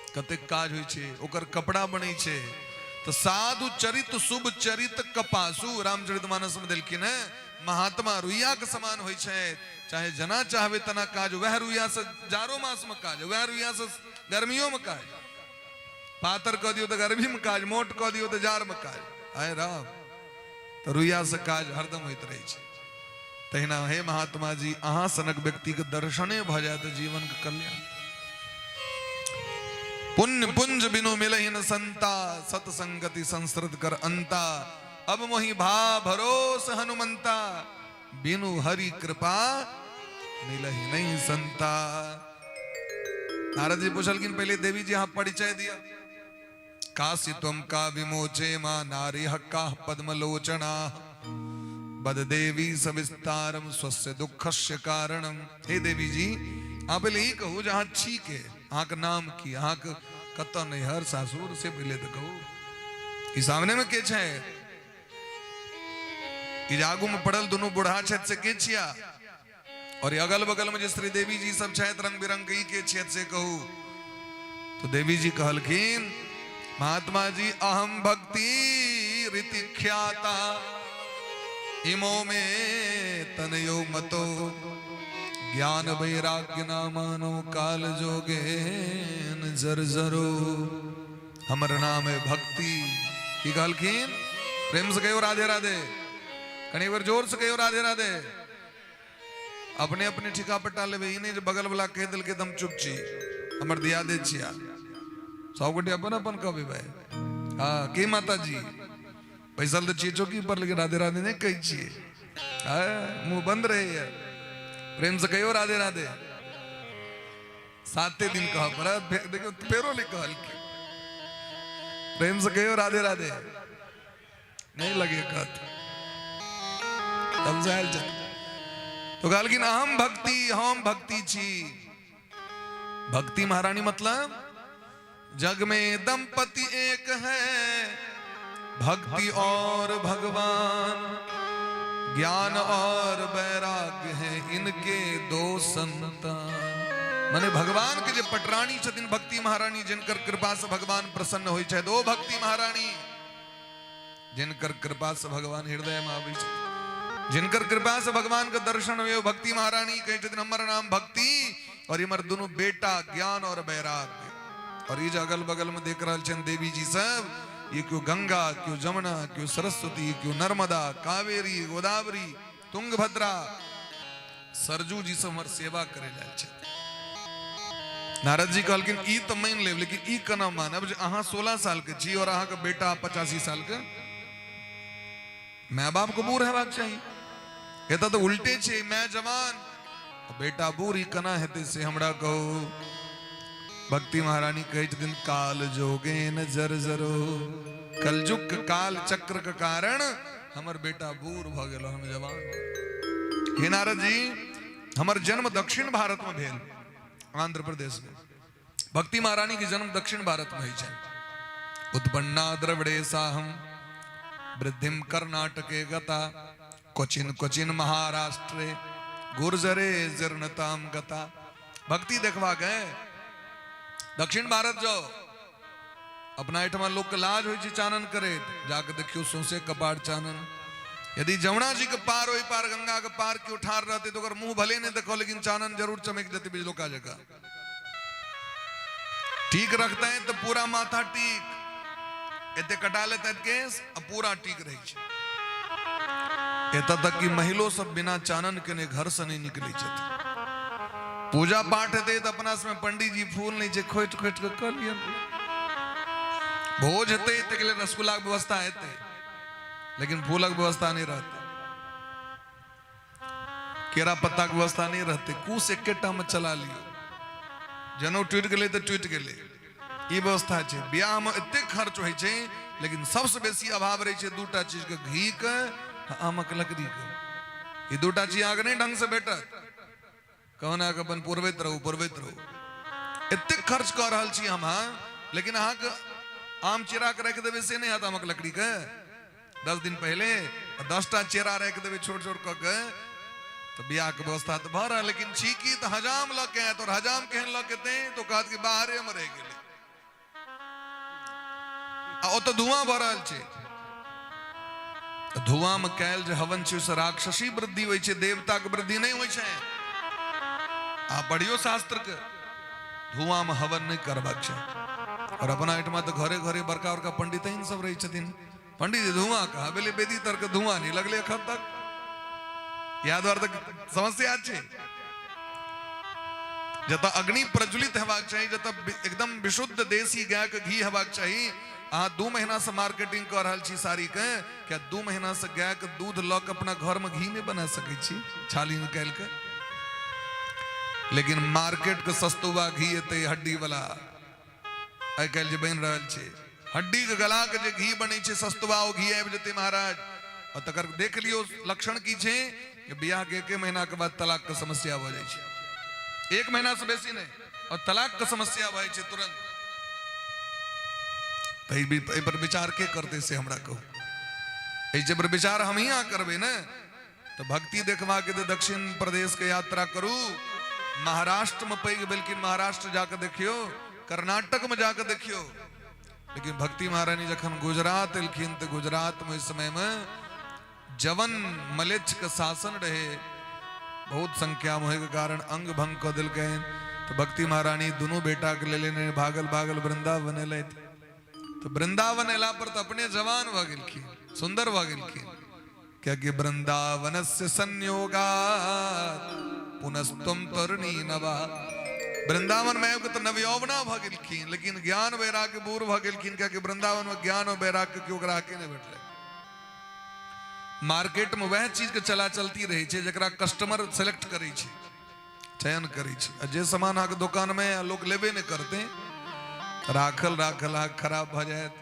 कतेक काज होइ छै। ओकर कपड़ा बनै छै। तऽ साधु चरित शुभ चरित कपासु, रामचरितमानस में देलखिन है, महात्मा रुइया के समान होइ छै, चाहे जना चाहबे तना काज, वह रुइया से जाड़ो मास में काज, वह रुइया से गर्मियों में काज। पातर कऽ दियौ तऽ गर्मी में काज, मोट कऽ दियौ तऽ जाड़ में काज। आय राम, तऽ रुइया से काज हरदम होइत रहै छै। तहिना हे महात्मा जी, अहाँ सनक व्यक्ति के दर्शने भऽ जाय तऽ जीवन के कल्याण। पुण्य पुंज बिनु मिलहि न संता, सतसंगति संसृत कर अंता। अब मोहि भा भरोस हनुमंता, बिनु हरि कृपा मिलहि नहीं संता। नारद जी पूछलखिन पहले देवी जी अहाँ परिचय दिया। काशी त्वं का विमोचे मां नारी हक्का पद्मलोचना, बद देवी सविस्तारम स्वस्य दुःखस्य कारणम। हे देवी जी, अहाँ पहिले ई कहू जे अहाँ छी के, अहाँके नाम की, अहाँके कतऽ नैहर सासुर, से पहिले तऽ कहू। ई सामने में के छै? ई जे आगू में पड़ल दुनू बूढ़ा छथि से के छिया? और ई अगल बगल में जे श्रीदेवी जी सब छथि रंग बिरंग के, ई के छथि से कहू। तो देवी जी कहलखिन, महात्मा जी अहम भक्ति रीति ख्याता, इमो में तनयो मतो, ज्ञान वैराग्य ना मानो, काल जोगेन जर्जरो। हमर नाम है भक्ति। की कहलखिन? प्रेम से कहियो राधे राधे, कनी बेर जोर से कहियो राधे राधे। अपने अपने ठिका पट्टा लेबै, ई नहि जे बगल वाला कहि देलकै तऽ हम चुप छी, हमर दिया दे छिया। सब गोटे अपन अपन कहबै भाई। हाँ की माता जी बैसल तऽ छियै चौकी पर, लेकिन राधे राधे नहि कहै छियै, मुंह बंद रहैया। प्रेम से कहियो राधे राधे। साते दिन कह पड़त, देखियौ फेरो नहि कहलखिन। प्रेम से कहियो राधे राधे। नहीं लगे कहत समझायल जाय तो कहलखिन अहम भक्ति, हम भक्ति छी। भक्ति महारानी मतलब जग में दंपति एक है, भक्ति और भगवान, ज्ञान और वैराग्य है इनके दो संतान। माने भगवान के जे पटरानी छथिन भक्ति महारानी, जिनकर कृपा से भगवान प्रसन्न होइ छथि, ओ भक्ति महारानी जिनकर कृपा से भगवान हृदय में आबै छथिन, जिनकर कृपा से भगवान के दर्शन होय, भक्ति महारानी कहै छथिन हमर नाम भक्ति और इमर दुनू बेटा ज्ञान और वैराग्य। और ई जे अगल बगल में देख रहल छनि देवी जी सब, ये क्यों गंगा, क्यों जमुना, क्यों सरस्वती, क्यों नर्मदा, कावेरी, गोदावरी, तुंगभद्रा, सरजू जी सब हमर सेवा करे लेल छथि। नारद जी कहलखिन ई तऽ मानि लेब, लेकिन ई केना मानब जे अहाँ 16 साल के छी और अहाँके बेटा 85 साल के? माय बाप के बूढ़ हेबाक चाही, एतऽ तऽ उल्टे छै, माय जवान बेटा बूढ़, ई केना हेतै से हमरा कहू। भक्ति महारानी कहै छथिन काल जोगेन जर्जरो, कलयुग के काल चक्र के कारण हमर बेटा बूढ़ भऽ गेल, हम जवान। हे नारद जी, हमर जन्म दक्षिण भारत में भेल, आंध्र प्रदेश में। भक्ति महारानी के जन्म दक्षिण भारत में होइ छै। उत्पन्ना द्रविड़े साहम वृद्धिम कर्नाटके गता, क्वचिन क्वचिन महाराष्ट्रे गुर्जरे जीर्णताम गता। भक्ति देखवा गए दक्षिण भारत जाओ, अपना एहिठमा लोक के लाज होइ छै चानन करैत, जाके देखियौ सौंसे कपार चानन। यदि जमुना जी के पार ओहि पार गंगा के पार केओ ठाढ़ रहतै तऽ ओकर मुंह भले नहि देखो, लेकिन चानन जरूर चमकि जेतै बिजलोका जकाँ। ठीक रखते हैं तो पूरा माथा ठीक, एते कटा लेते केस आ पूरा ठीक रहै छै। एतऽ तक कि महिलो सब बिना चानन केने घर से नहीं निकलै छथिन। पूजा पाठ हेतै तऽ अपना सबमे पंडित जी फूल नहि छै, खोटि खोटि कऽ कऽ लिअ। भोज हेतै ताहिके लेल रसगुल्लाके व्यवस्था हेतै, लेकिन फूलक व्यवस्था नहि रहतै, केरा पत्ताके व्यवस्था नहि रहतै, कुश एकेटा मे चला लियौ, जनउ टूटि गेलै तऽ टूटि गेलै, ई व्यवस्था छै। बियाहमे एतेक खर्च होइ छै, लेकिन सबसँ बेसी अभाव रहै छै दूटा चीजके, घीके आ आमक लकड़ीके। ई दूटा चीज अहाँके नहि ढंगसँ भेटत, कहुना कऽ अपन पुरबैत रहू पुरबैत रहू। एतेक खर्च कऽ रहल छी हम अहाँ, लेकिन अहाँके आम चेरा के राखि देबै से नहि हैत। आमक लकड़ीके 10 दिन पहिले 10टा चेरा राखि देबै छोट छोट कऽ के, तऽ बियाहके व्यवस्था तऽ भऽ रहल, लेकिन छी की तऽ हजाम लऽ के आयत, और हजाम केहन लऽ के एतै तऽ कहत कि बाहरेमे रहि गेलै, आ ओतऽ धुआं भऽ रहल छै। धुआं में कैल जे हवन छै ओहिसँ राक्षसी वृद्धि होइ छै, देवताके वृद्धि नहि होइ छै। आ पढ़ियो शास्त्र के, धुआं में हवन नहि करबाक छै। और अपना एहिठमा तऽ घरे घरे बड़का बड़का पंडित सब रहै छथिन। पंडित जी धुआं कहाँ भेलै? वेदी तर के धुआं नहि लगलै एखन तक, इएह दुआरे तऽ समस्या छै। जतऽ अग्नि प्रज्वलित हेबाक चाही, जतऽ एकदम विशुद्ध देसी गाय के घी हेबाक चाही, अहाँ 2 महीना से मार्केटिंग कऽ रहल छी साड़ी के, क्या 2 महीना से गाय के दूध लऽ के अपना घर में घी नहीं बना सकै छी छाली निकालि के? लेकिन मार्केट के सस्तुआ घी एतै हड्डी वाला, आइ काल्हि जे बनि रहल छै हड्डी के गला के जे घी बनै छै सस्तुआ, ओ घी आबि जेतै महाराज। आ तकर देख लियौ लक्षण की छै कि बियाह के एके महीना के बाद तलाक के समस्या भऽ जाइ छै। एक महीना से बेसी नहि, और तलाक के समस्या भऽ जाइ छै तुरंत। तऽ एहि पर विचार के करतै से हमरा कहू। एहि जे पर विचार हम ही अहाँ करबै ने, तऽ भक्ति देखबाक तऽ दक्षिण प्रदेश के यात्रा करू। महाराष्ट्र में पैघ भेलखिन, महाराष्ट्र जाके देखियौ, कर्नाटक में जाके देखियौ। लेकिन भक्ति महारानी जखन गुजरात एलखिन तऽ गुजरात में ओहि समय में जवन मलेच्छ के शासन रहे, बहुत संख्या में होय के कारण अंग भंग कऽ देलकनि। तऽ भक्ति महारानी दुनू बेटा के लेने भागल भागल वृंदावन एलथि। तऽ वृंदावन एला पर तऽ अपने जवान भऽ गेलखिन, सुंदर भऽ गेलखिन। कियाकि वृंदावनस्य संयोगात् पुनस्त्वं तरुणी नवा। वृंदावन में आबि कऽ तऽ नवयौवना भऽ गेलखिन, लेकिन ज्ञान वैराग्य बूढ़ भऽ गेलखिन। कियाकि वृंदावन में ज्ञान और वैराग्य केओ ग्राहके नहि भेटलै। मार्केट में वएह चीज के चला चलती रहै छै जकरा कस्टमर सेलेक्ट करै छै, चयन करै छै। आ जे सामान अहाँके दोकान में लोक लेबे नहि करतै, राखल राखल अहाँके खराब भऽ जायत।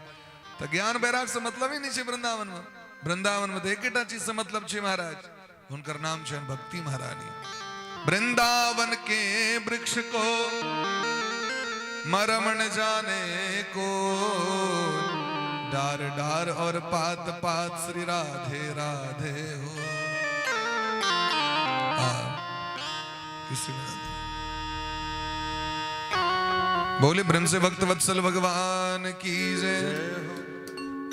तऽ ज्ञान वैराग से मतलब ही नहि छै वृंदावन में। वृंदावन में तऽ एकेटा चीज से मतलब छै महाराज, हुनकर नाम छनि भक्ति महारानी। वृंदावन के वृक्ष को मरम न जाने को, डार डार और पात पात श्री राधे राधे हो। हाँ, किसी में राधे। बोले ब्रह्म से भक्त वत्सल भगवान की जय।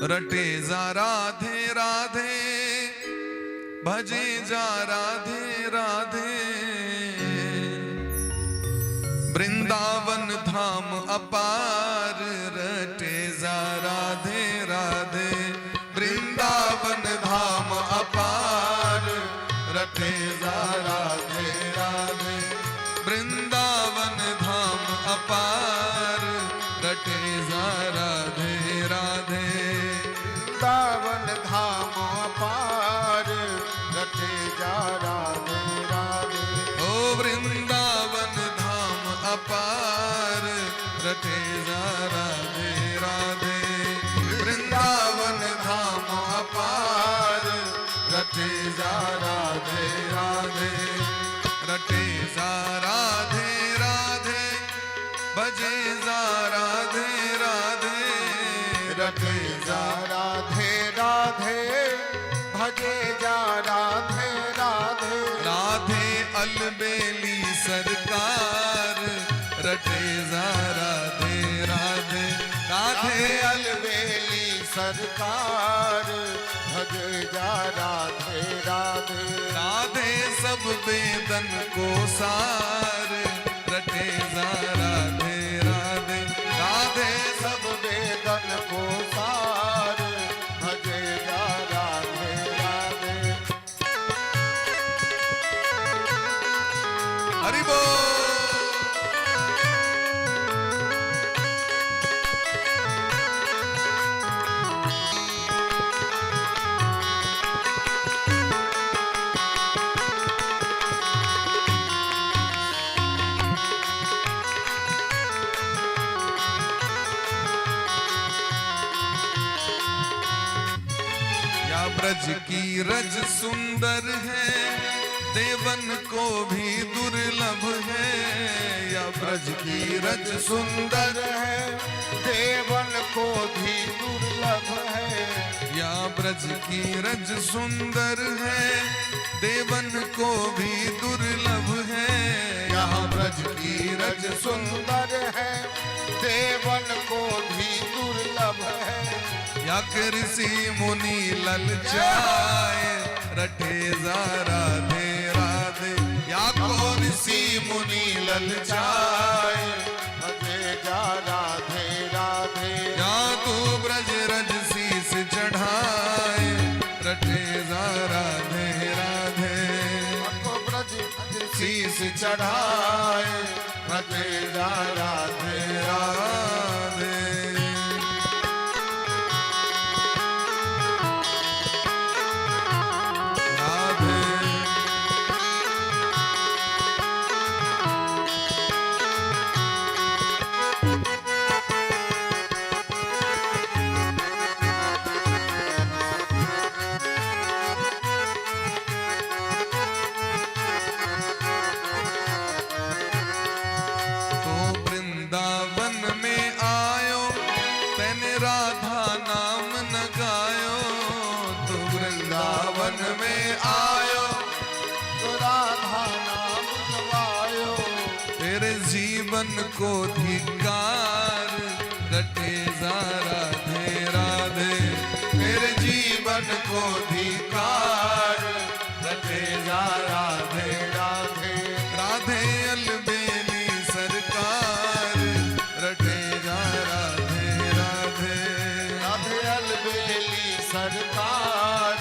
रटे जा राधे राधे, भजे जा राधे राधे, वृंदावन धाम अपार। रटे जा राधे राधे, वृंदावन धाम अपार। रटे जा राधे राधे, वृंदावन धाम अपार। रटे जा राधे राधे, वृंदावन धाम अपार। रटे जा राधे राधे, ओ वृंदावन धाम अपार। रटे जा राधे राधे, वृंदावन धाम अपार। रटे जा राधे राधे, रटे जा राधे राधे, भजे जा राधे राधे, रटे जा राधे राधे, भजे जा राधे राधे, राधे अलबेली सरकार। रटे जा राधे राधे, राधे राधे अलबेली सरकार। भजे जा राधे राधे, राधे सब वेदन को सार। रटे जा राधे राधे, राधे सब वेदन को सार। भजे जा राधे राधे। हरि बोल। या ब्रज की रज सुंदर है, देवन को भी दुर्लभ है। या ब्रज की रज सुंदर सुंदर है, देवन को भी दुर्लभ है। या ब्रज की रज सुंदर है, देवन को भी दुर्लभ है। यहाँ ब्रज की रज सुंदर है, देवन को भी दुर्लभ है। या ऋषि मुनि ललचाए, रटे जा राधे राधे। या को ऋषि मुनि ललचाए, भजे जा राधे राधे। या तू ब्रज रज शीस चढ़ाए, रटे जा राधे राधे। को ब्रज शीस चढ़ाए, भजे जा राधे राधे। राधे। जीवन को धिकार, रटे जा राधे राधे। तेरे जीवन को धिकार, रटे जा राधे राधे। राधे अलबेली सरकार, रटे जा राधे राधे। राधे अलबेली सरकार,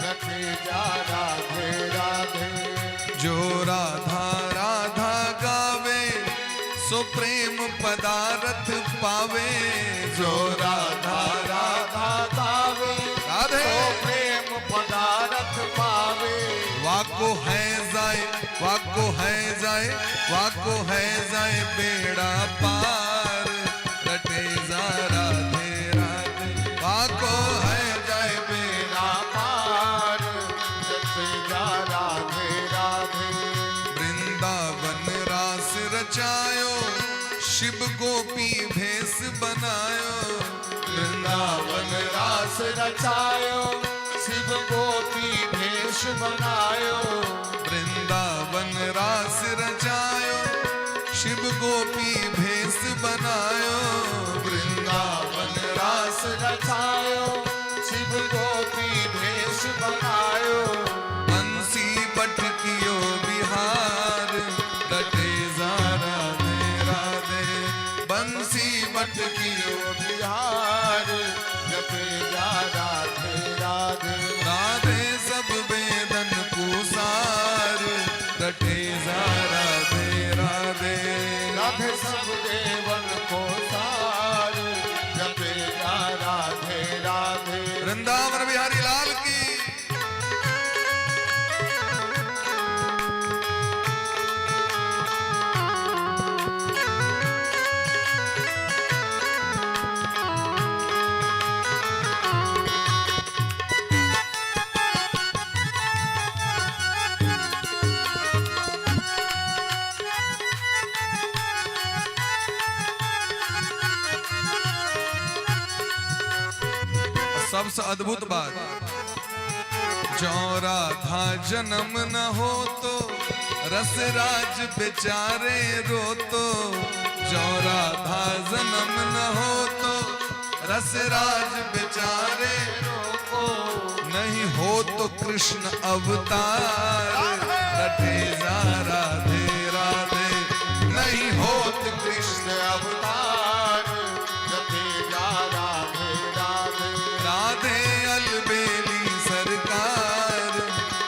रटे जा राधे राधे। जो राधा राधा गावे, सो प्रेम पदार्थ पावे। जो राधा राधा गावे, राधे तो प्रेम पदार्थ पावे। वाको है जाए, वाको है जाए, वाको है जाए बेड़ा पार, रटे जा राधे राधे। वाको है जाए बेड़ा बेड़ा पार, रटे जा राधे राधे। वृंदावन रास रचायो, शिव गोपी भेष बनायो। वृंदावन रास रचायो, शिव गोपी भेष बनायो। वृंदावन रास रचायो, शिव गोपी भेष बनायो। वृंदावन रास रचायो, शिव गोपी भेष बनायो। बंसी बट कियो बिहार, रटे जा राधे राधे। बंसी बट कियो बिहार, जपे जा राधे राधे। राधे सब वेदन कुसार, रटे जा राधे राधे। राधे सब देवन को सार, जपे जा राधे राधे। वृंदावन बिहारी लाल की। सबसे अद्भुत बात, जो राधा जन्म न हो तो रस राज बेचारे रो तो। जो राधा जन्म न हो तो रस राज बेचारे रोको, नहीं हो तो कृष्ण अवतार, रटे जा राधे राधे। नहीं हो तो कृष्ण अवतार, जपे जा राधे राधे। राधे अलबेली सरकार,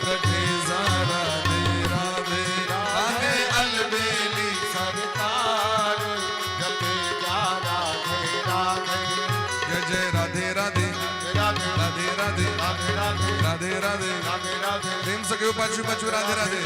रटे जा राधे राधे। राधे अलबेली सरकार, जपे जा राधे राधे। जय जय राधे राधे राधे राधे राधे राधे राधे राधे राधे राधे राधे प्रेम से कहो पाछू पाछू राधे राधे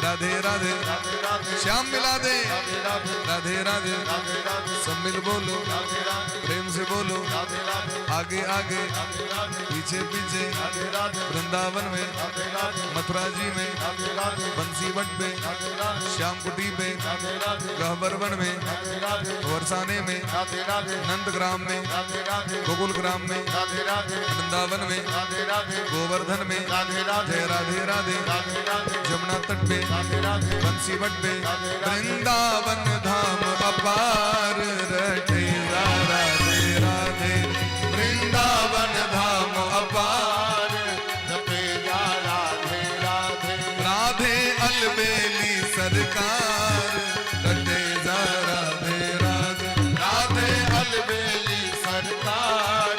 राधे राधे। राधे राधे श्याम मिला दे राधे राधे राधे राधे। राधे राधे सब मिल बोलो, राधे राधे प्रेम से बोलो, राधे राधे आगे आगे राधे राधे पीछे पीछे। राधे राधे वृंदावन में, राधे राधे मथुरा जी में, राधे राधे बंसी what पे, राधे राधे श्याम कुटी पे, राधे राधे गहबरवन में, राधे राधे बरसाने में, राधे राधे नंदग्राम में, राधे राधे गोकुल ग्राम में, राधे राधे वृंदावन में, राधे राधे गोवर्धन में, राधे राधे जय राधे राधे। राधे राधे जमुना तट पे, राधे राधे बंसी what पे, राधे राधे। वृंदावन धाम अपार, रटे जा राधे राधे। वृंदावन धाम अपार, जपे जा राधे राधे। राधे अलबेली सरकार, रटे जा राधे राधे। राधे अलबेली सरकार,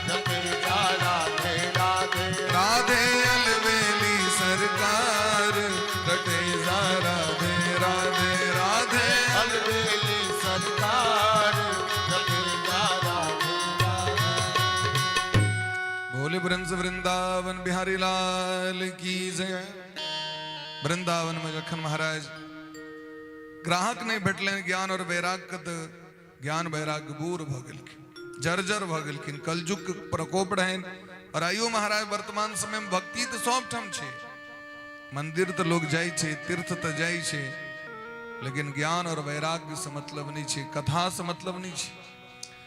जपे जा राधे राधे। राधे अलबेली सरकार, रटे जा राधे राधे। राधे अलबेली सरकार, जपे जा राधे राधे। बोले ब्रंज वृंदावन बिहारी लाल की जय। वृंदावन में जखन महाराज ग्राहक नहीं भेटलनि, ज्ञान और वैराग्य तऽ ज्ञान वैराग्य बूढ़ भऽ गेलखिन, जर्जर भऽ गेलखिन, कलयुग के प्रकोप रहनि। और आइयो महाराज वर्तमान समय में भक्ति तऽ सब ठाम छै, मंदिर तऽ लोग जाइ छै, तीर्थ तऽ जाइ छै, लेकिन ज्ञान और वैराग्य से मतलब नहीं छै, कथा से मतलब नहीं छै,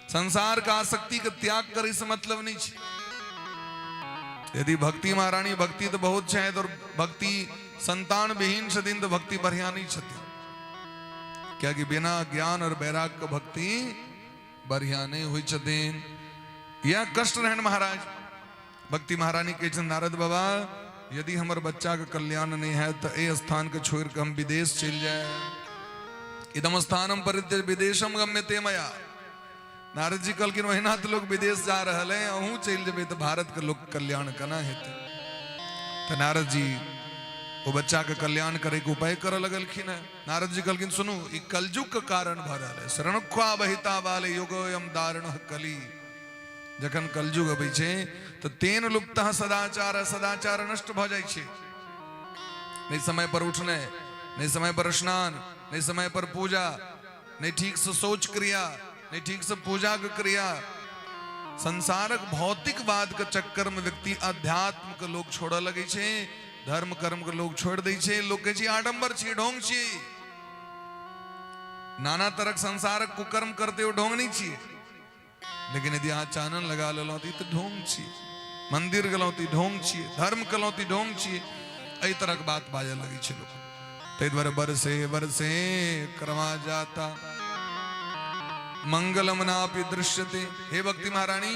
संसार का आसक्ति के त्याग करे से मतलब नहीं छै। यदि भक्ति महारानी भक्ति तो बहुत छै, और भक्ति संतान विहीन छथिन तो भक्ति बढ़िया नहीं छथिन। कियाकि बिना ज्ञान और वैराग के भक्ति बढ़िया नहीं होइ छथिन। यह कष्ट रहन महाराज। भक्ति महारानी कहै छथिन, नारद बाबा, यदि हमर बच्चा के कल्याण नहीं है तो ए स्थान के छोड़ के हम विदेश चलि जाए। इदम स्थानम परित्यज विदेशम गम्यते मया। नारद जी कहलखिन, ओहिना तऽ लोग विदेश जा रहल है, अहूँ चलि जेबै तऽ भारत के लोक कल्याण केना हेतै? तऽ नारद जी ओ बच्चा के कल्याण करे के उपाय करऽ लगलखिन है। नारद जी कहलखिन, सुनू, ई कलयुग के कारण भऽ रहल है। शरणख्वा बहिता बाले युगोयम दारुण कली। जखन कलयुग अबै छै तऽ तेन लुप्त सदाचार, सदाचार नष्ट भऽ जाइ छै। नहि समय पर उठनाइ, नहि समय पर स्नान, नहि समय पर पूजा, नहि ठीक से शौच क्रिया, नहि ठीक से पूजा के क्रिया। संसारक भौतिकवाद के चक्कर में व्यक्ति अध्यात्म के लोग छोड़ऽ लगै छै, धर्म कर्म के लोग छोड़ि दै छै। लोग कहै छै आडम्बर छी, ढोंग छी। नाना तरहक संसारक कुकर्म करते हो ढोंग नहीं छियै, लेकिन यदि अहाँ चानन लगा लेलहुँ तऽ ई तऽ ढोंग छियै, मंदिर गेलहुँ तऽ ई ढोंग छियै, धर्म केलहुँ तऽ ई ढोंग छियै। एहि तरहक बात बाजऽ लगै छै लोक। ताहि दुआरे बरसे बरसे क्रमा जाता मंगलम नापि दृश्यते। हे भक्ति महारानी,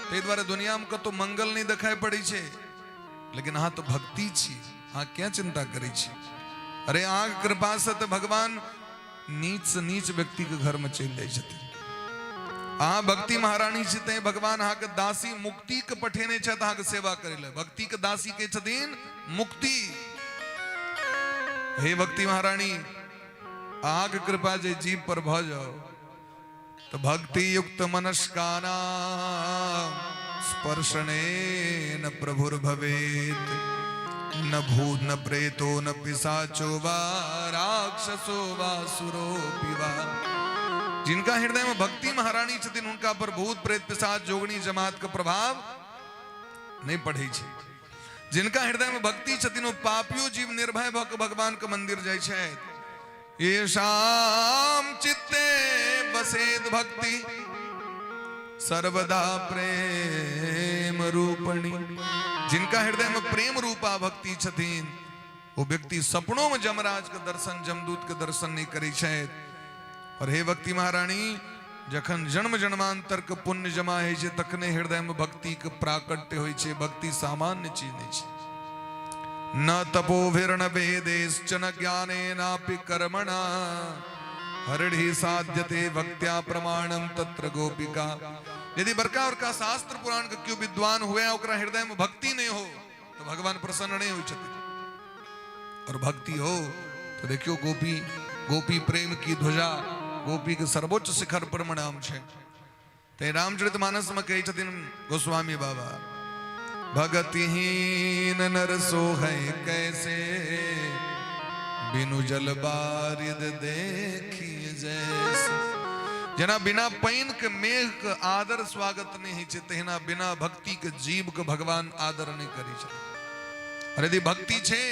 ताहि दुआरे दुनियामे कतौ मंगल नहि देखाइ पड़ै छै, लेकिन अहाँ तऽ भक्ति छी, अहाँ किया चिंता करै छी? अरे, अहाँके कृपासँ तऽ भगवान नीच से नीच व्यक्ति के घर में चलि जाइ छथिन। अहाँ भक्ति महारानी छी, तैं भगवान अहाँके दासी मुक्ति के पठेने छथि अहाँके सेवा करै लए। भक्ति के दासी के छथिन मुक्ति। हे भक्ति महारानी, अहाँके कृपा जे जीव पर भऽ जाओ तो भक्ति युक्त मनस्काना स्पर्शनेन प्रभुर्भवेत्, न भूत न प्रेतो न पिशाचो वा राक्षसो वा सुरोपि वा। जिनका हृदय में भक्ति महारानी छथिन, हुनका पर भूत प्रेत पिशाच जोगनी जमात के प्रभाव नहीं पड़ै छै। जिनका हृदय में भक्ति छथिन, ओ पापियो जीव निर्भय भऽ के भगवान के मंदिर जाइ छथि। येषाम चित्ते बसेद भक्ति सर्वदा प्रेम रूपणी। जिनका हृदय में प्रेम रूपा भक्ति छथिन, वो व्यक्ति सपनों में जमराज के दर्शन, जमदूत के दर्शन नहीं करै छथि। और हे भक्ति महारानी, जखन जन्म जन्मांतर के पुण्य जमा होइ छै, तखने हृदय में भक्ति के प्राकट्य होइ छै। भक्ति सामान्य चीज नहीं छै। न तपोभिर्न वेदेश्च न ज्ञानेनापि कर्मणा हरिणि साध्यते भक्त्या प्रमाणम तत्र गोपिका। यदि बड़का बड़का शास्त्र पुराण के क्यों विद्वान हुए, ओकरा हृदय में भक्ति नहीं हो, तो भगवान प्रसन्न नहीं होइ छथिन। और भक्ति हो तो देखियो, गोपी, गोपी प्रेम की ध्वजा, गोपी के सर्वोच्च शिखर पर नाम छै। ते रामचरित मानस में कहै छथिन गोस्वामी बाबा, भगतिहीन नर सो है कैसे, बिनु जल बारिद देखी जैसे। जेना बिना पानि के मेघ के आदर स्वागत नहीं होइ छै, तहिना बिना भक्ति के जीव के भगवान आदर नहीं करै छै। और यदि भक्ति छै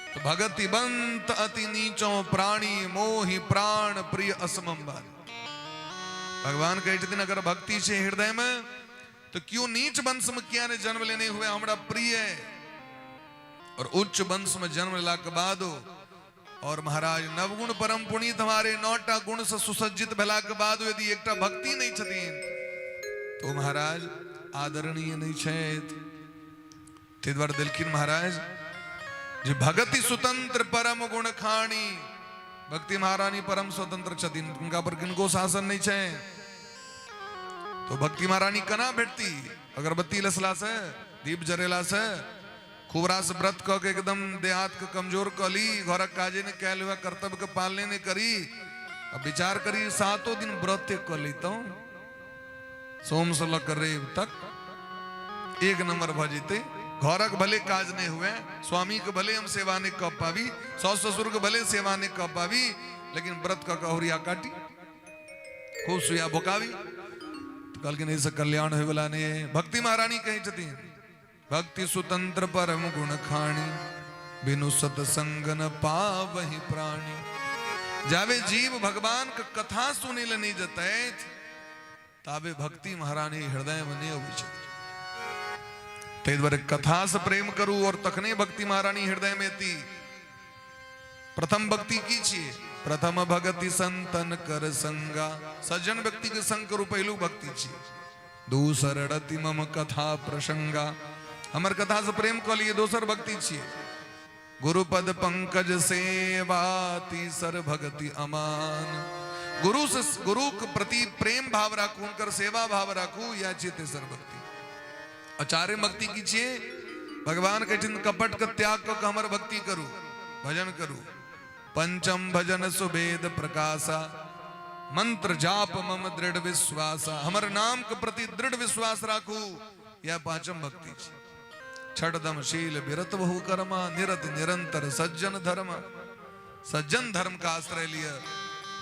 तो भगति बंत अति नीचो प्राणी मोहि प्राण प्रिय असमम बारी। भगवान कहै छथिन, अगर भक्ति छै हृदय में तो क्यों नीच वंश में किया ने जन्म लेने हुए, हमरा प्रिय है। और उच्च वंश में जन्म लेला के बाद और महाराज नवगुण परम पुनीत हमारे 9टा गुण से सुसज्जित भेला के बाद यदि एकटा भक्ति नहीं छथिन तो महाराज आदरणीय नहीं छथि। ताहि दुआरे देलखिन महाराज जे भगति स्वतंत्र परम गुण खाणी। भक्ति महारानी परम स्वतंत्र छथिन, हुनका पर किनको शासन नहीं छै। तो भक्ति महारानी केना भेटती? अगरबत्ती लसला से, दीप जरेला से, खूब रास व्रत कऽ के एकदम देहात के कमजोर कऽ ली, घरक काजे नहि कयल हुए, कर्तव्य के पालने नहि करी, आ विचार करी 7 दिन व्रत कऽ लितहुँ, सोम से लऽ कऽ रवि तक, एक नंबर भऽ जेतै। घरक भले काज नहि हुए, स्वामी के भले हम सेवा नहि कऽ पाबी, सास ससुर के भले सेवा नहि कऽ पाबी, लेकिन व्रत कऽ कऽ अहुरिया काटी, खूब सुइया भोकाबी। तऽ कहलखिन, एहिसँ कल्याण होयवला नहि है। भक्ति महारानी कहै छथिन, भक्ति स्वतंत्र परम गुण खाणी, बिनु सत्संग न पावहि प्राणी। जावे जीव भगवान के कथा सुनै लए नहि जतैथ, ताबे भक्ति महारानी हृदय में नहि अबै छथिन। ताहि दुआरे कथा से प्रेम करू और तखने भक्ति महारानी हृदय में एती। प्रथम भक्ति की छियै? प्रथम भगति संतन कर संगा। सज्जन व्यक्ति के संग करू, पहिलू भक्ति छी। दूसर रति मम कथा प्रसंगा, हमर कथा से प्रेम कऽ लिए, दोसर भक्ति छी। गुरुपद पंकज सेवा तीसर भगति अमान। गुरु से, गुरु के प्रति प्रेम भाव राखू, हुनकर सेवा भाव राखू, या छियै तेसर भक्ति। आ चारिम भक्ति की छियै? भगवान कहै छथिन कपट के त्याग कऽ के हमर भक्ति करू, भजन करू। पंचम भजन सुवेद प्रकाशा, मंत्र जाप मम दृढ़ विश्वासा। हमर नाम के प्रति दृढ़ विश्वास राखू, यह पांचम भक्ति छी। छठदम शील विरत बहु कर्मा, निरत निरंतर सज्जन धर्म। सज्जन धर्म का आश्रय लिय,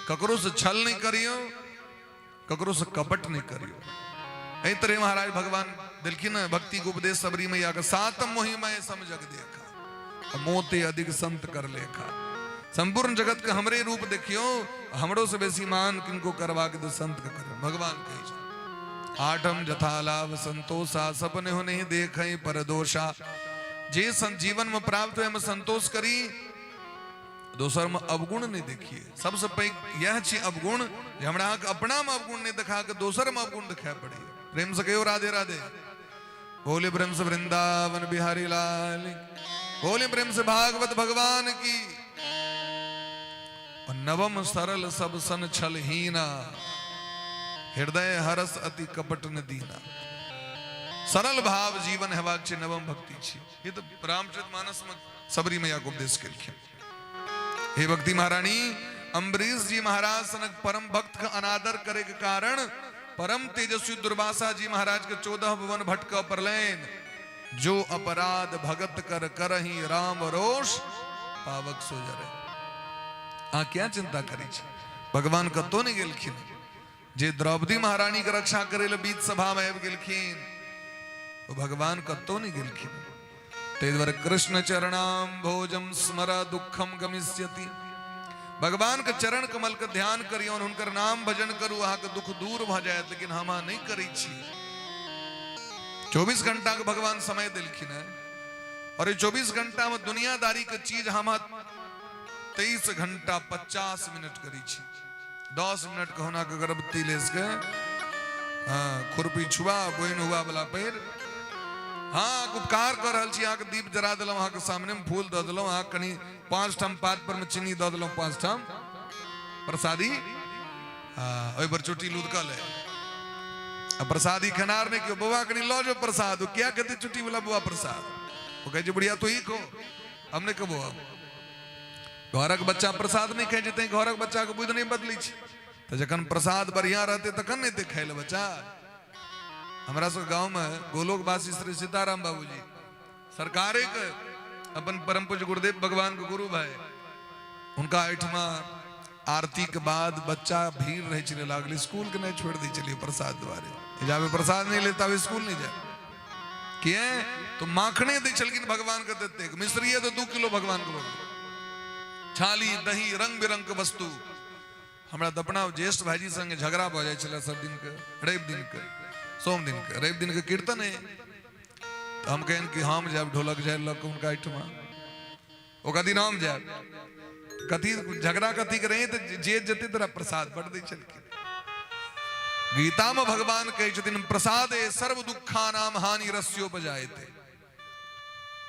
ककरो से छल नहीं करियो, ककरो से कपट नहीं करियो। एहि तरह महाराज भगवान देलखिन ने भक्ति के उपदेश सबरी मैया के। सातम मोहि मैं सम जग देखा, मोते अधिक संत कर लेखा। संपूर्ण जगत के हमरे रूप देखियो, हमरो से बेसी मान किनको करवा के तो संत के करो, भगवान कहै छै। आठम जथा लाभ संतोषा, सपने हो नहीं देख पर दोषा। जे जीवन में प्राप्त हुए हम संतोष करी, दोसर में अवगुण नहीं देखिए। सबसे पैघ यह छी अवगुण जे हमरा अहाँके अपना में अवगुण नहीं देखा के दोसर में अवगुण देखाय पड़े। प्रेम से कहियो राधे राधे, बोले प्रेम से वृंदावन बिहारी लाल, बोले प्रेम से भागवत भगवान की। और नवम सरल सब सन छलहीना, हृदय हरस अति कपट न दीना। सरल भाव जीवन हेबाक छै, नवम भक्ति छी। ई तऽ रामचरित मानस में सबरी मैया के उपदेश केलखिन। हे भक्ति महारानी, अम्बरीश जी महाराज सनक परम भक्त के अनादर करे के कारण परम तेजस्वी दुर्वासा जी महाराज के 14 भुवन भटक पड़लनि। जो अपराध भगत कर करही राम रोष, पावक सो जरे। अहाँ क्या चिंता करै छी? भगवान कतौ नहि गेलखिन। जे द्रौपदी महारानी के रक्षा करे ले बीच सभा में आबि गेलखिन, ओ भगवान कतौ नहि गेलखिन। ताहि दुआरे कृष्ण चरणाम भोजम स्मर दुखम गमिष्यति। भगवान के चरण कमल के ध्यान करियौ, हुनकर नाम भजन करू, अहाँके दुख दूर भऽ जायत। लेकिन हम अहाँ नहि करै छी। 24 घंटा के भगवान समय देलखिन है और 24 घंटा में दुनियादारी के चीज हम 23 घंटा 50 मिनट करै छी। 10 मिनट कहुना के अगरबत्ती लेस के, हाँ, खुरपी छुआ बोइन हुआ वाला पैर। हाँ, उपकार कर रहल छी, अहाँके दीप जरा देलहुँ, अहाँके सामने में फूल दऽ देलहुँ, अहाँ कनि 5 ठाम पात पर में चीनी दऽ देलहुँ, 5 ठाम प्रसादी, ओहि पर चोटी लुदकल है आ प्रसादी खेनार नहि केओ। बौआ कनि लऽ जो प्रसाद। ओ किया कहते चुट्टी वाला बौआ प्रसाद? ओ कहै छै बुढ़िया तू ही खो, हम नहि कहबो। अब घरक बच्चा प्रसाद नहि खाइ छै, तैं घरक बच्चाके बुद्धि नहि बदलै छै। तऽ जखन प्रसाद बढ़िया रहतै तखन नहि खाइ लए बच्चा। हमरा सब गाँवमे गोलोकवासी श्री सीताराम बाबूजी सरकारे के अपन परम पूज्य गुरुदेव भगवान के गुरु भाई, हुनका एहिठमा आरती के बाद बच्चा भीड़ रहे छलै लागल, स्कूल के नहि छोड़ि दै छलियै प्रसाद दुआरे। जाबे प्रसाद नहि लेता स्कूल नहि जाए। किए तो माखने दै छलखिन भगवान के ततेक, मिश्रिये तो 2 किलो भगवान के भोग, छाली दही रंग बिरंग के वस्तु। हमरा तऽ अपना ज्येष्ठ भाईजी संगे झगड़ा भऽ जाइ छलै सब दिन के, रवि दिन के, सोम दिन के, रवि दिन के कीर्तन है तऽ हम कहियनि कि हम जायब ढोलक झाड़ि लऽ कऽ हुनका एहिठमा, ओ कहथिन हम जायब। कथी झगड़ा कथी के रहे तऽ जे जेतै तोरा प्रसाद बट दै छलखिन। गीता में भगवान कहै छथिन प्रसादे सर्व दुःखानाम हानि रस्योपजायते।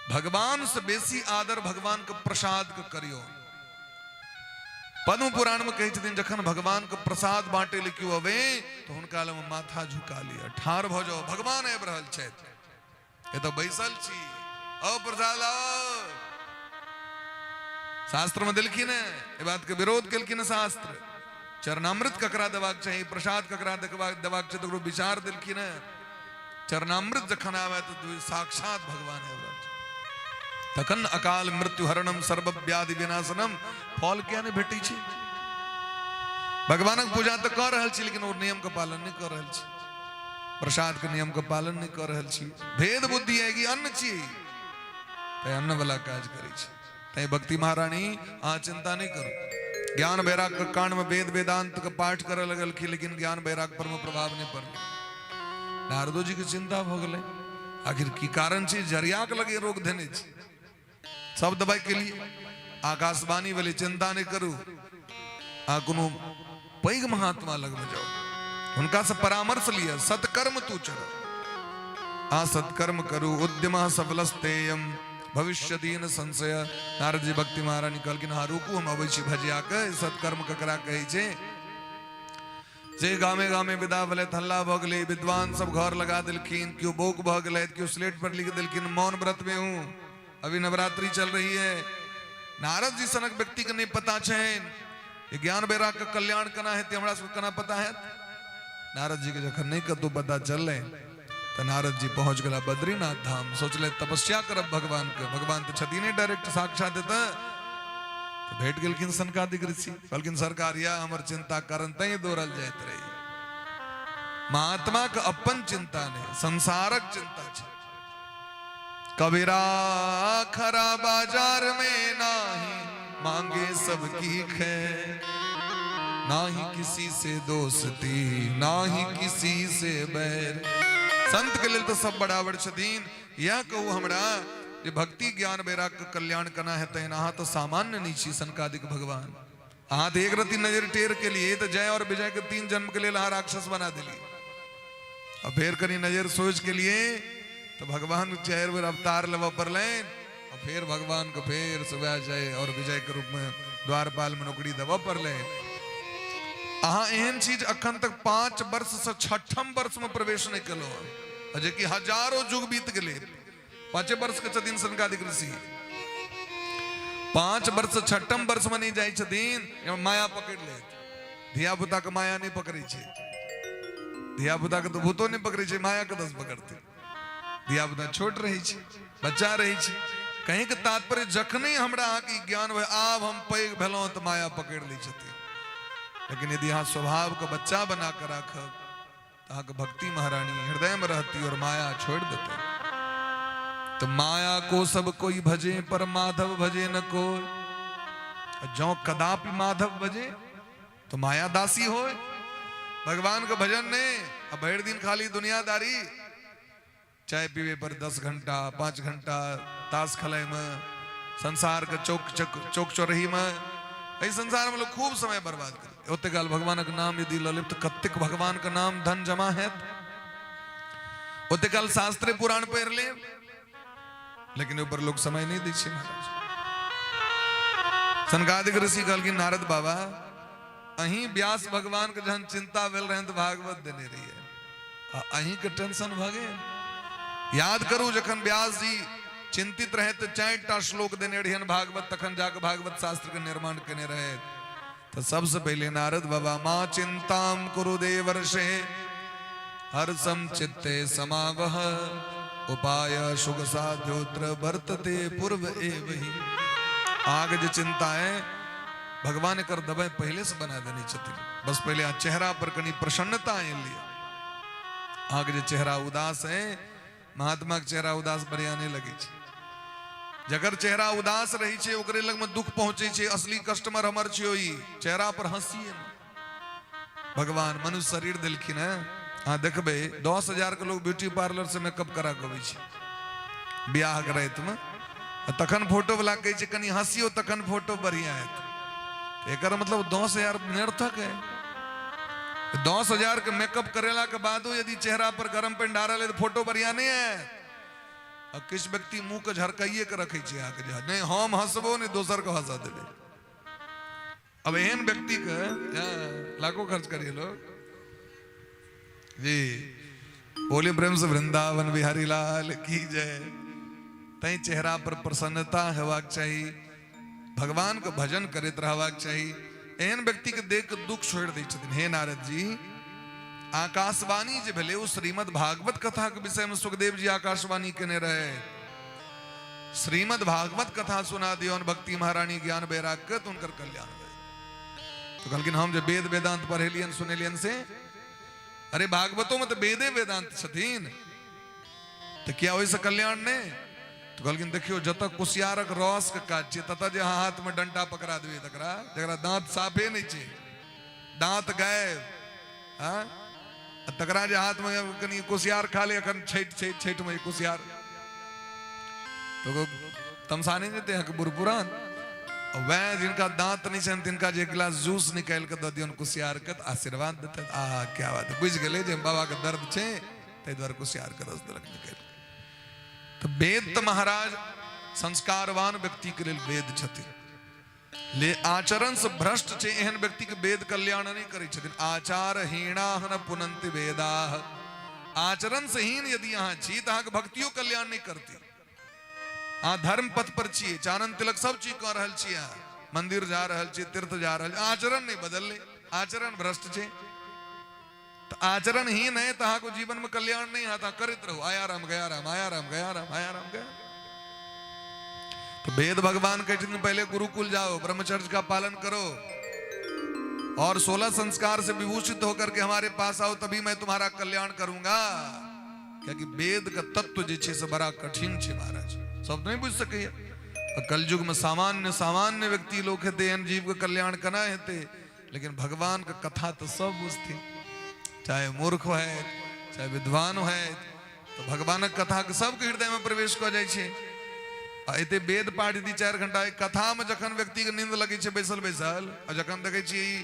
भगवान से बेसी आदर भगवान के प्रसाद के करियो। पद्म पुराण में कहै छथिन जखन भगवान के प्रसाद बांटे ले केओ अबे तो हुनका लग माथा झुका लिअ, ठाढ़ भऽ जाओ, भगवान आबि रहल छथि, एतऽ बैसल छी, आओ प्रसाद लाओ। शास्त्र में देलखिन है, एहि बात के विरोध केलखिन शास्त्र। चरणामृत ककरा देबाक चाही, प्रसाद ककरा देबाक चाही, तकरो विचार देलखिन है। चरणामृत जखन आवे तो साक्षात भगवान आबि रहल छथि, तखन अकाल मृत्यु हरणम सर्व व्याधि विनाशनम फल किया नहि भेटै छै? भगवानक पूजा तऽ कऽ रहल छी, लेकिन ओ नियम के पालन नहि कऽ रहल छी, प्रसाद के नियम के पालन नहि कऽ रहल छी। भेद बुद्धि है कि अन्न छी, तैं अन्न वाला काज करै छी। तैं भक्ति महारानी अहाँ चिंता नहि करू। ज्ञान वैराग के कांड में वेद वेदांत के पाठ करऽ लगलखिन, लेकिन ज्ञान वैराग पर में प्रभाव नहि पड़लै। नारदो जी के चिंता भऽ गेलै, आखिर की कारण छै जरिया के लगे रोग धेने छै, सब दवाई के लिए। आकाशवाणी भेलै चिंता नहि करू, आ कोनो पैघ महात्मा लगमे जाउ, हुनकासँ परामर्श लिअ। सत्कर्म तू चल, आ सत्कर्म करू। उद्यम सफलस्तेयम भविष्य दीन संशय। नारद जी भक्ति महारानी कहलखिन, हाँ रुकू, हम अबै छी भजिया के सत्कर्म ककरा कहै छै। जे गामे गामे विदा भेलै, हल्ला भऽ गेलै, विद्वान सब घर लगा देलखिन, केओ बौक भऽ गेलै, केओ स्लेट पर लिख देलखिन मौन व्रत में हूँ, अभी नवरात्रि चल रही है। नारद जी सनक व्यक्ति के नहीं पता छनि ज्ञान वैराग के कल्याण केना हेतै, हमरा सबके केना पता हैत? नारद जी के जखन नहीं कतौ पता चललै तऽ नारद जी पहुंच गेला बद्रीनाथ धाम। सोचले तपस्या करब भगवान के, भगवान तऽ छथिन डायरेक्ट साक्षात एतऽ। तऽ भेट गेलखिन सनकादिक ऋषि, कहलखिन सरकार या हमर चिंता कारण तैं दौड़ल जाइत रही। महात्मा के अपन चिंता नहीं, संसारक चिंता छै। कबीरा खरा बाजार में नाही मांगे सबकी खैर, नाही किसी से दोस्ती नाही किसी से बैर। संत के लेल तो सब बराबर छथिन। यह कहू हमरा जे भक्ति ज्ञान वैराग के कल्याण केना हेतै? अहाँ तो सामान्य नहीं छी सनकादिक भगवान। अहाँ तो एक रति नजर टेर के लिए तो जय और विजय के 3 जन्म के लिए अहाँ राक्षस बना दिलिए। और फिर कनी नजर सोच के लिए तो भगवान 4 बेर अवतार लेबऽ पड़लनि और फिर भगवान के फिर सुबह जय और विजय के रूप में द्वारपाल में नौकरी देबऽ पड़लनि। अहाँ एहन चीज अखन तक 5 वर्ष से 6ठम वर्ष में प्रवेश नहीं केलहुँ हँ, जे कि हजारों युग बीत गेलै। 5 वर्ष के छथिन सनकादिक ऋषि, 5 वर्ष 6ठम वर्ष में नहीं जाइ छथिन, माया पकड़ लेत। धिया पुता के माया नहीं पकड़ै छै, धिया पुता के तो भूतो नहीं पकड़ै छै, माया के दस पकड़तै। धिया पुता छोट रहै छै, बच्चा रहै छै। कहीं के तात्पर्य जखने हमरा अहाँके ई ज्ञान होय आब हम पैघ भेलहुँ तऽ माया पकड़ि लै छथिन। लेकिन यदि अहाँ स्वभाव के बच्चा बना के राखब तऽ अहाँके भक्ति महारानी हृदय में रहती और माया छोड़ देते। तो माया को सब कोई भजे पर माधव भजे न कोई। जो कदापि माधव भजे तो माया दासी होए। भगवान का भजन नहीं, अब भर दिन खाली दुनियादारी, चाय पीवे पर 10 घंटा 5 घंटा, ताश खेले में, संसार के चौक चक चौक चौरही में, एहि संसार में लोग खूब समय बर्बाद करे। ओते काल भगवान के नाम यदि लऽ लेब तऽ कतेक भगवान के नाम धन जमा हैत। ओते काल शास्त्रे पुराण पढ़ि लेब, लेकिन ऊपर लोग समय नहीं दै छै। महाराज सनकादिक ऋषि कहलखिन नारद बाबा अहीं व्यास भगवान के जहन चिंता भेल रहनि तऽ भागवत देने रहियै, आ अहीं के टेंशन भऽ गेल। याद करू जखन व्यास जी चिंतित रहे तऽ 4टा श्लोक देने रहियनि भागवत, तखन जाके भागवत शास्त्र के निर्माण केने रहे। तऽ सबसे पहले नारद बाबा माँ चिंताम कुरु देवर्षे हर्षम चित्ते समावह उपाय सुख साध्योत्र वर्तते पूर्व एव ही। आग जे चिंता है भगवान एकर दवाई पहले से बना देने छथिन। बस पहले आ चेहरा पर कनी प्रसन्नता आनि लिअ। अहाँके जे चेहरा उदास है, महात्मा के चेहरा उदास बढ़िया नहीं लगे छै। जकर चेहरा उदास रहे छै ओकरे लग में दुख पहुंचे छै। असली कस्टमर हमर छियो ई, चेहरा पर हंसी है। भगवान मनुष्य शरीर देलखिन है, अहाँ देखबै 10,000 के लोग ब्यूटी पार्लर से मेकअप करा के अबै छै बियाह के राति में, आ तखन फोटो वाला कहै छै कनी हंसियो तखन फोटो बढ़िया हेतै। एकर मतलब 10,000 निरर्थक है। 10,000 के मेकअप करेला के बादो यदि चेहरा पर गरम पानि ढारल है तो फोटो बढ़िया नहीं है। आ किछु व्यक्ति मुंह के झरकाइए के रखै छै अहाँके, जे नहीं हम हंसबो नहीं दोसर के हंसा देबै। अब एहन व्यक्ति के लाखों खर्च करिए लोग जी। बोले प्रेम से वृंदावन बिहारी लाल की जय। तैं चेहरा पर प्रसन्नता हेबाक चाही, भगवान के भजन करैत रहबाक चाही। एहन व्यक्ति के देख के दुख छोड़ि दै छथिन। हे नारद जी, आकाशवाणी जे भेलै ओ श्रीमद् भागवत कथा के विषय में सुखदेव जी आकाशवाणी केने रहे। श्रीमद् भागवत कथा सुना दियौन भक्ति महारानी ज्ञान वैराग के तो उनकर कल्याण भेल। तो कहलखिन हम जे वेद वेदांत पढ़ेलियन सुनेलियन से, अरे भागवतो में तो वेदे वेदांत छथिन, तो क्या ओहिसँ कल्याण नहि? तो कहलखिन देखियौ जतऽ कुसियारक रस के काज छै ततऽ जे अहाँ हाथ में डंटा पकड़ा देबै तकरा, जकरा दांत साफे नहि छै, दांत गायब, हाँ, तकरा जे हाथ में कनि कुसियार खा ले, अखन छठि छै, छठि में कुसियार तो तमसा नहि जेतै अहाँके बुढ़ पुरान, वएह जिनका दांत नहि छनि तिनका जे एक गिलास जूस निकालि कऽ दऽ दियौन कुसियारके तऽ आशीर्वाद देतनि। आहा क्या बात है, बुझि गेलै जे बाबाके दर्द छै ताहि दुआरे कुसियारके रस देलक निकालि। तऽ वेद तऽ महाराज संस्कारवान व्यक्तिके लेल वेद छथिन, ले आचरण से भ्रष्ट छै एहन व्यक्ति के वेद कल्याण नहीं करै छथिन। आचार हीणाह न पुनंति वेदाह, आचरण से हीन यदि अहाँ छी तऽ अहाँके भक्तियो कल्याण नहीं करती। अहाँ धर्म पथ पर छियै, चानन तिलक सब चीज कऽ रहल छियै, अहाँ मंदिर जा रहल छियै, तीर्थ जा रहल छियै, आचरण नहीं बदललै, आचरण भ्रष्ट छै। तऽ आचरण हीन है तऽ अहाँके जीवन में कल्याण नहीं होत, अहाँ करैत रहू आया राम गया राम, आया राम गया राम, आया राम गया। तो वेद भगवान कहै छथिन पहले गुरुकुल जाओ, ब्रह्मचर्य का पालन करो और 16 संस्कार से विभूषित होकर के हमारे पास आओ, तभी मैं तुम्हारा कल्याण करूंगा। क्योंकि वेद का तत्व जे छै से बड़ा कठिन छै महाराज, सब नहीं बुझि सकैया। कलयुग में सामान्य सामान्य व्यक्ति लोग हेतै, एहन जीव के कल्याण केना हेतै, लेकिन भगवान के कथा तो सब बुझथिन, चाहे मूर्ख है चाहे विद्वान है, तो भगवानक कथा के सबके हृदय में प्रवेश कऽ जाइ छै। आ एते वेद पाठ यदि 4 घंटा कथा में जखन व्यक्ति के नींद लगै छै बैसल बैसल, आ जखन देखै छियै ई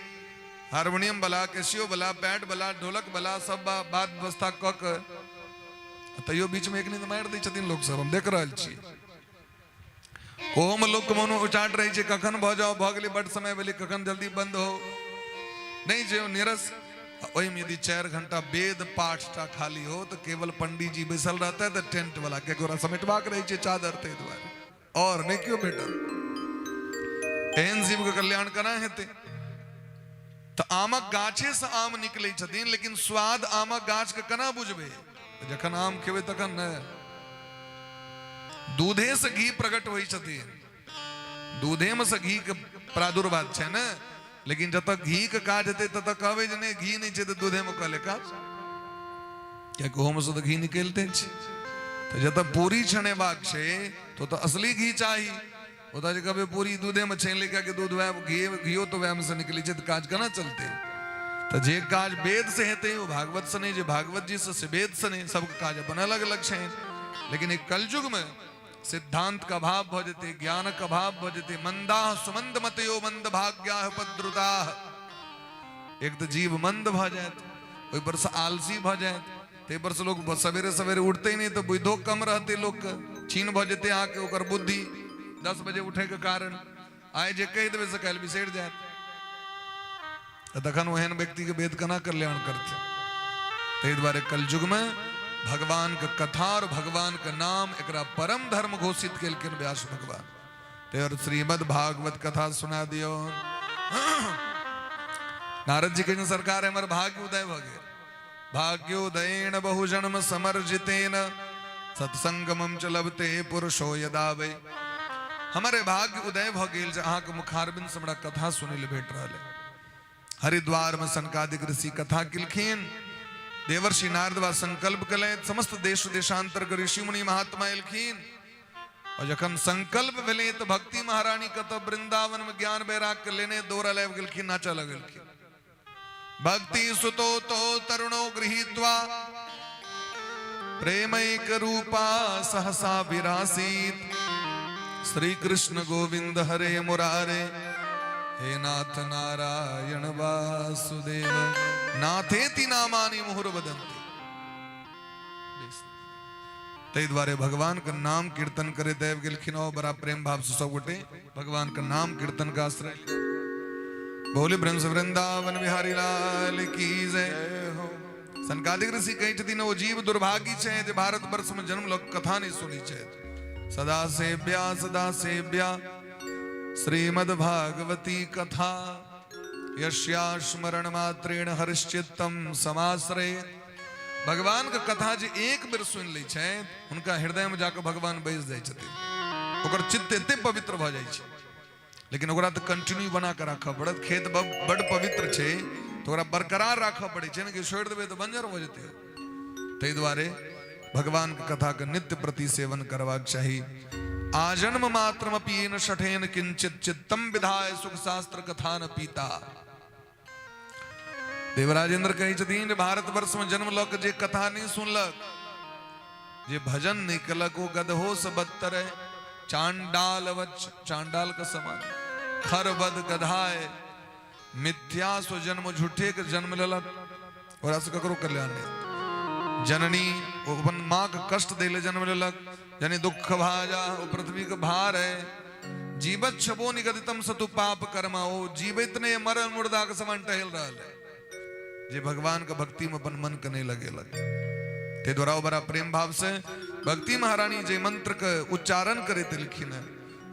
हारमोनियम वाला, कैसियो वाला, पैड वाला, ढोलक वाला सब बात व्यवस्था कऽ के तैयो बीच में एक नींद मारि दै छथिन लोक सब, हम देख रहल छी। ओहोमे लोकके मोन उचाट रहै छै, कखन भऽ जाओ, भऽ गेलै बड समय भेलै, कखन जल्दी बंद हो, नहि जे नीरस। ओहिमे यदि 4 घंटा वेद पाठ टा खाली हो तऽ केवल पंडीजी बैसल रहतै तऽ टेंट वाला के ओकरा समेटबाक रहै छै चादर, ताहि दुआरे और नहि केओ भेटल। एहन जीवके कल्याण केना हेतै? तऽ आमक गाछे से आम निकलै छथिन, लेकिन स्वाद आमक गाछ के केना बुझबै? जखन आम खेबै तखन ने। दूधे से घी प्रकट होइ छथिन, दूधे में से घी के प्रादुर्भाव छै ने, लेकिन जतऽ घी के काज हेतै ततऽ कहबै जे नहि घी नहि छै तऽ दूधे में कहले काज, कियाकि ओहोमे से तऽ घी निकलिते छै। तऽ जतऽ पूरी छनेबाक छै तऽ ओतऽ असली घी चाही, ओतऽ जे कहबै पूरी दूधे में छानि ले, कियाकि दूध वएह घी, घियो तऽ वएह में से निकलै छै, तऽ काज केना चलतै? तऽ जे काज वेद से हेतै ओ भागवत से नहि, जे भागवत जी से वेद से नहि, सबके काज अपन अलग अलग छै। लेकिन एक कलयुग में सिद्धांत का अभाव भऽ जेतै, ज्ञानक अभाव भऽ जेतै। मंदाह सुमंद मतयो मंद भाग्याह उपद्रुताह, एक तऽ जीव मंद भऽ जायत, ओहि पर से आलसी भऽ जायत, ताहि पर से लोग सवेरे सवेरे उठते नहि तऽ बुद्धो कम रहतै लोकके, छीन भऽ जेतै अहाँके ओकर बुद्धि 10 बजे उठैके कारण। आइ जे कहि देबै से काल्हि बिसरि जायत, तऽ तखन ओहन व्यक्तिके वेद केना कल्याण करतै? ताहि दुआरे कलयुगमे भगवानके कथा और भगवानके नाम एकरा परम धर्म घोषित केलखिन व्यास भगवान। ते श्रीमद् भागवत कथा सुना दियौ। नारद जी कहै सरकार हमर भाग्य उदय भऽ गेल। भाग्योदयेन बहुजन्म समर्जितेन सत्संगमम च लभते पुरुषो यदा वै। हमारे भाग्य उदय भऽ गेल जे अहाँके मुखारबिंद से हमरा कथा सुनै लए भेट रहल है। हरिद्वार में सनकादिक ऋषि कथा केलखिन, देवर्षि नारद बा संकल्प केलथि, समस्त देश देशांतर के ऋषि मुनि महात्मा एलखिन। और जखन संकल्प भेलै तऽ भक्ति महारानी कतऽ वृंदावन में ज्ञान वैराग के लेने दौड़ल आबि गेलखिन, नाचऽ लगलखिन। भक्ति सुतो तो तरुणो गृहीत्वा प्रेमैक रूपा सहसा विरासीत। श्री कृष्ण गोविंद हरे मुरारे, हे नाथ नारायण वासुदेव, नाथेति नामानि मुहुर वदन्ति। ताहि दुआरे भगवान के नाम कीर्तन करैत आबि गेलखिन और बड़ा प्रेम भाव से सब गोटे भगवान के नाम कीर्तन का आश्रय। बोले ब्रह्म वृंदावन बिहारी लाल की जय हो। सनकादिक ऋषि कहै छथिन ओ जीव दुर्भागी छै जे भारत वर्ष में जन्म लऽ कथा नहि सुनै छै। सदा सेव्या सदा सेव्या श्रीमद् भागवती कथा, यस्या स्मरण मात्रेण हरिश्चित्तम समाश्रय। भगवान के कथा जे एक बेर सुनि लै छै हुनका हृदय में जाके भगवान बैस जाइ छथिन, ओकर चित्त एते पवित्र भऽ जाइ छै। लेकिन ओकरा तऽ कंटिन्यू बना कऽ राखऽ पड़त। खेत बड पवित्र छै तऽ ओकरा बरकरार राखऽ पड़ै छै ने, कि छोड़ि देबै तऽ बंजर भऽ जेतै। ताहि दुआरे भगवान के कथा के नित्य प्रति सेवन करबाक चाही। आजन्म मात्रमपि येन शठेन किंचित चित्तम विधाय सुख शास्त्र कथा न पीता। देवराजेंद्र कहै छथिन जे भारतवर्ष में जन्म लऽ के जे कथा नहि सुनलक, जे भजन नहि केलक, ओ गदहो से बदतर है। चांडाल वच, चांडाल के समान। खरबद गधाय मिथ्या सो जन्म झूठे के जन्म लेलक, ओकरा से ककरो कल्याण नहीं। जननी ओ अपन माँ के कष्ट दै ले जन्म लेलक, यानी दुख भाजा ओ पृथ्वी के भार है। जीवत छबो निगदितम सतु पाप कर्मा, ओ जीवित नहीं मरल मुर्दा के समान टहल रहल है। जे भगवान के भक्ति में अपन मन के नहीं लगेलक, ते द्वारा बड़ा प्रेम भाव से भक्ति महारानी जे मंत्र के उच्चारण करैत एलखिन है,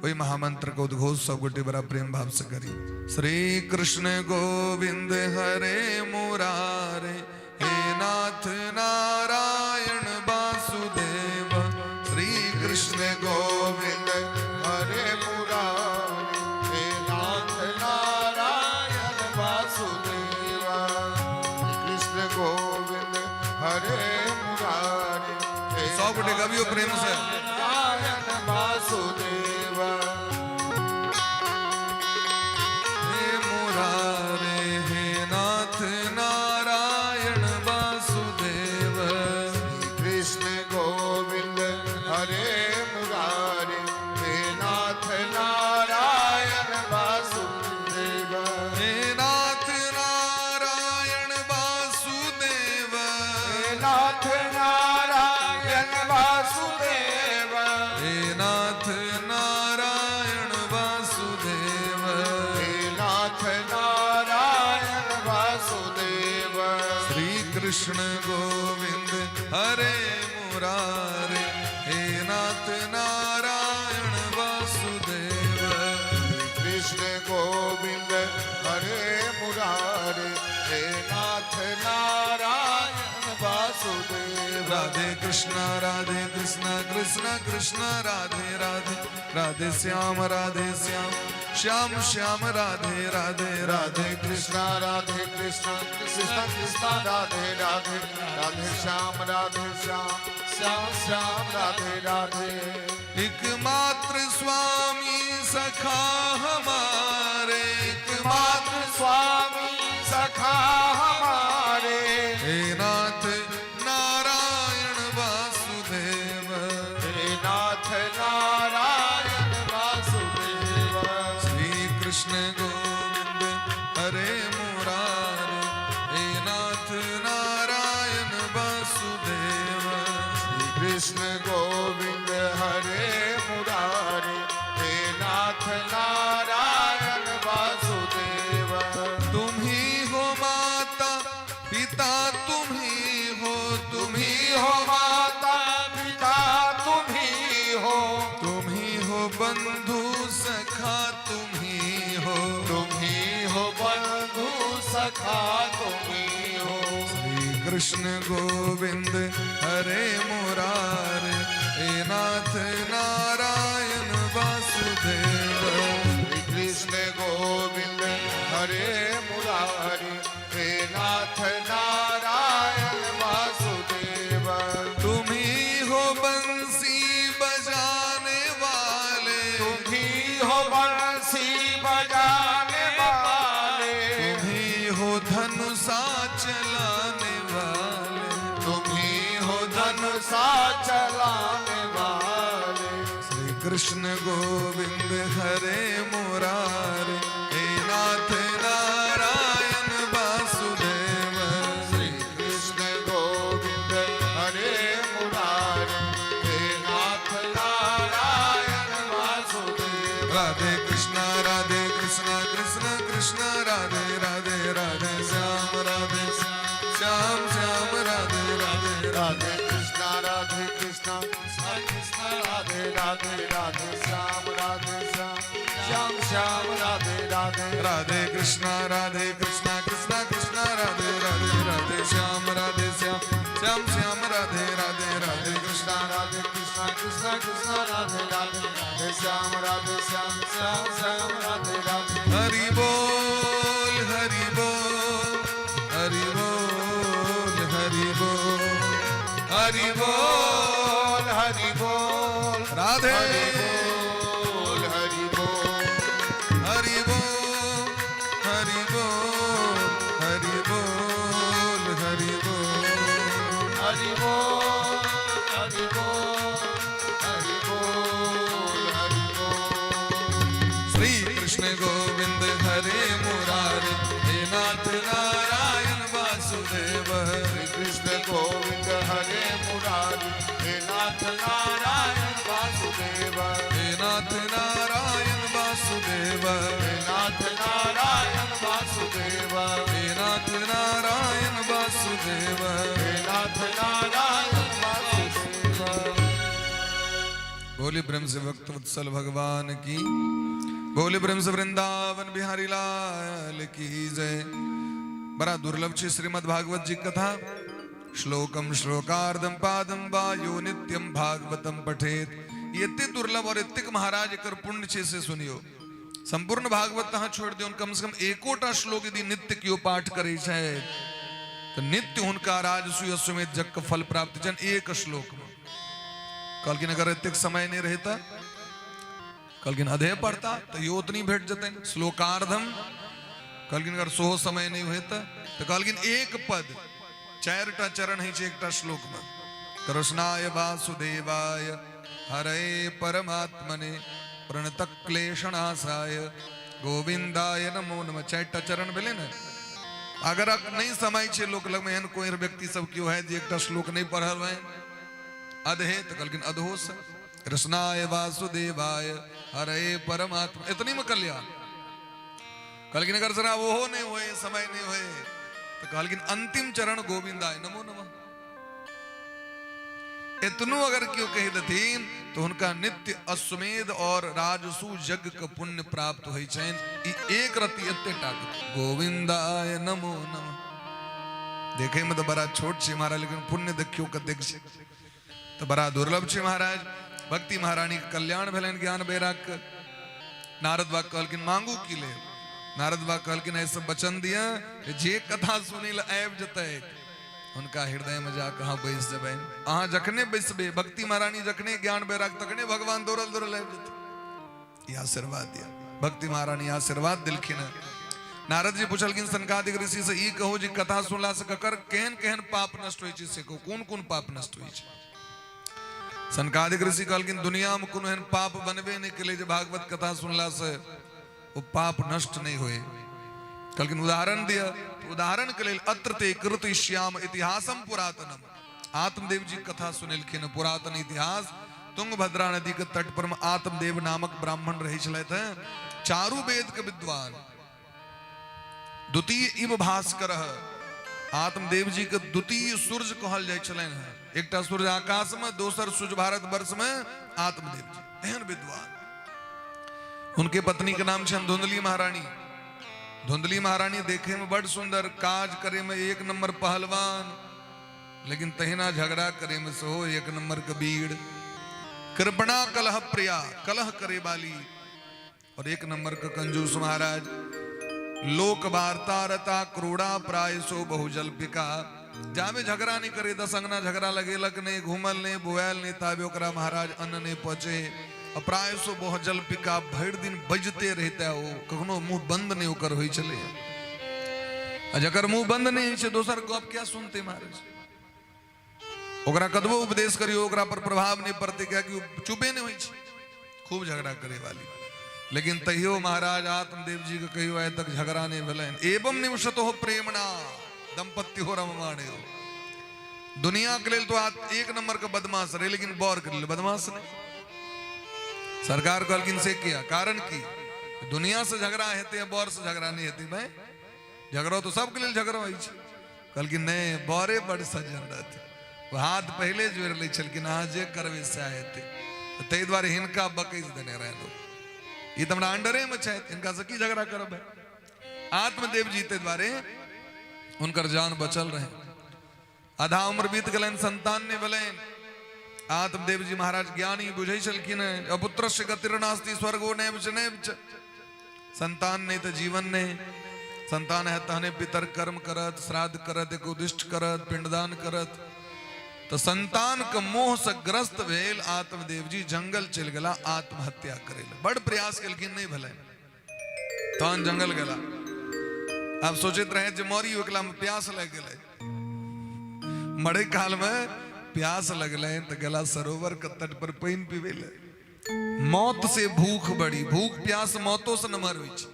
वही महामंत्र के उद्घोष सब गोटे बड़ा प्रेम भाव से करी। श्री कृष्ण गोविंद हरे मुरारे, हे नाथ नारायण वासुदेव। श्री कृष्ण गोविंद हरे मुरारे, हे नाथ नारायण वासुदेवा। कृष्ण गोविंद हरे मुरारे, हे सब गोटे गबियो प्रेम से। नारायण वासुदेवा। हे मुरारे, हे नाथ नारायण वासुदेव। कृष्ण गोविंद हरे मुरारे, हे नाथ नारायण वासुदेव। हे नाथ नारायण वासुदेव। हे नाथ नारायण वासुदेव। हे नाथ नारायण वासुदेव। हे नाथ नारायण वासुदेव। श्री कृष्ण गोविंद हरे मुरारे, हे नाथ नारायण वासुदेव। कृष्ण गोविंद हरे मुरारे, हे नाथ नारायण वासुदेव। राधे कृष्ण कृष्ण कृष्ण राधे राधे, राधे श्याम श्याम श्याम राधे राधे। राधे कृष्ण कृष्ण कृष्ण राधे राधे, राधे श्याम श्याम श्याम राधे राधे। एकमात्र स्वामी सखा हमारे, मात्र स्वामी सखा हमारे। हे नाथ नारायण वासुदेव। हे नाथ नारायण वासुदेव। श्री कृष्ण गोविंद हरे मुरारे, हे नाथ नारायण वासुदेव। श्री कृष्ण गोविंद हरे मुरारे, हे नाथ नारायण वासुदेव। तुम ही हो माता पिता तुम ही हो, तुम ही हो माता पिता तुम ही हो, तुम ही हो बंधु सखा तुम ही हो, तुम ही हो बंधु सखा तुम ही हो। श्री कृष्ण गोविंद हरे मुरारे, हे नाथ नारायण वासुदेव। श्री कृष्ण गोविंद हरे मुरारे, हे नाथ नारायण वासुदेव। तुम ही हो बंसी बजाने वाले, तुम ही हो बंसी बजाने वाले, तुम ही हो धनुषा चलाने वाले, तुम ही हो धनुषा चलाने वाले। श्री कृष्ण गोविंद हरे मुरारे, हे नाथ नारायण वासुदेव। श्री कृष्ण गोविंद हरे मुरारे, हे नाथ नारायण वासुदेव। राधे कृष्ण कृष्ण कृष्ण राधे राधे, राधे श्याम श्याम श्याम राधे राधे। राधे कृष्ण कृष्ण कृष्ण राधे राधे, राधे श्याम श्याम श्याम राधे राधे। राधे कृष्ण कृष्ण कृष्ण राधे राधे, राधे श्याम श्याम श्याम राधे राधे। राधे कृष्ण कृष्ण कृष्ण राधे राधे, राधे श्याम श्याम श्याम राधे राधे। हरि बोल हरि बोल हरि बोल हरि बोल हरि बोल हरि बोल राधे हरि बोल हरि बोल हरि बोल हरि बोल हरि बोल हरि बोल हरि बोल हरि बोल हरि बोल हरि बोल। श्री कृष्ण गो हे नाथ नारायण वासुदेव। हे नाथ नारायण वासुदेव। हे नाथ नारायण वासुदेव। हे नाथ नारायण वासुदेव। हे नाथ नारायण वासुदेव। बोले प्रेम से भक्त वत्सल भगवान की, बोले प्रेम से वृंदावन बिहारी लाल की जय। बड़ा दुर्लभ छे श्रीमद् भागवत जी कथा। श्लोकम श्लोकार्धम पादम वा यो नित्यम भागवतम पठेत। ई एते दुर्लभ और एतेक महाराज एकर पुण्य छे से सुनियो। संपूर्ण भागवत अहाँ छोड़ि दियौन, कम से कम एकोटा श्लोक यदि नित्य केओ पाठ करै छै तऽ नित्य हुनका राजसूय अश्वमेध यज्ञ के फल प्राप्त छनि एक श्लोक में। कहलखिन अगर एतेक समय नहीं रहे तऽ कहलखिन अधे पढ़ता तऽ ओतनी भेट जेतनि श्लोकार्धम। कहलखिन अगर सोहो समय नहीं हुए तऽ कहलखिन एक पद, चारिटा चरण होइ छै एकटा श्लोक में। कृष्णाय वासुदेवाय हरे परमात्मने प्रणत क्लेशनाशाय गोविंदाय नमो नमः। चारिटा चरण भेलै ने। अगर नहीं समय छै लोक लग में, एहन कोई व्यक्ति सब केओ है जे एकटा श्लोक नहीं पढ़ल है अधे, तो कहलखिन अधो से कृष्णाय वासुदेवाय हरे परमात्मा, इतनी में कल्याण। कहलखिन अगर जरा वो नहीं होए, समय नहीं होए, तो कहलखिन अंतिम चरण गोविंदाय नमो नमः। इतनो अगर क्यों कह देथिन तो हुनका नित्य अश्वमेध और राजसू यज्ञ के पुण्य प्राप्त होइ छनि। ई एक रति एते टा गोविंदाय नमो नमः। देखे में तो बड़ा छोट छै महाराज, लेकिन पुण्य देखियो कतेक छै, तो बड़ा दुर्लभ छै महाराज। भक्ति महारानी के कल्याण भेलनि ज्ञान वैराग के। नारद बाबा कहलखिन मांगू की ले। नारद बाबा कहलखिन ऐसे वचन दिया जे कथा सुनै लए आबि जेतै हुनका हृदय में जाके अहाँ बैस जेबै। अहाँ जखने बैसबै, भक्ति महारानी जखने ज्ञान वैराग, तखने भगवान दौड़ल दौड़ल आबि जेतै। ई आशीर्वाद दिया भक्ति महारानी, आशीर्वाद दिलखिन। नारद जी पुछलखिन सनकादिक ऋषि से, ई कहू जे कथा सुनला से ककर केहन केहन पाप नष्ट होइ छै, से कहू कोन कोन पाप नष्ट होइ छै। सनकादिक ऋषि कहलखिन दुनिया में कोनो एहन पाप बनबे नहि केलै जे भागवत कथा सुनला से ओ पाप नष्ट नहि होए। कहलखिन उदाहरण दिया। उदाहरण के लेल अत्र ते कृति श्याम इतिहासम पुरातनम। आत्मदेव जी कथा सुनेलखिन पुरातन इतिहास। तुंगभद्रा नदी के तट पर में आत्मदेव नामक ब्राह्मण रहे छलथि, चारू वेद के विद्वान, द्वितीय इव भास्कर। आत्मदेव जी के द्वितीय सूर्य कहल जाइ छलनि हेँ। एकटा सूर्य आकाश में, दोसर सूर्य भारत वर्ष में आत्मदेव जी, एहन विद्वान। उनके पत्नी के नाम छनि धुंधली महारानी। धुंधली महारानी देखे में बड़ सुंदर, काज करे में एक नंबर पहलवान, लेकिन तहिना झगड़ा करे में सेहो एक नंबर के बीड़। कृपणा कलह प्रिया, कलह करे वाली, और एक नंबर के कंजूस महाराज। लोक वार्ता रता क्रूड़ा प्रायसो बहुजल्पिका। जामे झगड़ा नहीं करे, दस अंगना झगड़ा लगेलक नहीं, घूमल नहीं, बुआल नहीं, ताबे ओकरा महाराज अन्न नहीं पचे। प्रायसो बहुजल्पिका, भरि दिन बजते रहता है, वो कखनो मुंह बंद नहीं ओकर होइ छलै। आ जकर मुंह बंद नहीं होइ छै, दोसर गप क्या सुनते महाराज? ओकरा कतबो उपदेश करियो ओकरा पर प्रभाव नहीं पड़ते, कियाकि ओ चुपे नहीं होइ छै, खूब झगड़ा करे वाली। लेकिन तैयो महाराज आत्मदेव जी के कहियो आइ तक झगड़ा नहीं भेलनि। एवं निवसतो हो प्रेमणा दंपत्ति हो रममाणे हो। दुनिया के लेल तो एक नंबर के बदमाश रहे, लेकिन बौर के लेल बदमाश नहीं। सरकार कहलखिन से किया, कारण की दुनिया से झगड़ा हेतै, बौर से झगड़ा नहीं हेतै। भाई झगड़ो तो सबके लेल झगड़ो होइ छै। कहलखिन नहीं, बौरे बड़ सज्जन रहते, हाथ पहिले जोड़ि लै छलखिन, अहाँ जे करबै सएह हेतै। ताहि दुआरे हिनका बकैस देने रहै लोक, ई तऽ हमरा अंडरे में छथि, हिनका से की झगड़ा करब। आत्मदेव जी ताहि दुआरे हुनकर जान बचल रहे। आधा उम्र बीत गेलनि, संतान नहि भेलनि। आत्मदेव जी महाराज ज्ञानी बुझै छलखिन, अपुत्रस्य गतिर्नास्ति स्वर्गो नैव च नैव च। संतान नहीं तो जीवन नहीं, संतान है तहने पितर कर्म करत, श्राद्ध करत, एकोदिष्ट करत, पिंडदान करत। तो संतान के मोह से ग्रस्त भेल आत्मदेव जी जंगल चलि गेला आत्महत्या करे लए। बड़ प्रयास केलखिन, नहीं भेलनि, तहन जंगल गेला। आब सोचैत रहे जे मरी ओकला में प्यास लागि गेलै, मरे काल में प्यास लगलै तऽ गेला सरोवर के तट पर पानि पीबै लए। मौत से भूख बड़ी, भूख प्यास मौतो से नमहर होइ छै।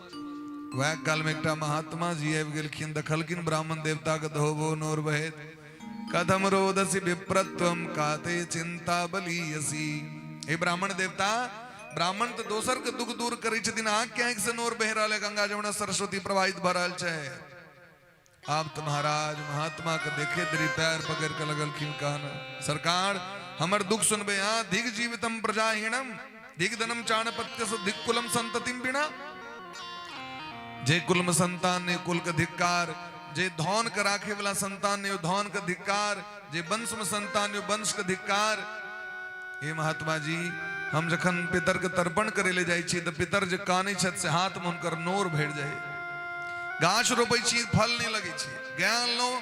वएह काल में एकटा महात्मा जी आबि गेलखिन, देखलखिन ब्राह्मण देवता के धोबो नोर बहैत, कथम रोदसी विप्रत्वम काते चिंता बलीयसी। हे ब्राह्मण देवता, ब्राह्मण तऽ दोसर के दुख दूर करै छथिन, अहाँ के आँखि से नोर बहि रहल है, गंगा जमुना सरस्वती प्रवाहित भऽ रहल छै। आब तऽ महाराज महात्मा के देखे देरी पैर पकड़ के लगलखिन कहना, सरकार हमर दुख सुनबे अहाँ, धिग जीवितम प्रजाहीणम धिग धनम चाणपत्य धिग कुलम संततिम बिना। जे कुल में संतान नहीं कुल के धिक्कार, जे धन के राखे वाला संतान नहीं धन के धिक्कार, जे वंश में संतान नहीं वंश के धिक्कार। हे महात्मा जी, हम जखन पितर के तर्पण करे ले जाइ छी तऽ पितर जे कानै छथि से हाथ में हुनकर नोर भरि जाइ। गाछ रोपै छी फल नहीं लगै छै, गाय अनलहुँ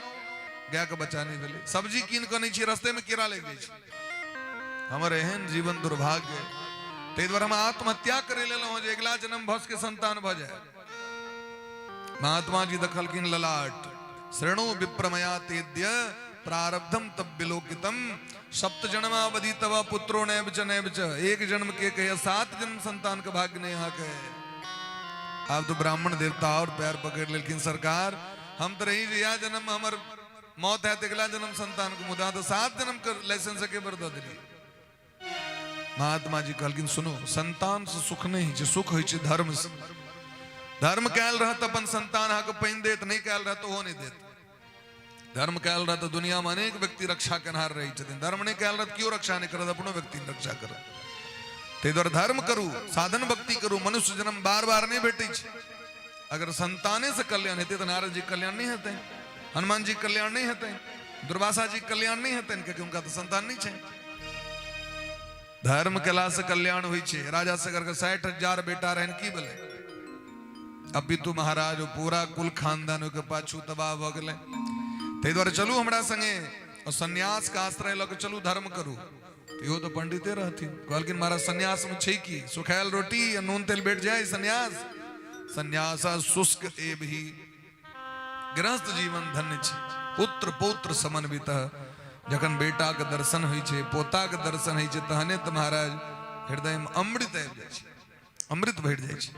गाय के बच्चा नहीं भेलै, सब्जी कीन कऽ अनै छी रस्ते में कीड़ा लागि जाइ छै। हमर एहन जीवन दुर्भाग्य, ताहि दुआरे हम आत्महत्या करे लेलहुँ जे अगिला जन्म भस के संतान भऽ जाय। महात्मा जी देखलखिन ललाट, शृणु विप्रमया तेद्य प्रारब्धम तब विलोकितम सप्त जन्मावधि तव पुत्रो नैव च नैव च। एक जन्म के कहे 7 जन्म संतान के भाग्य नहीं यहाँ के। आब तो ब्राह्मण देवता और पैर पकड़ लेलखिन, सरकार हम तो रही जे इएह जन्म हमर मौत है अगला जन्म संतान के, मुदा तो 7 जन्म के लाइसेंस के बेर दऽ देलियै। महात्मा जी कहलखिन सुनो, संतान से सुख नहीं होइ छै, सुख होइ छै धर्म से। धर्म कयल रहत अपन संतान अहाँके पानि देत, नहीं कयल रहत ओहो नहीं देत। धर्म कयल रहत दुनिया में अनेक व्यक्ति रक्षा केनहार रहै छथिन, धर्म नहीं कयल रहत केओ रक्षा नहीं करत, अपनो व्यक्ति रक्षा करत। ताहि दुआरे धर्म करू, साधन भक्ति करू, मनुष्य जन्म बार बार नहीं भेटै छै। अगर संताने से कल्याण हेतै तऽ नारद जी कल्याण नहीं हेतै, हनुमान जी कल्याण नहीं हेतै, दुर्वासा जी कल्याण नहीं हेतै, कियाकि हुनका तऽ संतान नहीं छै। धर्म केला से कल्याण होइ छै। राजा सगर के 60,000 बेटा रहन, की भेलै? अपितु महाराज पूरा कुल खानदान के पाछू तबाह भऽ गेलै। ताहि दुआरे चलू हमरा संगे और संन्यास के आश्रय लऽ के चलू, धर्म करू। इहो तऽ पंडिते रहथिन, कहलखिन महाराज संन्यास में छै की, सुखायल रोटी आ नून तेल भेट जाय संन्यास। संन्यास शुष्क एव ही, गृहस्थ जीवन धन्य छै। पुत्र पौत्र समन्वित, जखन बेटा के दर्शन होइ छै, पोता के दर्शन होइ छै, तहने तऽ महाराज हृदय में अमृत आबि जाइ छै, अमृत भरि जाइ छै।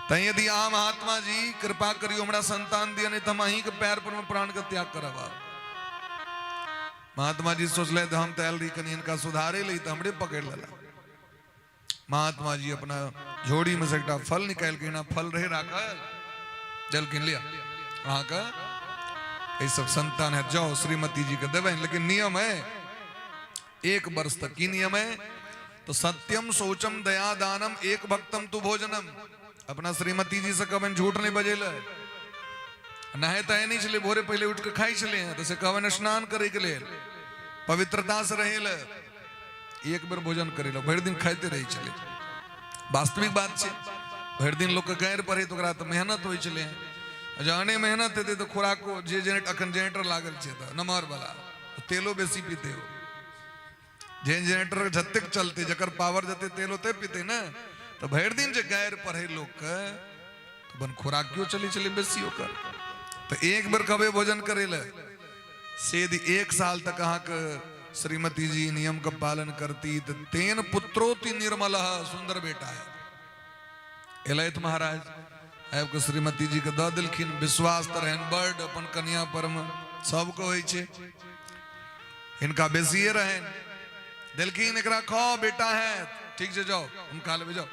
तैं यदि अहाँ महात्मा जी कृपा करियौ हमरा संतान दिअ, नहीं तऽ हम अहींके पैर पर में प्राण के त्याग करब। आब महात्मा जी सोचलथि हम तऽ आयल रही कनि हिनका सुधारे ली, तऽ हमरे पकड़ि लेला। महात्मा जी अपना झोड़ी में से एकटा फल निकालि के एना फल रहे राखल, देलखिन, लिअ अहाँके एहि सब संतान है, जाओ श्रीमती जी के देबनि, लेकिन नियम है 1 वर्ष तक। की नियम है? तो सत्यम शौचम दया दानम एक भक्तम तु भोजनम। अपना श्रीमती जी से कहबनि झूठ नहीं बजेले, नहाय तहाय नहीं छलै, भोरे पहिले उठ के खाइ छलै हैं, तो से कहबनि स्नान करे के लेल, पवित्रता से रहे ले, एक बेर भोजन करे ले, भरि दिन खाइते रहै छलै। वास्तविक बात छै, भरि दिन लोक के गारि पढ़े तऽ ओकरा तऽ मेहनत होइ छलै हैं, जहने मेहनत हेतै तऽ खुराको जे जेनेट अखन जेनेरेटर लागल छै तऽ नमहर वाला तेलो बेसी पीते हो, जे जेनेरेटर जतेक चलते जकर पावर जते तेल ओते पीते ने, तऽ भरि दिन जे गारि पढ़े लोक के तऽ अपन खुराकियो चलै छलै बेसी ओकर। तऽ एक बेर कहबै भोजन करे ले, से यदि 1 साल तक अहाँके श्रीमती जी नियम के पालन करती तऽ तेन पुत्रोति निर्मल, सुंदर बेटा है। एलथि महाराज, आबि कऽ श्रीमती जी के दऽ देलखिन। विश्वास तऽ रहनि बड अपन कनिया पर मे, सबके होइ छै, हिनका बेसिए रहनि। देलखिन एकरा खाओ बेटा है, ठीक छै जाओ हम खा लेबै, जाओ।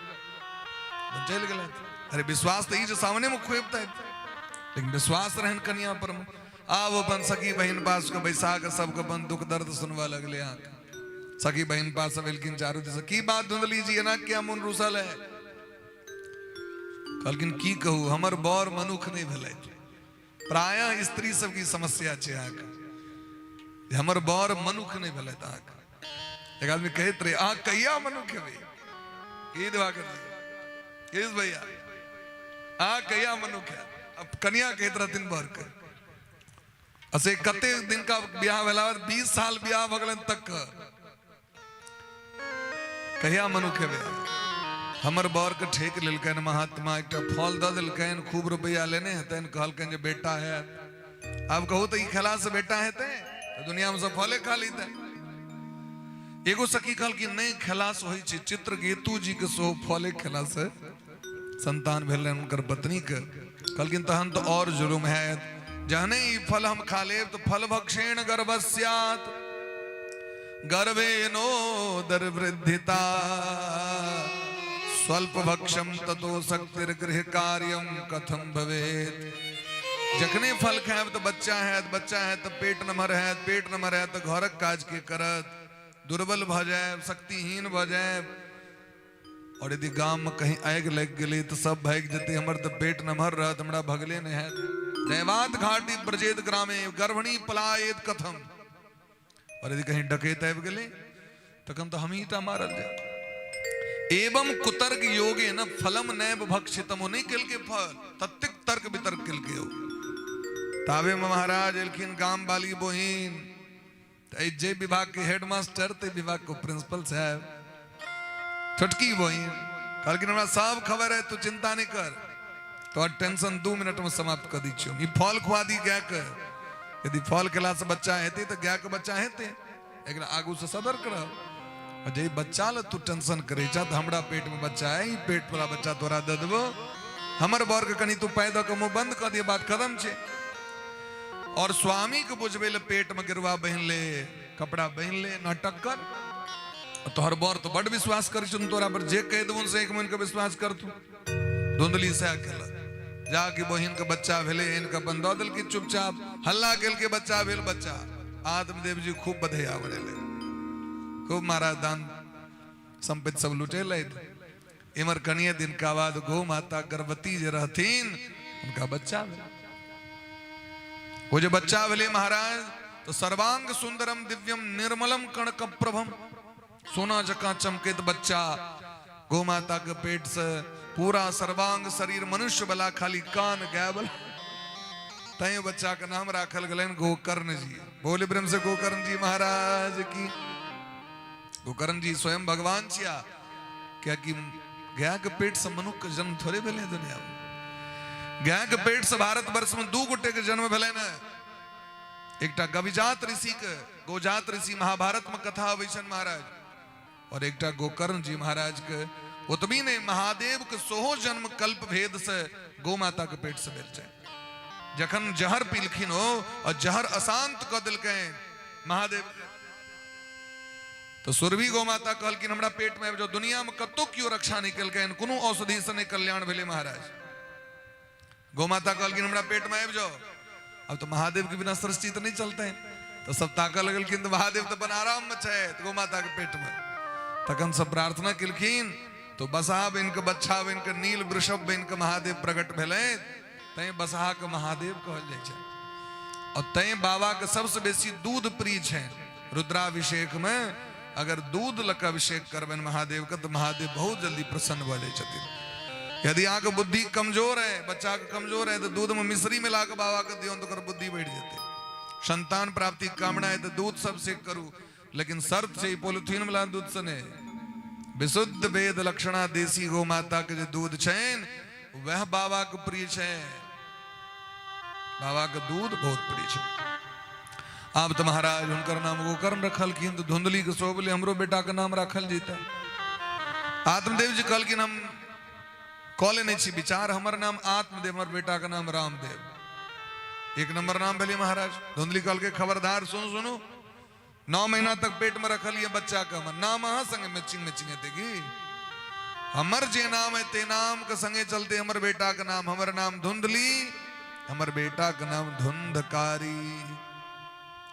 चलि गेलथि। अरे विश्वास तऽ ई जे सामने मे खुएबतै, लेकिन विश्वास रहनि कनिया पर मे। आब अपन सखी बहिन पास के बैसा के सबके अपन दुख दर्द सुनबऽ लगले। अहाँके सखी बहिन पास सब एलखिन चारू दिस, की बात धुंधली जी एना किया मन रुसल है? कहलखिन की कहू, हमर बर मनुख नहीं भेलै। प्रायः स्त्री सबके समस्या छै अहाँके, हमर बर मनुख नहीं भेलै। अहाँके एक आदमी कहैत रहे, अहाँ कहिया मनुख हेबै? की दिवाकर जी, भैया अहाँ कहिया मनुख है? अब कनिया कहैत रहथिन बर के, असे कते दिन का ब्याह भेला, 20 साल ब्याह भऽ गेलनि तक कहिया मनुख हेबै? हमर बर के ठेक लेलकनि महात्मा, एकटा फल दऽ देलकनि, खूब रुपैआ लेने हेतनि, कहलकनि जे बेटा है। आब कहू तऽ ई खेला से बेटा हेतै तऽ दुनिया में सब फले खा लेतै। एगो सखी कहलखिन नहि, खेला से होइ छै, चित्रकेतु जी के सेहो फले खेला से संतान भेल रहनि हुनकर पत्नी के। कहलखिन तहन तऽ और जुर्म हैत जहने ई फल हम खा लेब तो फल भक्षेण गर्भ स्यात् गर्भे नो दर्वृद्धिता स्वल्प भक्षम ततो शक्तिर गृह कार्यम कथम भवेत। जखने फल खायब तो बच्चा हैत, बच्चा है तो पेट नमहर हैत, पेट नमहर हैत तो घरक काज के करत, दुर्बल भ जायब, शक्तिहीन भ जायब। और यदि गाम में कहीं आगि लागि गेलै तो सब भागि जेतै, हमर तो पेट नमहर रहत, हमरा भगले नहीं हैत। दैवात घाटी ब्रजेत ग्रामे गर्भणी पलायेत कथम। और यदि कहीं डकैत आबि गेलै तखन तो हमही टा मारल जायब। एवं कुतर्क योगे न फलम नैव भक्षितम, नहीं केलकै फल, ततेक तर्क वितर्क केलकै ओ। ताबे में महाराज एलखिन गाम वाली बहिन, तऽ जे विभाग के हेडमास्टर ते विभाग के प्रिंसिपल साहब, छोटकी बहिन कहलखिन हमरा सब खबर है, तू चिंता नहीं कर, तोहर टेंशन 2 मिनट में समाप्त कर दै छियौ। ई फल खुआ दी गाय के, यदि फल खेला से बच्चा हेतै तऽ गाय के बच्चा हेतै, एकरा आगू से सतर्क रह। और जे बच्चा ल तू टेंशन करे छा तऽ हमरा पेट में बच्चा है, ई पेट वाला बच्चा तोरा दऽ देबो, हमर बर के कनी तू पाइ दऽ के मुंह बंद कऽ दिय, बात खत्म छै। और स्वामी के बुझबै ले पेट में गेरुआ बहिन ले, कपड़ा बहिन ले, नाटक कर। तोहर बर तो बड विश्वास करै छौ तोरा पर, जे कहि देबो से एक मन के विश्वास कर तू। धुंधली सएह केलक, जाके बहिन के बच्चा भेलै, आनि के अपन दऽ देलकै चुपचाप, हल्ला केलकै बच्चा भेल बच्चा। आत्मदेव जी खूब बधैया बनेलै, खूब महाराज दान संपत्ति सब लुटेलथि। इमर कनिये दिन का बाद गौ माता गर्भवती जे रहथिन उनका बच्चा भेल। वो जे बच्चा भेलै महाराज तो सर्वांग सुंदरम दिव्यम निर्मलम कणक प्रभम, सोना जकां चमकैत बच्चा, गौ माता के पेट से पूरा सर्वांग शरीर मनुष्य वाला, खाली कान गाय वाला। तैं बच्चा के नाम राखल गेलनि गोकर्ण जी। बोले प्रेम से गोकर्ण जी महाराज की। गोकर्ण जी स्वयं भगवान छिया, कियाकि गाय के पेट से मनुष्य के जन्म थोड़े भेलै दुनिया में। गाय के पेट से भारत वर्ष में 2 गोटे के जन्म भेलै ने, एकटा गविजात ऋषि के, गोजात ऋषि महाभारत में कथा अबै छनि महाराज, और एकटा गोकर्ण जी महाराज के। ओतबी नहीं, महादेव के सोहो जन्म कल्प भेद से गौ माता के पेट से भेल छै। जखन जहर पीलखिन हो और जहर अशांत कऽ देलकनि महादेव, तो सुरभि गौ माता कहलखिन हमरा पेट में आबि जाउ, दुनिया में कतौ केओ रक्षा नहीं केलकनि, कोनो औषधि से नहीं कल्याण भेलै महाराज। गौ माता कहलखिन हमरा पेट में आबि जाओ। अब तो महादेव के बिना सृष्टि तो नहीं चलते हैं, तो सब ताकऽ लगलखिन तो महादेव तो अपन आराम में छथि गौ माता के पेट में। तखन सब प्रार्थना केलखिन तो बसहा बनि के, बच्छा बनि के, नील वृषभ बनि के महादेव प्रकट भेलै, तैं बसहा के महादेव कहल जाइ छै। और तैं बाबा के सबसे बेसी दूध प्रिय छै। रुद्राभिषेक में अगर दूध लऽ के अभिषेक करबनि महादेव के तो महादेव बहुत जल्दी प्रसन्न भऽ जाइ छथिन। यदि अहाँके बुद्धि कमजोर है, बच्चा के कमजोर है, तो दूध में मिश्री मिला के बाबा के दियौन तो ओकर बुद्धि बढ़ि जेतै। संतान प्राप्ति के कामना है तो दूध सब से करू, लेकिन शर्त छै पोलिथीन वाला दूध से नहीं, विशुद्ध वेद लक्षणा देसी गौ माता के जे दूध छनि वह बाबा के प्रिय छै। बाबा के दूध बहुत प्रिय छै। आब तो महाराज हुनकर नाम गोकर्ण रखलखिन तो धुंधली के सोबले हमरो बेटा के नाम राखल जेतै। आत्मदेव जी कहलखिन हम कऽ लेने छी विचार, हमर नाम आत्मदेव, हमर बेटा के नाम रामदेव, एक नंबर नाम भेलै महाराज। धुंधली कहलकै खबरदार सुन सुनू, 9 महीना तक पेट में रखलिए बच्चा के, हमर नाम अहाँ संगे मैचिंग मैचिंग हेतै की? हमर जे नाम है ते नाम के संगे चलते हमर बेटा के नाम, हमर नाम धुंधली, हमर बेटा के नाम धुंधकारी।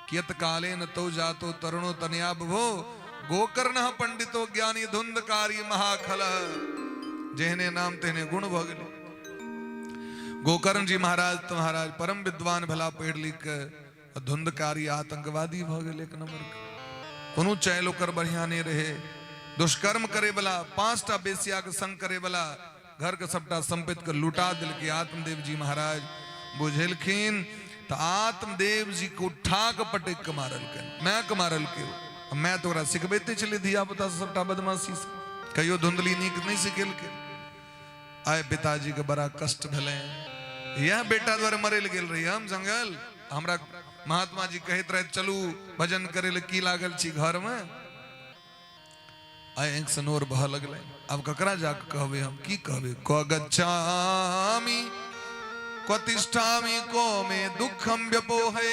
कियत काले न तो जातो तरुणो तनया भो, गोकर्ण पंडितो ज्ञानी धुंधकारी महाखल। जेहने नाम तेहने गुण भऽ गेलै। गोकर्ण जी महाराज तो महाराज परम विद्वान भेला पढ़ि लिख के, धुंधकारी आतंकवादी भऽ गेल एक नंबर के। कोनो चालि ओकर बढ़िया नहीं रहे, दुष्कर्म करे वाला, 5टा बेसिया के संग करे वाला, घर के सबटा संपत्ति के लुटा देलकै आत्मदेव जी महाराज। बुझेलखिन तो आत्मदेव जी के उठा के पटक के मारलकै, मैं के मारलकै। मैं तो ओकरा सिखबैते छलियै धिया पुता से सबटा बदमाशी से, कहियो धुंधली नीक नहीं सिखेलकै। आय पिताजी के बड़ा कष्ट भेलै, यह बेटा द्वारा मरे लए गेल रही हम जंगल। हमरा महात्मा जी कहैत रहे चलू भजन करे लए, की लागल छी घर में? आय आँखि से नोर बहऽ लगलै। आब ककरा जाके कहबै हम, की कहबै? क्व गच्छामि क्वतिष्ठामि को मे दुःखम व्यपोहे।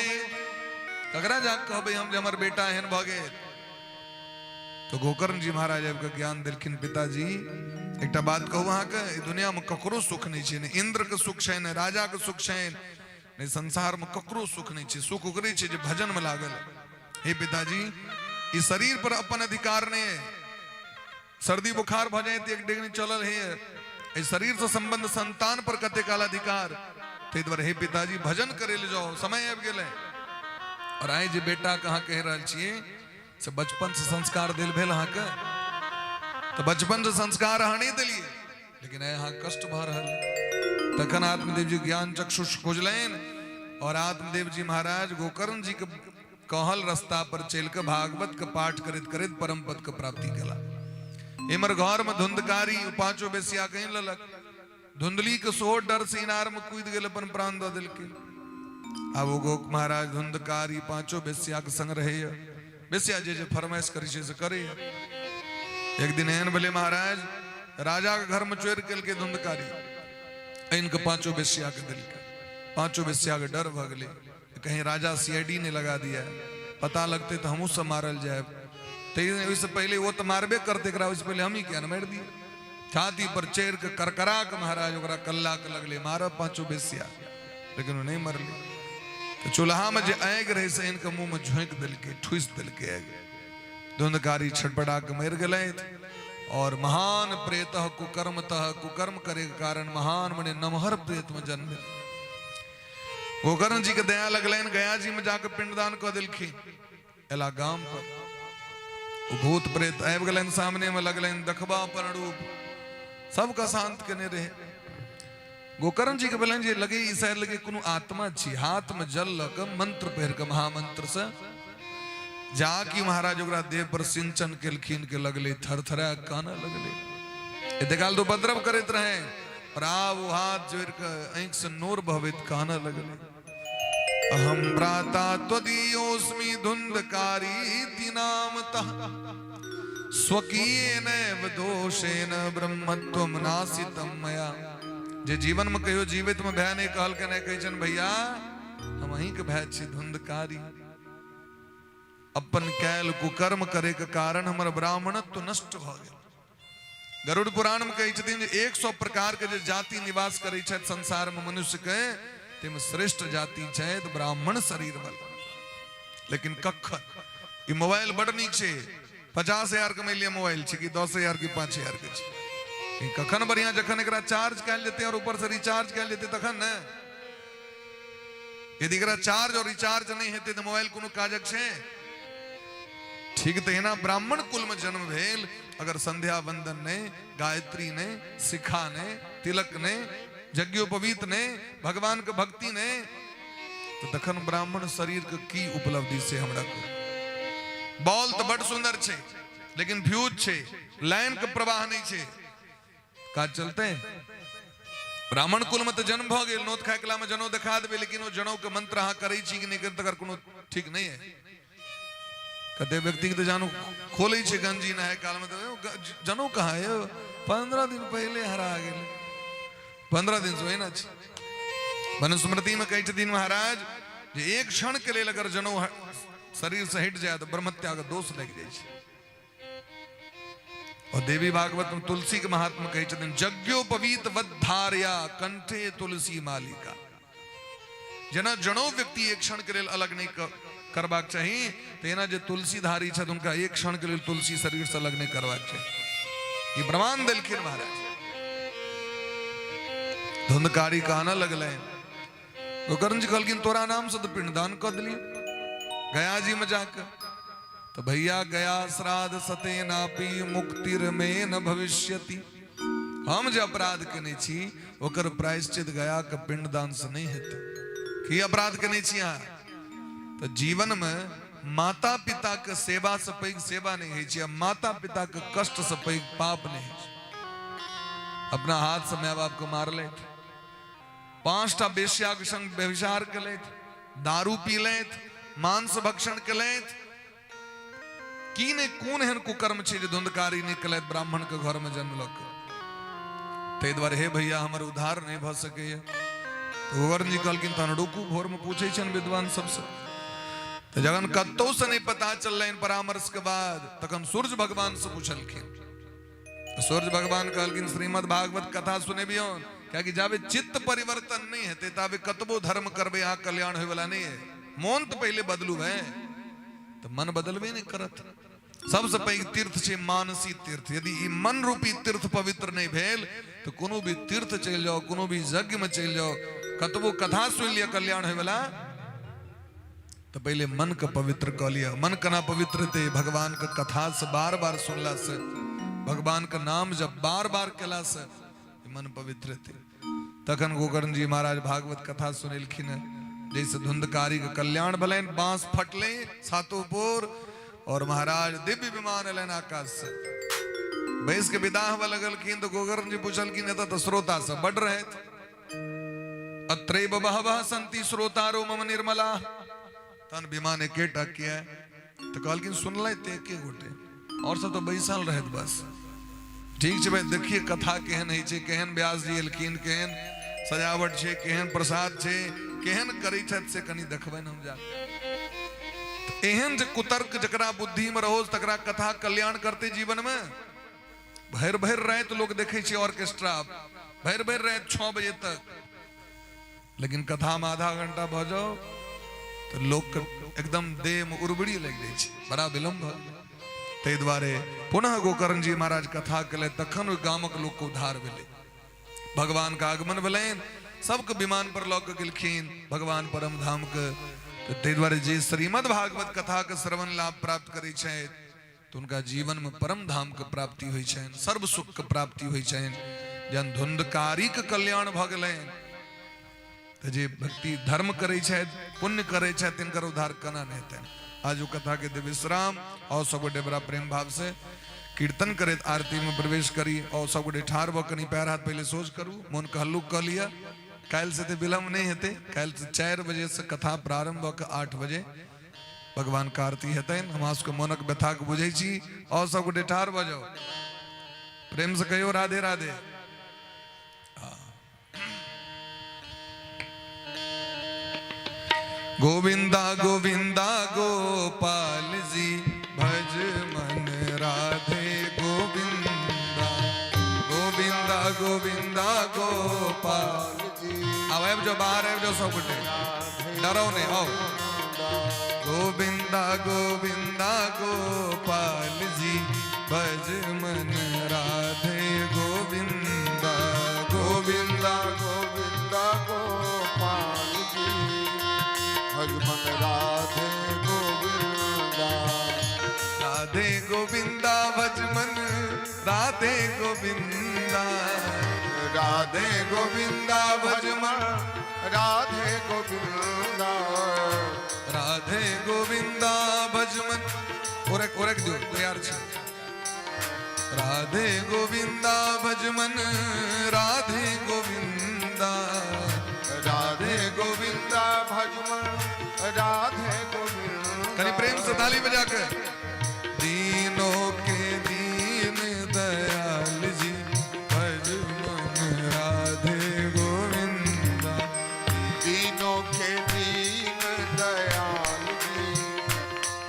ककरा जा कहबै हम जे हमर बेटा एहन भऽ गेल? तो गोकर्ण जी महाराज आबि कऽ ज्ञान देलखिन, पिताजी एकटा बात कहू अहाँके, एहि दुनिया में ककरो सुख नहीं छै, ने इंद्र के सुख छै, ने राजा के सुख छै, ने संसार में ककरो सुख नहीं छै। सुख ओकरे छै जे भजन में लागल। हे पिताजी, ई शरीर पर अपन अधिकार नहीं है। सर्दी बुखार भऽ जाए एक डेग नहीं चलल है। एहि शरीर से संबंध संतान पर कते काल अधिकार। ताहि दुआरे हे पिताजी, भजन करे ले जाओ, समय आबि गेलै। और आइ जे बेटा के अहाँ कहि रहल छियै से बचपन से संस्कार देल भेल अहाँके? तऽ बचपन से संस्कार अहाँ नहि देलियै, लेकिन आइ अहाँ कष्ट भऽ रहल है। तखन आत्मदेव जी ज्ञान चक्षु खोजलनि और आत्मदेव जी महाराज गोकर्ण जी के कहल रास्ता पर चलि कऽ भागवत के पाठ करैत करैत परम पद के प्राप्ति केला। इमर घर में धुंधकारी पांचो बेसिया कहीं लेलक, धुंधली के सेहो डर से इनार में कूद गेल, अपन प्राण दऽ देलकै। आब ओ गोप महाराज धुंधकारी पांचो बेसिया के संग रहैया, बेसिया जे जे फरमाइश करै छै से करैया। एक दिन एहन भेलै महाराज, राजा के घर में चोरि केलकै धुंधकारी, आनि के पांचो बेसिया के देलकै। पांचो बेसिया के डर भऽ गेलै, कहीं राजा सीआईडी नहीं लगा दिया, पता लगते तो हमहूँ सब मारल जाए। तो ओहिसँ पहले वो तो मारबे करते, एकरा ओहिसँ पहले हम ही किया ने मारि दिए। छाती पर चढ़ि के करकरा के महाराज ओकरा कल्ला के लगले मारब पांचो बेसिया, लेकिन ओ नहीं मरले। तो चूल्हा में जे आगि रहे से इनके मुंह में झोंकि देलकै, ठूसि देलकै आगि। धुंधकारी छटपटा के मरि गेलथि और महान प्रेत कुकर्मतः, कुकर्म करे के कारण महान मने नमहर प्रेत में जन्म भेल। गोकर्ण जी के दया लगलनि, गया जी में जाके पिंडदान कऽ देलखिन। एला गाम पर ओ भूत प्रेत आबि गेलनि सामने में, लगलनि देखबा अपन रूप, सबके शांत केने रहे। गोकर्ण जी के भेलनि जे लगे ई शायद लगे कोनो आत्मा छी, हाथ में जल लऽ कऽ मंत्र पढ़ि कऽ महामंत्र से जाकि महाराज ओकरा देह पर सिंचन केलखिन के लगले थरथरा कानऽ लगले। एते काल तो उपद्रव करैत रहे और आब ओ हाथ जोड़ि कऽ आँखि से नोर बहबैत कानऽ लगले। अहम भ्राता त्वदीयोऽस्मि धुंधकारी नामतः स्वकीयेनैव दोषेण ब्रह्मत्वं नासितं मया। जे जीवन में कहियो जीवित में भय नहीं कहलकै, नहीं कहै छनि भैया हम अहीं के भय छी धुंधकारी, अपन कैल कुकर्म करे के कारण हमर ब्राह्मणत्व नष्ट भऽ गेल। गरुड़ पुराण में कहै छथिन जे 100 प्रकार के जे जाति निवास करै छथि संसार में मनुष्य के, ताहिमे श्रेष्ठ जाति छथि ब्राह्मण शरीर वाला। लेकिन कखन ई मोबाइल बड़ नीक छै, 50,000 के मानि लिअ मोबाइल छै कि 10,000 कि 5,000 के छै, ई कखन बढ़िया जखन एकरा चार्ज कयल जेतै और ऊपर से रिचार्ज कयल जेतै तखन ने। यदि एकरा चार्ज और रिचार्ज नहीं हेतै तऽ मोबाइल कोनो काजक छै? ठीक तहिना ब्राह्मण कुल में जन्म भेल, अगर संध्या वंदन नहीं, गायत्री नहीं, शिखा नहीं, तिलक नहीं, यज्ञोपवीत नहीं, भगवान के भक्ति नहीं, तो तखन ब्राह्मण शरीर के की उपलब्धि से हमरा को? बॉल तो बड़ सुंदर छै, लेकिन फ्यूज छै, लाइन के प्रवाह नहीं छै, काज चलते? ब्राह्मण कुल में तो जन्म भऽ गेल, नोत खाय कला में जनौ देखा देबै, लेकिन ओ जनौ के मंत्र अहाँ करै छी कि नहि करै तकर कोनो ठीक नहीं है। कते व्यक्ति के तो जानू खोलै छै गंजी नहाय काल में, तो जनौ कहाँ है, 15 दिन पहले हरा गेल, 15 दिन से ओहिना छै। मनुस्मृति में कहै छथिन महाराज जे एक क्षण के लेल अगर जनौ शरीर से हटि जाय तऽ ब्रह्मत्या के दोष लागि जाइ छै। और देवी भागवत में तुलसी के महात्मा कहै छथिन यज्ञोपवीत वद्धार्या कंठे तुलसी मालिका। जेना जनो व्यक्ति एक क्षण के लेल अलग नहीं करबाक चाही, तेना जे तुलसीधारी छथि हुनका एक क्षण के लेल तुलसी शरीर से अलग नहीं करबाक चाही। ई प्रमाण देलखिन महाराज। धुंधकारी कहना लगलै, गोकर्ण जी कहलखिन तोरा नाम से तो पिंडदान कऽ देलियै गया जी में जाकर, तो भैया गया श्राद्ध सतेनापि मुक्तिर में न भविष्यति। हम जे अपराध केने छी ओकर प्रायश्चित गया के पिंडदान से नहीं हेतै। की अपराध केने छी अहाँ? तो जीवन में माता पिता के सेवा से पैघ सेवा नहीं होइ छै, आ माता पिता के कष्ट से पैघ पाप नहीं होइ छै। अपना हाथ से my बाप के मार लेत, 5टा बेश्या के संग व्यभिचार केलथि, दारू पी लथि, मांस भक्षण केलथि, की नहि कोन एहन कुकर्म छै जे धुंधकारी नहि केलथि ब्राह्मण के घर में जन्म लऽ के। ताहि दुआरे हे भैया हमर उद्धार नहि भऽ सकैए। तऽ गोकर्ण जी कहलखिन तहन रुकू, भोरमे पूछै छियनि विद्वान सबसँ। तऽ जखन कतहुसँ नहि पता चललनि परामर्श के बाद, तखन सूर्य भगवान से पूछलखिन। सूर्य भगवान कहलखिन श्रीमद् भागवत कथा सुनेबियौन, कियाकि जाबे चित्त परिवर्तन नहि हेतै ताबे कतबो धर्म करबै अहाँ कल्याण होयवला नहि है। मोन तऽ पहिले बदलू है, तऽ मन बदलबे नहि करत। सबसँ पैघ तीर्थ छै मानसी तीर्थ। यदि ई मन रूपी तीर्थ पवित्र नहि भेल तऽ कोनो भी तीर्थ चलि जाओ, कोनो भी यज्ञ में चलि जाओ, कतबो कथा सुनि लिअ कल्याण होयवला, तऽ पहिले मन के पवित्र कऽ लिअ। मन केना पवित्र हेतै? भगवान के कथा से बार बार सुनला से, भगवान के नाम जब बार बार केला से मन पवित्र हेतै। तखन गोकर्ण जी महाराज भागवत कथा सुनेलखिन हँ, जैसे धुंधकारी के कल्याण भेलनि, बांस फटलै सातो पोर और महाराज दिव्य विमान एलनि आकाश से, बैस के विदा होबऽ लगलखिन। तऽ गोकर्ण जी पूछलखिन, एतऽ तऽ श्रोता सब बड रहथि, अत्रैव बहवः सन्ति श्रोतारो मम निर्मला, तहन विमान एकेटा किया? तऽ कहलखिन सुनलथि एके गोटे, और सब तऽ बैसल रहथि बस। ठीक छै भाई, देखिए कथा केहन होइ छै, केहन व्यास जी एलखिन, केहन सजावट छै, केहन प्रसाद छै, केहन करै छथि, से कनि देखबनि हम जा। एहन जे कुतर्क जकरा बुद्धि में रहो तकरा कथा कल्याण करते जीवन में। भरि भरि राति लोग देखै छै ऑर्केस्ट्रा, भरि भरि राति 6 बजे तक, लेकिन कथा में आधा घंटा भऽ जाओ तऽ लोक एकदम देह में उर्वरी लागि जाइ छै, बड़ा विलम्ब भऽ गेल। ताहि दुआरे पुनः गोकर्ण जी महाराज कथा केलथि, तखन ओहि गामक लोकके उद्धार भेलै, भगवान के आगमन भेलनि, सबके विमान पर लऽ के गेलखिन भगवान परम धाम के। ताहि दुआरे जे श्रीमद् भागवत कथा के श्रवण लाभ प्राप्त करै छथि तऽ हुनका जीवन में परम धाम के प्राप्ति होइ छनि, सर्व सुख के प्राप्ति होइ छनि। जहन धुंधकारी के कल्याण भऽ गेलनि तऽ जे भक्ति धर्म करै छथि, पुण्य करै छथि, तिनकर उद्धार केना नहि हेतनि? आज ओ कथा के विश्राम और सब गोटे बड़ा प्रेम भाव से कीर्तन करैत आरती में प्रवेश करी। और सब गोटे ठाढ़ भऽ कनि पैर हाथ पहिले सोझ करू, मोन के हल्लुक कऽ लिअ। काल्हि से तऽ विलम्ब नहि हेतै, काल्हि से 4 बजे से कथा प्रारंभ भऽ कऽ 8 बजे भगवान के आरती हेतनि। हमरा सबके मोनक व्यथा के बुझै छी। और सब गोटे ठाढ़ भऽ जाउ, प्रेम से कहियो राधे राधे। गोविंदा गोविंदा गोपाल जी, भज मन राधे गोविंदा, गोविंदा गोविंदा गोपाल जी। अब आबि जाओ, बाहर आबि जाओ सब गोटे, डरो नहीं, आओ। गोविंदा गोविंदा गोपाल जी, भज मन राधे गोविंदा, गोविंदा गोविंदा गोपाल जी, भज मन राधे गोविंदा, राधे गोविंदा भज मन राधे गोविंदा, राधे गोविंदा भज मन राधे गोविंदा, राधे गोविंदा भज मन। ओरक ओरक दियौ, तैयार छी। राधे गोविंदा भज मन राधे गोविंदा, राधे गोविंदा भज मन राधे गोविंदा। कनि प्रेम से ताली बजा के। दीनों के दीन दयाल जी, भज मन राधे गोविंदा, दीनों के दीन दयाल जी,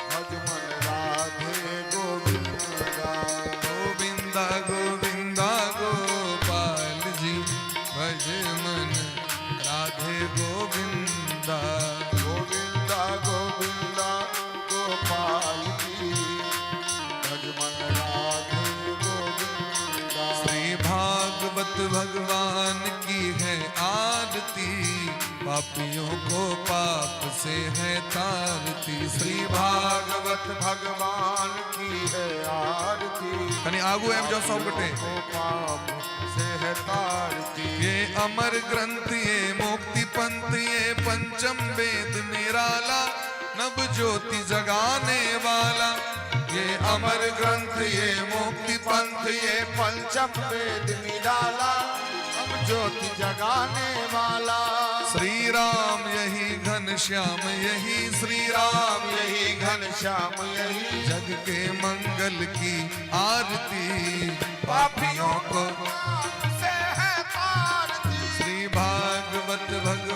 भज मन राधे गोविंदा, गोविंदा गोविंदा गोपाल जी, भज मन राधे गोविंदा, गोविंदा गोविंदा गोपाल जी, भज मन राधे गोविंदा। श्री भागवत भगवान की है आरती, पापियों को पाप से है तारती। श्री भागवत भगवान की है आरती, कनि आगू आबि जाओ सब गोटे। को पाप से है तारती। ये अमर ग्रंथ ये मुक्ति पंथ ये पंचम वेद निराला, नव ज्योति जगाने वाला। ये अमर ग्रंथ ये मुक्ति पंथ ये पंचम वेद निराला, अब ज्योति जगाने वाला। श्री राम यही घन श्याम यही, श्री राम यही घन श्याम यही, जग के मंगल की आरती, पापियों को से है तारती। श्री भागवत भगवान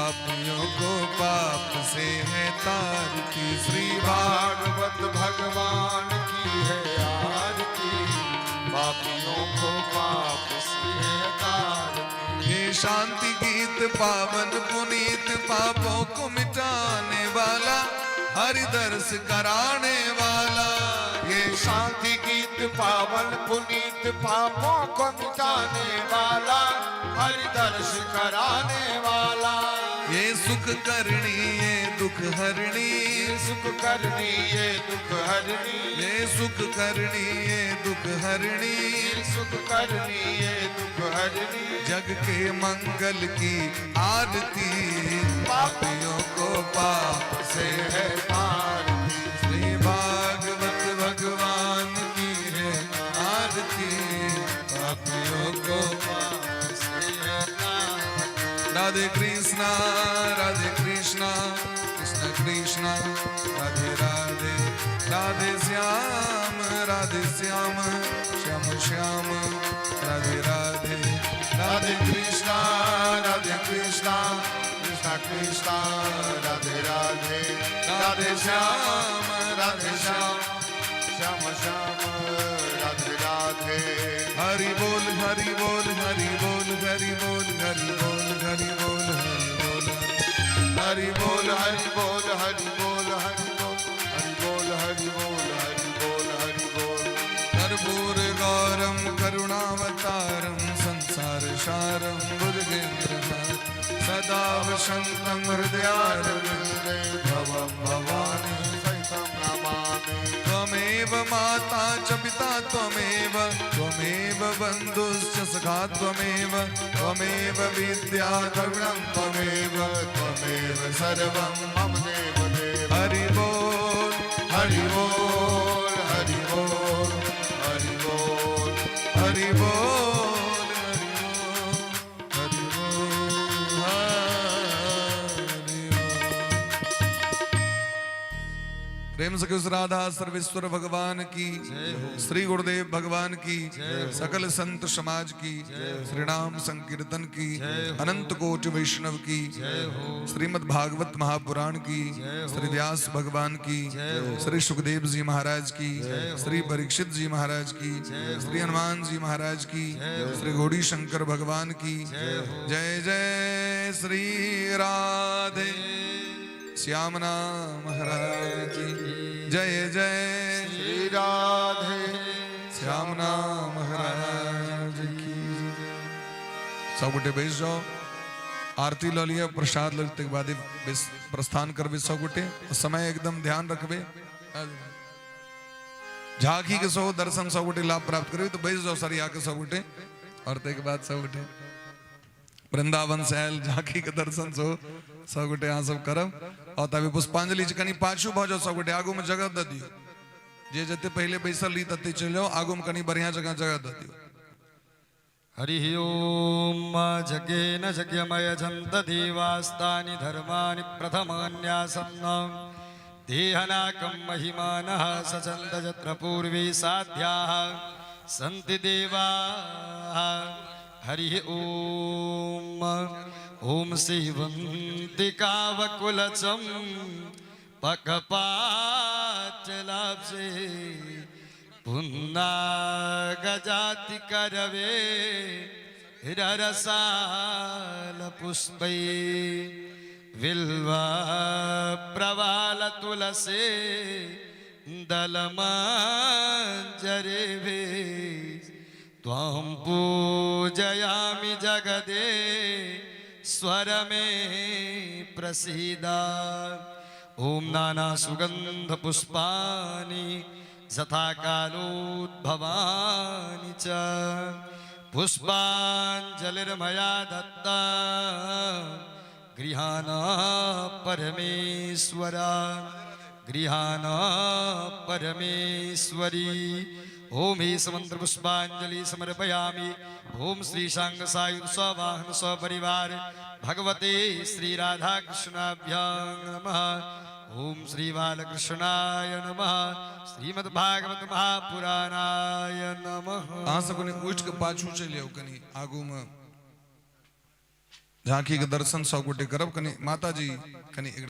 पापियों को पाप से है तारती। श्री भागवत भगवान की है आरती, पापियों को पाप से है तारती। ये शांति गीत पावन पुनीत, पापों को मिटाने वाला, हरि दर्श कराने वाला। ये शांति गीत पावन पुनीत, पापों को मिटाने वाला, हरि दर्श कराने वाला। ये सुख करनी ये दुख हरणी, ये सुख करनी ये दुख हरणी, ये सुख करनी ये दुख हरणी, ये सुख करनी ये दुख हरणी, जग के मंगल की आरती, पापियों को पाप से है आरती। श्री भागवत भगवान की है आरती, पापियों को पाप से है तारती। राधे कृष्णा राधे कृष्णा कृष्ण कृष्णा राधे राधे, राधे श्याम राधे श्याम श्याम श्याम राधे राधे, राधे कृष्णा राधे कृष्णा कृष्णा कृष्णा राधे राधे, राधे श्याम राधे श्याम श्याम श्याम राधे राधे। हरि बोल हरि बोल हरि बोल हरि बोल हरि बोल हरि बोल हरि बोल हरि बोल हरि बोल हरि बोल हरि बोल हरि बोल हरि बोल हरि बोल हरि बोल। कर्पूर गौरम करुणावतारम संसार सारम भुजगेन्द्र सदा वसंतम हृदयारविन्दे भवं भवानी सहितं नमामि। त्वमेव माता च पिता त्वमेव, त्वमेव बन्धुश्च सखा त्वमेव, त्वमेव विद्या द्रविणं त्वमेव, त्वमेव सर्वं मम देव देव। हरि बोल हरि बोल हरि बोल हरि बोल हरि बोल हरि बोल हरि बोल। प्रेम से कृष्ण राधा सर्वेश्वर भगवान की, श्री गुरुदेव भगवान की, सकल संत समाज की, श्री नाम संकीर्तन की, अनंत कोटि वैष्णव की, श्रीमद् भागवत महापुराण की, श्री व्यास भगवान की, श्री सुखदेव जी महाराज की, श्री परीक्षित जी महाराज की, श्री हनुमान जी महाराज की, श्री गौरी शंकर भगवान की जय जय। श्री राधे श्याम नाम महाराज की जय जय। श्री राधे श्याम नाम महाराज की। सब गोटे बैस जाओ, आरती ल लिअ, प्रसाद ल तक बाद प्रस्थान करबे सब गोटे। समय एकदम ध्यान रखबे, झांकी के सो दर्शन सब गोटे लाभ प्राप्त करबे। तो बैस जाओ सरिया के सब गोटे, और तक बाद सब गोटे वृंदावन से आयल झांकी के दर्शन सो सब गोटे अहाँ सब करब। और तभी पुष्पांजलि कनी पाछू भऽ जाओ सब गोटे, आगू में जगह दऽ दियौ। जे जते पहले बैसल रही तते चलि जाओ, आगू में कनी बढ़िया जगह जगह दऽ दियौ। हरि ओम। जज्ञेन यज्ञमय जन्त देवास्तानि धर्माणि प्रथमान्यासन्न देहनाकं महिमानः सचन्त यत्र पूर्वे साध्याः सन्ति देवाः। हरि ओम। ओम सेवन्तिकावकुलचं पकपाचलाब्जे पुन्नागजाति करवे ररसाल पुष्पै बिल्व प्रवाल तुलसे दलमञ्जरे त्वां पूजयामि जगदे स्वर मे प्रसीद। ॐ नाना सुगंध पुष्पाणि यथा कालोद्भवानि च पुष्पाञ्जलिर्मया दत्ता गृहाण परमेश्वर, गृहाण परमेश्वरी। ओम ही समंत्र पुष्पांजलि समर्पयामि। ओम श्री सांग सायुध सवाहन सपरिवार भगवते श्री राधा कृष्णाभ्यां नमः। ओम श्री बालकृष्णाय नमः। श्रीमद्भागवत महापुराणाय नमः। अहाँ सब कनि उठि के पाछू चलि आउ, कनि आगू में। झांकी के दर्शन सब गोटे करब। कनि माता जी कनि